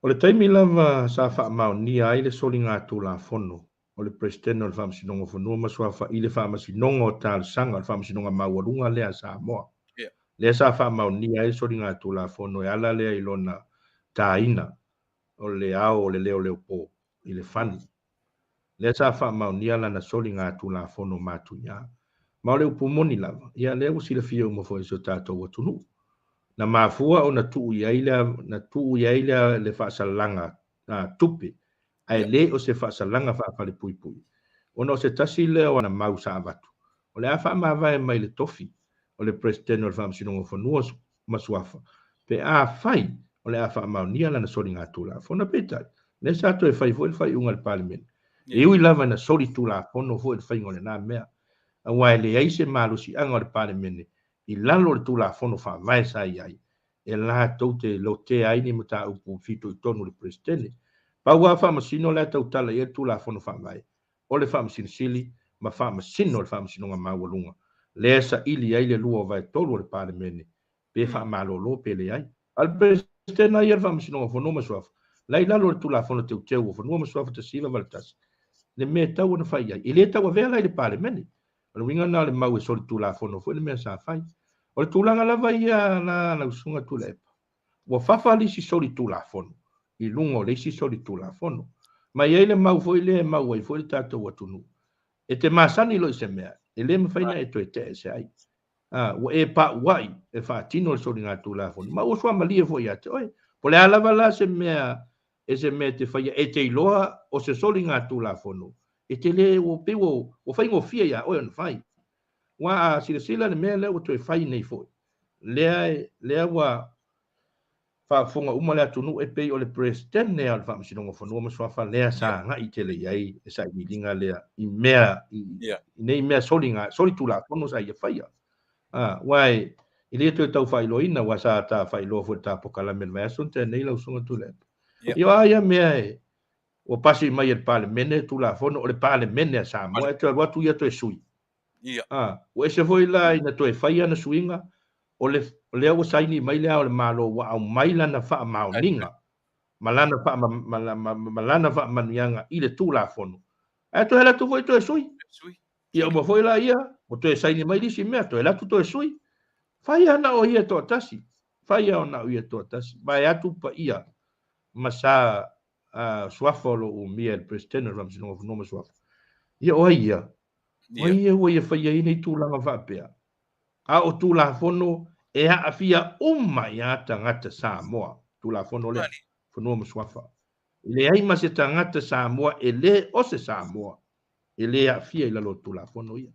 Speaker 10: o le taimi lava sa faamaonia ai le soligatulafono o le Peresetene o le Faamasinoga o Fanua ma Suafa i le Faamasinoga o Talosaga, o le Faamasinoga Maualuga lea a Samoa, lea sa faamaonia ai le soligatulafono e ala lea i lona taina o le ao o le leoleopo i le fani. Lea sa faamaonia lana soligatulafono matuia. Ma o le upu moni lava, ia lea ua silafia uma foi e si o tatou atunuu. Na mafua ona tuu i ai le, na tuu i ai le, le faasalaga tupe, ae le o se faasalaga faafalepuipui, ona o se tasi lea o ana mau sa avatu, o le a faamavae mai le tofi o le Peresetene o le Faamasinoga o Fanua ma Suafa pe afai o le a faamaonia lana soligatulafono. Peitai, lea sa toe fai foi le faaiuga a le Palemene, e ui lava ina solitulafono foi le faiga o lena mea, aua e leai se malosiaga o le Palemene i lalo o le Tulafono Faavae sa i ai e latou te lotea ai ni mataupu fitoitonu i le Peresetene. Pau lava faamasino la e tautala i ai le Tulafono Faavae, o le Faamasino Sili ma Faamasino o le Faamasinoga Maualuga, lea e saili ai le 2/3 o le Palemene, pe faamalolo pe leai. A o le Peresetene lava ia o le Faamasinoga o Fanua ma Suafa, la i lalo o le Tulafono Teuteu o Fanua ma Suafa 1981, le mea e tatau ona fai i ai. E le tauavea la i le Palemene. O le uiga lena o le mau e solitulafono foi le mea sa fai. O le tulaga lava ia la lau Susuga Tuilaepa, ua fafa le isi solitulafono i luga o le isi solitulafono. Ma e i ai le mau foi lea e mau ai foi le tatou atunuu, e te masani loa i se mea, e le mafai ona e toe tea ese ai. A, ua e paauai e faatino le soligatulafono, ma ua suamalie foi ia te oe. Po o le a lava la se mea e se mea e te faia, e te iloa o se soligatulafono, e te le, ua pei ua, ua faigofie iā oe ona fai. Aua a silasila le mea lea ua toe fai nei foi, lea e, lea ua faafofoga uma le atunuu e pei o le Peresetene o le Faamasinoga o Fanua ma Suafa lea sa agai tele i ai le sailiiliga lea i mea i, yeah. i nei mea soliga solitulafono sa ia faia. Ah, aua e le toe tau faailoaina aua sa ta faailoa foi i le ta polokalame i le vaiaso na tea nei lau Susuga Tuilaepa. Yeah. Ia o a ia mea e ua pasi mai e le Palemene Tulafono o le Palemene a Samoa e toe alu atu ia toe sui.
Speaker 2: Ia.
Speaker 10: A, ua ese foi la ina toe fai ana suiga, o le, o lea ua saini mai le Ao o le Malo ua aumai lana faamaoniga ma lana faama, ma, ma, ma lana faamanuiaga i le Tulafono. Ae toe alu atu foi toe sui.
Speaker 2: Sui.
Speaker 10: Ia uma foi la ia, ua toe saini mai le isi mea, toe alu atu toe sui. Fai lava na o ia e toatasi. Fai lava na o ia e toatasi. Vaeatu paia ma sa a, suafa o lo o umia e le Peresetene o le Faamasinoga o Fanua ma Suafa. Ia o ai ia? O ai ia ua ia faia ai nei tulaga faapea? A o Tulafono e aafia uma i a tagata Samoa, Tulafono lea, Fanua ma Suafa. E leai ma se tagata Samoa e le o se Samoa e le aafia i lalo o Tulafono ia.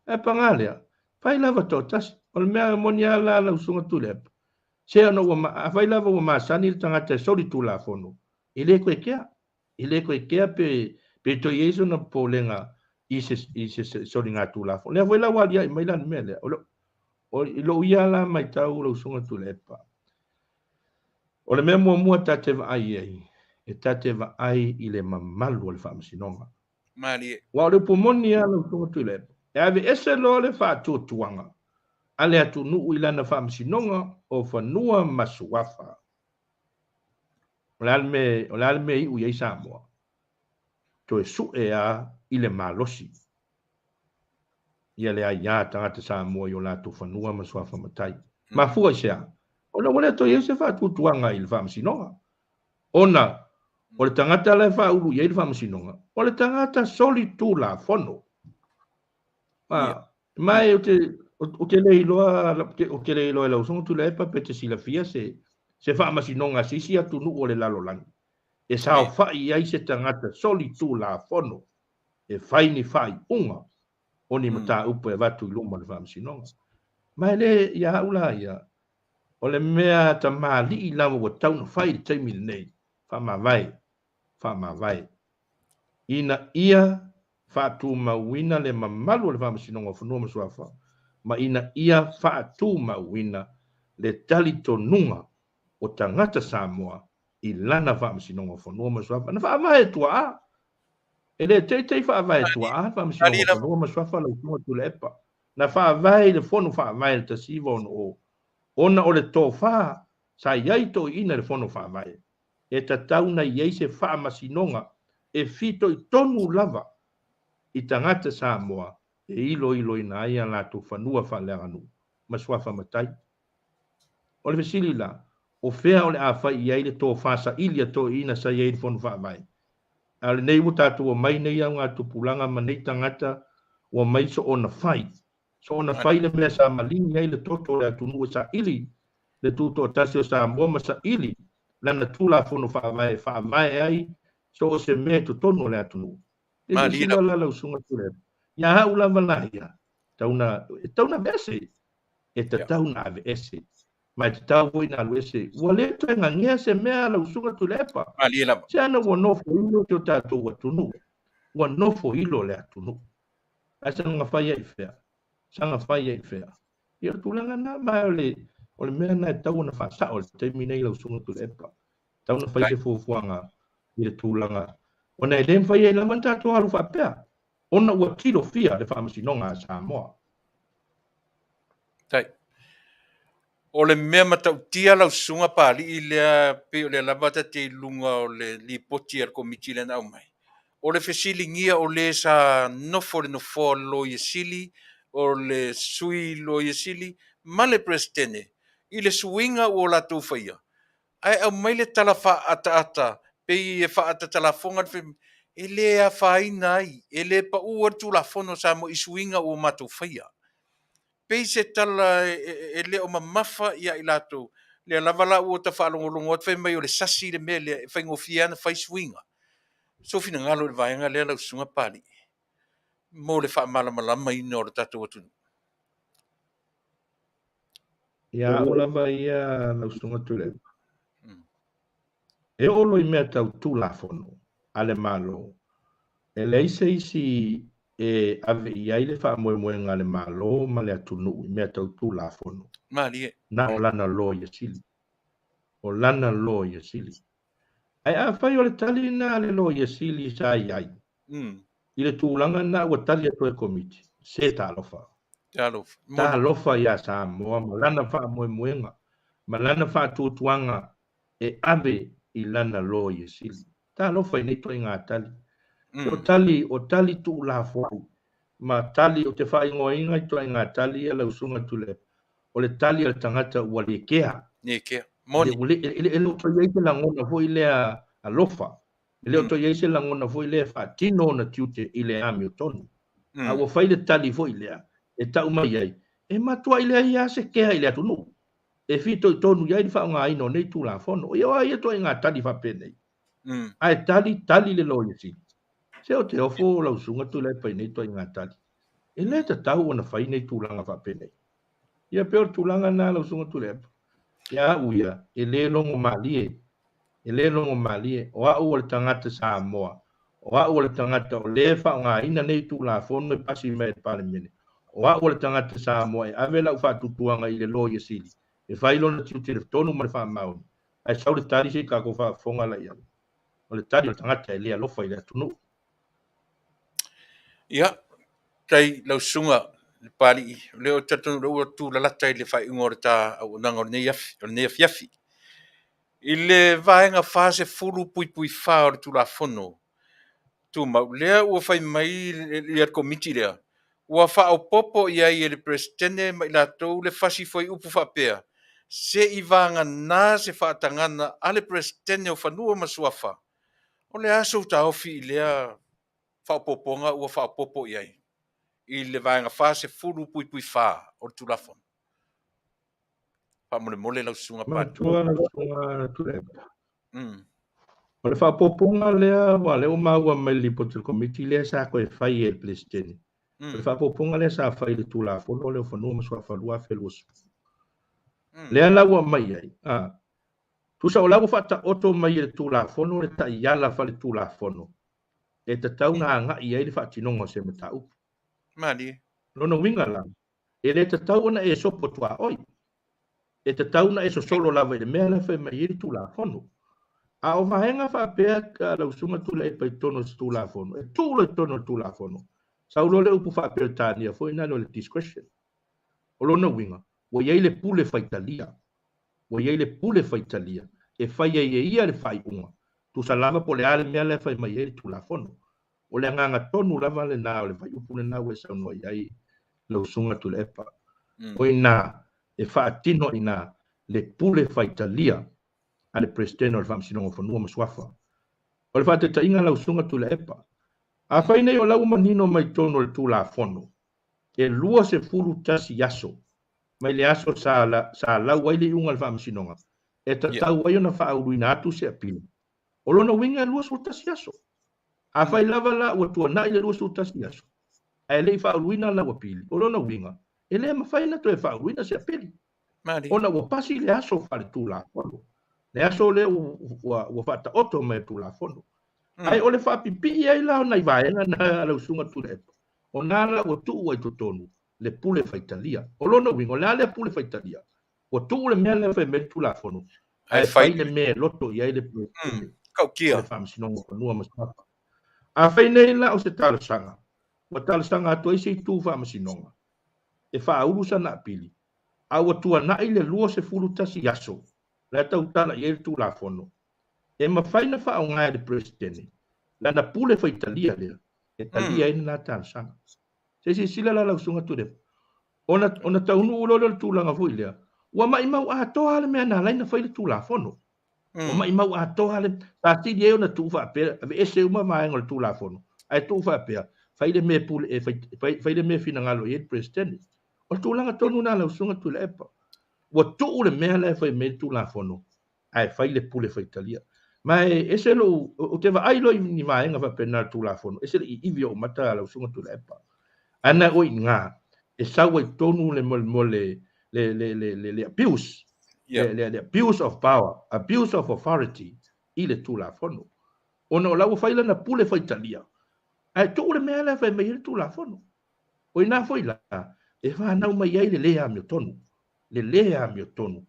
Speaker 10: Ae paga lea, fai lava toatasi. O le mea moni lava la lau Susuga Tuilaepa, se ona ua, afai lava ua masani le tagata e soli Tulafono, e le koe kea. E le koe kea pe, pe toe i ai sona popolega i se, i se soligatulafono. Lea foi la ua aliae mai la le mea lea. O, le, o, i lou ia la matau lau Susuga Tuilaepa, o le mea muamua ta te vaai i ai, e ta te vaai i le mamalu o le Faamasinoga.
Speaker 2: Malie.
Speaker 10: Aua o le upu moni lava lau Susuga Tuilaepa, e aveese loa le faatuatuaga a le atunuu i lana Faamasinoga o Fanua ma Suafa. O le a le mea, o le a le mea e iu i ai Samoa? Toe sue lava i le malosi ia le aia a tagata Samoa i o latou fanua ma suafa matai. Mafua i se a? Ona ua le toe i ai se faatuatuaga i le Faamasinoga. Ona o le tagata la e faaulu i ai le Faamasinoga, o le tagata solitulafono. A, ma e ou te, ou te le iloa, ou te le iloa e lau Susuga Tuilaepa pe te silafia se, se faamasinoga a se isi atunuu o le lalolagi e saofai ai se tagata solitulafono e fai ni faaiuga o ni mataupu e avatu i luma o le faamasinoga. Ma e le ia au la ia, o le mea tamalii lava ua tatau ona fai i le taimi lenei, faamavae, faamavae, ina ia faatumauina le mamalu o le Faamasinoga o Fanua ma Suafa ma ina ia faatumauina le talitonuga o tagata Samoa i lana Faamasinoga o Fanua ma Suafa. Na faavae tuaa. E le teitei faavae tuaa le Faamasinoga o Fanua ma Suafa lau Afioga Tuilaepa. Na faavae i le Fono Faavae i le 1960 ona o le tofa sa i ai toeaiina i le Fono Faavae e tatau ona i ai se faamasinoga e fitoitonu lava i tagata Samoa e iloiloina ai a latou fanua faaleaganuu ma suafa matai. O le fesili la, o fea o le a fai i ai le tofa saili a toeaiina sa i ai i le Fono Faavae? A o lenei ua tatou omai nei augatupulaga ma nei tagata ua omai soona fai Soona fai le mea sa maligi ai le toto o le atunuu e saili le Tutoatasi o Samoa ma saili lana Tulafono Faavae e faavae ai so o se mea i totonu o le atunuu. E silasila la lau Susuga Tuilaepa, ia au lava la ia, tatau na, e tatau na aveese, e tatau na aveese, ma e tatau foi na alu ese. Ua le toe gagea se mea lau Susuga Tuilaepa.
Speaker 2: Malie lava.
Speaker 10: Se ana ua nofo ilo si o tatou atunuu, ua nofo ilo le atunuu. Ae saga fai ai i fea? Saga fai ai i fea? Ia o le tulaga lena, ma o le, o le mea lena e tatau ona faasao i le taimi nei lau Susuga Tuilaepa. E tatau ona fai se fuafuaga i le tulaga, ona e le mafai ai lava ona tatou alu faapea, ona ua tilofia le Faamasinoga a Samoa.
Speaker 2: Tai. O le mea matautia lau susuga Papalii lea pei o lea lava ta te i luga o le lipoti a le Komiti lea na aumai, o le fesiligia o le sa nofo i le nofoa o le Loia Sili, o le Sui Loia Sili ma le Peresetene i le suiga ua latou faia, ae aumai le tala faaataata pei e faatatalafoga le fai e le afaina ai, e le pau ai le Tulafono a Samoa i suiga ua matou faia. Pei se tala e le o mamafa ia i latou, lea lava la ua ta faalogologo atu fai mai o le sasi le mea lea e faigofie lava ona fai suiga. Sou finagalo i le vaega lea lau Susuga Papalii, mo le faamalamalamaina o le tatou atunuu.
Speaker 10: Ia au lava ia lau Susuga Tuilaepa. E oo loa i mea tau Tulafono a le Malo, e leai se isi e ave i ai le faamoemoega a le Malo ma le atunuu i mea tau Tulafono.
Speaker 2: Malie.
Speaker 10: Na o lana Loia Sili. O lana Loia Sili. Ae afai o le tali lena a le Loia Sili sa i ai, i le tulaga lena ua tali atu ai le Komiti, se talofa.
Speaker 2: Talofa.
Speaker 10: Talofa ia Samoa ma lana faamoemoega ma lana faatuatuaga e ave i lana Loia Sili. Talofa i nei ituaiga tali. O tali, o tali tuulafoai ma tali ou te faaigoaina ituaiga tali ia lau Susuga Tuilaepa, o le tali a le tagata ua le kea.
Speaker 2: Le kea. Moni.
Speaker 10: E le o toe i ai se lagona foi lea alofa. E le o toe i ai se lagona foi lea e faatino ona tiute i le amiotonu. A ua fai le tali foi lea e tau mai ai, e matuai leai lava se kea i le atunuu e fitoitonu i ai le faaaogaina o nei Tulafono. Ia o ai ia ituaiga tali faapenei? Ae tali, tali le Loia Sili. Se o te ofo lau Susuga Tuilaepa i nei ituaiga tali. E le tatau ona fai nei tulaga faapenei. Ia pei o le tulaga lena lau Susuga Tuilaepa. Ia au ia, e le logo malie. E le logo malie. O au o le tagata Samoa. O au o le tagata o lea e faaaogaina nei Tulafono e pasi mai e le Palemene. O au o le tagata Samoa e ave lau faatuatuaga i le Loia Sili e fai lona tiute i le tonu ma le faamaoni. Ae sau le tali se i tatou faafofoga la i ai. O le tali o le tagata e le alofa i le atunuu.
Speaker 2: Ia, tai lau susuga le Papalii, o lea ou te talitonu o lea ua tulalata i le faaiuga o le ta auaunaga o lenei afi, o lenei afiafi. I le vaega 40.4 o le Tulafono Tumau, lea ua fai mai le Komiti lea, ua faaopoopo i ai e le Peresetene ma i latou le fasi fuaiupu faapea, Seivagana se faatagaga a le Peresetene o Fanua ma Suafa, o le a sou taofi i lea faaopoopoga ua faaopoopo i ai i le vaega 40.4 o le Tulafono? Faamolemole lau Susuga Pali.
Speaker 10: Matua lau Susuga Tuilaepa. O le faaopoopoga lea, aua o lea ua maua mai le Lipoti a le Komiti lea sa toe fai e le Peresetene. O le faaopoopoga lea sa fai i le Tulafono lea o Fanua ma Suafa 2020. Lea la ua aumai ai, a, tusa o la ua faataoto mai e le Tulafono le taiala faaletulafono e tatau ona agai i ai le faatinoga o se mataupu.
Speaker 2: Malie.
Speaker 10: Lona uiga la, e le tatau ona e sopo tuaoi. E tatau ona e sosolo lava i le mea la e fai mai ai le Tulafono. A o vaega faapea lau Susuga Tuilaepa i totonu o se Tulafono, e tuu loa i totonu o le Tulafono, sau loa le upu faa-Peretania foi lena o le discretion. O lona uiga, ua i ai le pule faitalia. Ua i ai le pule faitalia e fai ai e ia le faaiuga, tusa lava po o le a le mea la e fai mai ai le Tulafono. O le agaga tonu lava lena o le fuaiupu lena ua e saunoa i ai lau Susuga Tuilaepa. O i ina e faatino i ina le pule faitalia a le Peresetene o le Faamasinoga o Fanua ma Suafa. O le faataitaiga lau Susuga Tuilaepa, afai nei o la ua manino mai totonu o le Tulafono, e 21 aso mai le aso sa, sa lau ai le iuga a le Faamasinoga, e tatau ai ona faauluina atu se apili. O lona uiga e 21 aso. Afai lava la ua tuanai le 21 aso, ae le i faauluina lau apili, o lona uiga, e le mafai ona toe faauluina se apili, ona ua pasi le aso faaletulafono, le aso lea ua faataoto mai e le Tulafono. Ae o le faapipii ai la o nai vaega na a lau Susuga Tuilaepa, o na la ua tuu ai totonu le pule faitalia. O lona uiga, o le a lea pule faitalia? Ua tuu le mea lea e fai mai le Tulafono, ae fai le mea e loto i ai le Peresetene o le Faamasinoga o Fanua ma Suafa. Afai nei la o se talosaga, ua talosaga atu ai se itu Faamasinoga e faaulu sana apili, A ua tuanai le 21 aso la e tautala i ai le Tulafono, e mafai ona faaaoga e le Peresetene lana pule faitalia lea e talia ai lena talosaga. Se i silasila la lau Susuga Tuilaepa, ona, ona taunuu loa lea o le tulaga foi lea, ua maimau atoa lava le mea na ala ai ona fai le Tulafono. Ua maimau atoa le, sa sili ai ona tuu faapea, aveese uma vaega o le Tulafono, ae tuu faapea, fai le mea e pule, e fai, fai, fai le mea e finagalo i ai le Peresetene. O le tulaga tonu lena lau Susuga Tuilaepa. Ua tuu le mea la e fai mai ai le Tulafono, ae fai le pule faitalia. Ma e ese lou, ou te vaai loa i ni vaega faapena o le Tulafono, ese le iivi o ou mata lau Susuga Tuilaepa. Ae na o i ina e sau ai tonu le mo le le le le le le abuse, le le le abuse of power, abuse of authority i le Tulafono. Ona o la ua fai lana pule faitalia, ae tuu le mea la e fai mai ai le Tulafono. O ina foi la e fanau mai ai le le amiotonu, le le amiotonu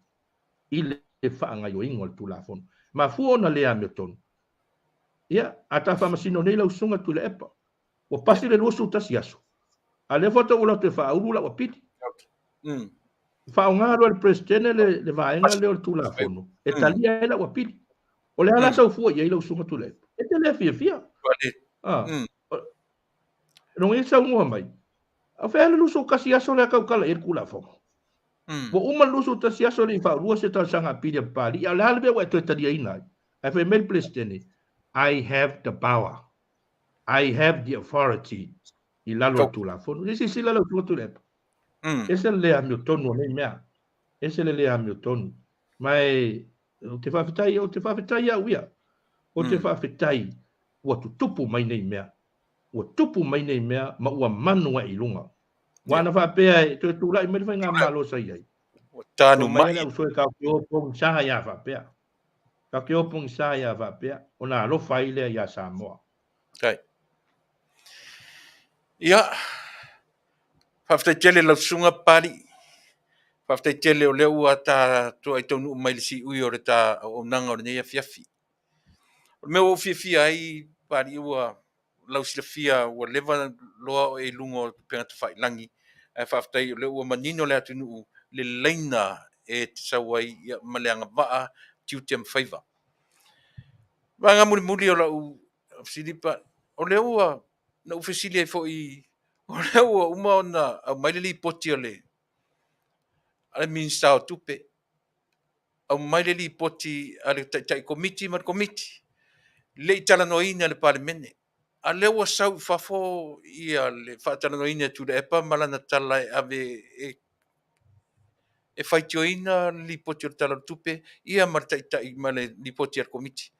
Speaker 10: i le faagaoioiga o le Tulafono. Mafua ona le amiotonu. Ia, a ta faamasino nei lau Susuga Tuilaepa, ua pasi le 21 aso, a lea faatoa ua latou faaulu lau apili. Faaaoga loa e le Peresetene le, le vaega lea o le Tulafono e talia ai lau apili. O le a la sau fua i ai lau Susuga Tuilaepa? E te le fiafia. Ah. Lona e saunoa mai, a o fea le 21 aso lea tautala i ai le Tulafono? Ua uma le 21 aso e le i faaulua se talosaga apili a Papalii, a o le a le mea ua e toe taliaina ai? Ae fai mai le Peresetene, I have the power. I have the authority i lalo o le Tulafono. Se i silasila lau Susuga Tuilaepa. Ese le le amiotonu o nei mea. Ese le le amiotonu. Ma e, ou te faafetai, ou te faafetai au ia. Ou te faafetai ua tutupu mai nei mea. Ua tupu mai nei mea ma ua manu ae i luga. Ua ana faapea e toe tulai mai le faigamalo sa i ai.
Speaker 2: Ua tanu mai.
Speaker 10: Mai le ausoe taokiō pogisa ia faapea. Taokiō pogisa ia faapea ona alofa ai lea iā Samoa.
Speaker 2: Kai. Ia, faafetai tele lau susuga Papalii. Faafetai tele o lea ua ta toai taunuu mai le siui o le ta auaunaga o lenei afiafi. O le mea ua ou fiafia ai Papalii ua lau silafia ua leva loa oe i luga o upega tafailagi, ae faafetai o lea ua manino le atunuu le laina e te sau ai ma le agavaa tiute ma faiva. Vaega mulimuli o lau fesili pa, o lea ua na ou fesili ai foi, o lea ua uma ona aumai le lipoti a le Minisita o Tupe, aumai le lipoti a le Taitai Komiti ma le Komiti, le i talanoaina e le Palemene. A lea ua sau i fafo ia le faatalanoaina e Tuilaepa ma lana tala e ave e e faitioina le lipoti o le Tala o le Tupe ia ma le Taitai ma le lipoti a le Komiti.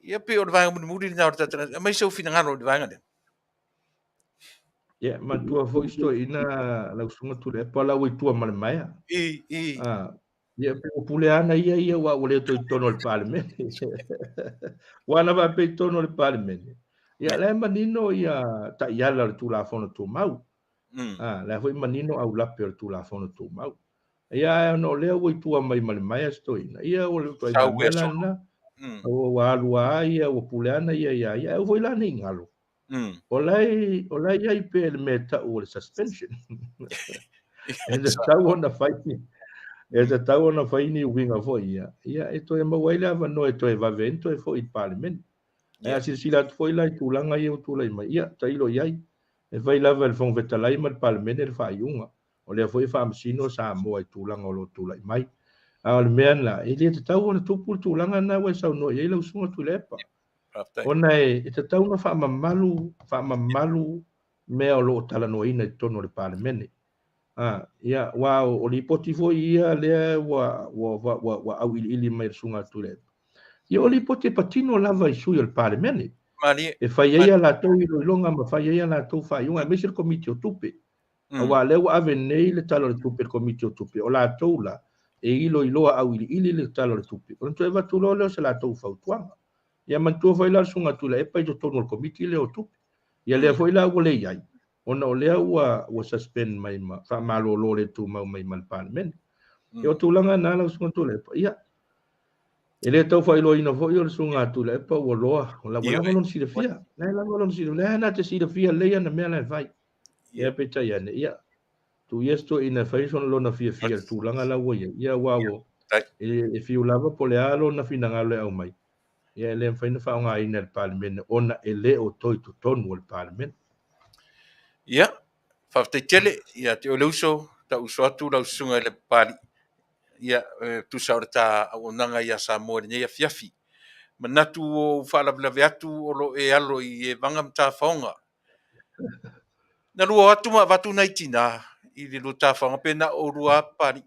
Speaker 2: Ia pei o le vaega mulimuli lena o le tatou aumai sou finagalo i le vaega lea.
Speaker 10: Ia, manatua foi si toeaina lau Susuga Tuilaepa la ua i tua ma le maea.
Speaker 2: I, i.
Speaker 10: Ah, ia, pe ua pule ana ia ia aua ua le toe i totonu o le Palemene. Ua ana faapea i totonu o le Palemene. Ia, la e manino ia taiala o le Tulafono Tumau. Ah, la foi manino aulape o le Tulafono Tumau. Ia, ae ona o lea ua i tua mai ma le maea si toeaina, ia ua le ituaiga mea la lena. Ua alu lava ia, ua pule ana ia iā ia. Ae aua foi la ne i galo. O la e, o la e i ai pea le mea e tau o le suspension. E tatau ona fai, e tatau ona fai ni uiga foi ia, ia e toe maua ai le avanoa e toe vave ai ona toe foi i le Palemene. Ae a silasila atu foi la i tulaga ia ua tulai mai, ia, tailo i ai. E fai lava e le Fofoga Fetalai ma le Palemene le faaiuga. O lea foi e faamasino Samoa i tulaga o lo o tulai mai. A o le mea lena, e le tatau ona tupu le tulaga lena ua e saunoa i ai lau Susuga Tuilaepa. Ona e tatau ona faamamalu, faamamalu mea o lo o talanoaina i totonu o le Palemene. A, ia, aua o lipoti foi ia lea ua, ua, ua, ua auiliili mai e le Susuga a Tuilaepa. Ia, o lipoti e patino lava i sui o le Palemene.
Speaker 2: Malie.
Speaker 10: E fai ai a latou iloiloga ma fai ai a latou faaiuga, aemaise le Komiti o Tupe. Aua o lea ua ave nei le Tala o le Tupe i le Komiti o Tupe, o latou la e iloiloa auiliili le Tala o le Tupe, ona toe avatu loa lea o se latou fautuaga. Ia manatua foi la le Susuga Tuilaepa i totonu o le Komiti lea o Tupe. Ia lea foi la ua le i ai, ona o lea ua ua suspend mai ma faamalolo le tumau mai ma le Palemene. Ia o tulaga na lau Susuga Tuilaepa, ia e le tau faailoaina foi o le Susuga Tuilaepa ua loa, ua lava lona silafia. La e lava lona silafia, la e na te silafia lelei ana mea la e fai. Ia peitai ane, ia. Tuu ia si toeaina e fai sona lona fiafia i le tulaga la ua i ai. Ia aua ua e fiu lava po o le a lona finagalo e aumai, ia e le mafai ona faaaogaina e le Palemene ona e le o toe i totonu o le Palemene.
Speaker 2: Ia, faafetai tele ia te oe le uso, tau uso atu lau susuga i le Papalii, ia e tusa o le ta auaunaga ia Samoa i lenei afiafi. Manatu ua ou faalavelave atu o lo o e alo i Evaga ma Tafaoga. Na lua o atu ma avatu nai tinā i le lua tafaoga pe na o oulua lava Papalii?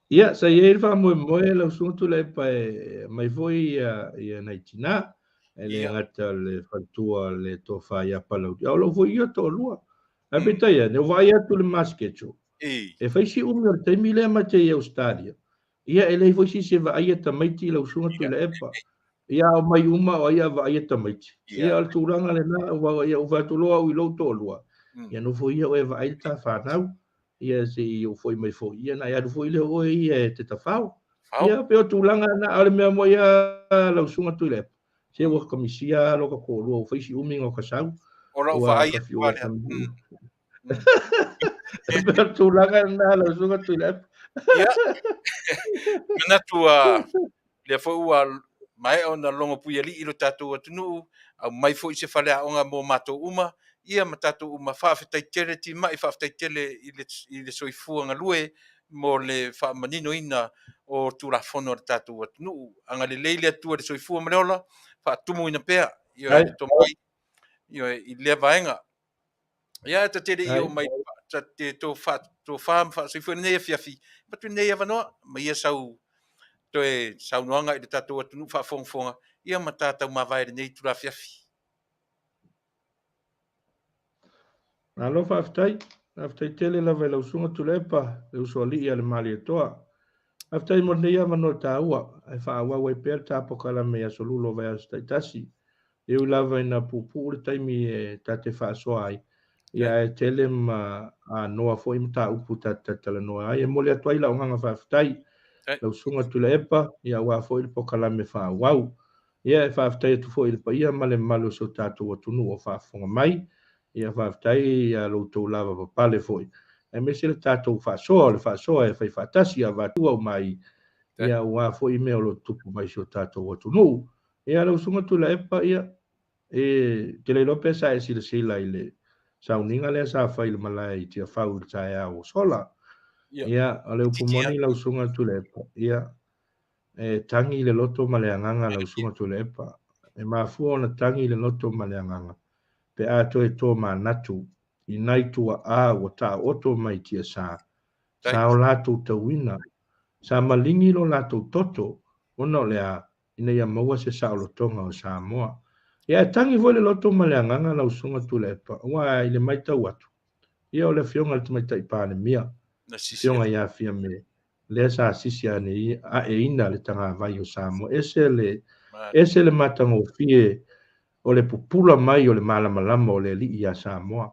Speaker 10: Ia, sa i ai le faamoemoe lau Susuga Tuilaepa e aumai foi ia nai tinā, e le gata o le faletua o le Tofa ia Palauli, a o lou foi ia toalua. Ae peitai ane, ua vaai atu i le ma schedule, e fai si umi o le taimi lea ma te i Ausetalia, ia e leai foi se isi e vaaia tamaiti lau Susuga Tuilaepa. Ia a omai uma o ai a vaaia tamaiti. Ia o le tulaga lena, ua ia ua fai atu loa au i lou toalua, ia nofo ia oe e vaai le ta fanau, ia se i ou foi mai foi, ia ona e alu foi lea o oe ia e te tafao. Ia pei o tulaga na, a o le mea moi lava lau Susuga Tuilaepa, se ua kamisia lava lo ta toalua, ua fai si umi ona o ta sau.
Speaker 2: O lau
Speaker 10: Ua
Speaker 2: vaai
Speaker 10: ta
Speaker 2: atu
Speaker 10: fiu
Speaker 2: lava
Speaker 10: e
Speaker 2: lea.
Speaker 10: kamisia. E pei o le tulaga lena lau Susuga Tuilaepa.
Speaker 2: Ia, manatu a lea foi ua maea ona logo puialii lo tatou atunuu, aumai foi se faleaoga mo matou uma, ia ma tatou uma. Faafetai tele Timai, faafetai tele i le soifua galue mo le faamaninoina o Tulafono a le tatou atunuu. Agalelei le Atua i le soifua ma le ola, faatumuina pea ioe le tomai ioe i lea vaega. Ia, ta te le i oo mai ta te tofa ma faasoifua i lenei afiafi, avatu lenei avanoa ma ia sau toe saunoaga i le tatou atunuu faafogafoga, ia ma ta taumavae i lenei itula afiafi.
Speaker 10: Malo faafetai. Faafetai tele lava i lau Susuga Tuilaepa, le usoalii a le Malietoa. Faafetai mo lenei avanoa taua, ae faaauau ai pea le ta polokalame i aso lula o vaiaso taitasi. E ui lava ina puupuu le taimi e ta te faasoa ai, ia ae tele ma anoa foi mataupu ta te talatalanoa ai. E momoli atu ai lau agaga faafetai lau Susuga Tuilaepa, ia aua foi le polokalame faaauau. Ia e faafetai atu foi i le paia ma le mamalu o si o tatou atunuu o faafofoga mai. Ia faafetai i lo outou lavapapale foi, aemaise le tatou faasoa, o le faasoa e fai faatasi avatu aumai, ia aua foi mea o lo o tutupu mai i si o tatou atunuu. Ia lau Susuga Tuilaepa, ia, e te le iloa pe sa e silasila i le sauniga lea sa fai i le malae i Tiafau i le taeao ua sola. Ia, o le upu moni lau Susuga Tuilaepa, ia, e tagi le loto ma le agaga lau Susuga Tuilaepa. E mafua ona tagi le loto ma le agaga pe a toe tomanatu i nai tuaa ua taoto mai tiasa, sa o latou tauina, sa maligi lo latou toto ona o le a, ina ia maua se saolotoga o Samoa. Ia e tagi foi le loto ma le agaga lau Susuga Tuilaepa, aua i le maitau atu, ia o le Afioga i le Tamaitai Palemia, Afioga ia Fiame, lea sa sisi ane aeina le tagavai o Samoa. Ese le, ese le matagofie o le pupula mai o le malamalama o le Alii ia Samoa.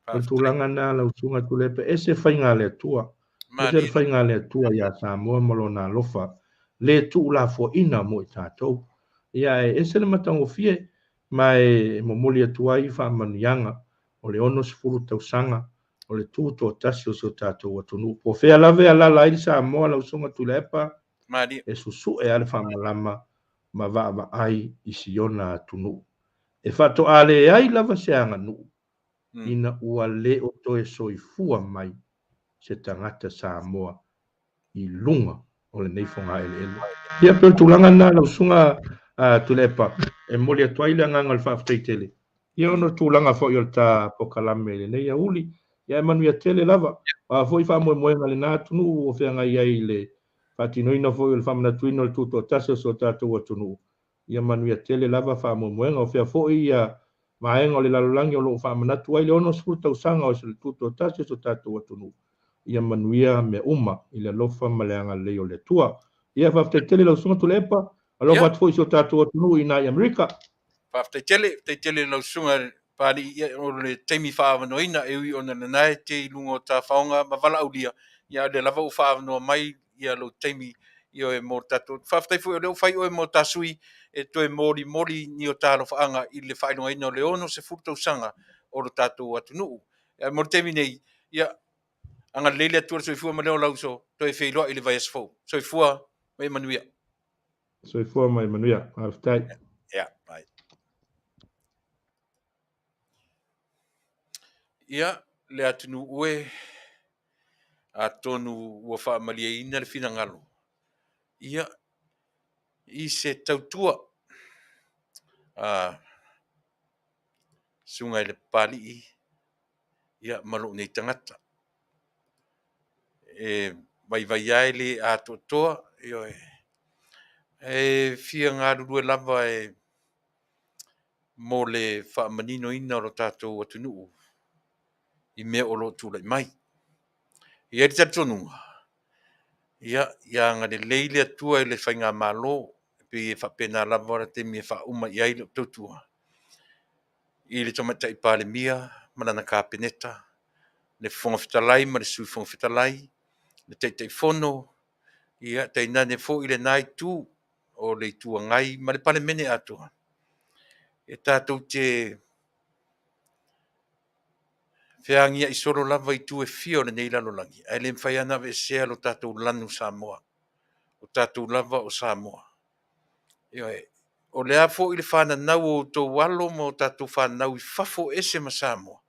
Speaker 10: O le tulaga lena lau Susuga Tuilaepa, ese faiga a le Atua. Ese le faiga a le Atua ia Samoa ma Lona alofa le tuulafoaina mo i tatou. Ia ae ese le matagofie, ma e momoli atu ai faamanuiaga o le 60 tausaga o le tutoatasi o si o tatou atunuu. Po o fea lava e alaala ai le Samoa lau Susuga Tuilaepa, e susue lava le faamalama ma vaavaai i siona atunuu. E faatoa leai lava se aganuu ina ua le o toe soifua mai se tagata Samoa i luga o lenei fogaeleele. Ia, pei o le tulaga lena lau Susuga Tuilaepa, e momoli atu ai le agaga o le faafetai tele. Ia, ona o tulaga foi o le ta polokalame i lenei aoauli, ia e manuia tele lava. O a foi faamoemoega a lena atunuu ua feagai ai i le faatinoina foi o le faamanatuina o le tutoatasi o si o tatou atunuu, ia manuia tele lava faamoemoega. O fea foi ia vaega o le lalolagi o lo o faamanatu ai le 60 tausaga o le tutoatasi o si o tatou atunuu, ia manuia mea uma i le alofa ma le agalelei o le Atua. Ia, faafetai tele lau Susuga Tuilaepa, alofa atu foi i si o tatou atunuu i ina i Amerika.
Speaker 2: Faafetai tele, faafetai tele i lau Susuga Papalii, ia, o le taimi faaavanoaina e ui ona lena e te i luga o tafaoga ma valaaulia, ia, a o lea lava ua faaavanoa mai ia lou taimi ioe mo le tatou. Faafetai foi o lea ua fai oe mo ta sui e toe molimoli ni o ta alofaaga i le faailogaina o le 60 tausaga o lo tatou atunuu. Ae mo le taimi nei, Ia, agalelei le Atua i le soifua ma le ola uso, toe feiloai i le vaiaso fou. Soifua ma ia manuia.
Speaker 10: Soifua ma ia manuia. Faafetai.
Speaker 2: Ia, bye. Ia, le atunuu e, atonu ua faamalieina le finagalo, ia, i se tautua a Susuga i le Papalii ia, ma lou nei tagata. E vaivai lava e le atoatoa, ioe, e fia galulue lava e mo le faamaninoina o lo tatou atunuu i mea o lo o tulai mai. E i ai le talitonuga, ia, ia agalelei le Atua i le Faigamalo, e pei e faapena lava le taimi e faauma i ai lau tautua, i le Tamaitai Palemia ma lana Kapeneta, le Fofoga Fetalai ma le Sui Fofoga Fetalai, le Taitaifono, ia tainane foi lena Itu o le Itu Agai ma le Palemene atoa, e tatou te feagiai solo lava i itu e fia o lenei lalolagi, ae le mafai lava ona aveesea lo tatou lanu Samoa, o tatou lava o Samoa. Ioe, o le a foi le fananau o outou alo ma o tatou fanau i fafo ese ma Samoa,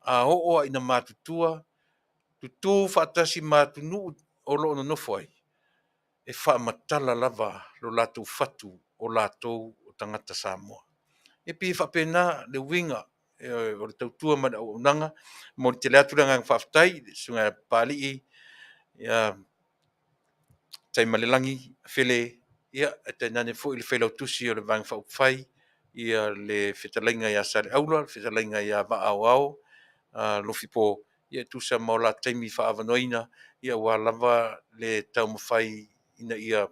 Speaker 2: a oo lava ina matutua, tutu faatasi ma atunuu o lo o nonofo ai, e faamatala lava lo latou fatu o latou o tagata Samoa. E pei e faapena le uiga o le tautua ma le auaunaga. E momoli tele atu le agaga faafetai i le Susuga ia Papalii ia Taimalelagi Fele, ia tainane foi le Failautusi o le Vaega Faaupufai, ia le fetalaiga ia Saleaula, le fetalaiga ia Vaa Aoao Lofipo, ia e tusa ma o la taimi faaavanoaina, ia aua lava le taumafai ina ia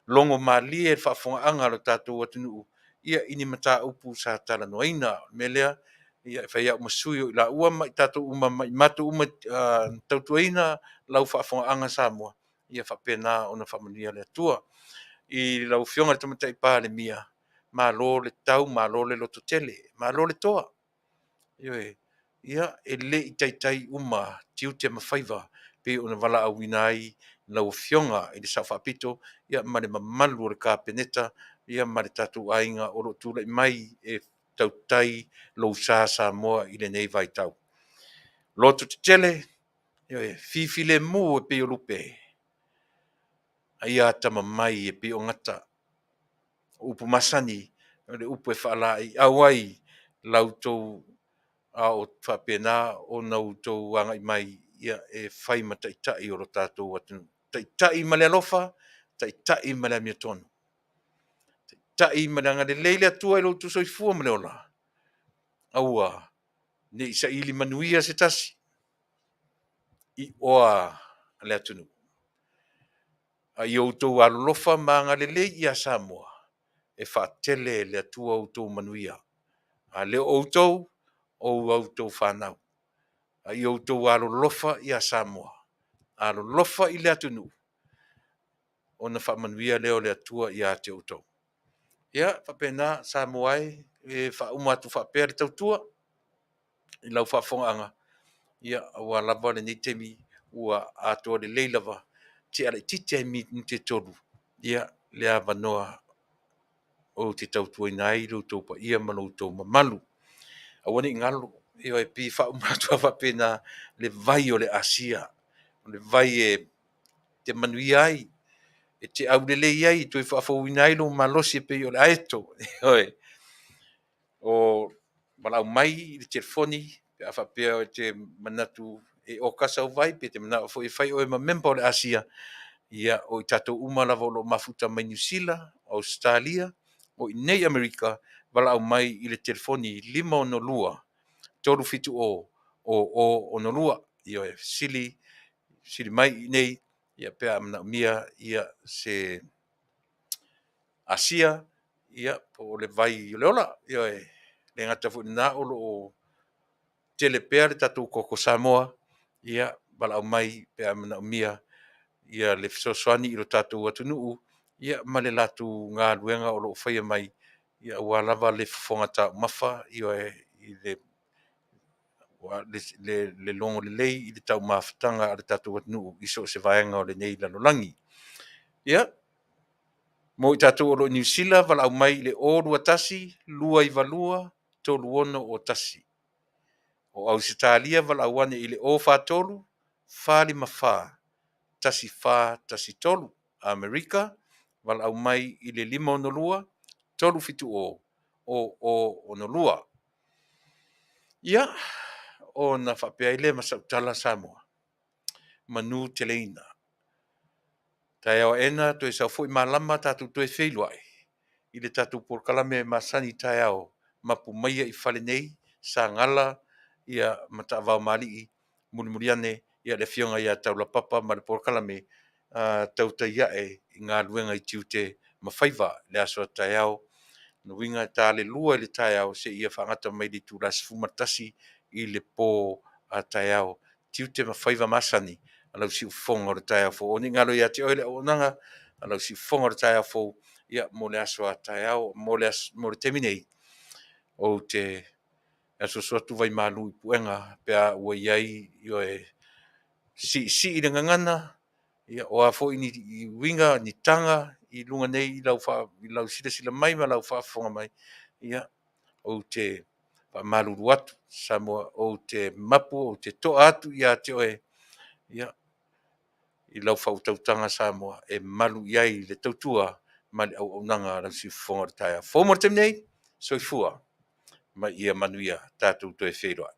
Speaker 2: logo malie le faafofogaaga a lo tatou atunuu ia i ni mataupu sa talanoaina. O le mea lea, ia e fai au ma sui o i laua ma i tatou uma ma i matou uma na tautuaina lau faafofogaaga Samoa, ia faapena ona faamanuia le Atua. I lau Afioga i le Tamaitai Palemia, malo le tau, malo le lototele, malo le toa. Ioe, ia e le i taitai uma tiute ma faiva pei ona valaauina ai lau Afioga i le Sao Faapito ia ma le mamalu o le Kapeneta ia ma le tatou aiga o lo o tulai mai e tautai lou sa Samoa i lenei vaitau. Loto tetele, ioe, fifilemu e pei o lupe, a ia atamamai e pei o gata. O upu masani, o le upu e faalaeiau ai la outou a o faapena ona outou agai mai ia e fai ma taitai o lo tatou atunuu. Taitai ma le alofa, taitai ma le amiotonu, taitai ma le agalelei le Atua i lo outou soifua ma le ola. Aua ne i saili manuia se tasi i oa a le atunuu. A ia outou alolofa ma agalelei ia Samoa, e faatele e le Atua outou manuia. A le o outou, o a outou fanau. A ia outou alolofa ia Samoa, alolofa i le atunuu, ona faamanuia lea o le Atua ia te outou. Ia, faapena Samoa e, e faauma atu faapea le tautua i lau faafofogaaga, ia, aua lava lenei taimi ua atoa lelei lava, tea laitiiti lava i minute e 3, ia, le avanoa ou te tautuaina ai lo outou paia ma lo outou mamalu. Aua ne i galo, ioe, pei e faauma atu lava faapena le vai o le Asia, o le vai e te manuia ai, e te aulelei ai, e toe faafouina ai lou malosi e pei o le aeto. Ioe. O valaau mai i le telefoni pe a faapea e te manatu e oka sau vai pe te manao foi e fai oe ma member o le Asia, ia o i tatou uma lava o lo o mafuta mai Niu Sila, Ausetalia, o i inei i Amerika, valaau mai i le telefoni 562 370 0062. Ioe, fesili, fesili mai i inei ia pe a manaomia ia se Asia, ia po o le vai o le ola. Ioe, le gata foi i lena o lo o tele pea le tatou koko Samoa, ia valaau mai pe a manaomia ia le fesoasoani i lo tatou atunuu ia ma le latou galuega o lo o faia mai ia aua lava le fofoga taumafa, ioe, i le Le, le, le logo lelei i le taumafataga a le tatou atunuu i so o se vaega o lenei lalolagi. Ia, mo i tatou o lo o i Niu Sila, valaau mai i le 021 292 3601. O Ausetalia, valaau ane i le 043 454 1413. Amerika, valaau mai i le 562 370 0062. Ia, ona faapea ai lea ma sau tala Samoa, manu teleina. Taeao aena toe sau foi malama tatou toe feiloai i le tatou polokalame masani taeao mapu maia i fale nei, Sagala ia ma Taavaomalii mulimuli ane ia le afioga ia Taulapapa ma le polokalame tautai ae i galuega i tiute ma faiva i le aso a taeao. Lona uiga e ta le 2 i le taeao seia faagata mai i le itula 11 i le po a taeao. Tiute ma faiva masani a lau siufofoga o le taeao fou. Aua ne i galo ia te oe le auaunaga a lau siufofoga o le taeao fou ia mo le aso a taeao. Mo le, mo le taimi nei, ou te asuasu atu vaimalu i puega pe a ua i ai ioe siisii le gagana, ia, o a foi ni uiga, ni taga i luga nei i lau, fa, i lau silasila mai ma lau faafofoga mai, ia, ou te faamalulu atu Samoa, ou te mapu, ou te toa atu ia te oe, ia, i lau faautautaga Samoa e malu i ai le tautua ma le auaunaga a lau siufofoga o le taeao fou. Mo le taimi nei, soifua ma ia manuia, tatou toe feiloai.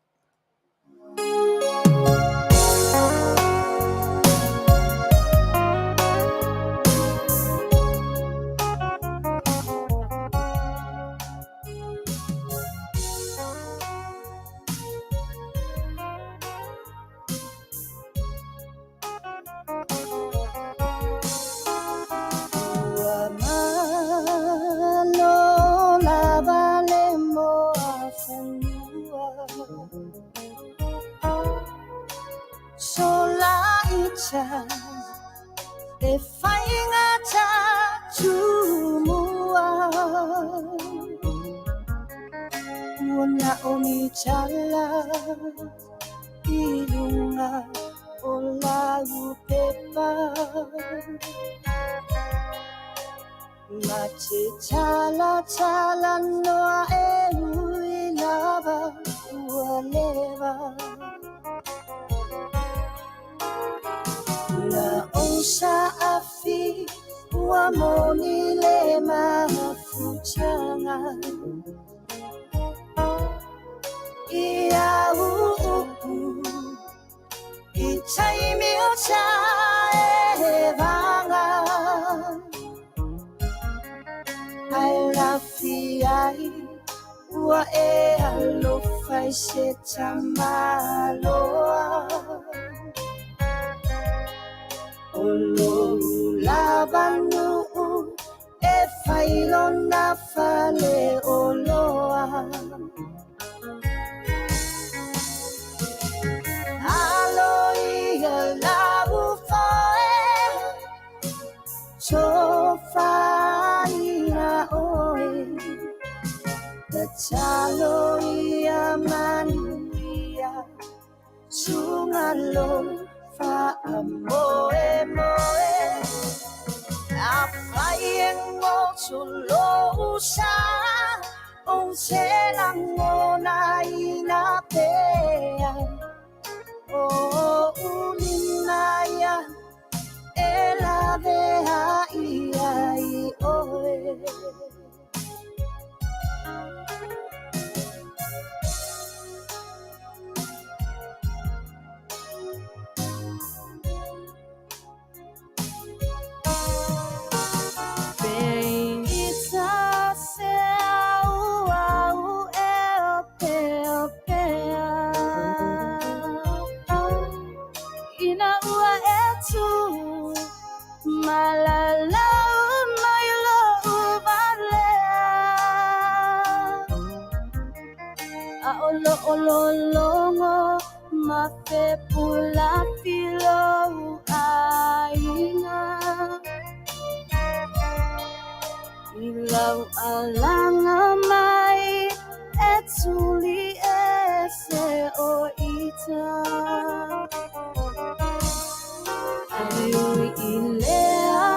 Speaker 11: Ae ui i lea,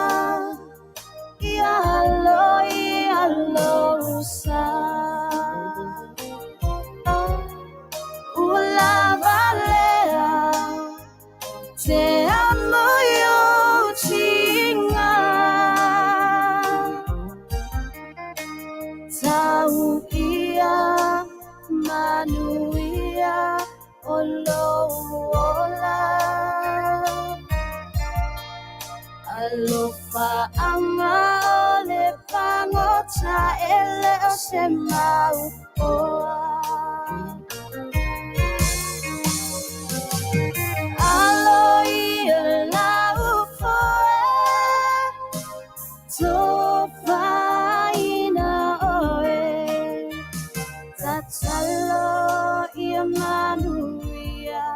Speaker 11: ia alo ia lou sa. Ua lava lea, te amo i ou tiga. Tau ia manuia o lou ola. Alofaaga o le pagota e le o se mau oa. Alo ia lau foe, tofaina oe. Tatalo ia manuia,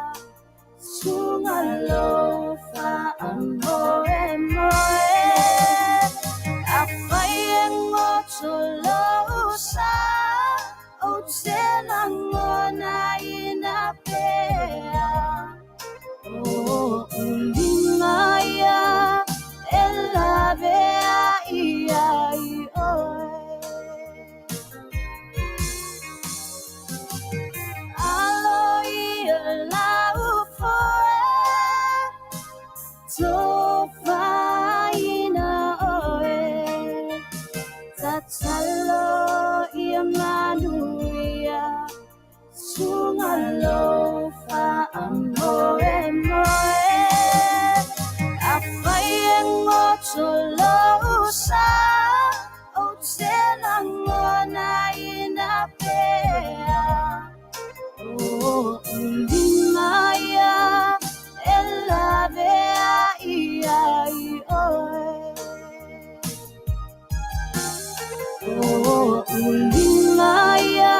Speaker 11: suga lou faamoemoe. Afai e goto lou sa, ou te lagonaina pea. O ou lima ia e laveai ai oe. Alo ia lau foe, tofaina oe. Tatalo ia manuia, suga lou faamoemoe. Afai e goto lou sa, ou te lagonaina pea. O ou lima ia e laveai ai oe. O ou lima ia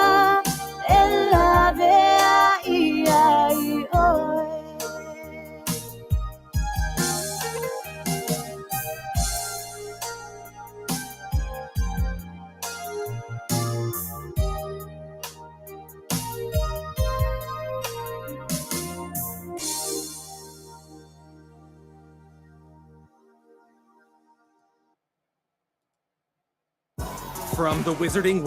Speaker 11: e laveai ai oe.
Speaker 12: From the wizarding